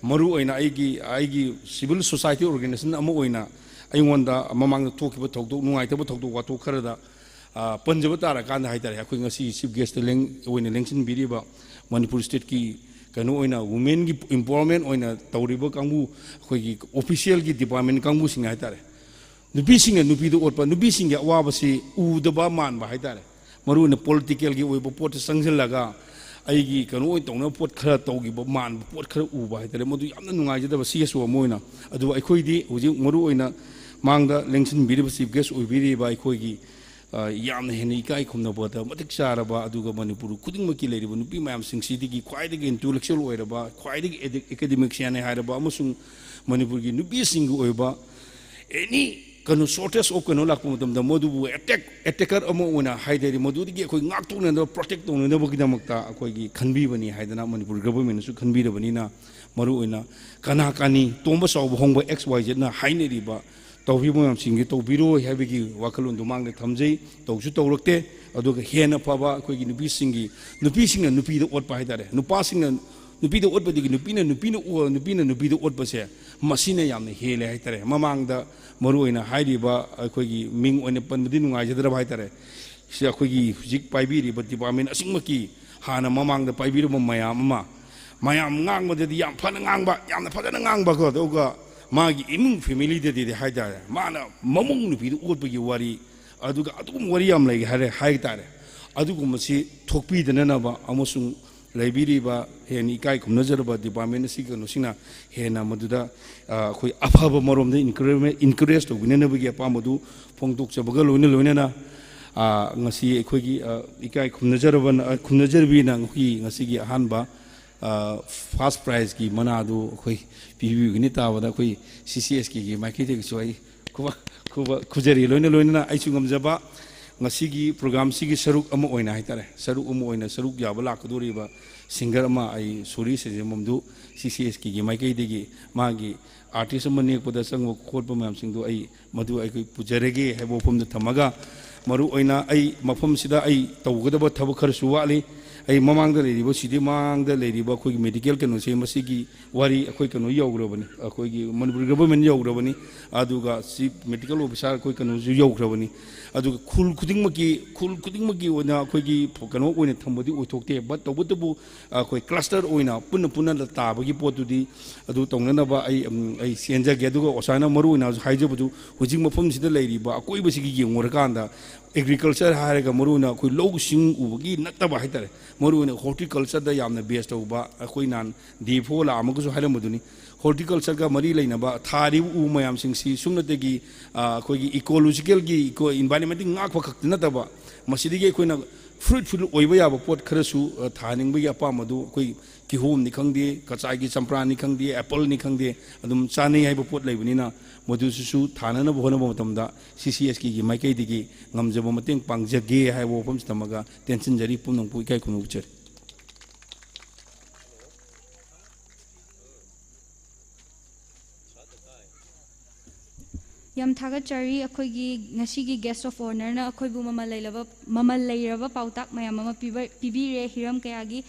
ꯃꯔꯨꯑꯣꯏꯅ ꯑꯩꯒꯤ, ꯑꯩꯒꯤ civil society organization ꯑꯃ ꯑꯣꯏꯅ ꯑꯩꯉꯣꯟꯗ ꯃꯃꯥꯡꯗ ꯊꯣꯛꯈꯤꯕ ꯊꯧꯗꯣꯛ, ꯅꯨꯡꯉꯥꯏꯇꯕ ꯊꯧꯗꯣꯛ ꯋꯥꯊꯣꯛ ꯈꯔꯗ, ꯑ, ꯄꯟꯖꯕ ꯇꯥꯔꯀꯥꯟꯗ ꯍꯥꯏꯇꯥꯔꯦ, ꯑꯩꯈꯣꯏ ꯉꯁꯤ chief guest ꯂꯦꯡ-, ꯑꯣꯏꯅ ꯂꯦꯡꯁꯤꯟꯕꯤꯔꯤꯕ ꯃꯅꯤꯄꯨꯔ state ꯀꯤ ꯀꯩꯅꯣ ꯑꯣꯏꯅ, women ꯒꯤ empowerment ꯑꯣꯏꯅ ꯇꯧꯔꯤꯕ ꯀꯥꯡꯕꯨ, ꯑꯩꯈꯣꯏꯒꯤ official ꯒꯤ department ꯀꯥꯡꯕꯨꯁꯤꯡ ꯍꯥꯏꯇꯥꯔꯦ, ꯅꯨꯄꯤꯁꯤꯡꯅ ꯅꯨꯄꯤꯗ ꯑꯣꯠꯄ, ꯅꯨꯄꯤꯁꯤꯡꯒꯤ ꯑꯋꯥꯕꯁꯤ ꯎꯗꯕ ꯃꯥꯟꯕ ꯍꯥꯏꯇꯥꯔꯦ꯫ ꯃꯔꯨꯑꯣꯏꯅ political ꯒꯤ ꯑꯣꯏꯕ ꯄꯣꯠꯇ ꯆꯪꯁꯤꯜꯂꯒ ꯑꯩꯒꯤ ꯀꯩꯅꯣ ꯑꯣꯏꯅ ꯇꯧꯅꯕ ꯄꯣꯠ ꯈꯔ ꯇꯧꯈꯤꯕ ꯃꯥꯟꯕ ꯄꯣꯠ ꯈꯔ ꯎꯕ ꯍꯥꯏꯇꯥꯔꯦ꯫ ꯃꯗꯨ ꯌꯥꯝꯅ ꯅꯨꯡꯉꯥꯏꯖꯗꯕ C S O ꯑꯃ ꯑꯣꯏꯅ꯫ ꯑꯗꯨꯕꯨ ꯑꯩꯈꯣꯏꯗꯤ ꯍꯧꯖꯤꯛ ꯃꯔꯨꯑꯣꯏꯅ ꯃꯥꯡꯗ ꯂꯦꯡꯁꯤꯟꯕꯤꯔꯤꯕ chief guest ꯑꯣꯏꯕꯤꯔꯤꯕ ꯑꯩꯈꯣꯏꯒꯤ, ꯑ, ꯌꯥꯝꯅ ꯍꯦꯟꯅ ꯏꯀꯥꯏ ꯈꯨꯝꯅꯕꯗ ꯃꯇꯤꯛ ꯆꯥꯔꯕ, ꯑꯗꯨꯒ ꯃꯅꯤꯄꯨꯔ ꯈꯨꯗꯤꯡꯃꯛꯀꯤ ꯂꯩꯔꯤꯕ ꯅꯨꯄꯤ ꯃꯌꯥꯝꯁꯤꯡꯁꯤꯗꯒꯤ ꯈ꯭ꯋꯥꯏꯗꯒꯤ intellectual ꯑꯣꯏꯔꯕ, ꯈ꯭ꯋꯥꯏꯗꯒꯤ ꯑꯦꯗꯤ-, academician ꯅꯤ ꯍꯥꯏꯔꯕ ꯑꯃꯁꯨꯡ ꯃꯅꯤꯄꯨꯔꯒꯤ ꯅꯨꯄꯤꯁꯤꯡꯒꯤ ꯑꯣꯏꯕ any ꯀꯩꯅꯣ shortage of ꯀꯩꯅꯣ ꯂꯥꯛꯄ ꯃꯇꯝꯗ ꯃꯗꯨꯕꯨ attack, attacker ꯑꯃ ꯑꯣꯏꯅ ꯍꯥꯏꯇꯥꯔꯦ, ꯃꯗꯨꯗꯒꯤ ꯑꯩꯈꯣꯏ ꯉꯥꯛꯊꯣꯛꯅꯅꯕ, protect ꯇꯧꯅꯅꯕꯒꯤꯗꯃꯛꯇ ꯑꯩꯈꯣꯏꯒꯤ ꯈꯟꯕꯤꯕꯅꯤ ꯍꯥꯏꯗꯅ ꯃꯅꯤꯄꯨꯔ government ꯅꯁꯨ ꯈꯟꯕꯤꯔꯕꯅꯤꯅ, ꯃꯔꯨꯑꯣꯏꯅ ꯀꯅꯥ ꯀꯅꯤ, ꯇꯣꯝꯕ ꯆꯥꯎꯕ ꯍꯣꯡꯕ X Y Z ꯅ ꯍꯥꯏꯅꯔꯤꯕ ꯇꯧꯔꯤꯕ ꯃꯌꯥꯝꯁꯤꯡꯁꯤ ꯇꯧꯕꯤꯔꯣꯏ ꯍꯥꯏꯕꯒꯤ ꯋꯥꯈꯜꯂꯣꯟꯗꯨ ꯃꯥꯡꯗ ꯊꯝꯖꯩ, ꯇꯧꯁꯨ ꯇꯧꯔꯛꯇꯦ꯫ ꯑꯗꯨꯒ ꯍꯦꯟꯅ ꯐꯕ ꯑꯩꯈꯣꯏꯒꯤ ꯅꯨꯄꯤꯁꯤꯡꯒꯤ, ꯅꯨꯄꯤꯁꯤꯡꯅ ꯅꯨꯄꯤꯗ ꯑꯣꯠꯄ ꯍꯥꯏꯇꯥꯔꯦ, ꯅꯨꯄꯥꯁꯤꯡꯅ ꯅꯨꯄꯤꯗ ꯑꯣꯠꯄꯗꯒꯤ ꯅꯨꯄꯤꯅ ꯅꯨꯄꯤꯅ ꯑꯣ-, ꯅꯨꯄꯤꯅ ꯅꯨꯄꯤꯗ ꯑꯣꯠꯄꯁꯦ, ꯃꯁꯤꯅ ꯌꯥꯝꯅ ꯍꯦꯜꯂꯦ ꯍꯥꯏꯇꯥꯔꯦ꯫ ꯃꯃꯥꯡꯗ ꯃꯔꯨꯑꯣꯏꯅ ꯍꯥꯏꯔꯤꯕ, ꯑꯩꯈꯣꯏꯒꯤ ꯃꯤꯡ ꯑꯣꯏꯅ ꯄꯟꯕꯗꯤ ꯅꯨꯡꯉꯥꯏꯖꯗ꯭ꯔꯕ ꯍꯥꯏꯇꯥꯔꯦ, ꯁꯤ ꯑꯩꯈꯣꯏꯒꯤ ꯍꯧꯖꯤꯛ ꯄꯥꯏꯕꯤꯔꯤꯕ department ꯑꯁꯤꯃꯛꯀꯤ ꯍꯥꯟꯅ ꯃꯃꯥꯡꯗ ꯄꯥꯏꯕꯤꯔꯝꯕ ꯃꯌꯥꯝ ꯑꯃ, ꯃꯌꯥꯝ ꯉꯥꯡꯕꯗꯗꯤ ꯌꯥꯝ ꯐꯅ ꯉꯥꯡꯕ, ꯌꯥꯝꯅ ꯐꯖꯅ ꯉꯥꯡꯕꯀꯣ, ꯑꯗꯨꯒ ꯃꯥꯒꯤ ꯏꯃꯨꯡ family ꯗꯗꯤ ꯍꯥꯏꯇꯥꯔꯦ, ꯃꯥꯅ ꯃꯃꯧ ꯅꯨꯄꯤꯗ ꯑꯣꯠꯄꯒꯤ ꯋꯥꯔꯤ, ꯑꯗꯨꯒ ꯑꯗꯨꯒꯨꯝꯕ ꯋꯥꯔꯤ ꯌꯥꯝ ꯂꯩꯒꯦ ꯍꯥꯏꯔꯦ, ꯍꯥꯏꯇꯥꯔꯦ꯫ ꯑꯗꯨꯒꯨꯝꯕꯁꯤ ꯊꯣꯛꯄꯤꯗꯅꯅꯕ ꯑꯃꯁꯨꯡ ꯂꯩꯕꯤꯔꯤꯕ ꯍꯦꯟꯅ ꯏꯀꯥꯏ ꯈꯨꯝꯅꯖꯔꯕ department ꯑꯁꯤꯒꯤ ꯀꯩꯅꯣꯁꯤꯡꯅ ꯍꯦꯟꯅ ꯃꯗꯨꯗ, ꯑ, ꯑꯩꯈꯣꯏ ꯑꯐꯕ ꯃꯔꯣꯝꯗ encourage, encourage ꯇꯧꯕꯤꯅꯅꯕꯒꯤ ꯑꯄꯥꯝꯕꯗꯨ ꯐꯣꯡꯗꯣꯛꯆꯕꯒ ꯂꯣꯏꯅ ꯂꯣꯏꯅꯅ, ꯑ, ꯉꯁꯤ ꯑꯩꯈꯣꯏꯒꯤ, ꯑ, ꯏꯀꯥꯏ ꯈꯨꯝꯅꯖꯔꯕ, ꯑ, ꯈꯨꯝꯅꯖꯔꯕꯤꯅ ꯑꯩꯈꯣꯏꯒꯤ ꯉꯁꯤꯒꯤ ꯑꯍꯥꯟꯕ, ꯑ, first prize ꯀꯤ ꯃꯅꯥꯗꯨ ꯑꯩꯈꯣꯏ ꯄꯤꯕꯤꯒꯅꯤ ꯇꯥꯕꯗ ꯑꯩꯈꯣꯏ C C S K ꯒꯤ ꯃꯥꯏꯀꯩꯗꯒꯤꯁꯨ ꯑꯩ ꯈꯨꯕ-, ꯈꯨꯕ-, ꯈꯨꯖꯔꯤ꯫ ꯂꯣꯏꯅ ꯂꯣꯏꯅꯅ ꯑꯩꯁꯨ ꯉꯝꯖꯕ ꯉꯁꯤꯒꯤ program ꯁꯤꯒꯤ ꯁꯔꯨꯛ ꯑꯃ ꯑꯣꯏꯅ ꯍꯥꯏꯇꯥꯔꯦ, ꯁꯔꯨꯛ ꯑꯃ ꯑꯣꯏꯅ ꯁꯔꯨꯛ ꯌꯥꯕ ꯂꯥꯛꯀꯗꯧꯔꯤꯕ singer ꯑꯃ ꯑꯩ ꯁꯣꯔꯤ ꯁꯦꯟꯖꯦꯝꯕꯝꯗꯨ C C S K ꯒꯤ ꯃꯥꯏꯀꯩꯗꯒꯤ ꯃꯥꯒꯤ artist ꯑꯃ ꯅꯦꯛꯄꯗ ꯆꯪꯕ ꯈꯣꯠꯄ ꯃꯌꯥꯝꯁꯤꯡꯗꯨ ꯑꯩ ꯃꯗꯨ ꯑꯩꯈꯣꯏ ꯄꯨꯖꯔꯒꯦ ꯍꯥꯏꯕ ꯋꯥꯐꯝꯗ ꯊꯝꯃꯒ, ꯃꯔꯨꯑꯣꯏꯅ ꯑꯩ ꯃꯐꯝꯁꯤꯗ ꯑꯩ ꯇꯧꯒꯗꯕ ꯊꯕꯛ ꯈꯔꯁꯨ ꯋꯥꯠꯂꯤ꯫ ꯑꯩ ꯃꯃꯥꯡꯗ ꯂꯩꯔꯤꯕ, ꯁꯤꯗꯤ ꯃꯃꯥꯡꯗ ꯂꯩꯔꯤꯕ ꯑꯩꯈꯣꯏꯒꯤ medical ꯀꯩꯅꯣꯁꯦ, ꯃꯁꯤꯒꯤ ꯋꯥꯔꯤ ꯑꯩꯈꯣꯏ ꯀꯩꯅꯣ ꯌꯧꯈ꯭ꯔꯕꯅꯤ, ꯑꯩꯈꯣꯏꯒꯤ ꯃꯅꯤꯄꯨꯔ government ꯌꯧꯈ꯭ꯔꯕꯅꯤ, ꯑꯗꯨꯒ chief medical officer ꯑꯩꯈꯣꯏ ꯀꯩꯅꯣꯁꯨ ꯌꯧꯈ꯭ꯔꯕꯅꯤ꯫ ꯑꯗꯨꯒ ꯈꯨꯜ ꯈꯨꯗꯤꯡꯃꯛꯀꯤ, ꯈꯨꯜ ꯈꯨꯗꯤꯡꯃꯛꯀꯤ ꯑꯣꯏꯅ ꯑꯩꯈꯣꯏꯒꯤ ꯀꯩꯅꯣ ꯑꯣꯏꯅ ꯊꯝꯕꯗꯤ ꯑꯣꯏꯊꯣꯛꯇꯦ, but ꯇꯧꯕꯇꯕꯨ ꯑꯩꯈꯣꯏ cluster ꯑꯣꯏꯅ ꯄꯨꯟꯅ ꯄꯨꯟꯅ ꯇꯥꯕꯒꯤ ꯄꯣꯠꯇꯨꯗꯤ ꯑꯗꯨ ꯇꯧꯅꯅꯕ ꯑꯩ, ꯎꯝ, ꯑꯩ ꯆꯦꯟꯖꯒꯦ꯫ ꯑꯗꯨꯒ ꯑꯣꯖꯥꯅ ꯃꯔꯨꯑꯣꯏꯅ ꯍꯧꯖꯤꯛ ꯍꯥꯏꯖꯕꯗꯨ, ꯍꯧꯖꯤꯛ ꯃꯐꯝꯁꯤꯗ ꯂꯩꯔꯤꯕ ꯑꯀꯣꯏꯕꯁꯤꯒꯤ ꯌꯦꯡꯉꯨꯔꯀꯥꯟꯗ, agriculture ꯍꯥꯏꯔꯒ ꯃꯔꯨꯑꯣꯏꯅ ꯑꯩꯈꯣꯏ ꯂꯧꯁꯤꯡ ꯎꯕꯒꯤ ꯅꯠꯇꯕ ꯍꯥꯏꯇꯥꯔꯦ, ꯃꯔꯨꯑꯣꯏꯅ horticultureꯗ ꯌꯥꯝꯅ base ꯇꯧꯕ, ꯑꯩꯈꯣꯏ ꯅꯍꯥꯟ D F O ꯂꯥꯛꯑꯝꯃꯒꯁꯨ ꯍꯥꯏꯔꯝꯕꯗꯨꯅꯤ, horticultureꯒ ꯃꯔꯤ ꯂꯩꯅꯕ ꯊꯥꯔꯤꯕ ꯎ ꯃꯌꯥꯝꯁꯤꯡꯁꯤ ꯁꯨꯞꯅꯇꯒꯤ, ꯑ, ꯑꯩꯈꯣꯏꯒꯤ ecologicalꯒꯤ, eco environmentꯀꯤ ꯉꯥꯛꯄ ꯈꯛꯇ ꯅꯠꯇꯕ, ꯃꯁꯤꯗꯒꯤ ꯑꯩꯈꯣꯏꯅ fruitful ꯑꯣꯏꯕ ꯌꯥꯕ ꯄꯣꯠ ꯈꯔꯁꯨ, ꯑ, ꯊꯥꯍꯟꯅꯤꯡꯕꯒꯤ ꯑꯄꯥꯝꯕꯗꯨ ꯑꯩꯈꯣꯏ ꯀꯤꯍꯣꯝꯅꯤ ꯈꯪꯗꯦ, ꯀꯆꯥꯏꯒꯤ ꯆꯝꯄ꯭ꯔꯥꯅꯤ ꯈꯪꯗꯦ, appleꯅꯤ ꯈꯪꯗꯦ, ꯑꯗꯨꯝ ꯆꯥꯅꯩ ꯍꯥꯏꯕ ꯄꯣꯠ ꯂꯩꯕꯅꯤꯅ, ꯃꯗꯨꯁꯤꯁꯨ ꯊꯥꯅꯅꯕ ꯍꯣꯠꯅꯕ ꯃꯇꯝꯗ C C Sꯀꯤ ꯃꯥꯏꯀꯩꯗꯒꯤ ꯉꯝꯖꯕ ꯃꯇꯦꯡ ꯄꯥꯡꯖꯒꯦ ꯍꯥꯏꯕ ꯋꯥꯐꯝꯁꯤ ꯊꯝꯃꯒ ꯇꯦꯟꯁꯤꯟꯖꯔꯤ꯫ ꯄꯨꯝꯅꯃꯛꯄꯨ ꯏꯀꯥꯏ ꯈꯨꯝꯅꯕ ꯎꯠꯆꯔꯤ꯫ ꯌꯥꯝ ꯊꯥꯒꯠꯆꯔꯤ꯫ ꯑꯩꯈꯣꯏꯒꯤ ꯉꯁꯤꯒꯤ guest of honourꯅ ꯑꯩꯈꯣꯏꯕꯨ ꯃꯃꯜ ꯂꯩꯔꯕ, ꯃꯃꯜ ꯂꯩꯔꯕ ꯄꯥꯎꯇꯥꯛ ꯃꯌꯥꯝ ꯑꯃ ꯄꯤꯕ-, ꯄꯤꯕꯤꯔꯦ ꯍꯤꯔꯝ ꯀꯌꯥꯒꯤ꯫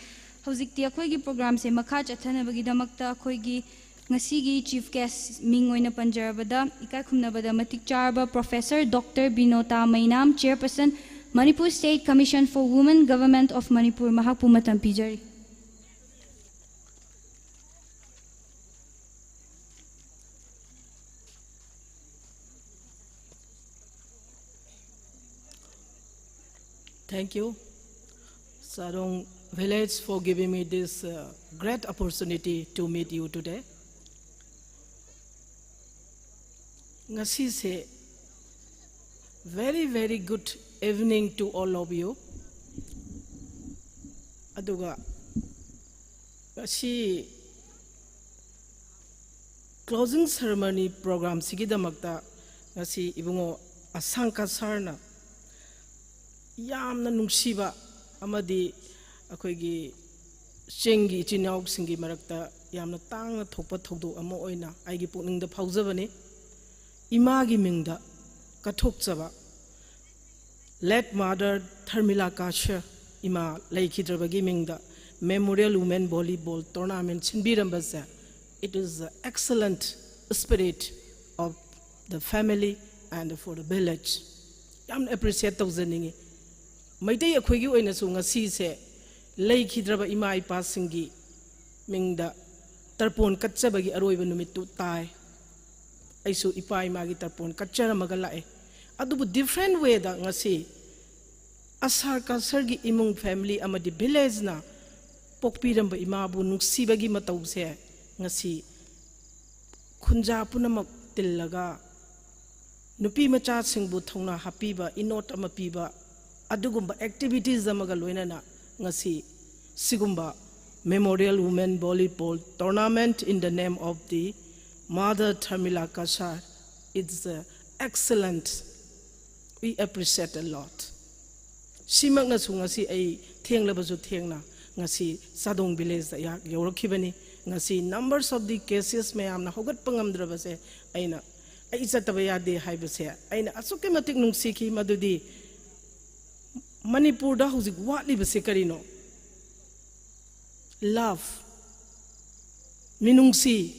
ꯍꯧꯖꯤꯛꯇꯤ ꯑꯩꯈꯣꯏꯒꯤ programꯁꯦ ꯃꯈꯥ ꯆꯠꯊꯅꯕꯒꯤꯗꯃꯛꯇ ꯑꯩꯈꯣꯏꯒꯤ ꯉꯁꯤꯒꯤ chief guest ꯃꯤꯡ ꯑꯣꯏꯅ ꯄꯟꯖꯔꯕꯗ, ꯏꯀꯥꯏ ꯈꯨꯝꯅꯕꯗ ꯃꯇꯤꯛ ꯆꯥꯔꯕ Professor Doctor ꯕꯤꯅꯣꯇꯥ ꯃꯩꯅꯥꯝ, Chairperson, Manipur State Commission for Women, Government of Manipur, ꯃꯍꯥꯛꯄꯨ ꯃꯇꯝ ꯄꯤꯖꯔꯤ꯫ Thank you, Chadong village, for giving me this, uh, great opportunity to meet you today. Ngasise, very, very good evening to all of you. ꯑꯗꯨꯒ ꯉꯁꯤ closing ceremony program ꯁꯤꯒꯤꯗꯃꯛꯇ ꯉꯁꯤ ꯏꯕꯨꯡꯉꯣ ꯑꯁꯥꯡꯀ ꯁꯥꯔꯅ ꯌꯥꯝꯅ ꯅꯨꯡꯁꯤꯕ ꯑꯃꯗꯤ ꯑꯩꯈꯣꯏꯒꯤ ꯆꯤꯡꯒꯤ ꯏꯆꯤꯟ ꯏꯅꯥꯎꯁꯤꯡꯒꯤ ꯃꯔꯛꯇ ꯌꯥꯝꯅ ꯇꯥꯡꯅ ꯊꯣꯛꯄ ꯊꯧꯗꯣꯛ ꯑꯃ ꯑꯣꯏꯅ ꯑꯩꯒꯤ ꯄꯨꯛꯅꯤꯡꯗ ꯐꯥꯎꯖꯕꯅꯤ꯫ ꯏꯃꯥꯒꯤ ꯃꯤꯡꯗ ꯀꯠꯊꯣꯛꯆꯕ, late mother ꯙꯔꯃꯤꯂꯥ ꯀꯁꯥꯔ ꯏꯃꯥ ꯂꯩꯈꯤꯗ꯭ꯔꯕꯒꯤ ꯃꯤꯡꯗ Memorial Women Volleyball Tournament ꯁꯤꯟꯕꯤꯔꯝꯕꯁꯦ, it is the excellent spirit of the family and for the village. ꯌꯥꯝꯅ appreciate ꯇꯧꯖꯅꯤꯡꯉꯤ꯫ ꯃꯩꯇꯩ ꯑꯩꯈꯣꯏꯒꯤ ꯑꯣꯏꯅꯁꯨ ꯉꯁꯤꯁꯦ ꯂꯩꯈꯤꯗ꯭ꯔꯕ ꯏꯃꯥ ꯏꯄꯥꯁꯤꯡꯒꯤ ꯃꯤꯡꯗ ꯇꯔꯄꯣꯟ ꯀꯠꯆꯕꯒꯤ ꯑꯔꯣꯏꯕ ꯅꯨꯃꯤꯠꯇꯨ ꯇꯥꯏ꯫ ꯑꯩꯁꯨ ꯏꯄꯥ ꯏꯃꯥꯒꯤ ꯇꯔꯄꯣꯟ ꯀꯠꯆꯔꯝꯃꯒ ꯂꯥꯛꯑꯦ꯫ ꯑꯗꯨꯕꯨ different way ꯗ ꯉꯁꯤ ꯑꯁꯥꯔ ꯀꯁꯥꯔꯒꯤ ꯏꯃꯨꯡ, family ꯑꯃꯗꯤ village ꯅ ꯄꯣꯛꯄꯤꯔꯝꯕ ꯏꯃꯥꯕꯨ ꯅꯨꯡꯁꯤꯕꯒꯤ ꯃꯇꯧꯁꯦ ꯉꯁꯤ ꯈꯨꯟꯖꯥ ꯄꯨꯝꯅꯃꯛ ꯇꯤꯜꯂꯒ ꯅꯨꯄꯤ ꯃꯆꯥꯁꯤꯡꯕꯨ ꯊꯧꯅꯥ ꯍꯥꯞꯄꯤꯕ, ꯏꯅꯣꯠ ꯑꯃ ꯄꯤꯕ, ꯑꯗꯨꯒꯨꯝꯕ activities ꯑꯃꯒ ꯂꯣꯏꯅꯅ ꯉꯁꯤ ꯁꯤꯒꯨꯝꯕ Memorial Women Volleyball Tournament in the name of the Mother Dharmila Kachar, it's, uh, excellent. We appreciate a lot. ꯁꯤꯃꯛꯅꯁꯨ ꯉꯁꯤ ꯑꯩ ꯊꯦꯡꯂꯕꯁꯨ ꯊꯦꯡꯅ ꯉꯁꯤ ꯆꯥꯗꯣꯡ village ꯇ ꯑꯩꯍꯥꯛ ꯌꯧꯔꯛꯈꯤꯕꯅꯤ꯫ ꯉꯁꯤ numbers of the cases ꯃꯌꯥꯝꯅ ꯍꯧꯒꯠꯄ ꯉꯝꯗ꯭ꯔꯕꯁꯦ ꯑꯩꯅ, ꯑꯩ ꯆꯠꯇꯕ ꯌꯥꯗꯦ ꯍꯥꯏꯕꯁꯦ ꯑꯩꯅ ꯑꯁꯨꯛꯀꯤ ꯃꯇꯤꯛ ꯅꯨꯡꯁꯤꯈꯤ꯫ ꯃꯗꯨꯗꯤ ꯃꯅꯤꯄꯨꯔꯗ ꯍꯧꯖꯤꯛ ꯋꯥꯠꯂꯤꯕꯁꯦ ꯀꯔꯤꯅꯣ? Love, ꯃꯤꯅꯨꯡꯁꯤ,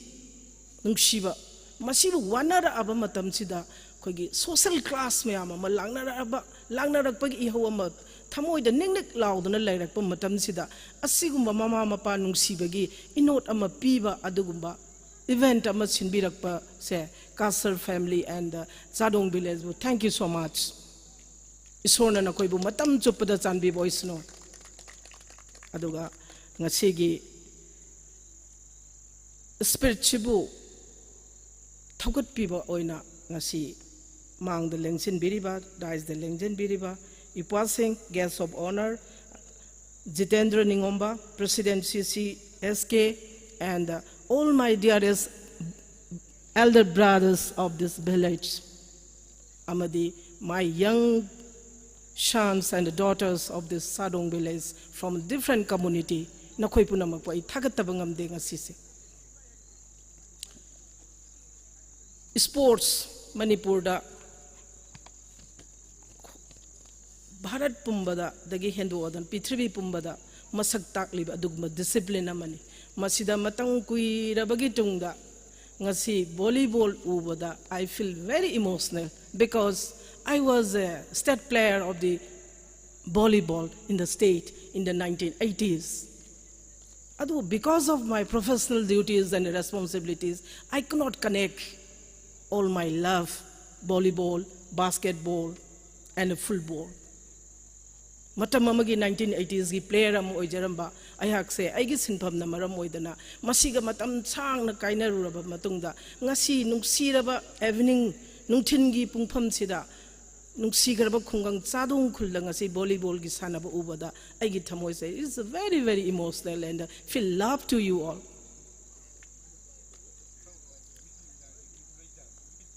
ꯅꯨꯡꯁꯤꯕ, ꯃꯁꯤꯕꯨ ꯋꯥꯅꯔꯛꯑꯕ ꯃꯇꯝꯁꯤꯗ ꯑꯩꯈꯣꯏꯒꯤ social class ꯃꯌꯥꯝ ꯑꯃ ꯂꯥꯛꯅꯔꯛꯑꯕ, ꯂꯥꯛꯅꯔꯛꯄꯒꯤ ꯏꯍꯧ ꯑꯃ ꯊꯃꯣꯏꯗ ꯅꯤꯛ ꯅꯤꯛ ꯂꯥꯎꯗꯨꯅ ꯂꯩꯔꯛꯄ ꯃꯇꯝꯁꯤꯗ, ꯑꯁꯤꯒꯨꯝꯕ ꯃꯃꯥ ꯃꯄꯥ ꯅꯨꯡꯁꯤꯕꯒꯤ ꯏꯅꯣꯠ ꯑꯃ ꯄꯤꯕ ꯑꯗꯨꯒꯨꯝꯕ event ꯑꯃ ꯁꯤꯟꯕꯤꯔꯛꯄꯁꯦ, Kachar family and, uh, Chadong village ꯕꯨ thank you so much. ꯏꯁꯣꯔꯅ ꯅꯈꯣꯏꯕꯨ ꯃꯇꯝ ꯆꯨꯞꯄꯗ ꯆꯥꯟꯕꯤꯕ ꯑꯣꯏꯁꯅꯨ꯫ ꯑꯗꯨꯒ ꯉꯁꯤꯒꯤ spirit ꯁꯤꯕꯨ ꯊꯧꯒꯠꯄꯤꯕ ꯑꯣꯏꯅ ꯉꯁꯤ ꯃꯥꯡꯗ ꯂꯦꯡꯁꯤꯟꯕꯤꯔꯤꯕ, dais ꯇ ꯂꯦꯡꯁꯤꯟꯕꯤꯔꯤꯕ ꯏꯄ꯭ꯋꯥꯁꯤꯡ, guest of honour, Jitendra Ningomba, President C C S K, and, uh, all my dearest elder brothers of this village, ꯑꯃꯗꯤ my young sons and daughters of this Chadong village from different community, ꯅꯈꯣꯏ ꯄꯨꯝꯅꯃꯛꯄꯨ ꯑꯩ ꯊꯥꯒꯠꯇꯕ ꯉꯝꯗꯦ ꯉꯁꯤꯁꯦ꯫ Sports ꯃꯅꯤꯄꯨꯔꯗ ꯚꯥꯔꯠ ꯄꯨꯝꯕꯗ, ꯗꯒꯤ ꯍꯦꯟꯗꯣꯛꯑꯗꯅ ꯄ꯭ꯔꯤꯊꯤꯕꯤ ꯄꯨꯝꯕꯗ masak takliba adugumba discipline amani. Masida matang kuirabagi tungda ngasi volleyball ubada, I feel very emotional because I was a state player of the volleyball in the state in the nineteen eighties. Adu, because of my professional duties and responsibilities, I could not connect all my love, volleyball, basketball, and football. Matam amagi nineteen eighties gi player ama oijaramba, aihakse aigi sinpamna maram oidana, masiga matam sangna kainaruraba matungda, ngasi nungsiraba evening, nungthingi pungpamsida, nungsikaraba khungang chadung khulla ngasi volleyball gi sānaba ubada, aigi thamoise is very, very emotional and feel love to you all.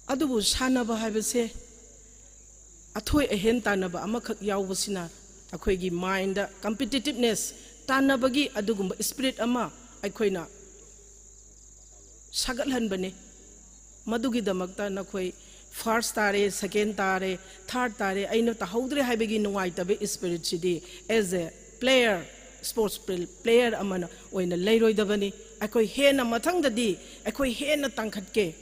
Adubu sānaba haibase, athoi ahen tānaba amakak yaobasina, akhoigi mind da competitiveness, tānabagi adugumba spirit ama aikhoina sagathanbane. Madugidamakta nakhoi first tāre, second tāre, third tāre, eina tāhaodre haibagi nungaitaba spirit sidi, as a player, sports pl-, player amana oina leiroidabani. Aikhoi hena mathangdadi, aikhoi hena tangkhatke.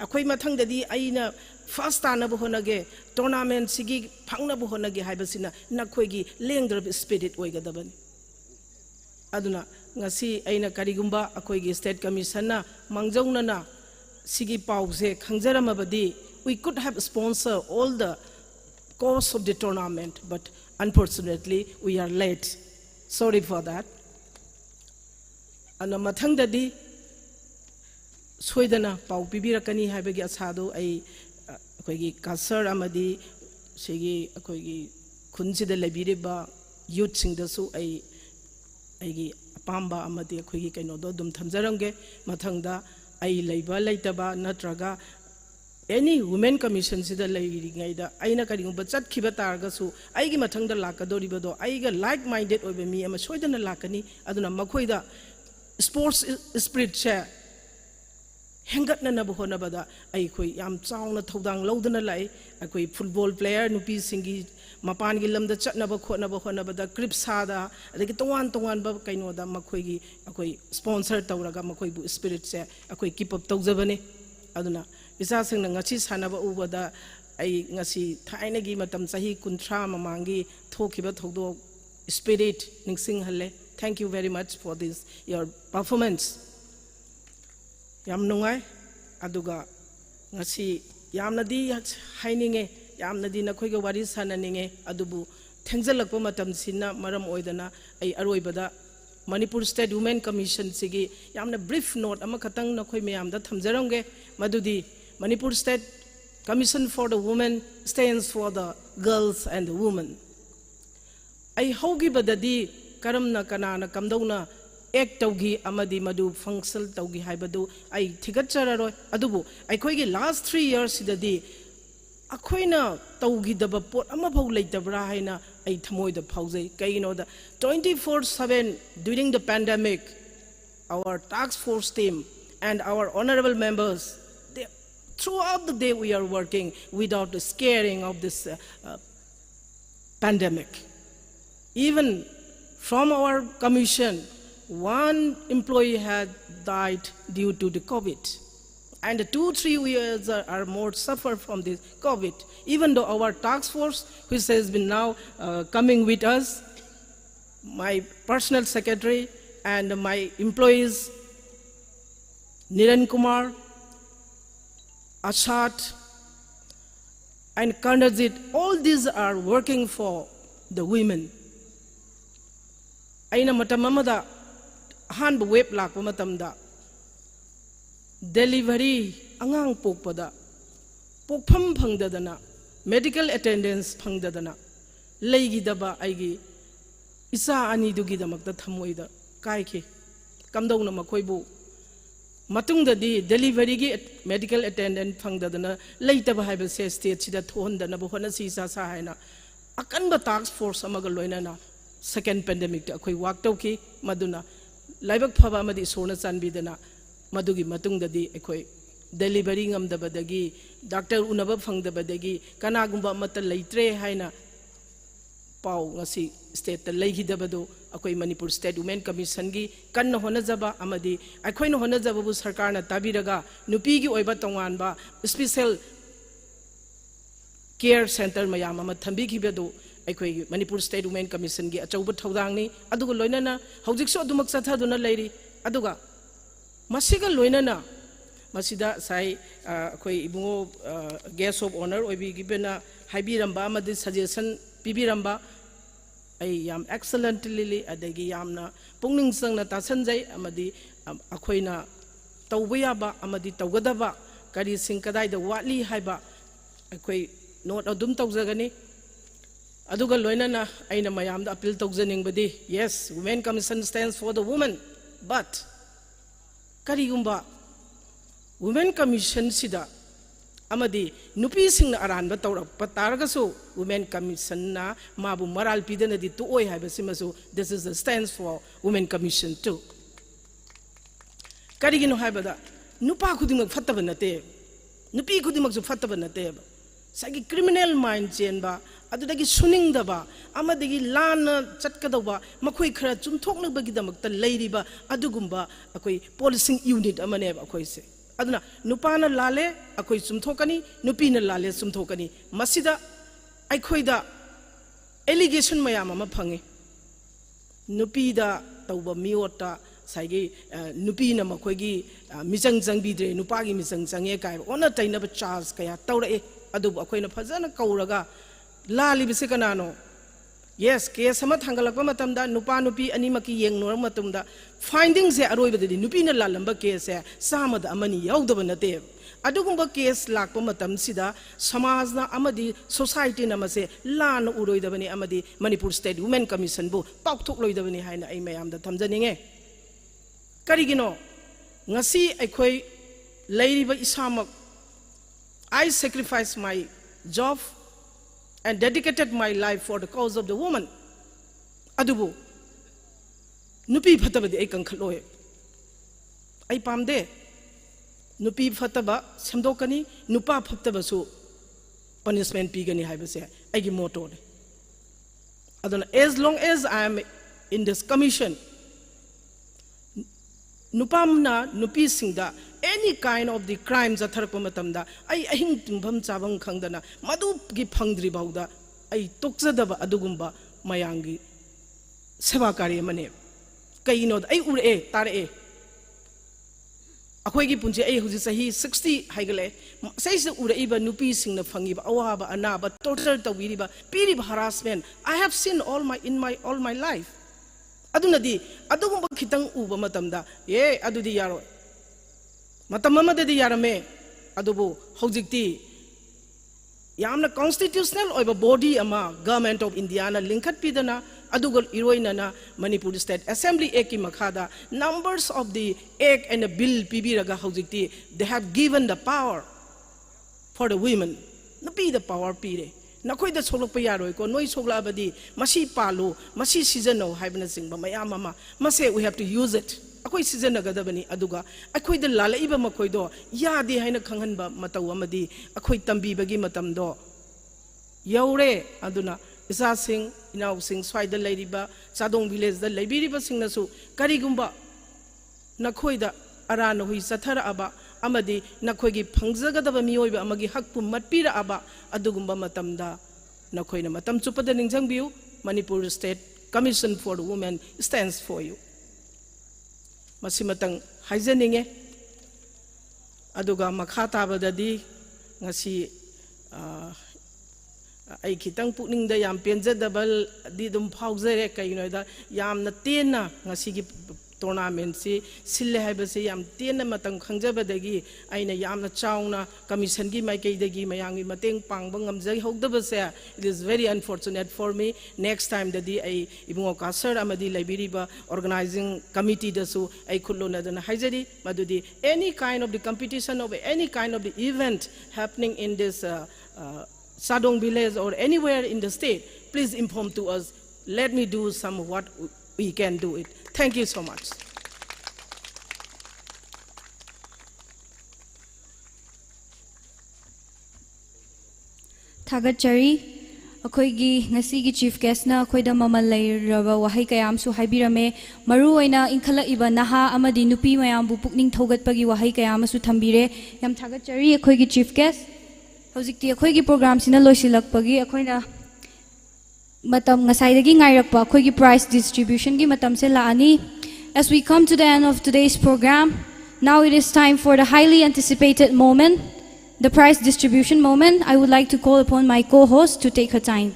Aikhoi mathangdadi eina first tānaba honage, tournament sigi phangnaba honage haibasina, nakhoigi lengdrab spirit oigadabani. Aduna, ngasi eina karigumba akhoigi State Commission na mangjaunana sigi paose khangjaramabadi, we could have sponsored all the cost of the tournament, but unfortunately, we are late. Sorry for that. Ana mathangdadi, soidana pao pibirakani haibagi asādu ai, a, akhoigi Kasar amadi sigi akhoigi khunsida leibiriba youth singdasu ai, aigi apamba amadi akhoigi keinodo dum thamjarange. Mathangda ai leiba leitaba natraga any women commission sida leiringaida, aina karigumba chatkhiba taragasu, aigi mathangda lakadoribado, aiga like-minded oiba mi ama soidana lakani, aduna makhoida sports i-, spirit se henggatnanaba honabada, aikhoi yam chauna thaodang laudana lei, aikhoi football player nupi singgi mapangi lamda chatnaba khotnaba honabada, crib sāda, adagi tongan tonganba keinoda makhoigi, aikhoi sponsor tauraga makhoibu spirit se, aikhoi keep up taujabane. Aduna, ichāsingna ngasi sānaba ubada, ai ngasi thainagi matam chahi kunthra mamanggi thokhiba thokdo spirit ningsinghale. Thank you very much for this, your performance. Yam nungai, aduga ngasi yamnadi haininge, yamnadi nakhoiga wari sānaninge, adubu thengzalakpa matam sina maram oidana, ai aroibada Manipur State Women Commission sigi yamna brief note amakatang nakhoi mayamda thamjarange, madudi Manipur State Commission for the Women stands for the girls and the women. Ai haogibadadi karamna kanana kamdona act taugi amadi madu function taugi haibadu ai thigatchararoi. Adubu, aikhoigi last three years sidadi, akhoina taugidaba pot amaphao leitabra haina ai thamoida phaojai. Kainoda twenty-four seven during the pandemic, our task force team and our honorable members, they, throughout the day we are working without the scaring of this, uh, uh, pandemic. Even from our commission, one employee had died due to the COVID. And two, three years are, are more suffer from this COVID. Even though our task force, which has been now, uh, coming with us, my personal secretary and my employees, Niran Kumar, Ashat, and Karnajit, all these are working for the women. Aina matam amada ahanba wave lakpa matamda delivery angang pokpada, pokpham phangdadana, medical attendance phangdadana leigidaba aigi ichā anidugidamakta thamoida kaikhi. Kamdona makhoibu matungdadi delivery gi at-, medical attendant phangdadana leitaba haibase state sida thondanaba honasi sāsā haina akanba task force amaga loinana second pandemic da aikhoi work tauki, maduna laibak phaba amadi Ishorna chanbidana madugi matungdadi aikhoi delivery ngamdabadagi, doctor unaba phangdabadagi, kanagumba amata leitre haina ꯄꯥꯎ ꯉꯁꯤ state ꯇ ꯂꯩꯈꯤꯗꯕꯗꯨ ꯑꯩꯈꯣꯏ Manipur State Women Commission ꯒꯤ ꯀꯟꯅ ꯍꯣꯠꯅꯖꯕ ꯑꯃꯗꯤ ꯑꯩꯈꯣꯏꯅ ꯍꯣꯠꯅꯖꯕꯕꯨ ꯁꯔꯀꯥꯔꯅ ꯇꯥꯕꯤꯔꯒ ꯅꯨꯄꯤꯒꯤ ꯑꯣꯏꯕ ꯇꯣꯉꯥꯟꯕ special care center ꯃꯌꯥꯝ ꯑꯃ ꯊꯝꯕꯤꯈꯤꯕꯗꯨ ꯑꯩꯈꯣꯏꯒꯤ Manipur State Women Commission ꯒꯤ ꯑꯆꯧꯕ ꯊꯧꯗꯥꯡꯅꯤ꯫ ꯑꯗꯨꯒ ꯂꯣꯏꯅꯅ ꯍꯧꯖꯤꯛꯁꯨ ꯑꯗꯨꯃꯛ ꯆꯠꯊꯗꯨꯅ ꯂꯩꯔꯤ꯫ ꯑꯗꯨꯒ ꯃꯁꯤꯒ ꯂꯣꯏꯅꯅ ꯃꯁꯤꯗ ꯉꯁꯥꯏ, ꯑ, ꯑꯩꯈꯣꯏ ꯏꯕꯨꯡꯉꯣ, ꯑ, guest of honour ꯑꯣꯏꯕꯤꯈꯤꯕꯅ ꯍꯥꯏꯕꯤꯔꯝꯕ ꯑꯃꯗꯤ suggestion ꯄꯤꯕꯤꯔꯝꯕ ꯑꯩ ꯌꯥꯝ excellently ꯑꯗꯒꯤ ꯌꯥꯝꯅ ꯄꯨꯛꯅꯤꯡ ꯆꯪꯅ ꯇꯥꯁꯟꯖꯩ꯫ ꯑꯃꯗꯤ, ꯑ, ꯑꯩꯈꯣꯏꯅ ꯇꯧꯕ ꯌꯥꯕ ꯑꯃꯗꯤ ꯇꯧꯒꯗꯕ ꯀꯔꯤꯁꯤꯡ ꯀꯗꯥꯏꯗ ꯋꯥꯠꯂꯤ ꯍꯥꯏꯕ ꯑꯩꯈꯣꯏ note ꯑꯗꯨꯝ ꯇꯧꯖꯒꯅꯤ꯫ ꯑꯗꯨꯒ ꯂꯣꯏꯅꯅ ꯑꯩꯅ ꯃꯌꯥꯝꯗ appeal ꯇꯧꯖꯅꯤꯡꯕꯗꯤ, yes, Women Commission stands for the woman, but ꯀꯔꯤꯒꯨꯝꯕ Women Commission ꯁꯤꯗ ꯑꯃꯗꯤ ꯅꯨꯄꯤꯁꯤꯡꯅ ꯑꯔꯥꯟꯕ ꯇꯧꯔꯛꯄ ꯇꯥꯔꯒꯁꯨ Women Commission ꯅ ꯃꯥꯕꯨ ꯃꯔꯥꯜ ꯄꯤꯗꯅꯗꯤ ꯇꯣꯛꯑꯣꯏ ꯍꯥꯏꯕꯁꯤꯃꯁꯨ, this is the stance for Women Commission too. ꯀꯔꯤꯒꯤꯅꯣ ꯍꯥꯏꯕꯗ ꯅꯨꯄꯥ ꯈꯨꯗꯤꯡꯃꯛ ꯐꯠꯇꯕ ꯅꯠꯇꯦ, ꯅꯨꯄꯤ ꯈꯨꯗꯤꯡꯃꯛꯁꯨ ꯐꯠꯇꯕ ꯅꯠꯇꯦꯕ꯫ ꯉꯁꯥꯏꯒꯤ criminal mind ꯆꯦꯟꯕ, ꯑꯗꯨꯗꯒꯤ ꯁꯨꯅꯤꯡꯗꯕ, ꯑꯃꯗꯒꯤ ꯂꯥꯟꯅ ꯆꯠꯀꯗꯧꯕ, ꯃꯈꯣꯏ ꯈꯔ ꯆꯨꯝꯊꯣꯛꯅꯕꯒꯤꯗꯃꯛꯇ ꯂꯩꯔꯤꯕ ꯑꯗꯨꯒꯨꯝꯕ ꯑꯩꯈꯣꯏ policing unit ꯑꯃꯅꯦꯕ ꯑꯩꯈꯣꯏꯁꯦ꯫ ꯑꯗꯨꯅ ꯅꯨꯄꯥꯅ ꯂꯥꯜꯂꯦ, ꯑꯩꯈꯣꯏ ꯆꯨꯝꯊꯣꯛꯀꯅꯤ, ꯅꯨꯄꯤꯅ ꯂꯥꯜꯂꯦ, ꯆꯨꯝꯊꯣꯛꯀꯅꯤ꯫ ꯃꯁꯤꯗ ꯑꯩꯈꯣꯏꯗ allegation ꯃꯌꯥꯝ ꯑꯃ ꯐꯪꯉꯤ꯫ ꯅꯨꯄꯤꯗ ꯇꯧꯕ ꯃꯤꯑꯣꯠꯇ ꯉꯁꯥꯏꯒꯤ, ꯑ, ꯅꯨꯄꯤꯅ ꯃꯈꯣꯏꯒꯤ, ꯑ, ꯃꯤꯆꯪ ꯆꯪꯕꯤꯗ꯭ꯔꯦ, ꯅꯨꯄꯥꯒꯤ ꯃꯤꯆꯪ ꯆꯪꯉꯦ ꯀꯥꯏꯕ ꯑꯣꯟꯅ ꯇꯩꯅꯕ charge ꯀꯌꯥ ꯇꯧꯔꯛꯑꯦ꯫ ꯑꯗꯨꯕꯨ ꯑꯩꯈꯣꯏꯅ ꯐꯖꯅ ꯀꯧꯔꯒ, "ꯂꯥꯜꯂꯤꯕꯁꯤ ꯀꯅꯥꯅꯣ?" Yes, case ꯑꯃ ꯊꯥꯡꯒꯠꯂꯛꯄ ꯃꯇꯝꯗ ꯅꯨꯄꯥ ꯅꯨꯄꯤ ꯑꯅꯤꯃꯛꯀꯤ ꯌꯦꯡꯂꯨꯔꯕ ꯃꯇꯨꯡꯗ finding ꯁꯦ ꯑꯔꯣꯏꯕꯗꯗꯤ ꯅꯨꯄꯤꯅ ꯂꯥꯜꯂꯝꯕ case ꯁꯦ ꯆꯥꯝꯃꯗ ꯑꯃꯅꯤ ꯌꯥꯎꯗꯕ ꯅꯠꯇꯦ꯫ ꯑꯗꯨꯒꯨꯝꯕ case ꯂꯥꯛꯄ ꯃꯇꯝꯁꯤꯗ ꯁꯃꯥꯖꯅ ꯑꯃꯗꯤ society ꯅ ꯃꯁꯦ ꯂꯥꯟꯅ ꯎꯔꯣꯏꯗꯕꯅꯤ ꯑꯃꯗꯤ Manipur State Women Commission ꯕꯨ ꯄꯥꯎꯊꯣꯛꯂꯣꯏꯗꯕꯅꯤ ꯍꯥꯏꯅ ꯑꯩ ꯃꯌꯥꯝꯗ ꯊꯝꯖꯅꯤꯡꯉꯦ꯫ ꯀꯔꯤꯒꯤꯅꯣ? ꯉꯁꯤ ꯑꯩꯈꯣꯏ ꯂꯩꯔꯤꯕ ꯏꯁꯥꯃꯛ, I sacrificed my job and dedicated my life for the cause of the woman. ꯑꯗꯨꯕꯨ ꯅꯨꯄꯤ ꯐꯠꯇꯕꯗꯤ ꯑꯩ ꯀꯟꯈꯠꯂꯣꯏ꯫ ꯑꯩ ꯄꯥꯝꯗꯦ꯫ ꯅꯨꯄꯤ ꯐꯠꯇꯕ ꯁꯦꯝꯗꯣꯛꯀꯅꯤ, ꯅꯨꯄꯥ ꯐꯠꯇꯕꯁꯨ punishment ꯄꯤꯒꯅꯤ ꯍꯥꯏꯕꯁꯦ ꯑꯩꯒꯤ motto ꯅꯤ꯫ ꯑꯗꯨꯅ, as long as I am in this commission, ꯅꯨꯄꯥ ꯑꯃꯅ ꯅꯨꯄꯤꯁꯤꯡꯗ any kind of the crime ꯆꯠꯊꯔꯛꯄ ꯃꯇꯝꯗ ꯑꯩ ꯑꯍꯤꯡ ꯇꯨꯝꯐꯝ ꯆꯥꯐꯝ ꯈꯪꯗꯅ ꯃꯗꯨꯒꯤ ꯐꯪꯗ꯭ꯔꯤ ꯐꯥꯎꯗ ꯑꯩ ꯇꯣꯛꯆꯗꯕ ꯑꯗꯨꯒꯨꯝꯕ ꯃꯌꯥꯝꯒꯤ ꯁꯦꯕꯥ ꯀꯥꯔꯤ ꯑꯃꯅꯦ꯫ ꯀꯩꯒꯤꯅꯣꯗ ꯑꯩ ꯎꯔꯛꯑꯦ, ꯇꯥꯔꯛꯑꯦ꯫ ꯑꯩꯈꯣꯏꯒꯤ ꯄꯨꯟꯁꯤ, ꯑꯩ ꯍꯧꯖꯤꯛ ꯆꯍꯤ sixty ꯍꯥꯏꯒꯠꯂꯛꯑꯦ꯫ ꯃꯁꯤꯗꯩꯁꯤꯗ ꯎꯔꯛꯏꯕ ꯅꯨꯄꯤꯁꯤꯡꯅ ꯐꯪꯉꯤꯕ ꯑꯋꯥꯕ ꯑꯅꯥꯕ, torture ꯇꯧꯕꯤꯔꯤꯕ, ꯄꯤꯔꯤꯕ harassment, I have seen all my, in my, all my life. ꯑꯗꯨꯅꯗꯤ ꯑꯗꯨꯒꯨꯝꯕ ꯈꯤꯇꯪ ꯎꯕ ꯃꯇꯝꯗ, "ꯑꯦ, ꯑꯗꯨꯗꯤ ꯌꯥꯔꯣꯏ꯫ ꯃꯇꯝ ꯑꯃꯗꯗꯤ ꯌꯥꯔꯝꯃꯦ, ꯑꯗꯨꯕꯨ ꯍꯧꯖꯤꯛꯇꯤ ꯌꯥꯝꯅ constitutional ꯑꯣꯏꯕ body ꯑꯃ Government of India ꯅ ꯂꯤꯡꯈꯠꯄꯤꯗꯅ, ꯑꯗꯨꯒ ꯏꯔꯣꯏꯅꯅ Manipur State Assembly Act ꯀꯤ ꯃꯈꯥꯗ numbers of the act and a bill ꯄꯤꯕꯤꯔꯒ ꯍꯧꯖꯤꯛꯇꯤ they have given the power for the women." ꯅꯨꯄꯤꯗ power ꯄꯤꯔꯦ꯫ "ꯅꯈꯣꯏꯗ ꯁꯣꯛꯂꯛꯄ ꯌꯥꯔꯣꯏꯀꯣ, ꯅꯣꯏ ꯁꯣꯛꯂꯛꯑꯕꯗꯤ ꯃꯁꯤ ꯄꯥꯜꯂꯨ, ꯃꯁꯤ ꯁꯤꯖꯤꯟꯅꯧ" ꯍꯥꯏꯕꯅꯆꯤꯡꯕ ꯃꯌꯥꯝ ꯑꯃ, ꯃꯁꯦ we have to use it꯫ ꯑꯩꯈꯣꯏ ꯁꯤꯖꯤꯟꯅꯒꯗꯕꯅꯤ꯫ ꯑꯗꯨꯒ ꯑꯩꯈꯣꯏꯗ ꯂꯥꯜꯂꯛꯏꯕ ꯃꯈꯣꯏꯗꯣ ꯌꯥꯗꯦ ꯍꯥꯏꯅ ꯈꯪꯍꯟꯕ ꯃꯇꯧ ꯑꯃꯗꯤ ꯑꯩꯈꯣꯏ ꯇꯝꯕꯤꯕꯒꯤ ꯃꯇꯝꯗꯣ ꯌꯧꯔꯦ꯫ ꯑꯗꯨꯅ ꯏꯆꯥꯁꯤꯡ, ꯏꯅꯥꯎꯁꯤꯡ, ꯁ꯭ꯋꯥꯏꯗ ꯂꯩꯔꯤꯕ ꯆꯥꯗꯣꯡ village ꯇ ꯂꯩꯕꯤꯔꯤꯕꯁꯤꯡꯅꯁꯨ ꯀꯔꯤꯒꯨꯝꯕ ꯅꯈꯣꯏꯗ ꯑꯔꯥꯟ ꯑꯍꯣꯏ ꯆꯠꯊꯔꯛꯑꯕ ꯑꯃꯗꯤ ꯅꯈꯣꯏꯒꯤ ꯐꯪꯖꯒꯗꯕ ꯃꯤꯑꯣꯏꯕ ꯑꯃꯒꯤ ꯍꯛꯄꯨ ꯃꯠꯄꯤꯔꯛꯑꯕ ꯑꯗꯨꯒꯨꯝꯕ ꯃꯇꯝꯗ ꯅꯈꯣꯏꯅ ꯃꯇꯝ ꯆꯨꯞꯄꯗ ꯅꯤꯡꯁꯤꯡꯕꯤꯌꯨ, Manipur State Commission for Women stands for you꯫ ꯃꯁꯤꯃꯇꯪ ꯍꯥꯏꯖꯅꯤꯡꯉꯦ꯫ ꯑꯗꯨꯒ ꯃꯈꯥ ꯇꯥꯕꯗꯗꯤ ꯉꯁꯤ, ꯑ, ꯑꯩ ꯈꯤꯇꯪ ꯄꯨꯛꯅꯤꯡꯗ ꯌꯥꯝ ꯄꯦꯟꯖꯗꯕꯗꯤ ꯑꯗꯨꯝ ꯐꯥꯎꯖꯔꯦ꯫ ꯀꯩꯒꯤꯅꯣ ꯍꯥꯏꯗ ꯌꯥꯝꯅ ꯇꯦꯟꯅ ꯉꯁꯤꯒꯤ tournament ꯁꯤ ꯁꯤꯜꯂꯦ ꯍꯥꯏꯕꯁꯤ ꯌꯥꯝ ꯇꯦꯟꯅ ꯃꯇꯝ ꯈꯪꯖꯕꯗꯒꯤ ꯑꯩꯅ ꯌꯥꯝꯅ ꯆꯥꯎꯅ commission ꯒꯤ ꯃꯥꯏꯀꯩꯗꯒꯤ ꯃꯌꯥꯝꯒꯤ ꯃꯇꯦꯡ ꯄꯥꯡꯕ ꯉꯝꯖꯍꯧꯗꯕꯁꯦ, it is very unfortunate for me꯫ Next time ꯗꯗꯤ ꯑꯩ ꯏꯕꯨꯡꯉꯣ ꯀꯥꯁꯔ ꯑꯃꯗꯤ ꯂꯩꯕꯤꯔꯤꯕ organizing committee ꯗꯁꯨ ꯑꯩ ꯈꯨꯠ ꯂꯣꯟꯅꯗꯨꯅ ꯍꯥꯏꯖꯔꯤ, ꯃꯗꯨꯗꯤ any kind of the competition of any kind of the event happening in this, uh, uh, Sadong village or anywhere in the state, please inform to us. Let me do some what we can do it. Thank you so much. ꯊꯥꯒꯠꯆꯔꯤ꯫ ꯑꯩꯈꯣꯏꯒꯤ ꯉꯁꯤꯒꯤ chief guest ꯅ ꯑꯩꯈꯣꯏꯗ ꯃꯃꯜ ꯂꯩꯔꯕ ꯋꯥꯍꯩ ꯀꯌꯥ ꯑꯃꯁꯨ ꯍꯥꯏꯕꯤꯔꯝꯃꯦ꯫ ꯃꯔꯨꯑꯣꯏꯅ ꯏꯟꯈꯠꯂꯛꯏꯕ ꯅꯍꯥ ꯑꯃꯗꯤ ꯅꯨꯄꯤ ꯃꯌꯥꯝꯕꯨ ꯄꯨꯛꯅꯤꯡ ꯊꯧꯒꯠꯄꯒꯤ ꯋꯥꯍꯩ ꯀꯌꯥ ꯑꯃꯁꯨ ꯊꯝꯕꯤꯔꯦ꯫ ꯌꯥꯝ ꯊꯥꯒꯠꯆꯔꯤ ꯑꯩꯈꯣꯏꯒꯤ chief guest꯫ ꯍꯧꯖꯤꯛꯇꯤ ꯑꯩꯈꯣꯏꯒꯤ program ꯁꯤꯅ ꯂꯣꯏꯁꯤꯜꯂꯛꯄꯒꯤ ꯑꯩꯈꯣꯏꯅ ꯃꯇꯝ, ꯉꯁꯥꯏꯗꯒꯤ ꯉꯥꯏꯔꯛꯄ ꯑꯩꯈꯣꯏꯒꯤ prize distribution ꯒꯤ ꯃꯇꯝꯁꯦ ꯂꯥꯛꯑꯅꯤ꯫ As we come to the end of today's program, now it is time for the highly anticipated moment, the prize distribution moment. I would like to call upon my co-host to take her time.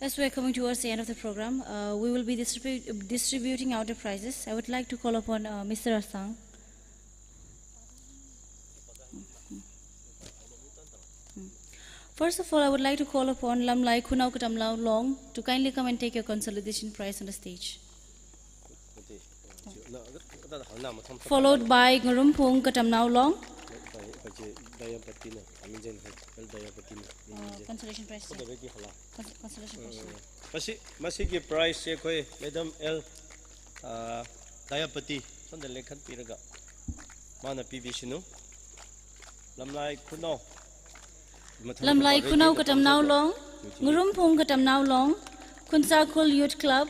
As we are coming towards the end of the program, uh, we will be distribu-, distributing out the prizes. I would like to call upon, uh, Mister Asang. First of all, I would like to call upon Lamlai Khunao Katamnao Long to kindly come and take your consolation prize on the stage. Followed by Ngarumphung Katamnao Long. Uh, consolation prize. Cons-, consolation prize. Masi, masigi prize se koi Madam L, uh, Dayapati, sonda lekhan piraga. Mana P V Shinu. Lamlai Khunao. Lamlai Khunao Katamnao Long, Ngarumphung Katamnao Long, Khunsakhul Youth Club,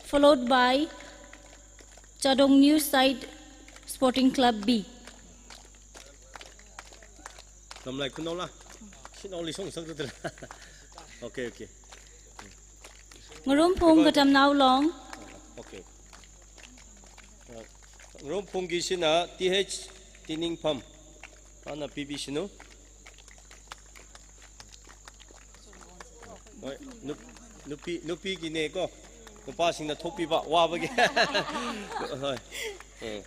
followed by Chadong New Site Sporting Club B. Lamlai Khunao la. Shinao li song sang tu la. Okay, okay. Ngarumphung Katamnao Long. Okay. Uh, Ngarumphung gi sina T H Tiningpham. Ana P V Shinu. Hoi, nup-, nupi, nupi gine ko. Nupasingna thopiba, wabagi. Hoi. Eh,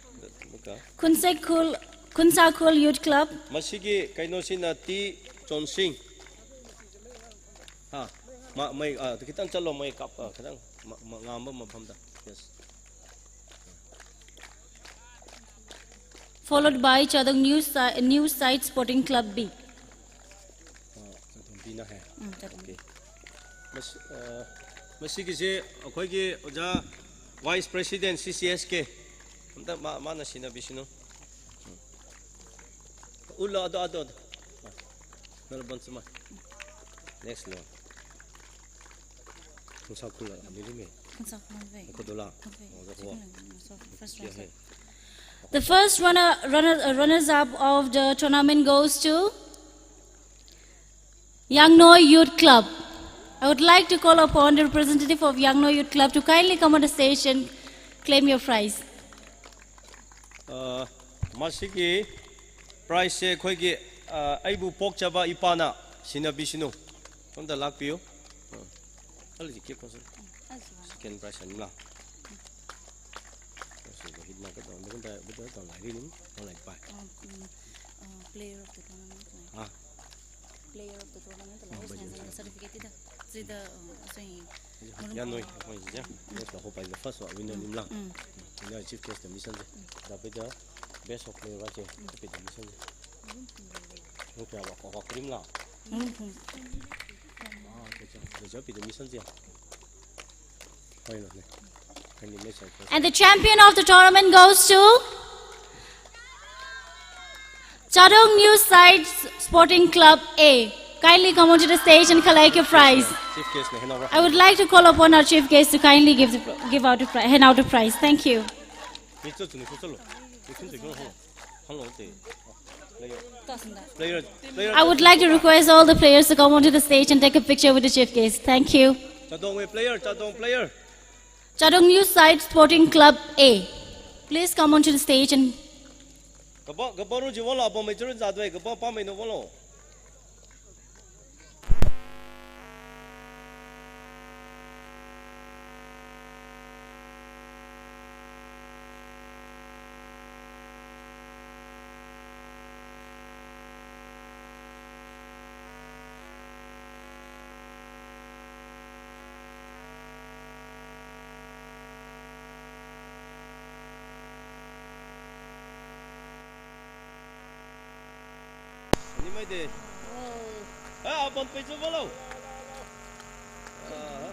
muka. Khunsakhul, Khunsakhul Youth Club. Masigi kaino sina T Chonsing. Ha, ma, mai, ah, khitang chalo mai kap, ah, khitang ma, ma, ngamba mafamda. Yes. Followed by Chadong New Si-, New Site Sporting Club B. Ah, Chadong B na hai. Mm, Chadong B. Okay. Mas, ah, masigise, akhoi ki oja Vice President C C S K. Amta ma, mana sina bishino. Ula, ado, ado, ado. Nala bon suma. Next lo. Khunsakhul la, ani ri me. Khunsakhul ve. Kodola. Ve. Oh, the hoa. First round. The first runner, runner, uh, runners up of the tournament goes to Yangnoi Youth Club. I would like to call upon the representative of Yangnoi Youth Club to kindly come on the stage and claim your prize. Uh, masigi prize se akhoi ki, uh, aibu pokchaba ipana sina bishinu. Sonda lakpiu. Uh, ali ki kosa. Second prize ani la. Kosa hit na ka don, don da, don da lai ri nim, don lai pa. Um, um, uh, player of the tournament. Ah. Player of the tournament, la, certificate da. Zida, uh, asai. Yangnoi, akhoi ja. Yes, la hopa the first one, winner nim lang. Mm. Winner chief guest the mission. Da pe the best of player wa che, pe the mission. Nukya wa ko krim la. Mm. Ah, ke cha, ke cha pe the mission ja. And the champion of the tournament goes to Chadong New Site Sporting Club A. Kindly come onto the stage and collect your prize. Chief guest ne, hand over. I would like to call upon our chief guest to kindly give the, give out a pri-, hand out a prize. Thank you. Hello, te. Player. Player. Player. I would like to request all the players to come onto the stage and take a picture with the chief guest. Thank you. Chadong wui player, Chadong player. Chadong New Site Sporting Club A. Please come onto the stage and Kaba, kaba ru ji wala, ba mai churu jadwe, kaba pa mai no wala. Ani mai de. Ah, abang pei coba lo. Ah,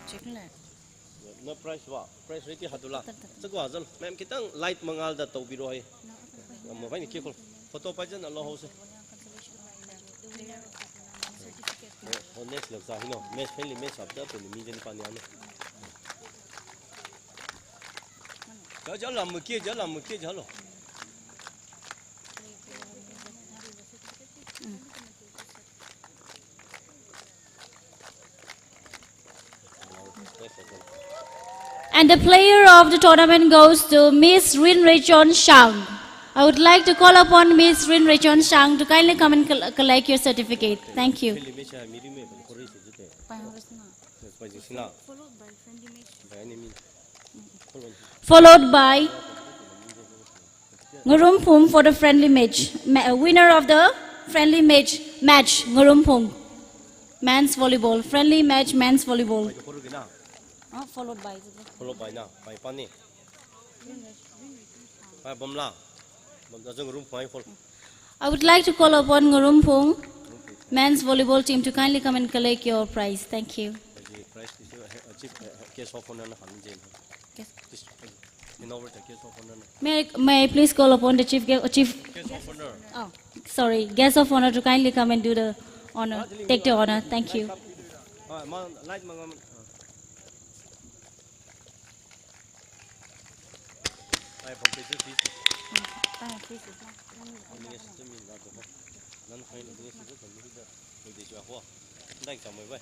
check le. No price wa, price rate hāda la. Chakwa zal, ma'am, khitang light mangālda tobiro hai. Ngam mabai ni kikul. Photo paijana lo house. Oh, oh, next lak sa hino. Match friendly match up da puni mi jani pani ano. Ja ja lam ki, ja lam ki, ja lo. And the player of the tournament goes to Miss Rin Rachon Shang. I would like to call upon Miss Rin Rachon Shang to kindly come and col-, collect your certificate. Thank you. Followed by Ngurumphung for the friendly match. Ma-, uh, winner of the friendly match, match, Ngurumphung. Men's volleyball, friendly match, men's volleyball. Oh, followed by. Followed by na, by pani. By Bamla. Bamla jang Ngurumphung ai follow. I would like to call upon Ngurumphung men's volleyball team to kindly come and collect your prize. Thank you. Prize is, uh, chief, uh, guest of honor na han jin. Yes. This, uh, in over the guest of honor na. May I, may I please call upon the chief gue-, uh, chief Guest of honor. Oh, sorry, guest of honor to kindly come and do the honor, take the honor. Thank you. Ah, ma, light ma ngam. Ah. Ai, pang pei si. Pang pei si. Ni nge si mi la ko. Nan khai ni nge si ko, kan mi da. Ko de si ho. Ndai ka mai bai.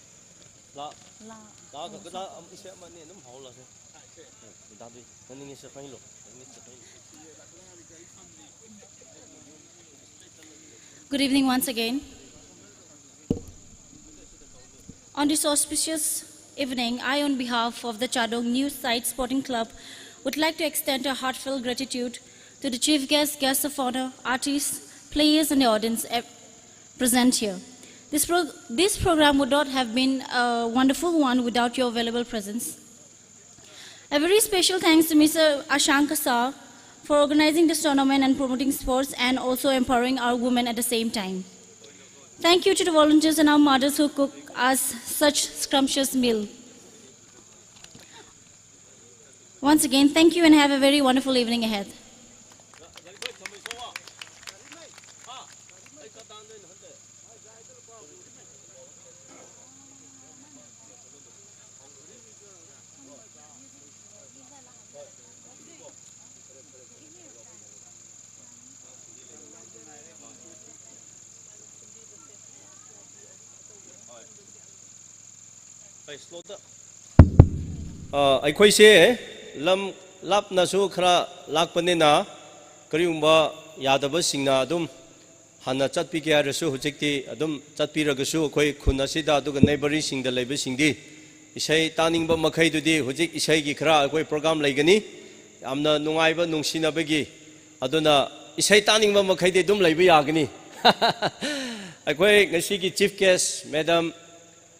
La. La. La ka, ka la, am, ise ma ni nam hao la se. Dadui, nani ngi sir khailo, nani ngi sir khailo. Good evening once again. On this auspicious evening, I, on behalf of the Chadong New Site Sporting Club, would like to extend a heartfelt gratitude to the chief guests, guests of honor, artists, players, and the audience ev-, present here. This pro-, this program would not have been a wonderful one without your available presence. A very special thanks to Mister Ashank Kasar for organizing this tournament and promoting sports and also empowering our women at the same time. Thank you to the volunteers and our mothers who cook us such scrumptious meal. Once again, thank you and have a very wonderful evening ahead. ꯑꯥ, ꯑꯩꯈꯣꯏꯁꯦ ꯂꯝ ꯂꯥꯞꯅꯁꯨ ꯈꯔ ꯂꯥꯛꯄꯅꯤꯅ, ꯀꯔꯤꯒꯨꯝꯕ ꯌꯥꯗꯕꯁꯤꯡꯅ ꯑꯗꯨꯝ ꯍꯥꯟꯅ ꯆꯠꯄꯤꯒꯦ ꯍꯥꯏꯔꯁꯨ, ꯍꯧꯖꯤꯛꯇꯤ ꯑꯗꯨꯝ ꯆꯠꯄꯤꯔꯒꯁꯨ, ꯑꯩꯈꯣꯏ ꯈꯨꯟ ꯑꯁꯤꯗ ꯑꯗꯨꯒ neighbourꯁꯤꯡꯗ ꯂꯩꯕꯁꯤꯡꯗꯤ ꯏꯁꯩ ꯇꯥꯅꯤꯡꯕ ꯃꯈꯩꯗꯨꯗꯤ ꯍꯧꯖꯤꯛ ꯏꯁꯩꯒꯤ ꯈꯔ ꯑꯩꯈꯣꯏ program ꯂꯩꯒꯅꯤ꯫ ꯌꯥꯝꯅ ꯅꯨꯡꯉꯥꯏꯕ, ꯅꯨꯡꯁꯤꯅꯕꯒꯤ, ꯑꯗꯨꯅ ꯏꯁꯩ ꯇꯥꯅꯤꯡꯕ ꯃꯈꯩꯗꯤ ꯑꯗꯨꯝ ꯂꯩꯕ ꯌꯥꯒꯅꯤ꯫ ꯑꯩꯈꯣꯏ ꯉꯁꯤꯒꯤ chief guest, Madam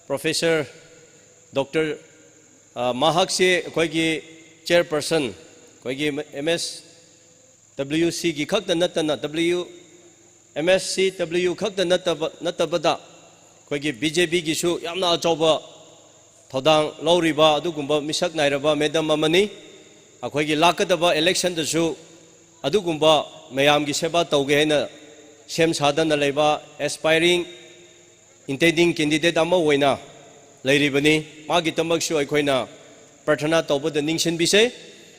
Professor Doctor, ꯑ, ꯃꯍꯥꯛꯁꯤ ꯑꯩꯈꯣꯏꯒꯤ chairperson, ꯑꯩꯈꯣꯏꯒꯤ M S W C ꯒꯤ ꯈꯛꯇ ꯅꯠꯇꯅ, W, M S C W ꯈꯛꯇ ꯅꯠꯇꯕ, ꯅꯠꯇꯕꯗ, ꯑꯩꯈꯣꯏꯒꯤ B J P ꯒꯤꯁꯨ ꯌꯥꯝꯅ ꯑꯆꯧꯕ ꯊꯧꯗꯥꯡ ꯂꯧꯔꯤꯕ ꯑꯗꯨꯒꯨꯝꯕ ꯃꯤꯁꯛ ꯅꯥꯏꯔꯕ madam ꯑꯃꯅꯤ꯫ ꯑꯩꯈꯣꯏꯒꯤ ꯂꯥꯛꯀꯗꯕ election ꯗꯁꯨ ꯑꯗꯨꯒꯨꯝꯕ ꯃꯌꯥꯝꯒꯤ ꯁꯦꯕꯥ ꯇꯧꯒꯦ ꯍꯥꯏꯅ ꯁꯦꯝ ꯁꯥꯗꯅ ꯂꯩꯕ aspiring intending candidate ꯑꯃ ꯑꯣꯏꯅ ꯂꯩꯔꯤꯕꯅꯤ꯫ ꯃꯥꯒꯤꯗꯃꯛꯁꯨ ꯑꯩꯈꯣꯏꯅ ꯄ꯭ꯔꯊꯅꯥ ꯇꯧꯕꯗ ꯅꯤꯡꯁꯤꯡꯕꯤꯁꯦ꯫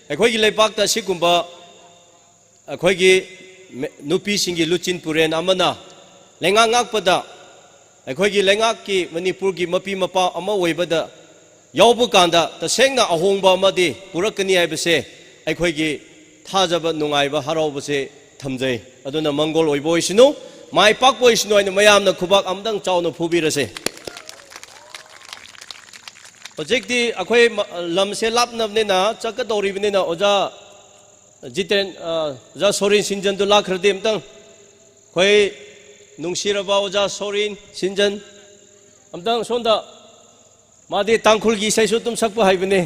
ꯑꯩꯈꯣꯏꯒꯤ ꯂꯩꯕꯥꯛꯇ ꯑꯁꯤꯒꯨꯝꯕ ꯑꯩꯈꯣꯏꯒꯤ ꯃꯦ-, ꯅꯨꯄꯤꯁꯤꯡꯒꯤ ꯂꯨꯆꯤꯡ ꯄꯨꯔꯦꯜ ꯑꯃꯅ ꯂꯩꯉꯥꯛ ꯉꯥꯛꯄꯗ, ꯑꯩꯈꯣꯏꯒꯤ ꯂꯩꯉꯥꯛꯀꯤ, ꯃꯅꯤꯄꯨꯔꯒꯤ ꯃꯄꯤ ꯃꯄꯥ ꯑꯃ ꯑꯣꯏꯕꯗ ꯌꯥꯎꯕ ꯀꯥꯟꯗ ꯇꯁꯦꯡꯅ ꯑꯍꯣꯡꯕ ꯑꯃꯗꯤ ꯄꯨꯔꯛꯀꯅꯤ ꯍꯥꯏꯕꯁꯦ ꯑꯩꯈꯣꯏꯒꯤ ꯊꯥꯖꯕ, ꯅꯨꯡꯉꯥꯏꯕ, ꯍꯔꯥꯎꯕꯁꯦ ꯊꯝꯖꯩ꯫ ꯑꯗꯨꯅ ꯃꯪꯒꯣꯜ ꯑꯣꯏꯕ ꯑꯣꯏꯁꯅꯨ, ꯃꯥꯏ ꯄꯥꯛꯄ ꯑꯣꯏꯁꯅꯨ ꯍꯥꯏꯅ ꯃꯌꯥꯝꯅ ꯈꯨꯕꯥꯛ ꯑꯃꯇꯪ ꯆꯥꯎꯅ ꯐꯨꯕꯤꯔꯁꯦ꯫ ꯍꯧꯖꯤꯛꯇꯤ ꯑꯩꯈꯣꯏ ꯃ-, ꯂꯝꯁꯦ ꯂꯥꯞꯅꯕꯅꯤꯅ, ꯆꯠꯀꯗꯧꯔꯤꯕꯅꯤꯅ, ꯑꯣꯖꯥ ꯖꯤꯇꯦꯟ, ꯑ, ꯑꯣꯖꯥ ꯁꯣꯔꯦꯟ ꯁꯤꯡꯖꯟꯗꯨ ꯂꯥꯛꯈ꯭ꯔꯗꯤ ꯑꯝꯇꯪ, ꯑꯩꯈꯣꯏ ꯅꯨꯡꯁꯤꯔꯕ ꯑꯣꯖꯥ ꯁꯣꯔꯦꯟ ꯁꯤꯡꯖꯟ, ꯑꯝꯇꯪ ꯁꯣꯝꯗ, ꯃꯥꯗꯤ ꯇꯥꯡꯈꯨꯜꯒꯤ ꯏꯁꯩꯁꯨ ꯑꯗꯨꯝ ꯁꯛꯄ ꯍꯩꯕꯅꯦ꯫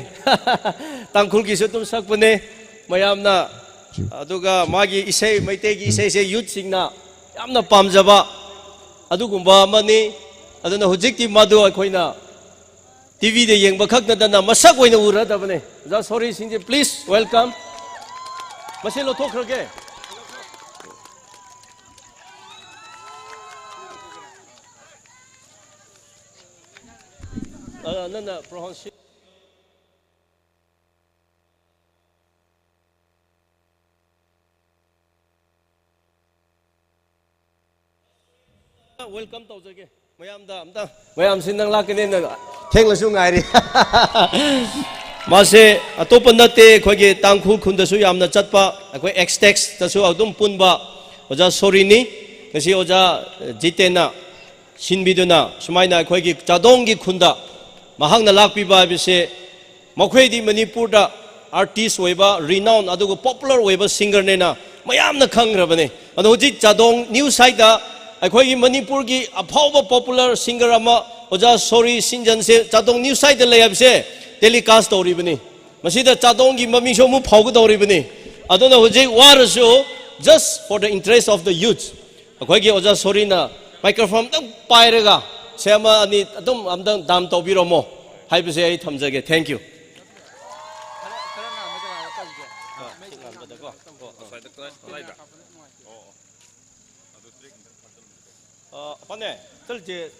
ꯇꯥꯡꯈꯨꯜꯒꯤꯁꯨ ꯑꯗꯨꯝ ꯁꯛꯄꯅꯦ꯫ ꯃꯌꯥꯝꯅ ꯑꯗꯨꯒ ꯃꯥꯒꯤ ꯏꯁꯩ, ꯃꯩꯇꯩꯒꯤ ꯏꯁꯩꯁꯦ youth ꯁꯤꯡꯅ ꯌꯥꯝꯅ ꯄꯥꯝꯖꯕ ꯑꯗꯨꯒꯨꯝꯕ ꯑꯃꯅꯤ꯫ ꯑꯗꯨꯅ ꯍꯧꯖꯤꯛꯇꯤ ꯃꯗꯨ ꯑꯩꯈꯣꯏꯅ T V ꯗ ꯌꯦꯡꯕ ꯈꯛ ꯅꯠꯇꯅ ꯃꯁꯛ ꯑꯣꯏꯅ ꯎꯔꯗꯕꯅꯦ꯫ ꯑꯣꯖꯥ ꯁꯣꯔꯤꯁꯤꯡꯁꯦ, please welcome꯫ ꯃꯁꯤ ꯂꯧꯊꯣꯛꯈ꯭ꯔꯒꯦ꯫ ꯑ, ꯅꯪꯅ pronounce Welcome ꯇꯧꯖꯒꯦ ꯃꯌꯥꯝꯗ ꯑꯝꯇ꯫ ꯃꯌꯥꯝꯁꯤ ꯅꯪ ꯂꯥꯛꯀꯅꯤꯅ ꯊꯦꯡꯂꯁꯨ ꯉꯥꯏꯔꯤ꯫ ꯃꯥꯁꯦ ꯑꯇꯣꯞꯄ ꯅꯠꯇꯦ, ꯑꯩꯈꯣꯏꯒꯤ ꯇꯥꯡꯈꯨꯜ ꯈꯨꯟꯗꯁꯨ ꯌꯥꯝꯅ ꯆꯠꯄ, ꯑꯩꯈꯣꯏ ꯑꯦꯛꯁꯇꯦꯛꯁꯇꯁꯨ ꯑꯗꯨꯝ ꯄꯨꯟꯕ ꯑꯣꯖꯥ ꯁꯣꯔꯤꯅꯤ꯫ ꯉꯁꯤ ꯑꯣꯖꯥ ꯖꯤꯇꯦꯟꯅ ꯁꯤꯟꯕꯤꯗꯨꯅ ꯁꯨꯃꯥꯏꯅ ꯑꯩꯈꯣꯏꯒꯤ ꯆꯥꯗꯣꯡꯒꯤ ꯈꯨꯟꯗ ꯃꯍꯥꯛꯅ ꯂꯥꯛꯄꯤꯕ ꯍꯥꯏꯕꯁꯦ, ꯃꯈꯣꯏꯗꯤ ꯃꯅꯤꯄꯨꯔꯗ artist ꯑꯣꯏꯕ, renown ꯑꯗꯨꯒ popular ꯑꯣꯏꯕ singerꯅꯦꯅ ꯃꯌꯥꯝꯅ ꯈꯪꯈ꯭ꯔꯕꯅꯦ꯫ ꯑꯗꯣ ꯍꯧꯖꯤꯛ ꯆꯥꯗꯣꯡ news siteꯇ ꯑꯩꯈꯣꯏꯒꯤ ꯃꯅꯤꯄꯨꯔꯒꯤ ꯑꯐꯥꯎꯕ popular singer ꯑꯃ ꯑꯣꯖꯥ ꯁꯣꯔꯤ ꯁꯤꯟꯖꯟꯁꯦ ꯆꯥꯗꯣꯡ news siteꯇ ꯂꯩ ꯍꯥꯏꯕꯁꯦ telecast ꯇꯧꯔꯤꯕꯅꯤ꯫ ꯃꯁꯤꯗ ꯆꯥꯗꯣꯡꯒꯤ ꯃꯃꯤꯡꯁꯨ ꯑꯃꯨꯛ ꯐꯥꯎꯒꯗꯧꯔꯤꯕꯅꯤ꯫ ꯑꯗꯨꯅ ꯍꯧꯖꯤꯛ ꯋꯥꯔꯁꯨ, just for the interest of the youth, ꯑꯩꯈꯣꯏꯒꯤ ꯑꯣꯖꯥ ꯁꯣꯔꯤꯅ microphone ꯑꯝꯇꯪ ꯄꯥꯏꯔꯒ ꯁꯦ ꯑꯃ ꯑꯅꯤ ꯑꯗꯨꯝ ꯑꯝꯇꯪ dance ꯇꯧꯕꯤꯔꯝꯃꯣ ꯍꯥꯏꯕꯁꯦ ꯑꯩ ꯊꯝꯖꯒꯦ꯫ Thank you꯫ ꯑ, ꯑꯄꯥꯅꯦ, ꯆꯠꯂꯁꯦ꯫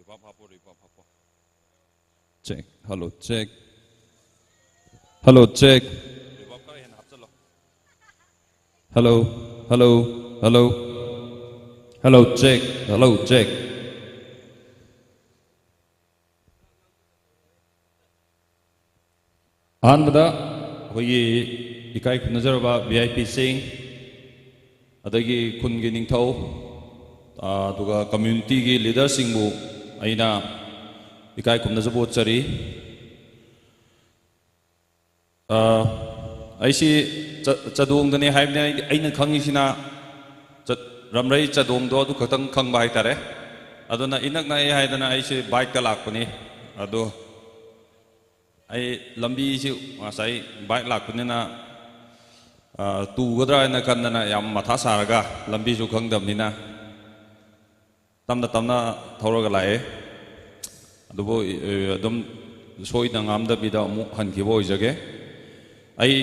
Reverb ꯍꯥꯞꯄꯣ, reverb ꯍꯥꯞꯄꯣ꯫ Check, hello, check. Hello, check. Reverb ꯈꯔ ꯍꯦꯟꯅ ꯍꯥꯞꯆꯜꯂꯣ꯫ Hello, hello, hello. Hello, check, hello, check. ꯑꯍꯥꯟꯕꯗ ꯑꯩꯈꯣꯏꯒꯤ ꯏꯀꯥꯏ ꯈꯨꯝꯅꯖꯔꯕ V I P ꯁꯤꯡ, ꯑꯗꯒꯤ ꯈꯨꯟꯒꯤ ꯅꯤꯡꯊꯧ, ꯑꯗꯨꯒ community ꯒꯤ leader ꯁꯤꯡꯕꯨ ꯑꯩꯅ ꯏꯀꯥꯏ ꯈꯨꯝꯅꯖꯕ ꯎꯠꯆꯔꯤ꯫ ꯑ, ꯑꯩꯁꯤ ꯆ-, ꯆꯥꯗꯣꯡꯗꯅꯦ ꯍꯥꯏꯕꯅꯦ, ꯑꯩ, ꯑꯩꯅ ꯈꯪꯉꯤꯁꯤꯅ ꯆ-, ꯔꯝꯔꯩ ꯆꯥꯗꯣꯡꯗꯣ ꯑꯗꯨ ꯈꯛꯇꯪ ꯈꯪꯕ ꯍꯥꯏꯇꯥꯔꯦ꯫ ꯑꯗꯨꯅ ꯏꯅꯛ ꯅꯛꯑꯦ ꯍꯥꯏꯗꯅ ꯑꯩꯁꯦ bike ꯇ ꯂꯥꯛꯄꯅꯤ꯫ ꯑꯗꯣ ꯑꯩ ꯂꯝꯕꯤꯁꯤ ꯉꯁꯥꯏ bike ꯂꯥꯛꯄꯅꯤꯅ, ꯑ, ꯇꯨꯒꯗ꯭ꯔꯥ ꯍꯥꯏꯅ ꯈꯟꯗꯅ ꯌꯥꯝ ꯃꯊꯥ ꯁꯥꯔꯒ ꯂꯝꯕꯤꯁꯨ ꯈꯪꯗꯕꯅꯤꯅ ꯇꯞꯅ ꯇꯞꯅ ꯊꯧꯔꯒ ꯂꯥꯛꯑꯦ꯫ ꯑꯗꯨꯕꯨ, ꯑꯦ, ꯑꯗꯨꯝ ꯁꯣꯏꯗ ꯉꯥꯝꯗꯕꯤꯗ ꯑꯃꯨꯛ ꯍꯟꯈꯤꯕ ꯑꯣꯏꯖꯒꯦ꯫ ꯑꯩ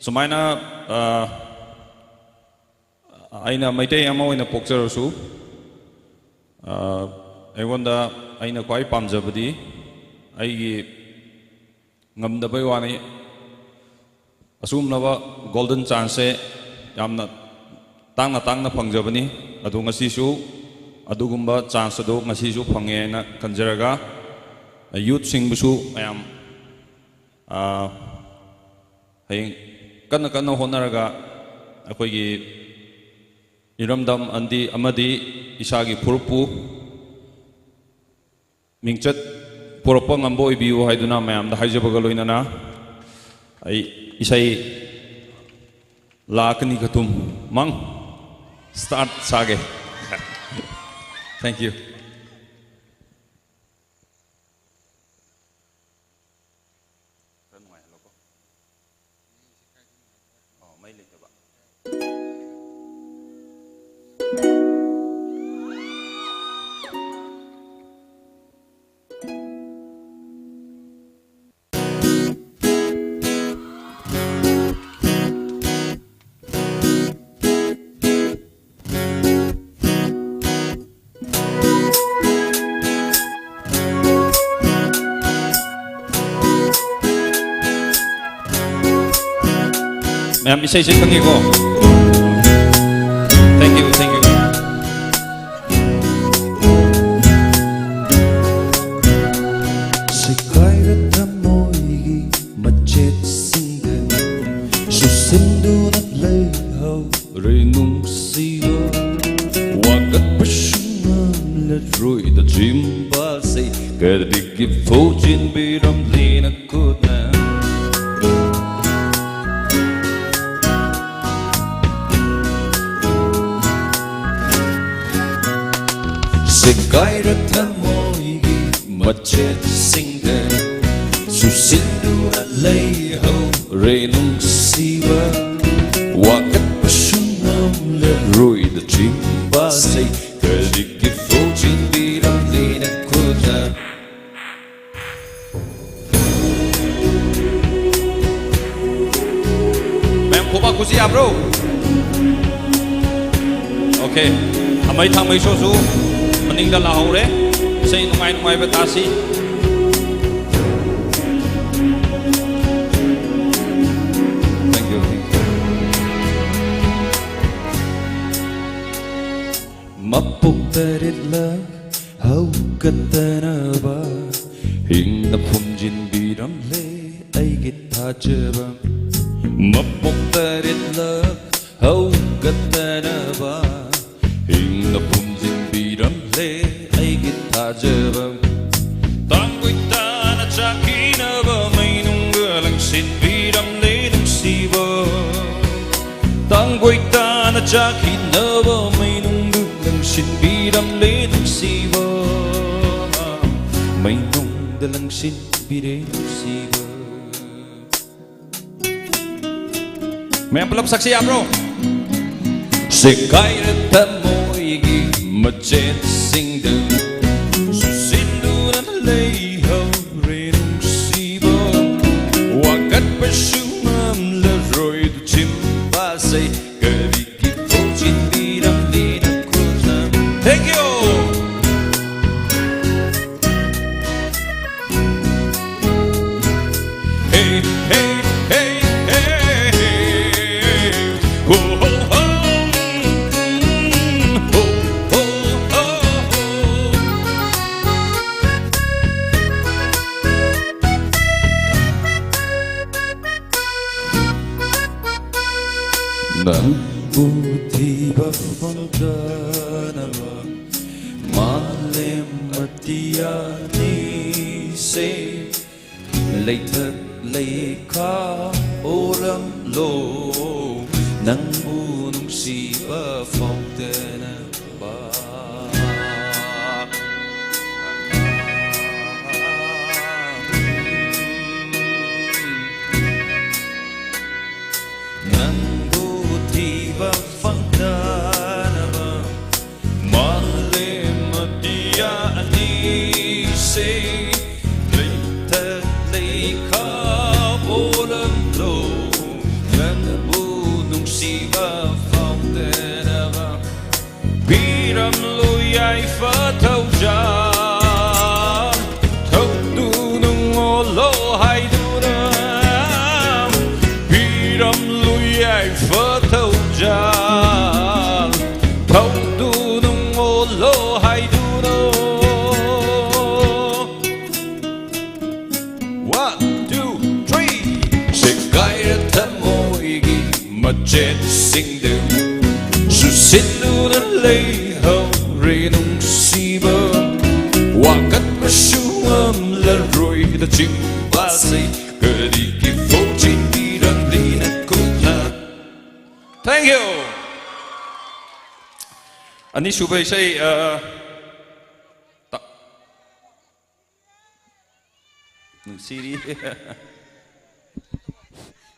ꯁꯨꯃꯥꯏꯅ, ꯑ, ꯑꯩꯅ ꯃꯩꯇꯩ ꯑꯃ ꯑꯣꯏꯅ ꯄꯣꯛꯆꯔꯁꯨ, ꯑ, ꯑꯩꯉꯣꯟꯗ ꯑꯩꯅ ꯈ꯭ꯋꯥꯏ ꯄꯥꯝꯖꯕꯗꯤ ꯑꯩꯒꯤ ꯉꯝꯗꯕꯩ ꯋꯥꯅꯤ꯫ ꯑꯁꯤꯒꯨꯝꯂꯕ golden chance ꯁꯦ ꯌꯥꯝꯅ ꯇꯥꯡꯅ ꯇꯥꯡꯅ ꯐꯪꯖꯕꯅꯤ꯫ ꯑꯗꯨ ꯉꯁꯤꯁꯨ ꯑꯗꯨꯒꯨꯝꯕ chance ꯑꯗꯨ ꯉꯁꯤꯁꯨ ꯐꯪꯉꯦ ꯍꯥꯏꯅ ꯈꯟꯖꯔꯒ, youth ꯁꯤꯡꯕꯨꯁꯨ ꯃꯌꯥꯝ, ꯑꯥ, ꯍꯌꯦꯡ ꯀꯟꯅ ꯀꯟꯅ ꯍꯣꯠꯅꯔꯒ ꯑꯩꯈꯣꯏꯒꯤ ꯏꯔꯝꯗꯝ ꯑꯟꯗꯤ ꯑꯃꯗꯤ ꯏꯁꯥꯒꯤ ꯐꯨꯔꯨꯞꯄꯨ ꯃꯤꯡꯆꯠ ꯄꯨꯔꯛꯄ ꯉꯝꯕ ꯑꯣꯏꯕꯤꯌꯨ ꯍꯥꯏꯗꯨꯅ ꯃꯌꯥꯝꯗ ꯍꯥꯏꯖꯕꯒ ꯂꯣꯏꯅꯅ ꯑꯩ ꯏꯁꯩ ꯂꯥꯛ ꯑꯅꯤ ꯀꯊꯨꯝ ꯃꯪ start ꯁꯥꯒꯦ꯫ Thank you꯫ ꯈꯔ ꯅꯨꯡꯉꯥꯏꯍꯜꯂꯣꯀꯣ꯫ ꯑꯣ, ꯃꯩ ꯂꯩꯇꯕ꯫ Ma'am, isai chi khangeko. Thank you, thank you. Sekaira thamoiwui machet singda, susinduna leihaora nungshiva. Wakatpa shungamlaroi da chimpasei, kathāda kifo chinbiramli nakhutna. Sekaira thamoiwui machet singda, susinduna leihaora nungshiva. Wakatpa shungamlaroi da chimpasei, kathāda kifo chinbiramli nakhutna. Ma'am, khopa khuisi apro. Okay. Amei Thangmeishosu maningda lāhaora. Isai nungai nungaiva tāsi. Thank you, thank you. Mapok taretlāk haokatnava, hina phumchinbiramlei aiki thajava. Mapok taretlāk haokatnava, hina phumchinbiramlei aiki thajava. Tangkui tana chakhinava, meinungda langsinbiramlei nungshiva. Tangkui tana chakhinava, meinungda langsinbiramlei nungshiva. Meinungda langsinbira nungshiva. Ma'am, pulap saksi apro. Sekaira thamoiwui machet singda, susinduna leihaora nungshiva. Wakatpa shungamlaroi da chimpasei, kathāda kifo chinbiramli nakhutna. Thank you. Hey, hey, hey, hey, hey. Ho, ho, ho. Mm, ho, ho, ho, ho. Nangbu thiva phangtanava, malem matiya nisei, leithat leikha oramlo, nangbu nungshiva phangtanava. Nangbu thiva phangtanava, malem matiya nisei, leithat leikha oramlo, nangbu nungshiva phangtanava. Piramlu yaifa thaochān, thaotunung olo haiduna. Piramlu yaifa thaochān, thaotunung olo haiduna. One, two, three. Sekaira thamoiwui machet singda, susinduna leihaora nungshiva. Wakatpa shungamlaroi da chimpasei, kathāda kifo chinbiramli nakhutna. Thank you. Anisuva isai, uh, ta- Nungsiri.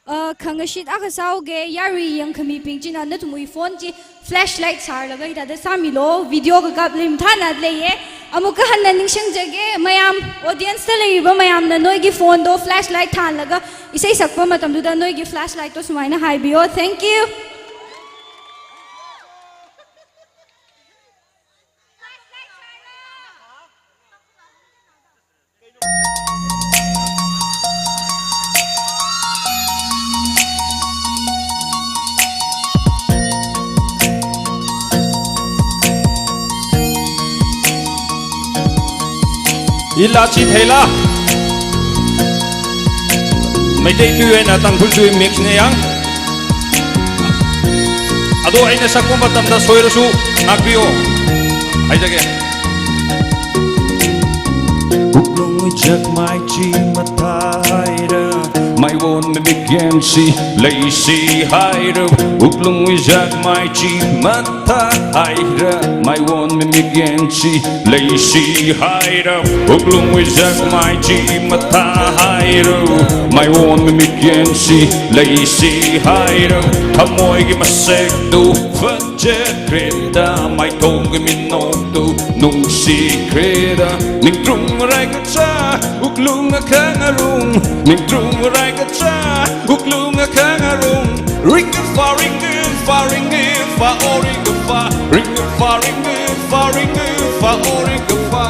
Uh, khangashit akha sāuge, yarui yangkhamibing china nathumwui phone chi flashlight sārlaga hithāda sāmilo, video kakap lim thana leiye. Amuka hanna ningshang jage, mayam, audience da leiba mayamna noigi phone do flashlight thānlaga, isai sakpa matamda noigi flashlight to sumaina haibiyo. Thank you. Ila chi theila. Meitei tui eina Tangkhul tui mix ne yang. Ado eina sakpa matamda soirashu ngakpiyo. Haijake. Wuklungwui chakmai chi mathāhaira, maiwon mimikyan chi leishihaira. Wuklungwui chakmai chi mathāhaira, maiwon mimikyan chi leishihaira. Wuklungwui chakmai chi mathāhaira, maiwon mimikyan chi leishihaira. Thamoigi masektu fachātkreida, maitonggi minoktu nungshitkreida. Ningtrung rai kachā, wuklung akhangarung. Ningtrung rai kachā, wuklung akhangarung. Ringkaphā, ringkaphā, ringkaphā, o ringkaphā. Ringkaphā, ringkaphā, ringkaphā, o ringkaphā.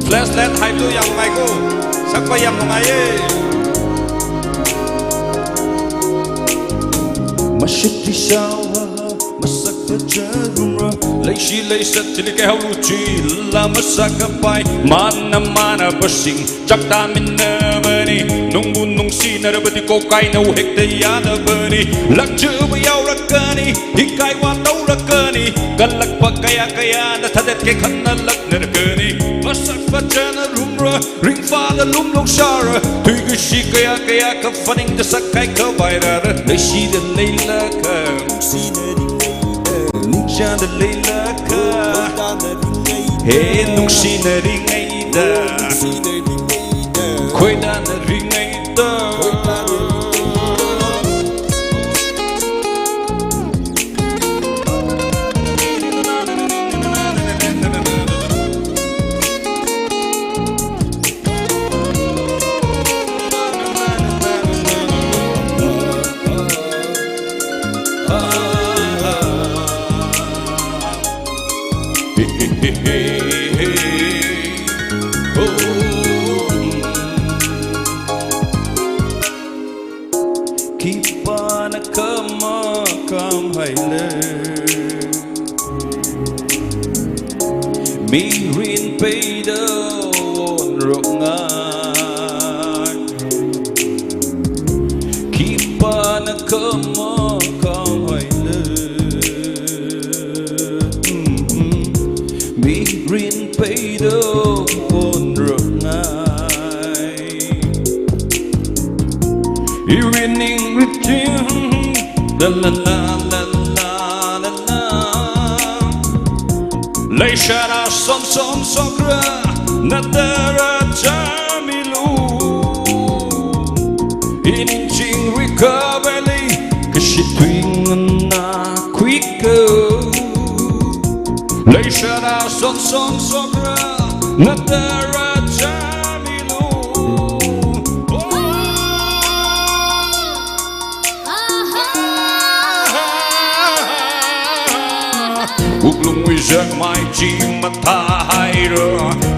Flashlight haitu yangmai ko, sakpa yamngai ye. Mashit rishaowa, masak phācharumra, leishi leisat chili keihaolu chila masakapai, mana mana pasing chapta minamani, nungbu nungsinarabadi kokaina hekta yadabani, lakchuba yaorakani, hikaiwa taurakani, kalakpa kaya kaya na thadet ke khanna laknarakani, masak phācharumra, ringphāda lumlok shāra, tuikashi kaya kaya kaphaning da sakai kavairara, leishida leilakha, ningchāda leilakha, he nungshinari ngaida, khoida nari ngaida. Khipāna khamakham haile, mirin peida wonrokngai. Khipāna khamakham haile, mirin peida wonrokngai. Iwui ningriching, la la la la la la la. Leishada somsom sokra, nathara chamilu. Ining chingri kaveli, kashi twingna kwiko. Leishada somsom sokra, nathara chamilu. Oh. Wuklungwui chakmai chi mathāhaira,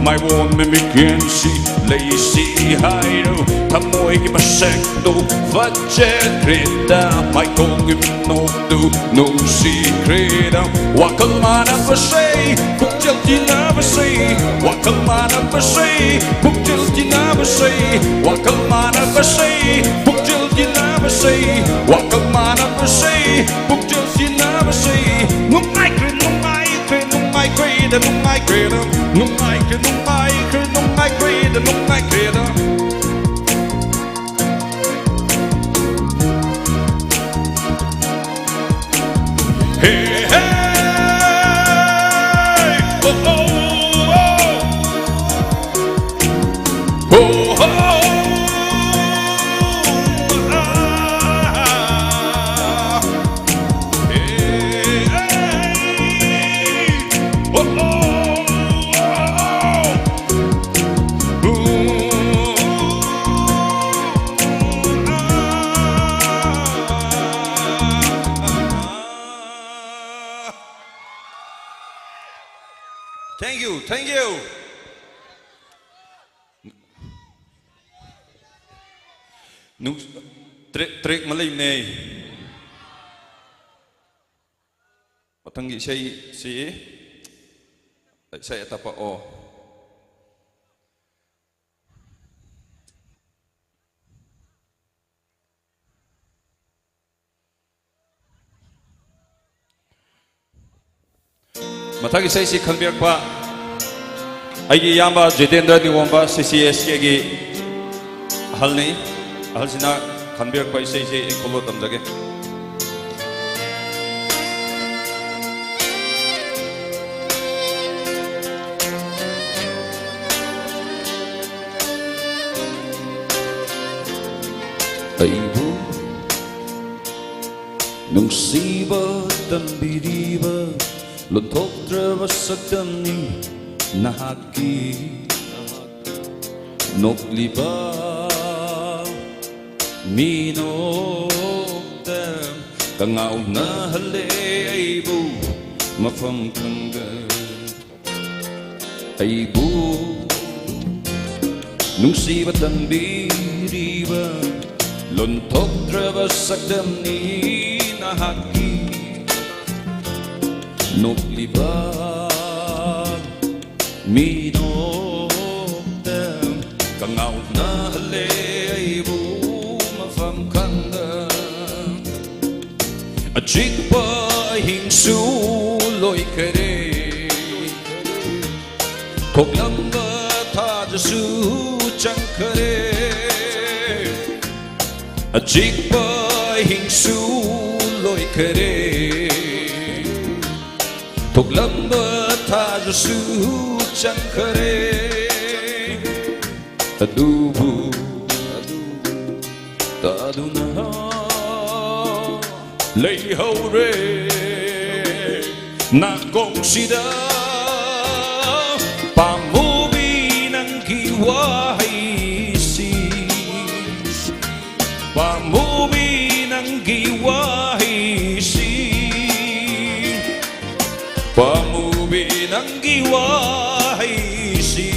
maiwon mimikyan chi leishihaira, thamoigi masektu fachātkreida, maitonggi minoktu nungshitkreida. Wakal mana pasei, pukchal tina pasei, wakal mana pasei, pukchal tina pasei, wakal mana pasei, pukchal tina pasei, wakal mana pasei, pukchal tina pasei. Nungaikre, nungaikre, nungaikre da, nungaikre da, nungaikre, nungaikre, nungaikre da, nungaikre da. Hey, hey, oh, oh, oh. Oh, oh, ah, hey, hey. Thank you, thank you. Nung, track, track maleimana. Mathangki isei chi, isei atapa o. Mathangki isei chi khanbirakpa, aigiyāmpa Jitendra Ningwangpa, C C S K gi ahalna, ahal china khanbirakpa isei chi ikolo tamzāke. Aibu, nungsiva tambiriva, lonthoktrava saktamni nahakki. Nokliva minokta, kangaona hale aibu, mafam khangda. Aibu, nungsiva tambiriva, lonthoktrava saktamni nahakki. Nokliva minokta, kangaona hale aibu, mafam khangda. Achikpa hingsu loikhare, khoklamba thāzasu changkhare. Achikpa hingsu loikhare, khoklamba thāzasu changkhare. Adubu, adubu, taduna leihaore. Nakong sida, pamubi nangki wahai si. Pamubi nangki wahai si. Pamubi nangki wahai si.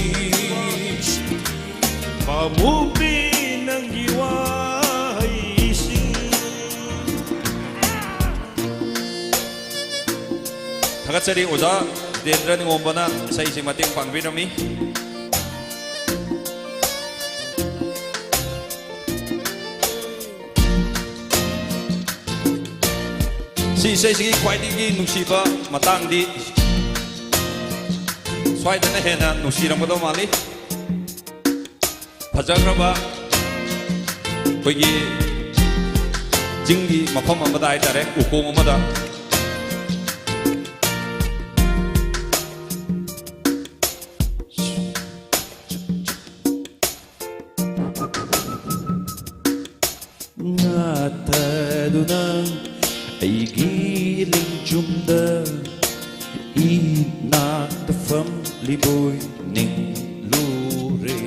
Pamubi nangki wahai si. Thakatchari Ojā Jitendra Ningwangpana isei chi mateng pāngpirami. Chi isei chiki khwaidiki nungshipa matangdi swaidana hena nungshiramkadao mali. Phazākharaba, akhoi chinggi mafam amada haitare, ukong amada. Ngathaduna aigi lingchumda, inakta famlibui ninglure.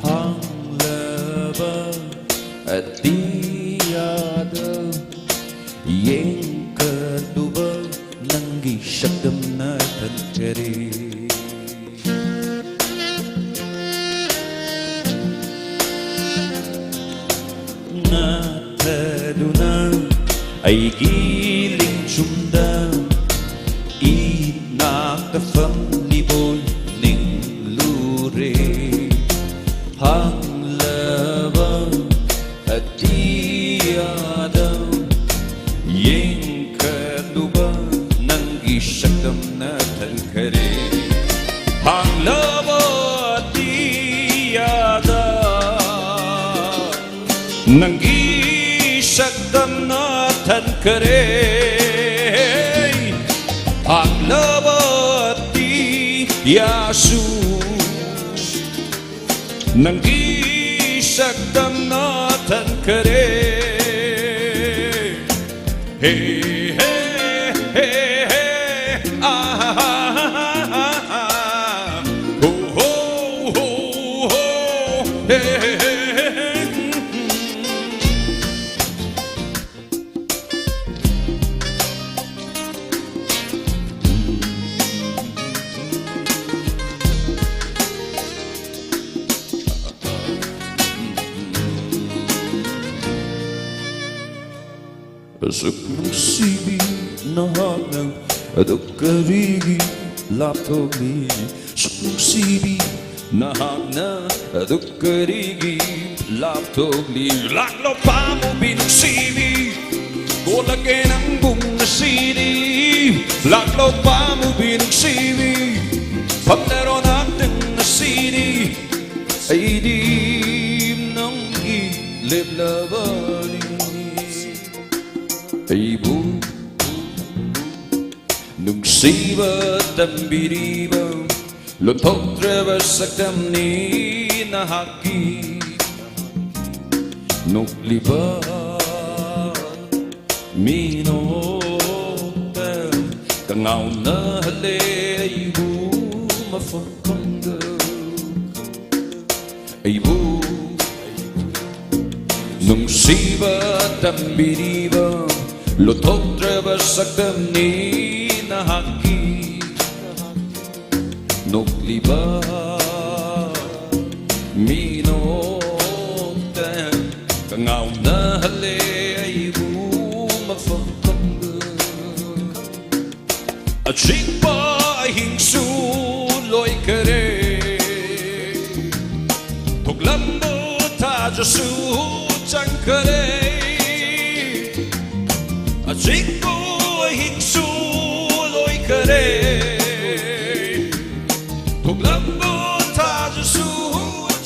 Hānglaba atiyada, yangkhaluva nangki shaktamna thankhare. Ngathaduna aigi lingchumda, inakta famlibui ninglure. Hānglaba atiyada, yangkhaluva nangki shaktamna thankhare. Hānglaba atiyada, nangki shaktamna thankhare. Hānglaba atiyasu, nangki shaktamna thankhare. Hey, hey, hey, hey, ah, ah, ah, ah, ah. Ho, ho, ho, ho. Hey, hey, hey, hey. Suk nungsibing nahāngna, atuk karigi laptokli. Suk nungsibing nahāngna, atuk karigi laptokli. Laklo pāmubi nungsibing, kholāke nang bung ngasili. Laklo pāmubi nungsibing, pamlero nang ting ngasili. Aidi nangli leplāvani. Ibu, nungshiva tambi riva, lonthoktrava saktamni nahaki. Nokliva minota, kangaona hale ibu mafakangda. Ibu, nungshiva tambi riva, lonthoktrava saktamni nahaki. Nokliva minota, kangaona hale ibu mafakangda. Achikpa ahingsu loikhare, thuklambu thājasu changkhare. Achikpa ahingsu loikhare, thuklambu thājasu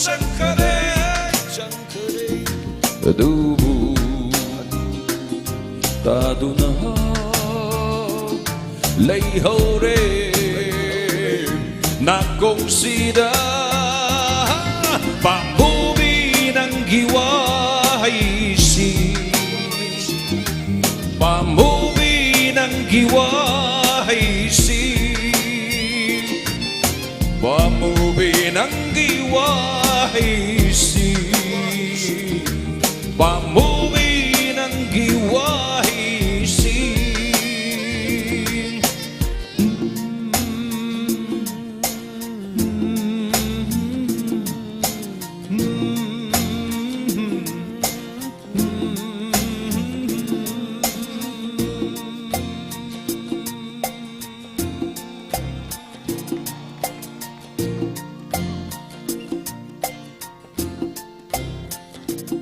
changkhare, chang- Adubu taduna leihaore nakhongsida. Pāmubi nangki vāhaisi, pāmubi nangki vāhaisi. Pāmubi nangki vāhaisi, pāmubi nangki vāhaisi.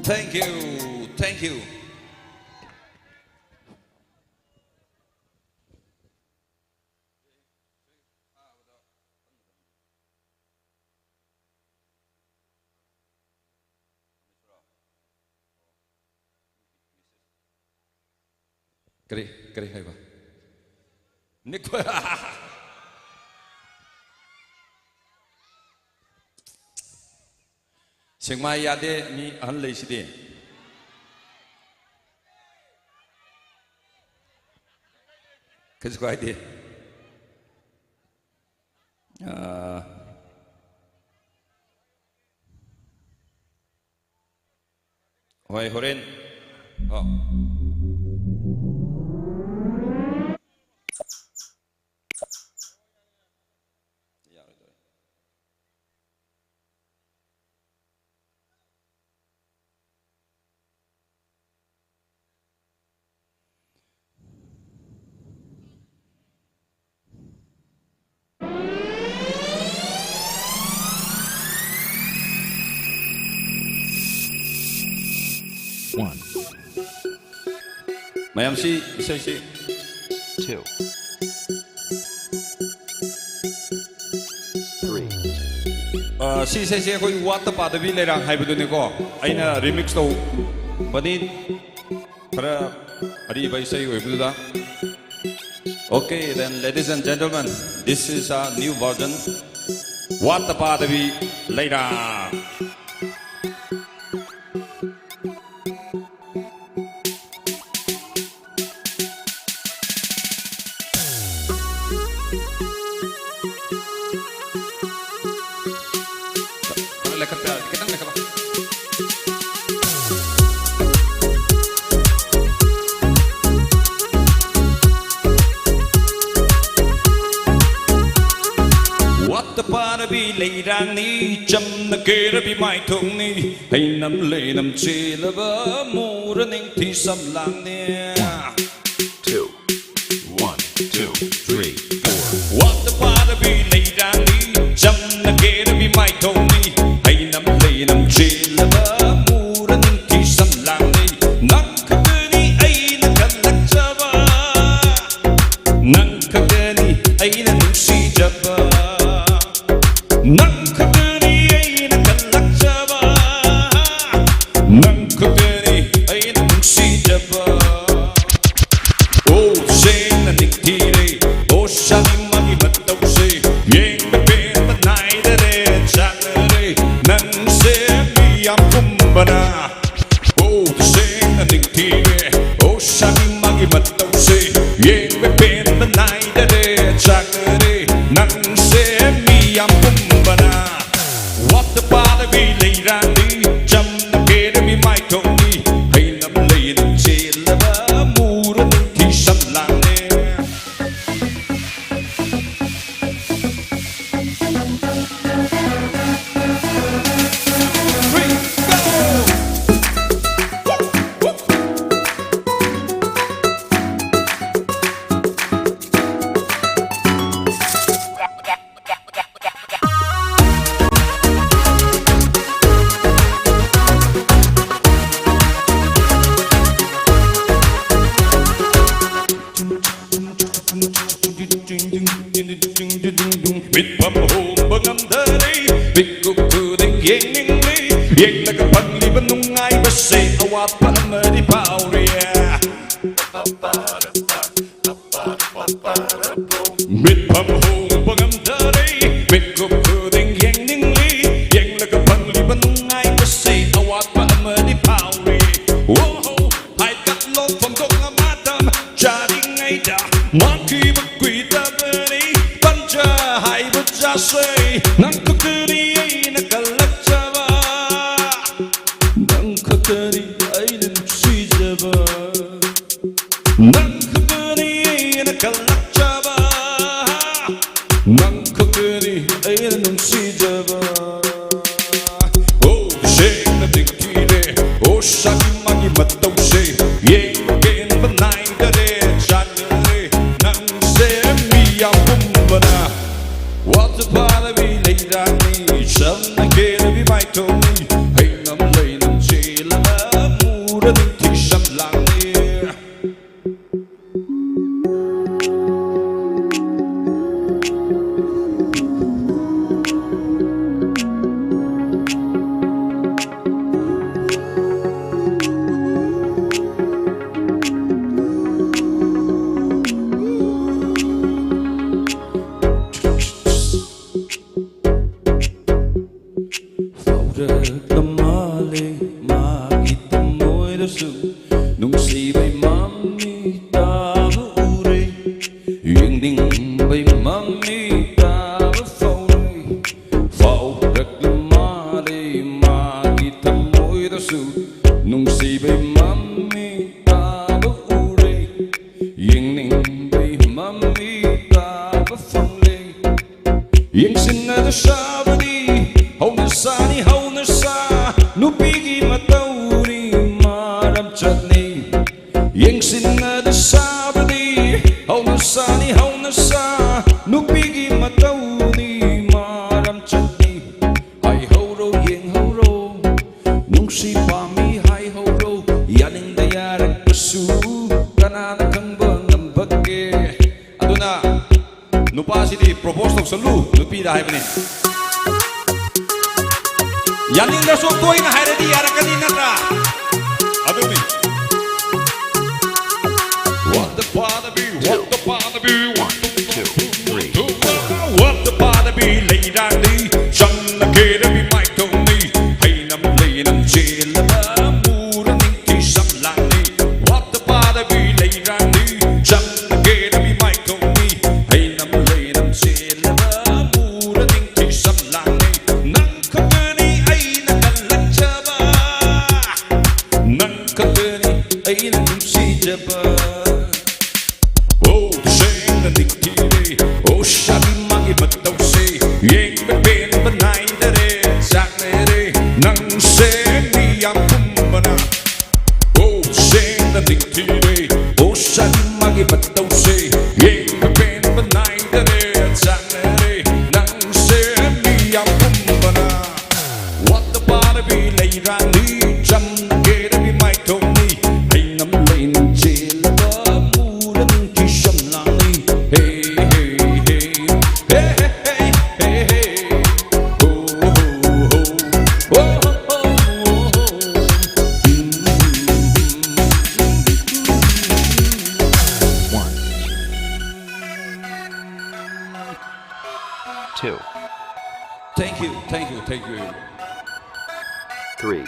Thank you, thank you. Kare, kare haiva. Nikwa. Singmai yade mi ahān leishide. Kaji kwaide. Ah. Hoi, horen. Oh. One. Mayamsi, isai si. Two. Three. Ah, si isai si akhoi Watta Padabi Leirang haibaduneko. Eina remix tau. Bani. Khara ariba isai oibluda. Okay, then, ladies and gentlemen, this is our new version. Watta Padabi Leirang. Watta Padabi Leirangni, chamna kerabi maithungni, heinam leinam chilava mura ningthi samlangni. nungshijaba. Nang khatani eina kalakchaba. Nang khatani eina nungshijaba. Oh, sheng na ningthire. Oh, shani magi mataose. Yeng pepen panaidare. Chakre. Nangse miyam kumbana. Oh, sheng na ningthire. Oh, shani magi mataose. Yeng pepen panaidare. Chakre. Nangse miyam kumbana. Wat the bother be late and be. Cham na kere be my Tony. Hey, nam lei nam chelaba. Mura ningthi samlane. Mitpham hongba ngamdalei, mikup kuding yengninglei, yenglaga pangli banungai base, awat pamari pauri. Mitpham hongba ngamdalei, mikup kuding yengninglei, yenglaga pangli banungai base, awat pamari pauri. Whoa, hai katlo phongdok ngamatam, chari ngaida, maki bakui tabani, pancha hai bachase, nang kukuri eina kalakchaba. Nang kukuri eina nungshijaba. Nang kukuri eina kalakchaba. Nang kukuri eina nungshijaba. Oh, sheng na ningthire. Oh, shani magi mataose. Yeng ken panaidare. Chakre. Nangse miyam kumbana. Wat the bother be late and be. Cham na kere be my Tony. Hey, nam lei nam chelaba. Mura ningthi samlane. Faorakta malei, magi thamoidasu, nungsivai mami taba ure. Yengningbei mami taba faore. Faorakta malei, magi thamoidasu, nungsivai mami taba ure. Yengningbei mami taba faole. Yengsinna da shabadi, haona sani haona sa, nupigi mataoni maram chatni. Yengsinna da shabadi, haona sani haona sa, nupigi mataoni maram chatni. Haihaoro, yenghaoro, nungshi pami haihaoro, yaningda yarakpasu, kanana khangba ngambake. Aduna, nupa sidi propose tausalu, nupida haibane. Yaningdaso toina hairadi yarakani natra. Adumi. Wat the bother be, wat the bother be, wat the bother be, wat the bother be, late and be, cham na kere be my Tony, hey nam lei nam chelaba, mura ningthi samlane. Wat the bother be late and be, cham na kere be my Tony, hey nam lei nam chelaba, mura ningthi samlane. Nang kukuri eina kalakchaba. Nang kukuri eina nungshijaba. Oh, sheng na ningthire. Oh, shani magi mataose. Yeng pepen panaidare. Two. Thank you, thank you, thank you. Three.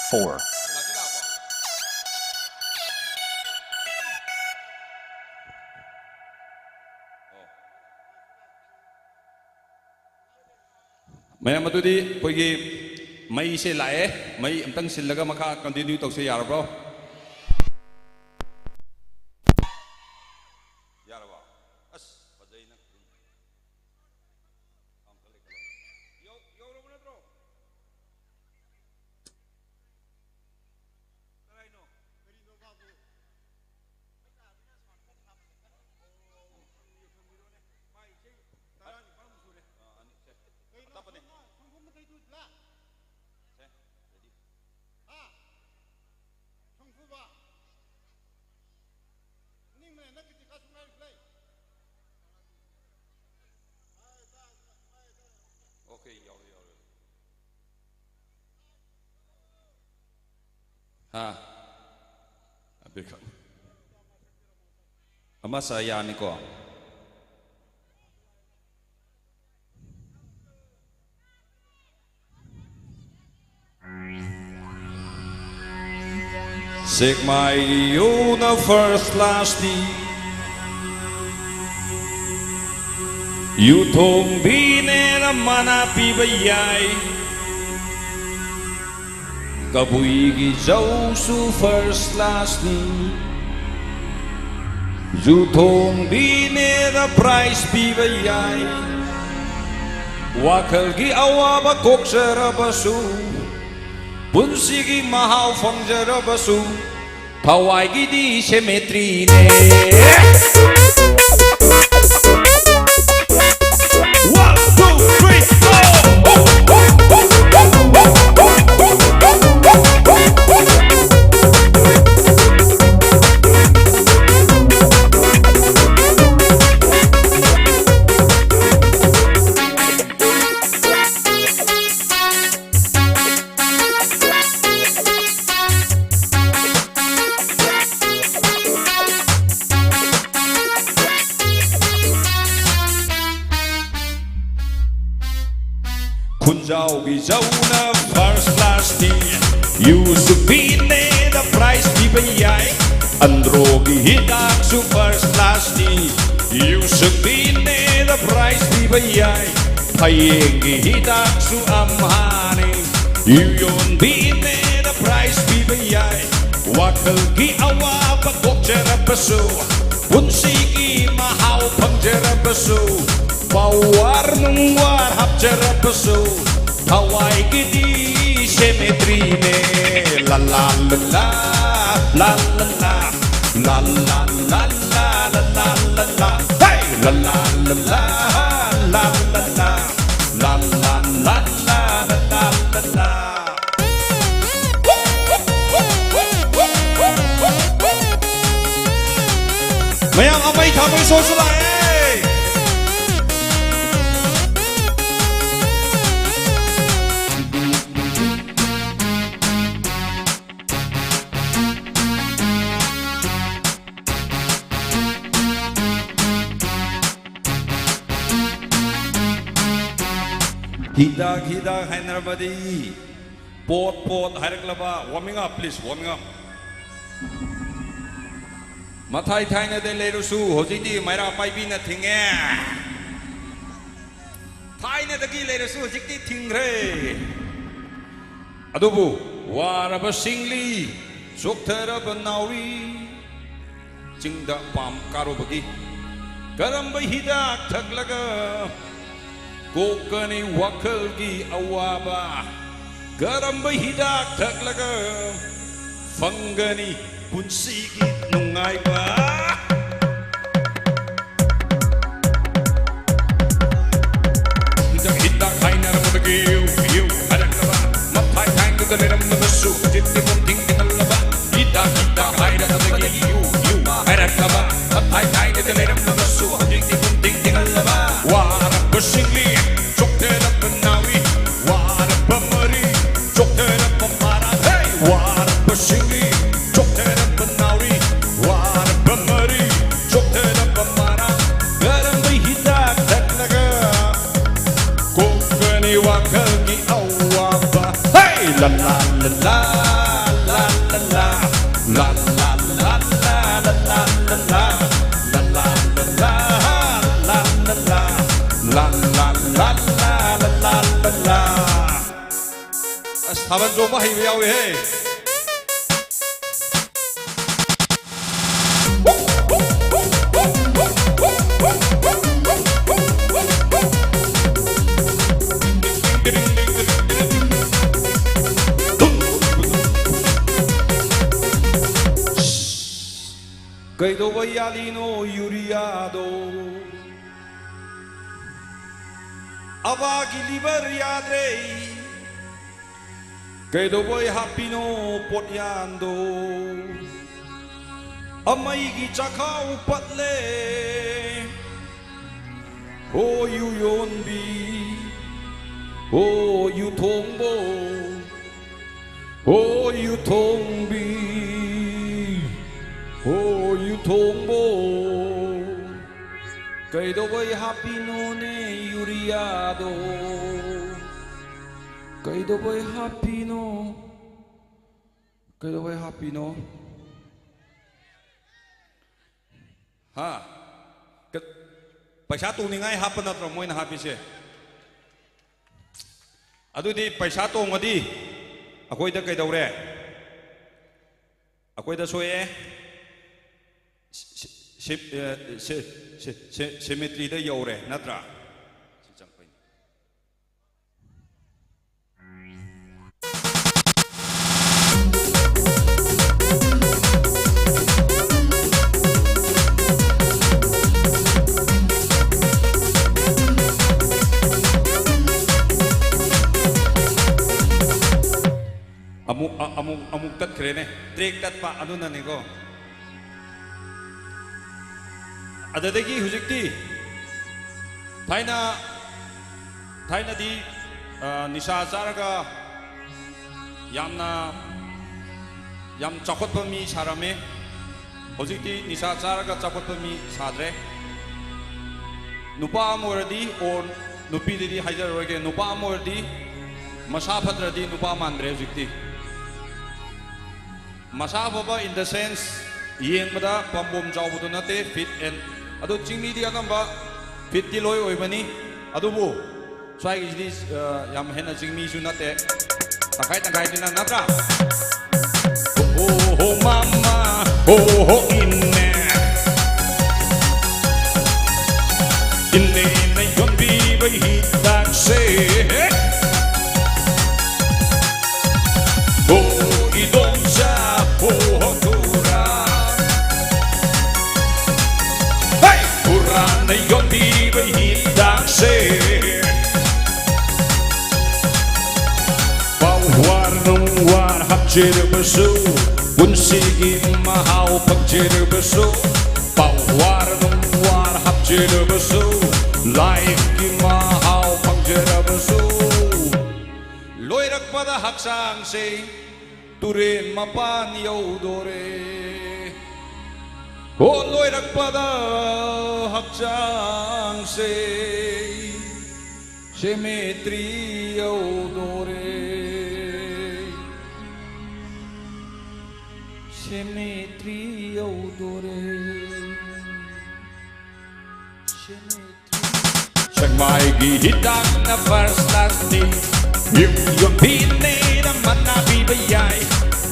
Four. Mayam, ꯑꯗꯨꯗꯤ ꯑꯩꯈꯣꯏꯒꯤ ꯃꯩꯁꯦ ꯂꯥꯛꯑꯦ, ꯃꯩ ꯑꯝꯇꯪ ꯁꯤꯜꯂꯒ ꯃꯈꯥ continue ꯇꯧꯁꯦ, ꯌꯥꯔꯕ꯭ꯔꯣ? ꯌꯥꯔꯕꯣ? ꯑꯁ, ꯐꯖꯩꯅ꯫ ꯌꯧ-, ꯌꯧꯔꯕ ꯅꯠꯇ꯭ꯔꯣ? ꯀꯗꯥꯏꯅꯣ? ꯀꯔꯤꯅꯣ ꯃꯥꯕꯨ? ꯃꯥꯏ ꯏꯁꯩ ꯇꯔꯥꯅꯤꯄꯥꯟꯃꯨꯛ ꯁꯨꯔꯦ꯫ ꯑꯥ, ꯑꯅꯤ, ꯁꯦ꯫ ꯀꯩꯅꯣ? ꯑꯇꯞꯄꯅꯦ꯫ ꯁꯪꯒꯣꯝ, ꯁꯪꯒꯣꯝ ꯃꯈꯩꯗꯨ ꯂꯥ? ꯁꯦ, ready꯫ ꯍꯥ? ꯁꯪꯐꯨꯕ? ꯅꯤꯡꯃꯅꯦ ꯅꯪ ꯀꯤꯇꯤ ꯀꯥꯁꯨ ꯉꯥꯏꯔꯤꯕ ꯂꯩ? Okay, ꯌꯥꯎꯔꯦ, ꯌꯥꯎꯔꯦ꯫ ꯍꯥ? ꯑꯕꯤꯔ ꯈꯛ꯫ ꯑꯃꯁꯥ ꯌꯥꯅꯤꯀꯣ? ꯁꯦꯛꯃꯥꯏ ꯌꯨꯅ first class ꯅꯤ꯫ ꯌꯨꯊꯣꯡꯕꯤꯅꯦꯅ ꯃꯅꯥ ꯄꯤꯕ ꯌꯥꯏ꯫ ꯀꯕꯨꯏꯒꯤ ꯖꯧꯁꯨ first class ꯅꯤ꯫ ꯌꯨꯊꯣꯡꯕꯤꯅꯦꯅ prize ꯄꯤꯕ ꯌꯥꯏ꯫ ꯋꯥꯈꯜꯒꯤ ꯑꯋꯥꯕ ꯀꯣꯛꯆꯔꯕꯁꯨ, ꯄꯨꯟꯁꯤꯒꯤ ꯃꯍꯥꯎ ꯐꯪꯖꯔꯕꯁꯨ, ꯊꯋꯥꯏꯒꯤꯗꯤ cemetery ꯅꯦ꯫ One, two, three, four. ꯈꯨꯟꯖꯥꯎꯒꯤ ꯖꯧꯅ first class ꯅꯤ꯫ ꯌꯨꯁꯨ ꯄꯤꯅꯦꯅ prize ꯄꯤꯕ ꯌꯥꯏ꯫ ꯑꯟꯗ꯭ꯔꯣꯒꯤ ꯍꯤꯗꯥꯛꯁꯨ first class ꯅꯤ꯫ ꯌꯨꯁꯨ ꯄꯤꯅꯦꯅ prize ꯄꯤꯕ ꯌꯥꯏ꯫ ꯐꯌꯦꯡꯒꯤ ꯍꯤꯗꯥꯛꯁꯨ ꯑꯝꯍꯥꯅꯤ꯫ ꯌꯨ ꯌꯣꯟꯕꯤꯅꯦꯅ prize ꯄꯤꯕ ꯌꯥꯏ꯫ ꯋꯥꯈꯜꯒꯤ ꯑꯋꯥꯕ ꯀꯣꯛꯆꯔꯕꯁꯨ, ꯄꯨꯟꯁꯤꯒꯤ ꯃꯍꯥꯎ ꯐꯪꯖꯔꯕꯁꯨ, power ꯅꯨꯡꯋꯥꯔ ꯍꯥꯞꯆꯔꯕꯁꯨ, ꯊꯋꯥꯏꯒꯤꯗꯤ cemetery ꯅꯦ꯫ ꯂꯥ ꯂꯥ ꯂꯥ ꯂꯥ, ꯂꯥ ꯂꯥ ꯂꯥ, ꯂꯥ ꯂꯥ ꯂꯥ ꯂꯥ, ꯂꯥ ꯂꯥ ꯂꯥ꯫ Hey! ꯂꯥ ꯂꯥ ꯂꯥ ꯂꯥ, ꯂꯥ ꯂꯥ ꯂꯥ, ꯂꯥ ꯂꯥ ꯂꯥ ꯂꯥ, ꯂꯥ ꯂꯥ ꯂꯥ ꯂꯥ꯫ ꯃꯌꯥꯝ ꯑꯃꯩ ꯊꯥꯕꯩ ꯁꯣꯁꯨ ꯂꯥꯛꯑꯦ꯫ ꯍꯤꯗꯥꯛ, ꯍꯤꯗꯥꯛ ꯍꯥꯏꯅꯔꯕꯗꯤ, ꯄꯣꯠ, ꯄꯣꯠ ꯍꯥꯏꯔꯛꯂꯕ, warming up, please, warming up. ꯃꯊꯥꯏ ꯊꯥꯏꯅꯗ ꯂꯩꯔꯁꯨ, ꯍꯧꯖꯤꯛꯇꯤ ꯃꯩꯔꯥ ꯄꯥꯏꯕꯤꯅ ꯊꯤꯡꯉꯦ꯫ ꯊꯥꯏꯅꯗꯒꯤ ꯂꯩꯔꯁꯨ, ꯍꯧꯖꯤꯛꯇꯤ ꯊꯤꯡꯈ꯭ꯔꯦ꯫ ꯑꯗꯨꯕꯨ ꯋꯥꯔꯕ ꯁꯤꯡꯂꯤ, ꯆꯣꯛꯊꯔꯕ ꯅꯥꯎꯔꯤ, ꯆꯤꯡꯗ ꯄꯥꯝ ꯀꯥꯔꯨꯕꯒꯤ ꯀꯔꯝꯕ ꯍꯤꯗꯥꯛ ꯊꯛꯂꯒ ꯀꯣꯛꯀꯅꯤ ꯋꯥꯈꯜꯒꯤ ꯑꯋꯥꯕ? ꯀꯔꯝꯕ ꯍꯤꯗꯥꯛ ꯊꯛꯂꯒ ꯐꯪꯒꯅꯤ ꯄꯨꯟꯁꯤꯒꯤ ꯅꯨꯡꯉꯥꯏꯕ? ꯍꯤꯗꯥꯛ, ꯍꯤꯗꯥꯛ ꯍꯥꯏꯅꯔꯝꯕꯗꯒꯤ ꯌꯨ, ꯌꯨ ꯍꯥꯏꯔꯛꯂꯕ꯫ ꯃꯐꯥꯏ ꯊꯥꯏꯅꯗ ꯂꯩꯔꯝꯂꯕꯁꯨ ꯍꯧꯖꯤꯛꯇꯤ ꯄꯨꯡꯊꯤꯡ ꯊꯤꯡꯍꯜꯂꯕ꯫ ꯍꯤꯗꯥꯛ, ꯍꯤꯗꯥꯛ ꯍꯥꯏꯔꯛꯂꯕꯗꯒꯤ ꯌꯨ, ꯌꯨ ꯍꯥꯏꯔꯛꯂꯕ꯫ ꯃꯐꯥꯏ ꯊꯥꯏ Leiranglaga su hajik di pun ting ting alaba. Warabashingli, chokterabanawi. Warabamari, chokterabamara. Hey! Warabashingli, chokterabanawi. Warabamari, chokterabamara. Garam bai hitak taklaga. Kokani wakalki awaba. Hey! La la la la, la la la la, la la la la. As thaban jomba haiba yaowe he. Kaido wai yali no urea do. Avāgi liver yadre. Kaido wai hapino pot yando. Amaigi chakhao patle. Ho uyonbi. Ho uthongbo. Ho uthongbi. Ho uthongbo. Kaido wai hapino ne urea do. Kaido wai hapino. Kaido wai hapino. Ha. Ka-, paisa tongningai hapa natra moina hapise. Adudi paisa tongadi. Akhoida kaidaure. Akhoida soye. Se-, se-, eh, se-, se-, se-, cemetery da yaure, natra? Amuk, a-, amuk, amuk tatkharene. Track tatpa adunane ko. Adadagi hujikti. Thaina, thainadi, ah, nisa chālaga yamna, yam chaokhotpa mi sārame. Hujikti nisa chālaga chaokhotpa mi sādre. Nupā ama aoradi or nupidadi haizarroige, nupā ama aoradi, masāphatradi nupā mandre hujikti. Masāphapa in the sense, yangmada pampom chaophatu nate, fit and, ado chingmidi anamba fit di loi oimani, adubu, swaigi di, uh, yam henna chingmi su nate, tangkhai tangkhai dina natra. Oh, oh, mama, oh, oh, inne. Inne, na yonbi bai hitakse. Ho idom sa, ho, ho kura. Hey! Kura na yonbi bai hitakse. Pao war nung war hapchirbasu. Punsigi mahao phangchirbasu. Pao war nung war hapchirbasu. Life ki mahao phangchirbasu. Loirakpada hakchangse, turen mapan yaodore. Ho loirakpada hakchangse, cemetery yaodore. Cemetery yaodore. Cemetery. Chiang Mai gi hitakna first class ni. Yum yum pine na mana pi bayai.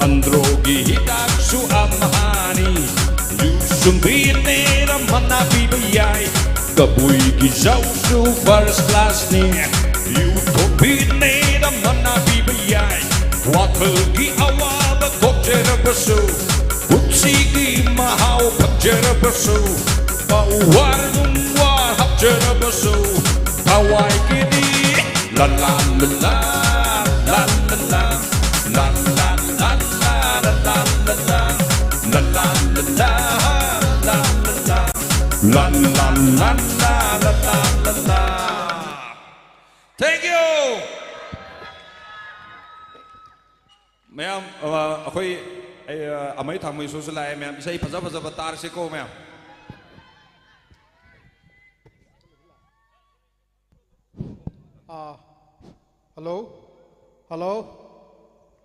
Andro gi hitak su amhani. Yum sum pine na mana pi bayai. Kabui gi zau su first class ni. Yu to pine na mana pi bayai. Wakhal gi awa ba kok jera basu. Punsigi mahao phangchirbasu. Pao war nung war hapchirbasu. Pawai kidi. La la la la, la la la. La la la la, la la la. La la la la, la la la. La, la, la, la. Thank you. ꯃꯌꯥꯝ, ꯑ, ꯑꯩꯈꯣꯏ, ꯑꯩ, ꯑ, ꯑꯃꯩ ꯊꯥꯡꯃꯩꯁꯣꯁꯨ ꯂꯥꯛꯑꯦ, ꯃꯌꯥꯝ꯫ ꯏꯁꯩ ꯐꯖ ꯐꯖꯕ ꯇꯥꯔꯁꯤꯀꯣ, ꯃꯌꯥꯝ꯫ ꯑꯥ, hello? Hello?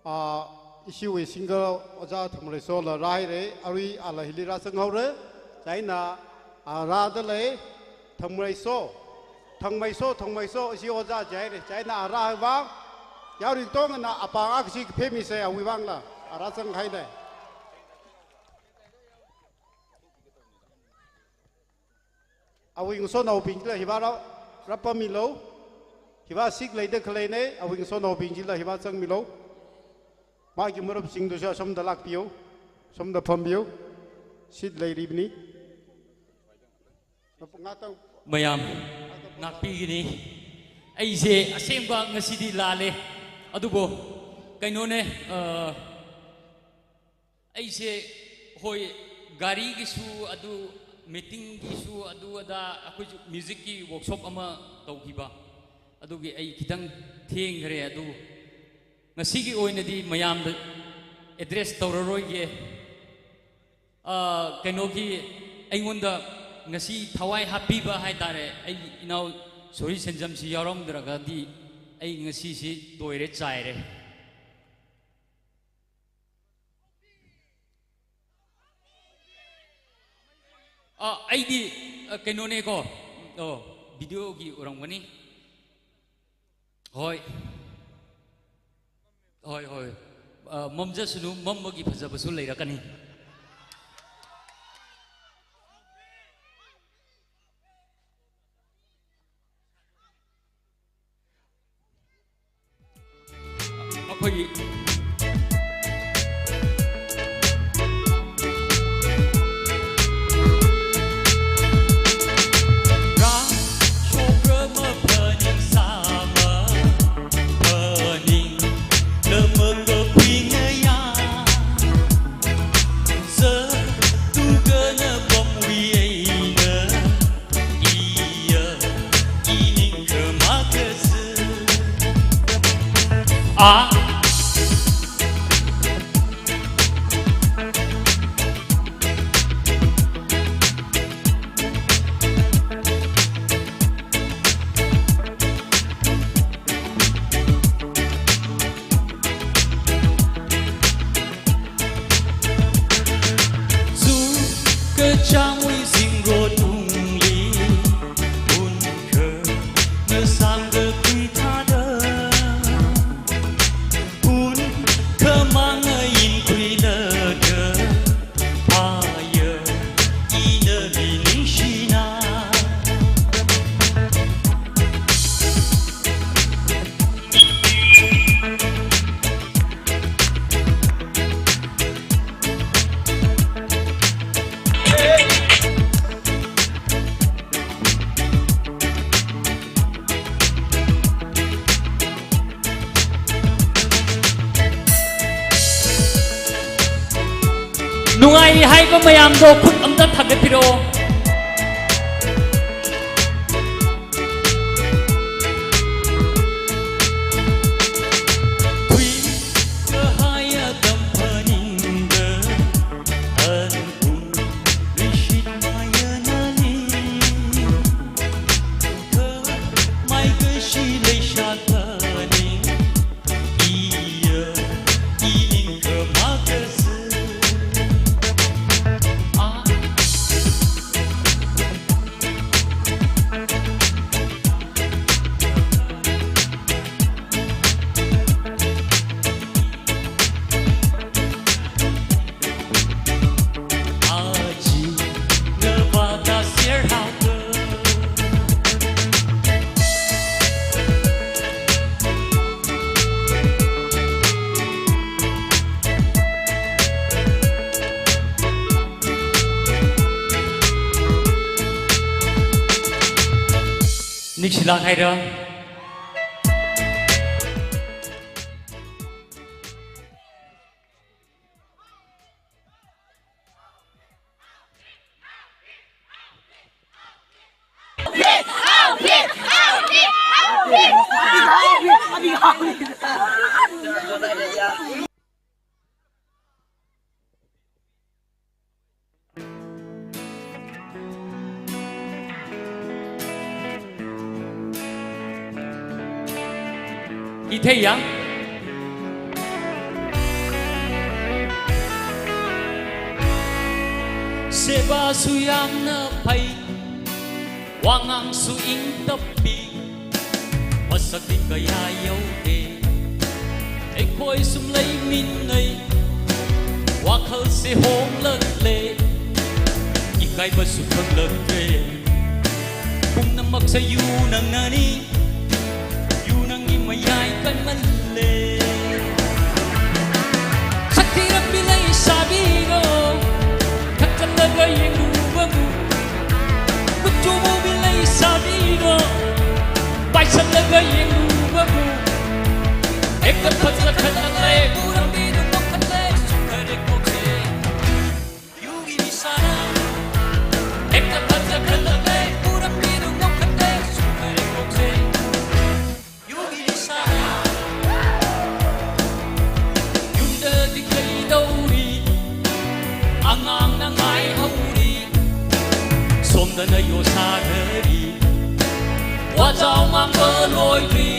ꯑꯥ, ꯏꯁꯤꯋꯨ singer ꯑꯣꯖꯥ ꯊꯥꯡꯃꯩꯁꯣꯂꯥ ꯔꯥꯏꯔꯦ, ꯑꯔꯨꯏ ꯑꯂꯥ ꯍꯤꯂꯤ ꯔꯥꯁꯪ ꯍꯧꯔꯦ, ꯆꯥꯏꯅ, ꯑꯥ, ꯔꯥꯗ ꯂꯩ, ꯊꯥꯡꯃꯩꯁꯣ, ꯊꯥꯡꯃꯩꯁꯣ, ꯊꯥꯡꯃꯩꯁꯣ, ꯏꯁꯤ ꯑꯣꯖꯥ ꯖꯥꯏꯔꯦ, ꯆꯥꯏꯅ, ꯑꯥ, ꯔꯥ ꯍꯥꯏꯕ, ꯌꯥꯎꯔꯤ ꯇꯣꯡꯅ ꯑꯄꯥ ꯑꯥꯛꯁꯤ ꯐꯦꯃꯤꯁꯦ, ꯑꯋꯤꯋꯥꯡꯂꯥ, ꯑꯥ, ꯔꯥꯁꯪ ꯍꯥꯏꯅ꯫ ꯑꯋꯤꯡꯁꯣ ꯅꯥꯎꯄꯤꯡꯖꯤꯂꯥ ꯍꯤꯕꯥ ꯔꯥ-, ꯔꯥꯄꯥꯃꯤꯂꯣ꯫ ꯍꯤꯕꯥ seat ꯂꯩꯗ ꯈꯂꯩꯅꯦ, ꯑꯋꯤꯡꯁꯣ ꯅꯥꯎꯄꯤꯡꯖꯤꯂꯥ ꯍꯤꯕꯥ ꯆꯪꯃꯤꯂꯣ꯫ ꯃꯥꯒꯤ ꯃꯔꯨꯞꯁꯤꯡꯗꯨꯁꯨ ꯑꯁꯣꯝꯗ ꯂꯥꯛꯄꯤꯌꯨ, ꯁꯣꯝꯗ ꯐꯝꯕꯤꯌꯨ꯫ Seat ꯂꯩꯔꯤꯕꯅꯤ꯫ ꯉꯥꯛꯇꯪ ꯃꯌꯥꯝ ꯉꯥꯛꯄꯤꯒꯅꯤ꯫ ꯑꯩꯁꯦ ꯑꯁꯦꯡꯕ ꯉꯁꯤꯗꯤ ꯂꯥꯜꯂꯦ꯫ ꯑꯗꯨꯕꯨ ꯀꯩꯅꯣꯅꯦ, ꯑ, ꯑꯩꯁꯦ, ꯍꯣꯏ, ꯒꯥꯔꯤꯒꯤꯁꯨ ꯑꯗꯨ, meetingꯒꯤꯁꯨ ꯑꯗꯨ ꯑꯗꯥ, ꯑꯩꯈꯣꯏꯁꯨ musicꯀꯤ workshop ꯑꯃ ꯇꯧꯈꯤꯕ, ꯑꯗꯨꯒꯤ ꯑꯩ ꯈꯤꯇꯪ ꯊꯦꯡꯈ꯭ꯔꯦ꯫ ꯑꯗꯨ ꯉꯁꯤꯒꯤ ꯑꯣꯏꯅꯗꯤ ꯃꯌꯥꯝꯗ address ꯇꯧꯔꯔꯣꯏꯒꯦ꯫ ꯑꯥ, ꯀꯩꯅꯣꯒꯤ, ꯑꯩꯉꯣꯟꯗ ꯉꯁꯤ ꯊꯋꯥꯏ ꯍꯥꯞꯄꯤꯕ ꯍꯥꯏꯇꯥꯔꯦ, ꯑꯩꯒꯤ ꯏꯅꯥꯎ ꯁꯣꯔꯤ ꯁꯦꯟꯖꯝꯁꯤ ꯌꯥꯎꯔꯝꯗ꯭ꯔꯒꯗꯤ ꯑꯩ ꯉꯁꯤꯁꯤ ꯇꯣꯏꯔꯦ, ꯆꯥꯏꯔꯦ꯫ ꯑ, ꯑꯩꯗꯤ, ꯑ, ꯀꯩꯅꯣꯅꯦꯀꯣ꯫ ꯑꯣ, videoꯒꯤ ꯎꯔꯝꯒꯅꯤ꯫ ꯍꯣꯏ꯫ ꯍꯣꯏ, ꯍꯣꯏ꯫ ꯑ, ꯃꯝꯖꯁꯅꯨ, ꯃꯝꯕꯒꯤ ꯐꯖꯕꯁꯨ ꯂꯩꯔꯛꯀꯅꯤ꯫ ꯑꯩꯈꯣꯏꯒꯤ ꯅꯨꯡꯉꯥꯏ ꯍꯥꯏꯕ ꯃꯌꯥꯝꯗꯣ ꯈꯨꯠ ꯑꯝꯇ ꯊꯥꯡꯒꯠꯄꯤꯔꯛꯑꯣ꯫ ꯅꯤꯡꯁꯤꯂꯥꯛ ꯍꯥꯏꯔ꯫ Hithei yang. Seva su yamna phai, wangang su ingtappi, masakli kayā yaoda. Eikhoi sum leiminai, wakhalse honglakle, ikaiva su khanglakle. Pung namaksa yu nang nani, yu nang i mayai kanmanle. Sakti rambi leisābilo, khatkalaga yanglu vamu. Kuchumu bi leisābilo, paisālaga yanglu vamu. Ekta phatsa khatlakle, urambi du mokhatle, sukharekoksi. Yugi ni sāna. Ekta phatsa khatlakle, urambi du mokhatle, sukharekoksi. Yugi ni sāna. Yungda dikei dauri, angang na ngaihauri, somdana yo sākari. Wazao mang baloi ri,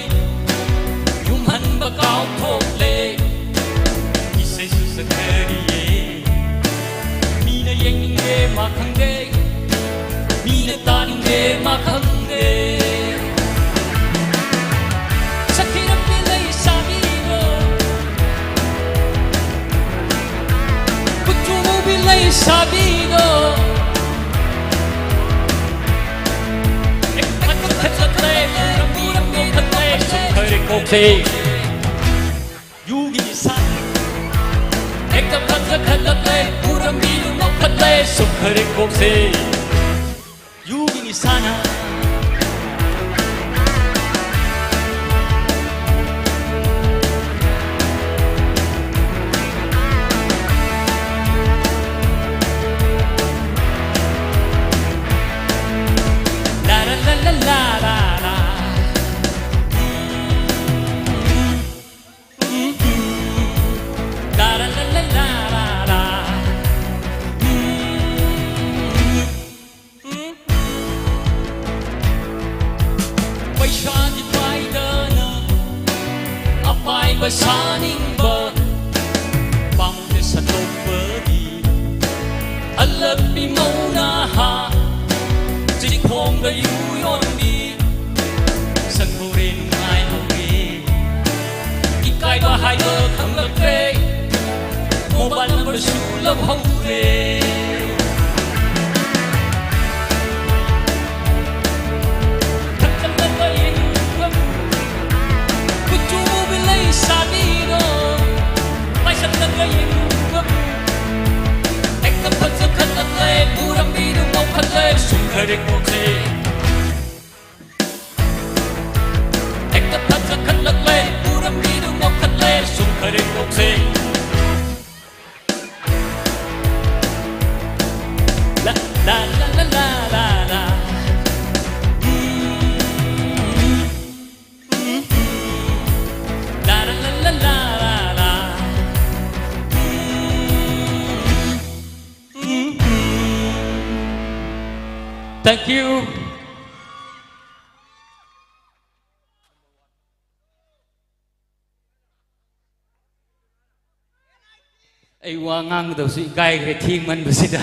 yumhan bakao thokle, isei su sakari ye. Mina yangde makhangde, mina tangde makhangde. Sakti rambi leisābilo, kuchumu bi leisābilo. Yugi ni sāna. Ekta phatsa khatlakle, urambi du mokhatle, sukharekoksi. Yugi ni sāna. Paisādi paidana, apaiva sāningva, pamde sātokpadi. Alakpi mauna ha, chingkhongda yu yonbi, sangkhuren ngaihaoki. Ikaiva haiva khanglakle, mobile number su lamhaore. Khatkalaga yanglu vamu, kuchumu bi leisābilo, paisālaga yanglu vamu. Ekta phatsa khatlakle, urambi du mokhatle, sukharekoksi. Ekta phatsa khatlakle, urambi du mokhatle, sukharekoksi. La, la, la. Mm, mm, mm. La, la, la. Mm, mm, mm. Thank you. Ei, wa ngang dau si kai kre thing man bu sida.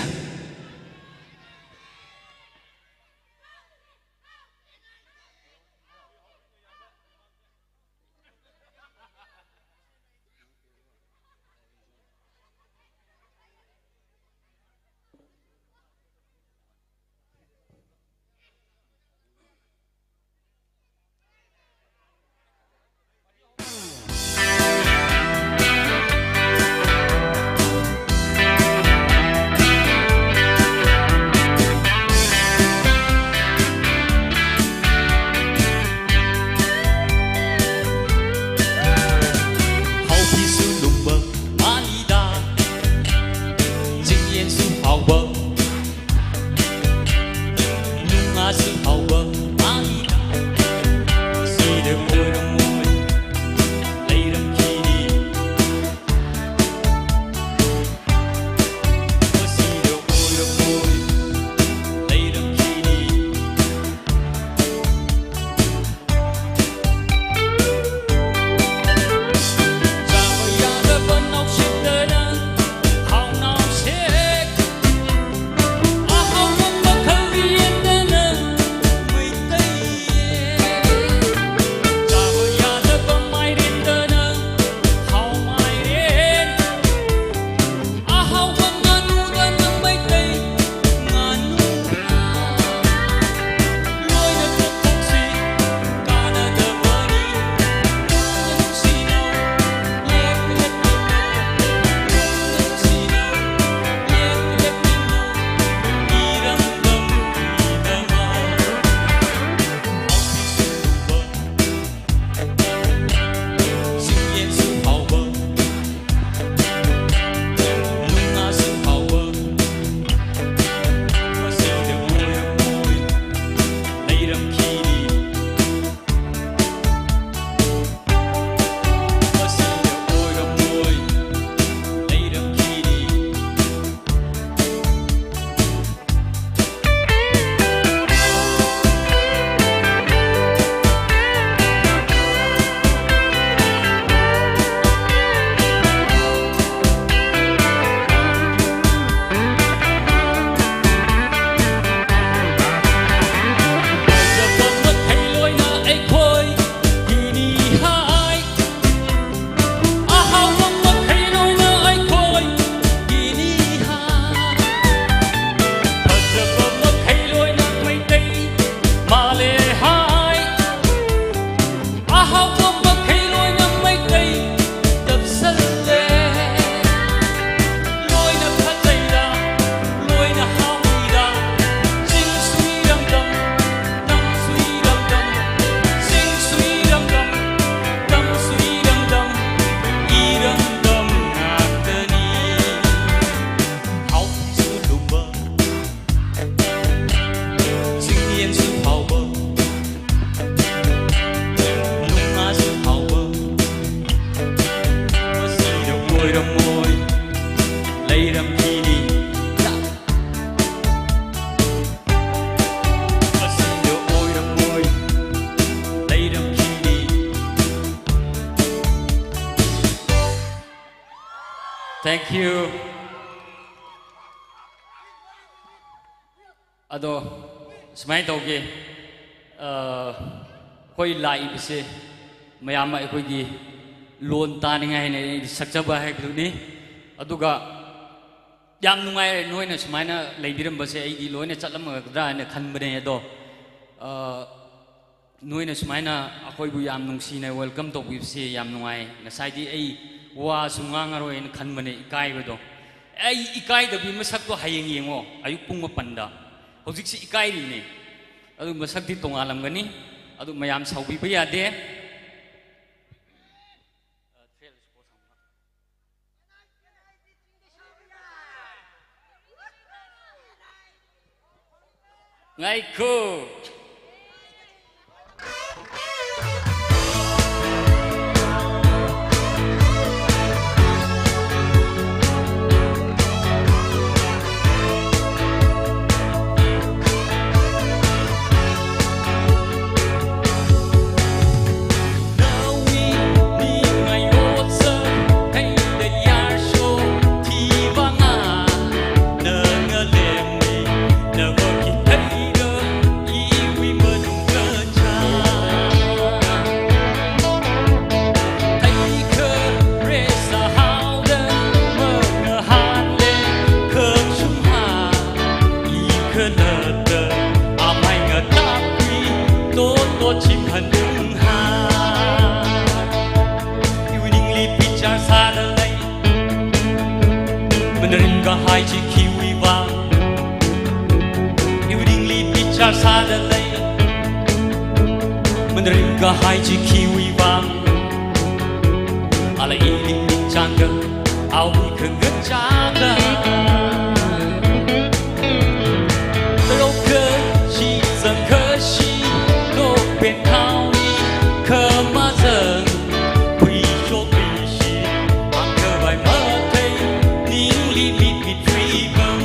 Thank you. ꯑꯗꯣ, ꯁꯨꯃꯥꯏꯅ ꯇꯧꯒꯦ꯫ ꯑ, ꯑꯩꯈꯣꯏ ꯂꯥꯛꯏꯕꯁꯦ ꯃꯌꯥꯝ ꯑꯩꯈꯣꯏꯒꯤ ꯂꯣꯟ ꯇꯥꯅꯤꯡꯉꯥꯏ ꯍꯥꯏꯅ ꯑꯩꯗꯤ ꯁꯛꯆꯕ ꯍꯥꯏꯕꯗꯨꯅꯤ꯫ ꯑꯗꯨꯒ ꯌꯥꯝ ꯅꯨꯡꯉꯥꯏꯔꯦ ꯅꯣꯏꯅ ꯁꯨꯃꯥꯏꯅ ꯂꯩꯕꯤꯔꯝꯕꯁꯦ, ꯑꯩꯗꯤ ꯂꯣꯏꯅ ꯆꯠꯂꯝꯒꯗ꯭ꯔꯥ ꯍꯥꯏꯅ ꯈꯟꯕꯅꯦ꯫ ꯑꯗꯣ, ꯑ, ꯅꯣꯏꯅ ꯁꯨꯃꯥꯏꯅ ꯑꯩꯈꯣꯏꯕꯨ ꯌꯥꯝ ꯅꯨꯡꯁꯤꯅ welcome ꯇꯧꯕꯤꯕꯁꯦ ꯌꯥꯝ ꯅꯨꯡꯉꯥꯏ꯫ ꯉꯁꯥꯏꯗꯤ ꯑꯩ ꯋꯥꯁꯨ ꯉꯥꯡꯉꯔꯣꯏꯅ ꯈꯟꯕꯅꯦ, ꯏꯀꯥꯏꯕꯗꯣ꯫ ꯑꯩ ꯏꯀꯥꯏꯗꯕꯤ ꯃꯁꯛꯇꯣ ꯍꯌꯦꯡ ꯌꯦꯡꯉꯣ, ꯑꯌꯨꯛ ꯄꯨꯡ ꯃꯥꯄꯟꯗ꯫ ꯍꯧꯖꯤꯛꯁꯤ ꯏꯀꯥꯏꯔꯤꯅꯦ꯫ ꯑꯗꯨ ꯃꯁꯛꯇꯤ ꯇꯣꯉꯥꯜꯂꯝꯒꯅꯤ꯫ ꯑꯗꯨ ꯃꯌꯥꯝ ꯁꯥꯎꯕꯤꯕ ꯌꯥꯗꯦ꯫ ꯉꯥꯏꯈꯣ꯫ Iwui ningli bichar sāda lei, manarim kahai chi khiwui vang. Iwui ningli bichar sāda lei, manarim kahai chi khiwui vang. Ala ili ningchāngda, awui khangachāda. Lokha shi zangkha shi, lokpen thaoni khamazang. Khuishokpi shi, angkhavai mathei, ningli mitmit freedom.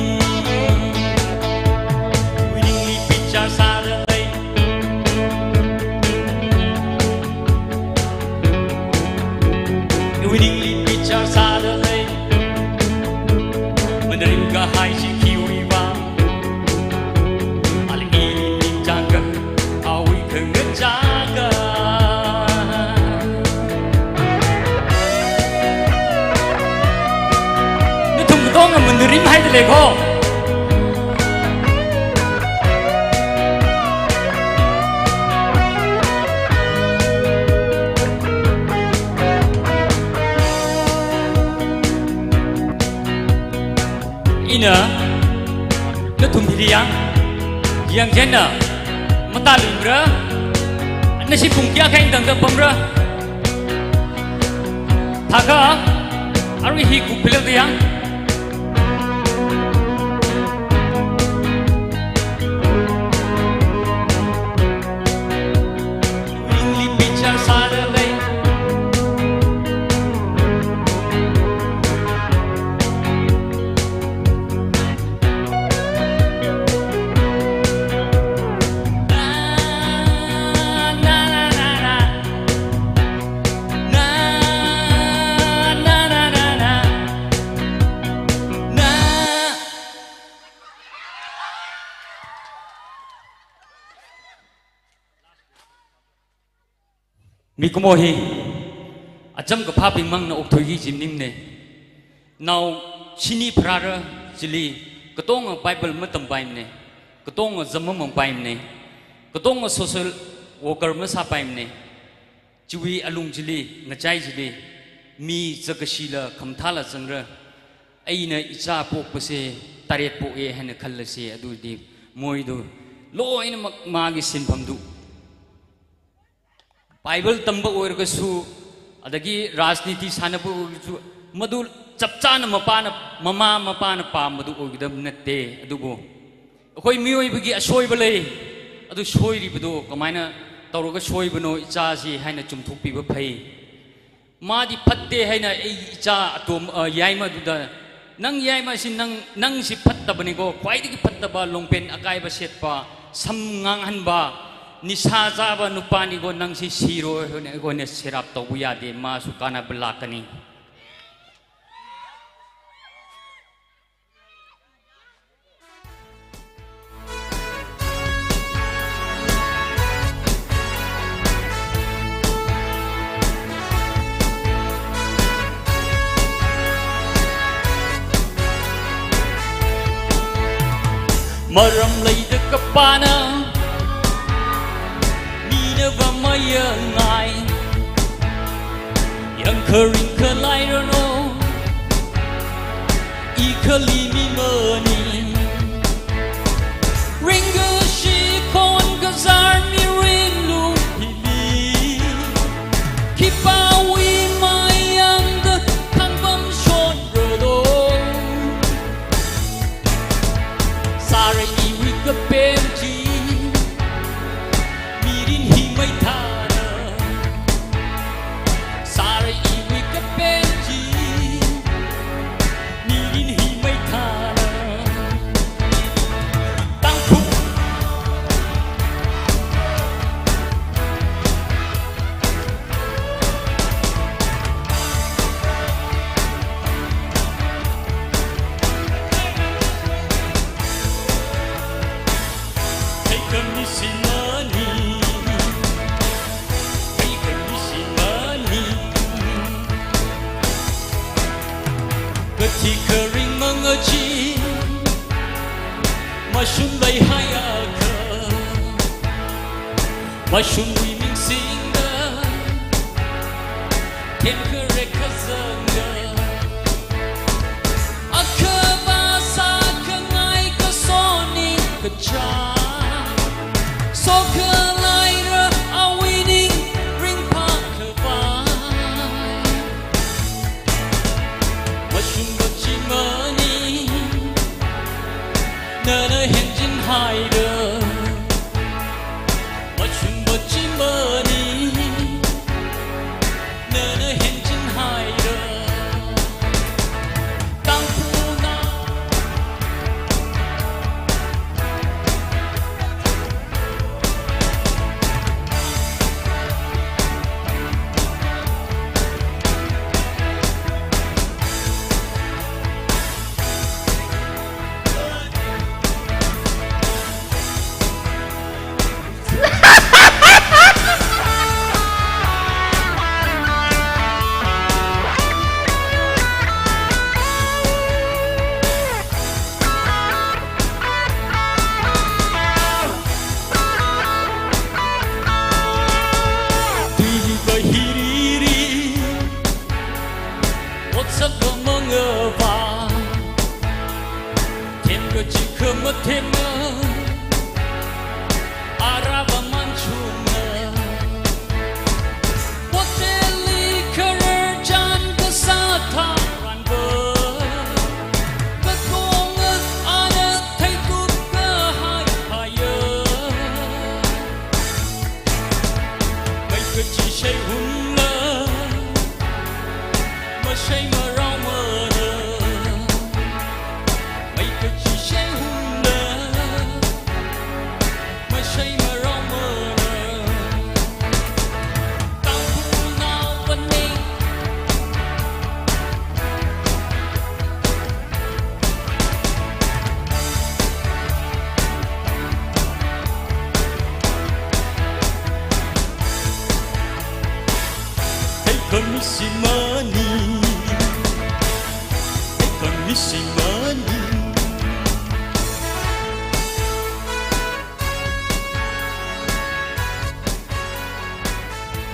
Iwui ningli bichar sāda lei. Iwui ningli bichar sāda lei. Manarim kahai chi khiwui vang. Ala ili ningchāngda, awui khangachāda. Nathum katonga manarim haida lei ko. Ina, nathum hili yang, yangchenna, matālungra, nashi pung kayākha eina tangda pamra. Thākha, arui hi kukpilakda yang. Mikumo hi acham kaphābingmangna okthuiki kaji maningmana. Nao shini pharāra chili katonga Bible matampaimana, katonga zam mamangpaimana, katonga social worker masāpaimana. Chiwui alung chili, ngachai chili, mi zakashila khamathāla zangra. Eina ichā pokpase tarākha poka haina khalase, aduli moidu loinamak magi sinpamdu. Bible tamba oirakasu, adagi rajniti sānaba oirakasu, madu chapchāna mapāna, mama mapāna pāmadu oigada nate, adubu. ꯑꯩꯈꯣꯏ ꯃꯤꯑꯣꯏꯕꯒꯤ ꯑꯁꯣꯏꯕ ꯂꯩ, ꯑꯗꯨ ꯁꯣꯏꯔꯤꯕꯗꯣ ꯀꯃꯥꯏꯅ ꯇꯧꯔꯒ ꯁꯣꯏꯕꯅꯣ ꯏꯆꯥꯁꯤ ꯍꯥꯏꯅ ꯆꯨꯝꯊꯣꯛꯄꯤꯕ ꯐꯩ꯫ ꯃꯥꯗꯤ ꯐꯠꯇꯦ ꯍꯥꯏꯅ ꯑꯩ ꯏꯆꯥ ꯑꯇꯣꯝ-, ꯑ, ꯌꯥꯏꯃꯗꯨꯗ, "ꯅꯪ ꯌꯥꯏꯃꯁꯤ ꯅꯪ, ꯅꯪꯁꯤ ꯐꯠꯇꯕꯅꯤꯀꯣ, ꯈ꯭ꯋꯥꯏꯗꯒꯤ ꯐꯠꯇꯕ ꯂꯣꯡꯄꯦꯟ ꯑꯀꯥꯏꯕ ꯁꯦꯠꯄ, ꯁꯝ ꯉꯥꯡꯍꯟꯕ, ꯅꯤꯁꯥ ꯆꯥꯕ ꯅꯨꯄꯥꯅꯤꯀꯣ, ꯅꯪꯁꯤ ꯁꯤꯔꯣ" ꯍꯥꯏꯅ ꯑꯩꯈꯣꯏꯅ ꯁꯦꯔꯥꯞ ꯇꯧꯕ ꯌꯥꯗꯦ, ꯃꯥꯁꯨ ꯀꯥꯟꯅꯕ ꯂꯥꯛꯀꯅꯤ꯫ Maram leida kapāna, mina vāmayangai. Yangkharing khalairanu, i khalimimani. Ringkashi khon kazar mirin luhili, khipāwui mayangda khangpam shonrado. Sāra iwui kapen chi, mirin hi maithāna. Sāra iwui kapen chi, mirin hi maithāna. Tangkhul. Theikha mishimani, theikha mishimani. Kathi kharing mangachi, mashun leihaiakha, mashunwui ming singda, themkharek kazanga. Akhava sākhangai kasoning kachā, sokhalaira awui ning ringphākhavai. Mashunva chimani, nana henchinhaira. Mashunva chimani, nana henchinhaira. Tangkhulna. Tuiliva hiriri, otsakva mangava, themkachikha mathema, arava manchunga. Poteli kharar chan kasā tharanva, katonga ana theikhup kahai haya. Mai kachi shai hunla, mashai marao mana. Mai kachi shai hunla, mashai marao mana. Tangkhulnaobingna. Theikha mishimani, theikha mishimani.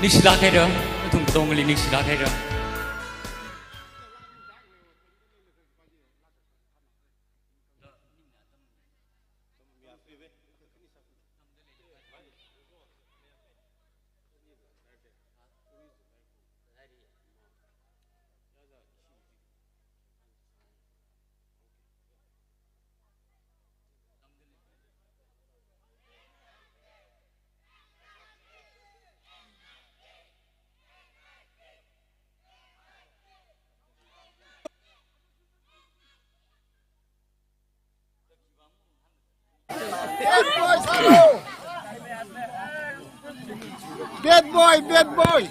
Ningshilāk haira, nathum katongali ningshilāk haira. Bad boy, sir. Bad boy, bad boy.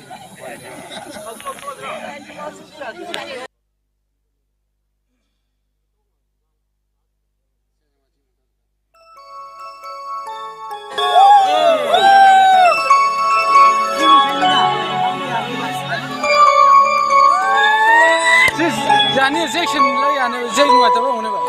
Sis, yani section la yani section wa taba hone ba.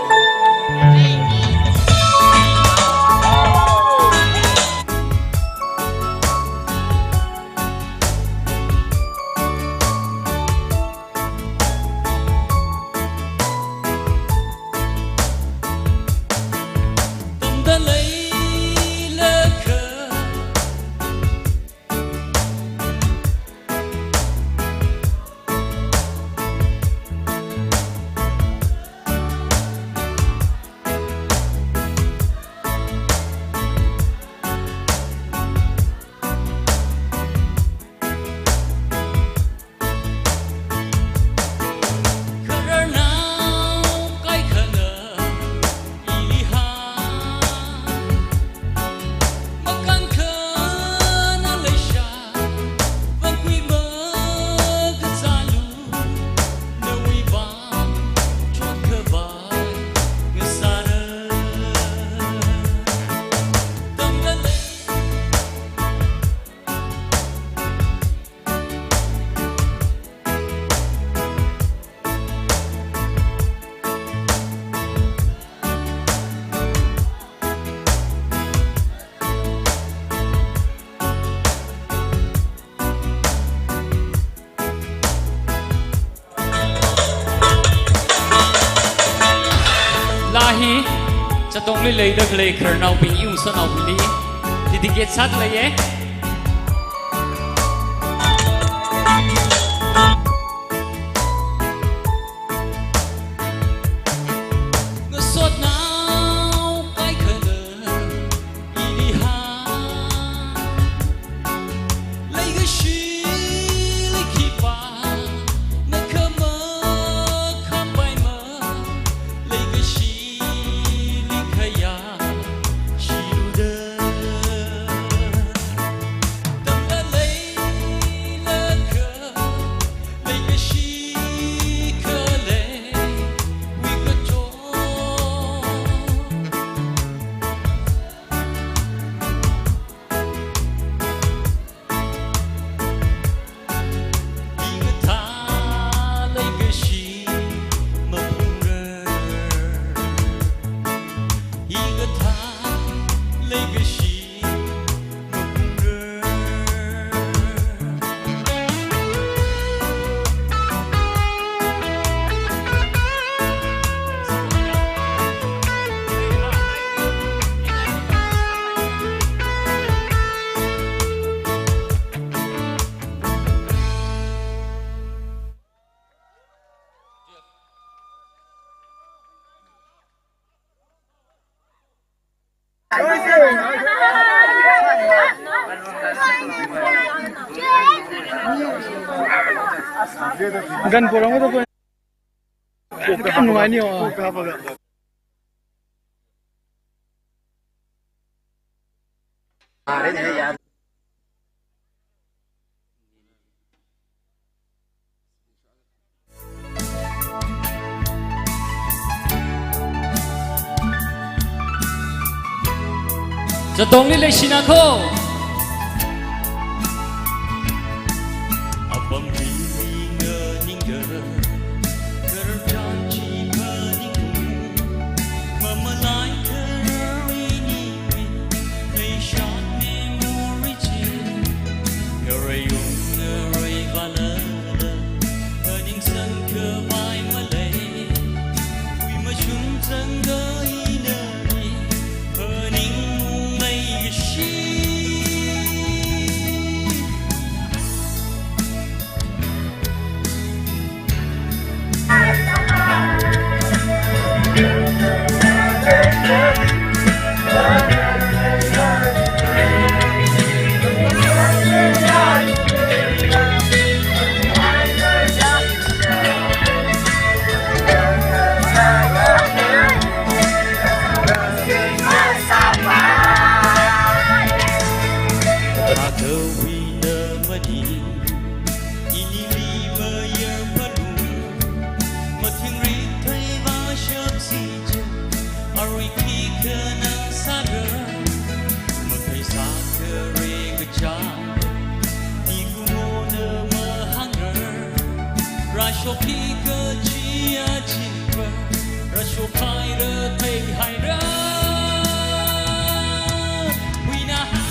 Leida khalei khararnaobing, iwui ngasotnaobingli dedicate sāda leiya. Ngasotnao kaikhana, iliha leikashili khipā, nakhama khapaima, leikashili khayā shiluda. Tamda leilakha, leikashi khalei wui kachot. Hikathā leikashi maphungra. Hikathā leikashi maphungra. Gan porong ko to ko. Gan nungai ni o. Zatongli leishinako. Apam hi nganingda, khararchan chi phaningung, mamalai kharar ini. Ini li mayarphalu, mathingrik theiva shapsi je, arui khikha nang sāra, mathei sākhare kachang, ikumona mahāngra, rāshok khikha chi achiva, rāshok haira theihaira, wina ha.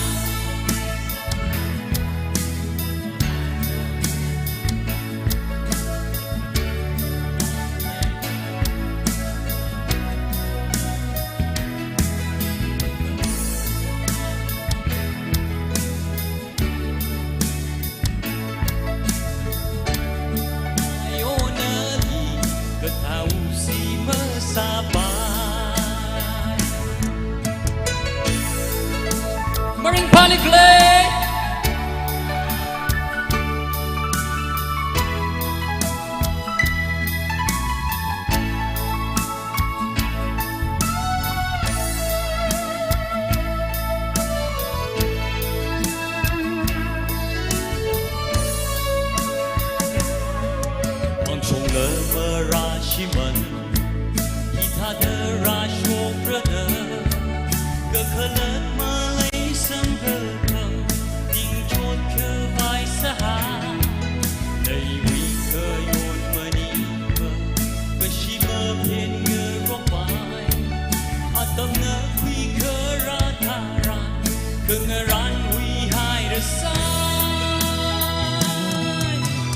Maringphali khalei. Pangshongla marāshimān, hithāda rāshokra da, kakhalat malei samkaphang, ningchot khavai sāhā, naiwui khayon maningva, kashi maphen ngarokpai, atamna khuikharā tharan, khangarānwui haira sai,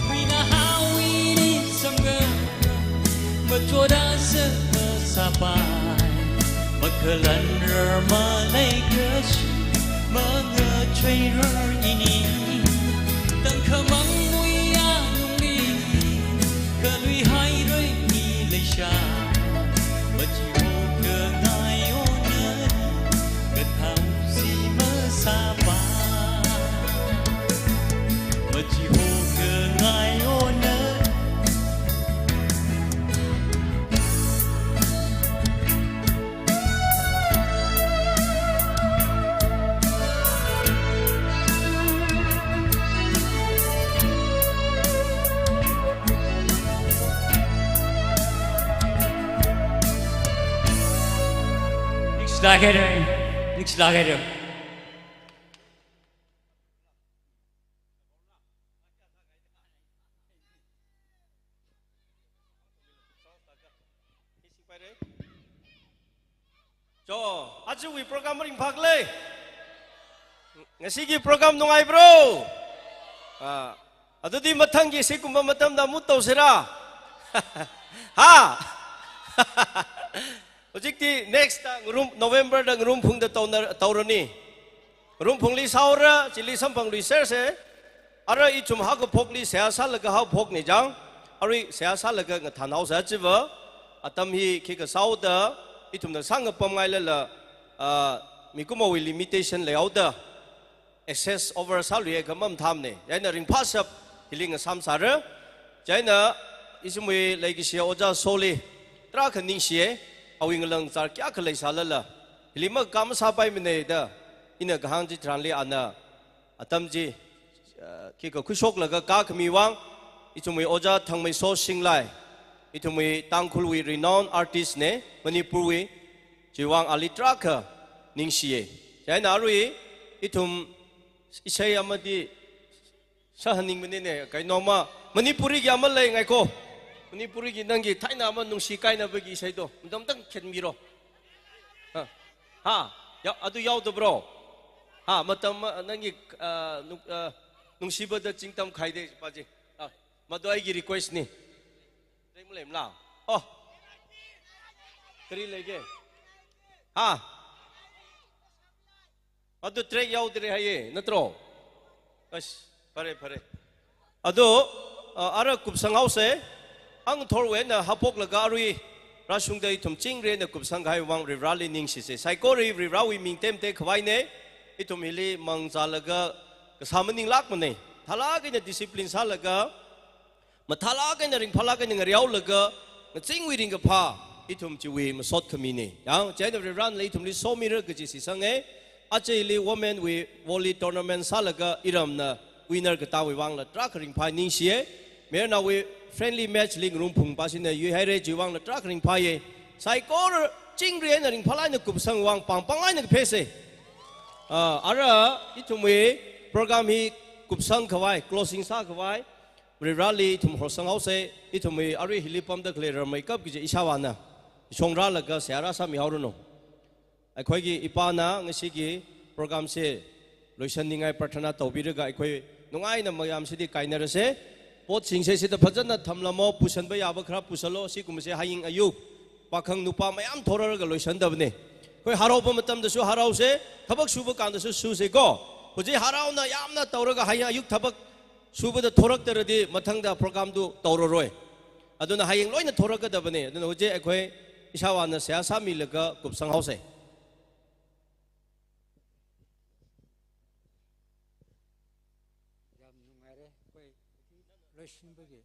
wina hawui ni samga, machoda sāngasakpai. Makhalanrar maleikashi, mangacheirar ini, tangkhamang muiya nungli, khaluihairei ni leisha, machiho kangai ona, katham si masāpa, machiho kangai ona. Next lager, next lager. Jo, ajawui program ringphālei. Ngasigi program nungaibro? Ah, adudi mathangki sikumba matamda mut tausera? Ha? Hojikti next ta ngarum, November da Ngarumphungda tauna, taurani. Ngarumphungli sāora, chili samphangluiserse. Ara ithum haokaphokli seihā sālaga haophokni jang. Arui seihā sālaga ngathanhaosa chiva. Atam hi khikha sāhaoda, ithumna sāngapamngailala, ah, mikumowui limitation leihaoda, excess over sāluiakha mamathāmane. Chieina ringphāshap hili ngasāmsera. Chieina ithumwui leikashi Ojā Soli tarākha ningshiye, awui ngalāng zar kayākha leisālala, hili makā masāpaimane da, ina kahāng chitharanli ana atam chi, ah, khikha khuishoklaga kākhami vang, ithumwui Ojā Thangmeiso Shinglai, ithumwui Tangkhulwui renowned artist ne, Manipurwui, chiwui vang ali tarākha ningshiye. Chieina arui, ithum isai amadi sāhāningmanine, kainoma, Manipurigi ama lei ngaiko. Manipurigi nanggi thaina ama nungshi kainabagi isai do. Matam tang khenmiro. Ha. Ha. Ya, adu yaodabro? Ha, matam, ah, nanggi, ah, nung-, ah, nungshiba da chingtam khaide, paji. Ah, mado aigi request ni. Lei malei mala? Oh. Kari leige. Ha. Adu track yaodare haiye, natro? Ash, phare, phare. Adu, ah, ara kupsanghaose, ang thorwui eina haophoklaga arui, rāshungda ithum chingri eina kupsangkahai vang Varivarali ningshise. Saikora Varivarawui ming temte khavaine, ithum hili mangzālaga, kasā maninglākmane. Thālāk eina discipline sālaga, mathālāk eina ringphālāk eina ngareolaga, ngazingwui ringkaphā, ithum chiwui masot khamine. Yang, chieina Varivarana ithumli somira kaji shitsange, aja hili women wui volley tournament sālaga iramna winner katāwui vangla tarākha ringphā ningshiye. Mayarnaowui friendly match li Ngarumphung pāshina yuihaire chiwui vangla tarākha ringphāye. Saikora chingri eina ringphālāk eina kupsang vang pāngpānglāk eina kaphese. Ah, ara ithumwui program hi kupsang khavai, closing sākhavai, Varivarali ithum horsanghaose, ithumwui arui hili pamda khalei rarmeikap kaji ishāvāna, shongrālaga seihā rāsāmihaoranu. ꯑꯩꯈꯣꯏꯒꯤ ꯏꯄꯥꯅ ꯉꯁꯤꯒꯤ programꯁꯦ ꯂꯣꯏꯁꯟꯅꯤꯡꯉꯥꯏ ꯄ꯭ꯔꯊꯅꯥ ꯇꯧꯕꯤꯔꯒ ꯑꯩꯈꯣꯏ ꯅꯨꯡꯉꯥꯏꯅ ꯃꯌꯥꯝꯁꯤꯗꯤ ꯀꯥꯏꯅꯔꯁꯦ꯫ ꯄꯣꯠꯁꯤꯡꯁꯦ ꯁꯤꯗ ꯐꯖꯅ ꯊꯝꯂꯝꯃꯣ, ꯄꯨꯁꯟꯕ ꯌꯥꯕ ꯈꯔ ꯄꯨꯁꯜꯂꯣ꯫ ꯁꯤꯒꯨꯝꯕꯁꯦ ꯍꯌꯦꯡ ꯑꯌꯨꯛ ꯄꯥꯈꯪ ꯅꯨꯄꯥ ꯃꯌꯥꯝ ꯊꯣꯔꯛꯑꯒ ꯂꯣꯏꯁꯟꯗꯕꯅꯦ꯫ ꯑꯩꯈꯣꯏ ꯍꯔꯥꯎꯕ ꯃꯇꯝꯗꯁꯨ ꯍꯔꯥꯎꯁꯦ, ꯊꯕꯛ ꯁꯨꯕ ꯀꯥꯟꯗꯁꯨ ꯁꯨꯁꯦꯀꯣ꯫ ꯍꯧꯖꯤꯛ ꯍꯔꯥꯎꯅ ꯌꯥꯝꯅ ꯇꯧꯔꯒ ꯍꯌꯦꯡ ꯑꯌꯨꯛ ꯊꯕꯛ ꯁꯨꯕꯗ ꯊꯣꯔꯛꯇ꯭ꯔꯗꯤ ꯃꯊꯪꯗ programꯗꯨ ꯇꯧꯔꯔꯣꯏ꯫ ꯑꯗꯨꯅ ꯍꯌꯦꯡ ꯂꯣꯏꯅ ꯊꯣꯔꯛꯀꯗꯕꯅꯦ꯫ ꯑꯗꯨꯅ ꯍꯧꯖꯤꯛ ꯑꯩꯈꯣꯏ ꯏꯁꯥ ꯋꯥꯅ ꯁꯦꯕꯥ ꯁꯥꯃꯤꯜꯂꯒ ꯀꯨꯞꯁꯪ ꯍꯧꯁꯦ꯫ ꯌꯥꯝ ꯅꯨꯡꯉꯥꯏꯔꯦ꯫ ꯑꯩꯈꯣꯏ ꯂꯣꯏꯁꯤꯟꯕꯒꯤ,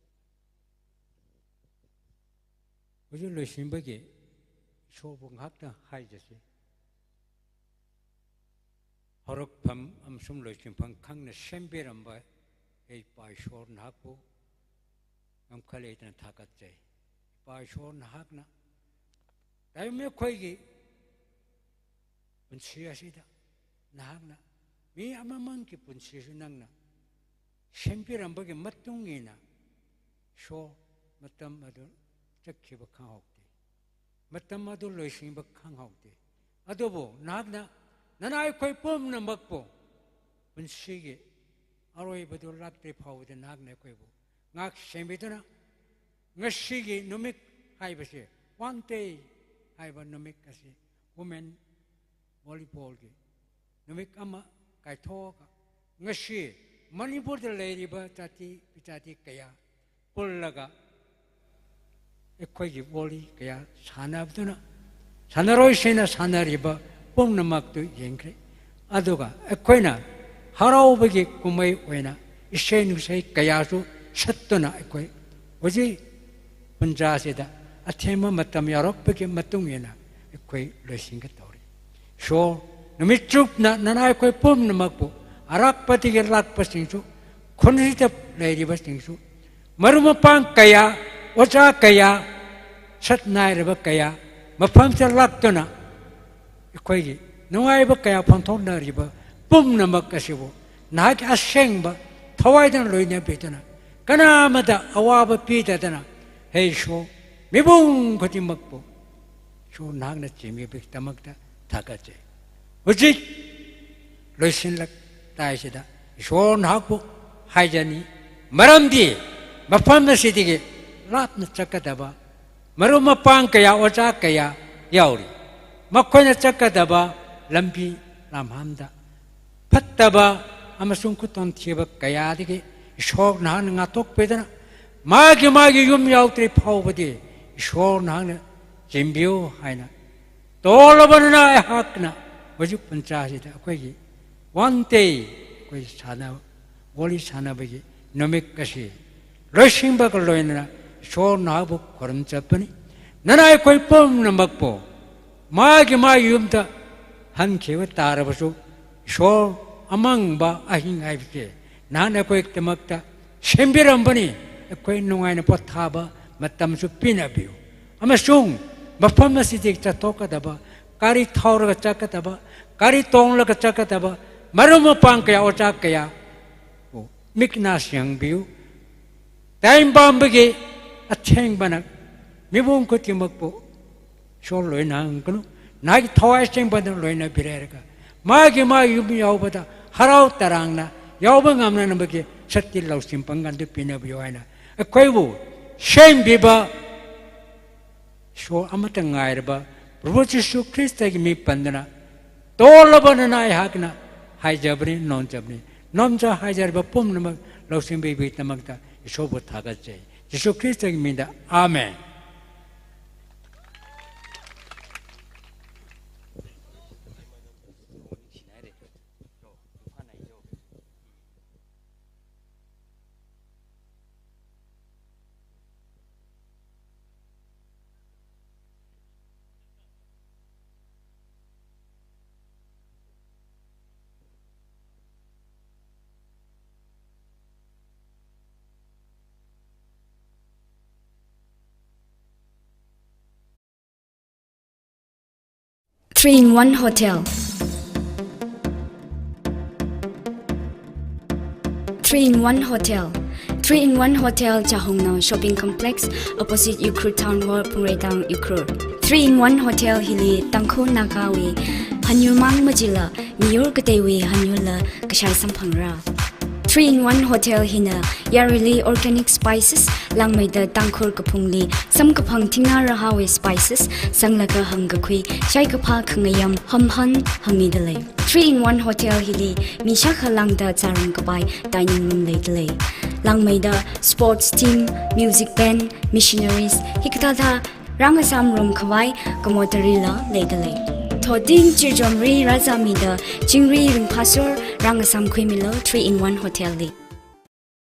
ꯍꯧꯖꯤꯛ ꯂꯣꯏꯁꯤꯟꯕꯒꯤ ꯏꯁꯣꯔꯕꯨ ꯉꯥꯏꯍꯥꯛꯇ ꯍꯥꯏꯖꯁꯤ꯫ ꯍꯧꯔꯛꯐꯝ ꯑꯃꯁꯨꯡ ꯂꯣꯏꯁꯤꯟꯐꯝ ꯈꯪꯅ ꯁꯦꯝꯕꯤꯔꯝꯕ ꯏꯄꯥ ꯏꯁꯣꯔ, ꯅꯍꯥꯛꯄꯨ ꯌꯥꯝ ꯈꯜꯂꯦꯗꯅ ꯊꯥꯒꯠꯆꯩ꯫ ꯏꯄꯥ ꯏꯁꯣꯔ, ꯅꯍꯥꯛꯅ ꯇꯥꯏꯕꯪ ꯃꯤꯑꯣꯏ ꯑꯩꯈꯣꯏꯒꯤ ꯄꯨꯟꯁꯤ ꯑꯁꯤꯗ ꯅꯍꯥꯛꯅ ꯃꯤ ꯑꯃꯃꯝꯒꯤ ꯄꯨꯟꯁꯤꯁꯨ ꯅꯪꯅ ꯁꯦꯝꯕꯤꯔꯝꯕꯒꯤ ꯃꯇꯨꯡ ꯏꯟꯅ ꯏꯁꯣꯔ, ꯃꯇꯝ ꯑꯗꯨ ꯆꯠꯈꯤꯕ ꯈꯪꯍꯧꯗꯦ꯫ ꯃꯇꯝ ꯑꯗꯨ ꯂꯣꯏꯁꯤꯟꯕ ꯈꯪꯍꯧꯗꯦ꯫ ꯑꯗꯨꯕꯨ ꯅꯍꯥꯛꯅ ꯅꯅꯥꯏ ꯑꯩꯈꯣꯏ ꯄꯨꯝꯅꯃꯛꯄꯨ ꯄꯨꯟꯁꯤꯒꯤ ꯑꯔꯣꯏꯕꯗꯨ ꯂꯥꯛꯇ꯭ꯔꯤ ꯐꯥꯎꯕꯗ ꯅꯍꯥꯛꯅ ꯑꯩꯈꯣꯏꯕꯨ ꯉꯥꯛ ꯁꯦꯟꯕꯤꯗꯨꯅ, ꯉꯁꯤꯒꯤ ꯅꯨꯃꯤꯠ ꯍꯥꯏꯕꯁꯦ, one day ꯍꯥꯏꯕ ꯅꯨꯃꯤꯠ ꯑꯁꯤ Women volleyball ki numit ama kaithoka, ngashi Manipurda leiriba jati, jati kaya pullaga, ꯑꯩꯈꯣꯏꯒꯤ volley kaya sānabduna, sānaroishina sānariba ꯄꯨꯝꯅꯃꯛꯇꯨ ꯌꯦꯡꯈ꯭ꯔꯦ꯫ ꯑꯗꯨꯒ ꯑꯩꯈꯣꯏꯅ ꯍꯔꯥꯎꯕꯒꯤ ꯀꯨꯝꯍꯩ ꯑꯣꯏꯅ ꯏꯁꯩ ꯅꯨꯡꯁꯩ ꯀꯌꯥꯁꯨ ꯁꯛꯇꯨꯅ ꯑꯩꯈꯣꯏ ꯍꯧꯖꯤꯛ ꯄꯨꯟꯖꯥꯁꯤꯗ ꯑꯊꯦꯡꯕ ꯃꯇꯝ ꯌꯧꯔꯛꯄꯒꯤ ꯃꯇꯨꯡ ꯏꯟꯅ ꯑꯩꯈꯣꯏ ꯂꯣꯏꯁꯤꯟꯒꯗꯧꯔꯤ꯫ ꯏꯁꯣꯔ ꯅꯨꯃꯤꯠ ꯆꯨꯞꯅ ꯅꯅꯥꯏ ꯑꯩꯈꯣꯏ ꯄꯨꯝꯅꯃꯛꯄꯨ, ꯑꯔꯥꯞꯄꯗꯒꯤ ꯂꯥꯛꯄꯁꯤꯡꯁꯨ, ꯈꯨꯟꯁꯤꯗ ꯂꯩꯔꯤꯕꯁꯤꯡꯁꯨ, ꯃꯔꯨꯞ ꯃꯄꯥꯡ ꯀꯌꯥ, ꯑꯣꯖꯥ ꯀꯌꯥ, ꯁꯛ ꯅꯥꯏꯔꯕ ꯀꯌꯥ, ꯃꯐꯝꯁꯤꯗ ꯂꯥꯛꯇꯨꯅ ꯑꯩꯈꯣꯏꯒꯤ ꯅꯨꯡꯉꯥꯏꯕ ꯀꯌꯥ ꯐꯣꯡꯗꯣꯛꯅꯔꯤꯕ ꯄꯨꯝꯅꯃꯛ ꯑꯁꯤꯕꯨ ꯅꯍꯥꯛꯀꯤ ꯑꯁꯦꯡꯕ ꯊꯋꯥꯏꯗ ꯂꯣꯏꯅꯕꯤꯗꯨꯅ, ꯀꯅꯥ ꯑꯃꯗ ꯑꯋꯥꯕ ꯄꯤꯗꯗꯅ, ꯍꯦ ꯏꯁꯣꯔ, ꯃꯤꯄꯨꯝ ꯈꯨꯗꯤꯡꯃꯛꯄꯨ ꯏꯁꯣꯔ ꯅꯍꯥꯛꯅ ꯆꯦꯟꯕꯤꯕꯒꯤꯗꯃꯛꯇ ꯊꯥꯒꯠꯆꯩ꯫ ꯍꯧꯖꯤꯛ ꯂꯣꯏꯁꯤꯜꯂꯛꯇꯥꯏꯁꯤꯗ ꯏꯁꯣꯔ ꯅꯍꯥꯛꯄꯨ ꯍꯥꯏꯖꯅꯤ, ꯃꯔꯝꯗꯤ ꯃꯐꯝ ꯑꯁꯤꯗꯒꯤ ꯂꯥꯞꯅ ꯆꯠꯀꯗꯕ ꯃꯔꯨꯞ ꯃꯄꯥꯡ ꯀꯌꯥ, ꯑꯣꯖꯥ ꯀꯌꯥ ꯌꯥꯎꯔꯤ꯫ ꯃꯈꯣꯏꯅ ꯆꯠꯀꯗꯕ ꯂꯝꯕꯤ ꯂꯝꯍꯥꯡꯗ ꯐꯠꯇꯕ ꯑꯃꯁꯨꯡ ꯈꯨꯗꯣꯡꯊꯤꯕ ꯀꯌꯥꯗꯒꯤ ꯏꯁꯣꯔ ꯅꯍꯥꯛꯅ ꯉꯥꯛꯊꯣꯛꯄꯤꯗꯨꯅ, ꯃꯥꯒꯤ, ꯃꯥꯒꯤ ꯌꯨꯝ ꯌꯧꯗ꯭ꯔꯤ ꯐꯥꯎꯕꯗꯤ ꯏꯁꯣꯔ ꯅꯍꯥꯛꯅ ꯆꯦꯟꯕꯤꯌꯨ ꯍꯥꯏꯅ ꯇꯣꯜꯂꯕꯅꯤꯅ ꯑꯩꯍꯥꯛꯅ ꯍꯧꯖꯤꯛ ꯄꯨꯟꯖꯥꯁꯤꯗ ꯑꯩꯈꯣꯏꯒꯤ one day ꯑꯩꯈꯣꯏ ꯁꯥꯟꯅ-, volley ꯁꯥꯟꯅꯕꯒꯤ ꯅꯨꯃꯤꯠ ꯑꯁꯤ ꯂꯣꯏꯁꯤꯟꯕꯒ ꯂꯣꯏꯅꯅ ꯏꯁꯣꯔ ꯅꯍꯥꯛꯄꯨ ꯈꯨꯔꯨꯝꯖꯕꯅꯤ꯫ ꯅꯅꯥꯏ ꯑꯩꯈꯣꯏ ꯄꯨꯝꯅꯃꯛꯄꯨ ꯃꯥꯒꯤ ꯃꯥꯒꯤ ꯌꯨꯝꯗ ꯍꯟꯈꯤꯕ ꯇꯥꯔꯕꯁꯨ, ꯏꯁꯣꯔ ꯑꯃꯪꯕ ꯑꯍꯤꯡ ꯍꯥꯏꯕꯁꯦ ꯅꯍꯥꯛꯅ ꯑꯩꯈꯣꯏꯒꯤꯗꯃꯛꯇ ꯁꯦꯝꯕꯤꯔꯝꯕꯅꯤ꯫ ꯑꯩꯈꯣꯏ ꯅꯨꯡꯉꯥꯏꯅ ꯄꯣꯊꯥꯕ ꯃꯇꯝꯁꯨ ꯄꯤꯅꯕꯤꯌꯨ꯫ ꯑꯃꯁꯨꯡ ꯃꯐꯝ ꯑꯁꯤꯗꯒꯤ ꯆꯠꯊꯣꯛꯀꯗꯕ, ꯒꯥꯔꯤ ꯊꯧꯔꯒ ꯆꯠꯀꯗꯕ, ꯒꯥꯔꯤ ꯇꯣꯡꯂꯒ ꯆꯠꯀꯗꯕ ꯃꯔꯨꯞ ꯃꯄꯥꯡ ꯀꯌꯥ, ꯑꯣꯖꯥ ꯀꯌꯥꯕꯨ ꯃꯤꯠ ꯅꯥ ꯁꯤꯡꯍꯟꯕꯤꯌꯨ꯫ ꯇꯥꯏꯕꯪ ꯄꯥꯟꯕꯒꯤ ꯑꯊꯦꯡꯕꯅ ꯃꯤꯄꯨꯝ ꯈꯨꯗꯤꯡꯃꯛꯄꯨ ꯏꯁꯣꯔ ꯂꯣꯏꯅꯍꯟꯒꯅꯨ꯫ ꯅꯍꯥꯛꯀꯤ ꯊꯋꯥꯏ ꯑꯁꯦꯡꯕꯗ ꯂꯣꯏꯅꯕꯤꯔꯦꯔꯒ, ꯃꯥꯒꯤ, ꯃꯥꯒꯤ ꯌꯨꯝ ꯌꯧꯕꯗ ꯍꯔꯥꯎ ꯇꯔꯥꯝꯅ ꯌꯧꯕ ꯉꯝꯅꯅꯕꯒꯤ ꯁꯛꯇꯤ, ꯂꯧꯁꯤꯡ, ꯄꯥꯡꯒꯜꯗꯨ ꯄꯤꯅꯕꯤꯌꯨ ꯍꯥꯏꯅ ꯑꯩꯈꯣꯏꯕꯨ ꯁꯦꯝꯕꯤꯕ ꯏꯁꯣꯔ ꯑꯃꯠꯇ ꯉꯥꯏꯔꯕ ꯄ꯭ꯔꯚꯨ ꯖꯤꯁꯨ ꯈ꯭ꯔꯤꯁꯇꯒꯤ ꯃꯤꯡ ꯄꯟꯗꯨꯅ ꯇꯣꯜꯂꯕꯅꯤꯅ ꯑꯩꯍꯥꯛꯅ ꯍꯥꯏꯖꯕꯅꯤ, ꯅꯣꯝꯖꯕꯅꯤ꯫ ꯅꯣꯝꯖ ꯍꯥꯏꯖꯔꯤꯕ ꯄꯨꯝꯅꯃꯛ ꯂꯧꯁꯤꯡ ꯄꯤꯕꯒꯤꯗꯃꯛꯇ ꯏꯁꯣꯔꯕꯨ ꯊꯥꯒꯠꯆꯩ꯫ ꯖꯤꯁꯨ ꯈ꯭ꯔꯤꯁꯇꯒꯤ ꯃꯤꯡꯗ, ꯑꯥꯃꯦꯟ꯫ Three in one Hotel. Three in one Hotel. Three in one Hotel, Chahongnaon Shopping Complex, opposite Ukhrul Town Hall, Phungreitang, Ukhrul. Three in one Hotel hili Tangkhul Nagawui hanyur mang majila, miyur kateiwui hanyurla kashai samphangra. Three in one Hotel hina yaruili organic spices, langmeida Tangkhul kaphungli samkaphang thingna rahāwui spices, sanglaga hangkakhui, shaikaphā khangayam, hamhan hāngmidalei. Three in one Hotel hili mi shākha lāngda zārumkapai dining room leidalei. Langmeida sports team, music band, missionaries, hikathāda rāngasām ngarumkhavai commodory la leidalei. Thoting chirjomri rāzāmida chingri ringphāsor rāngasām khuimilu Three in one Hotel li.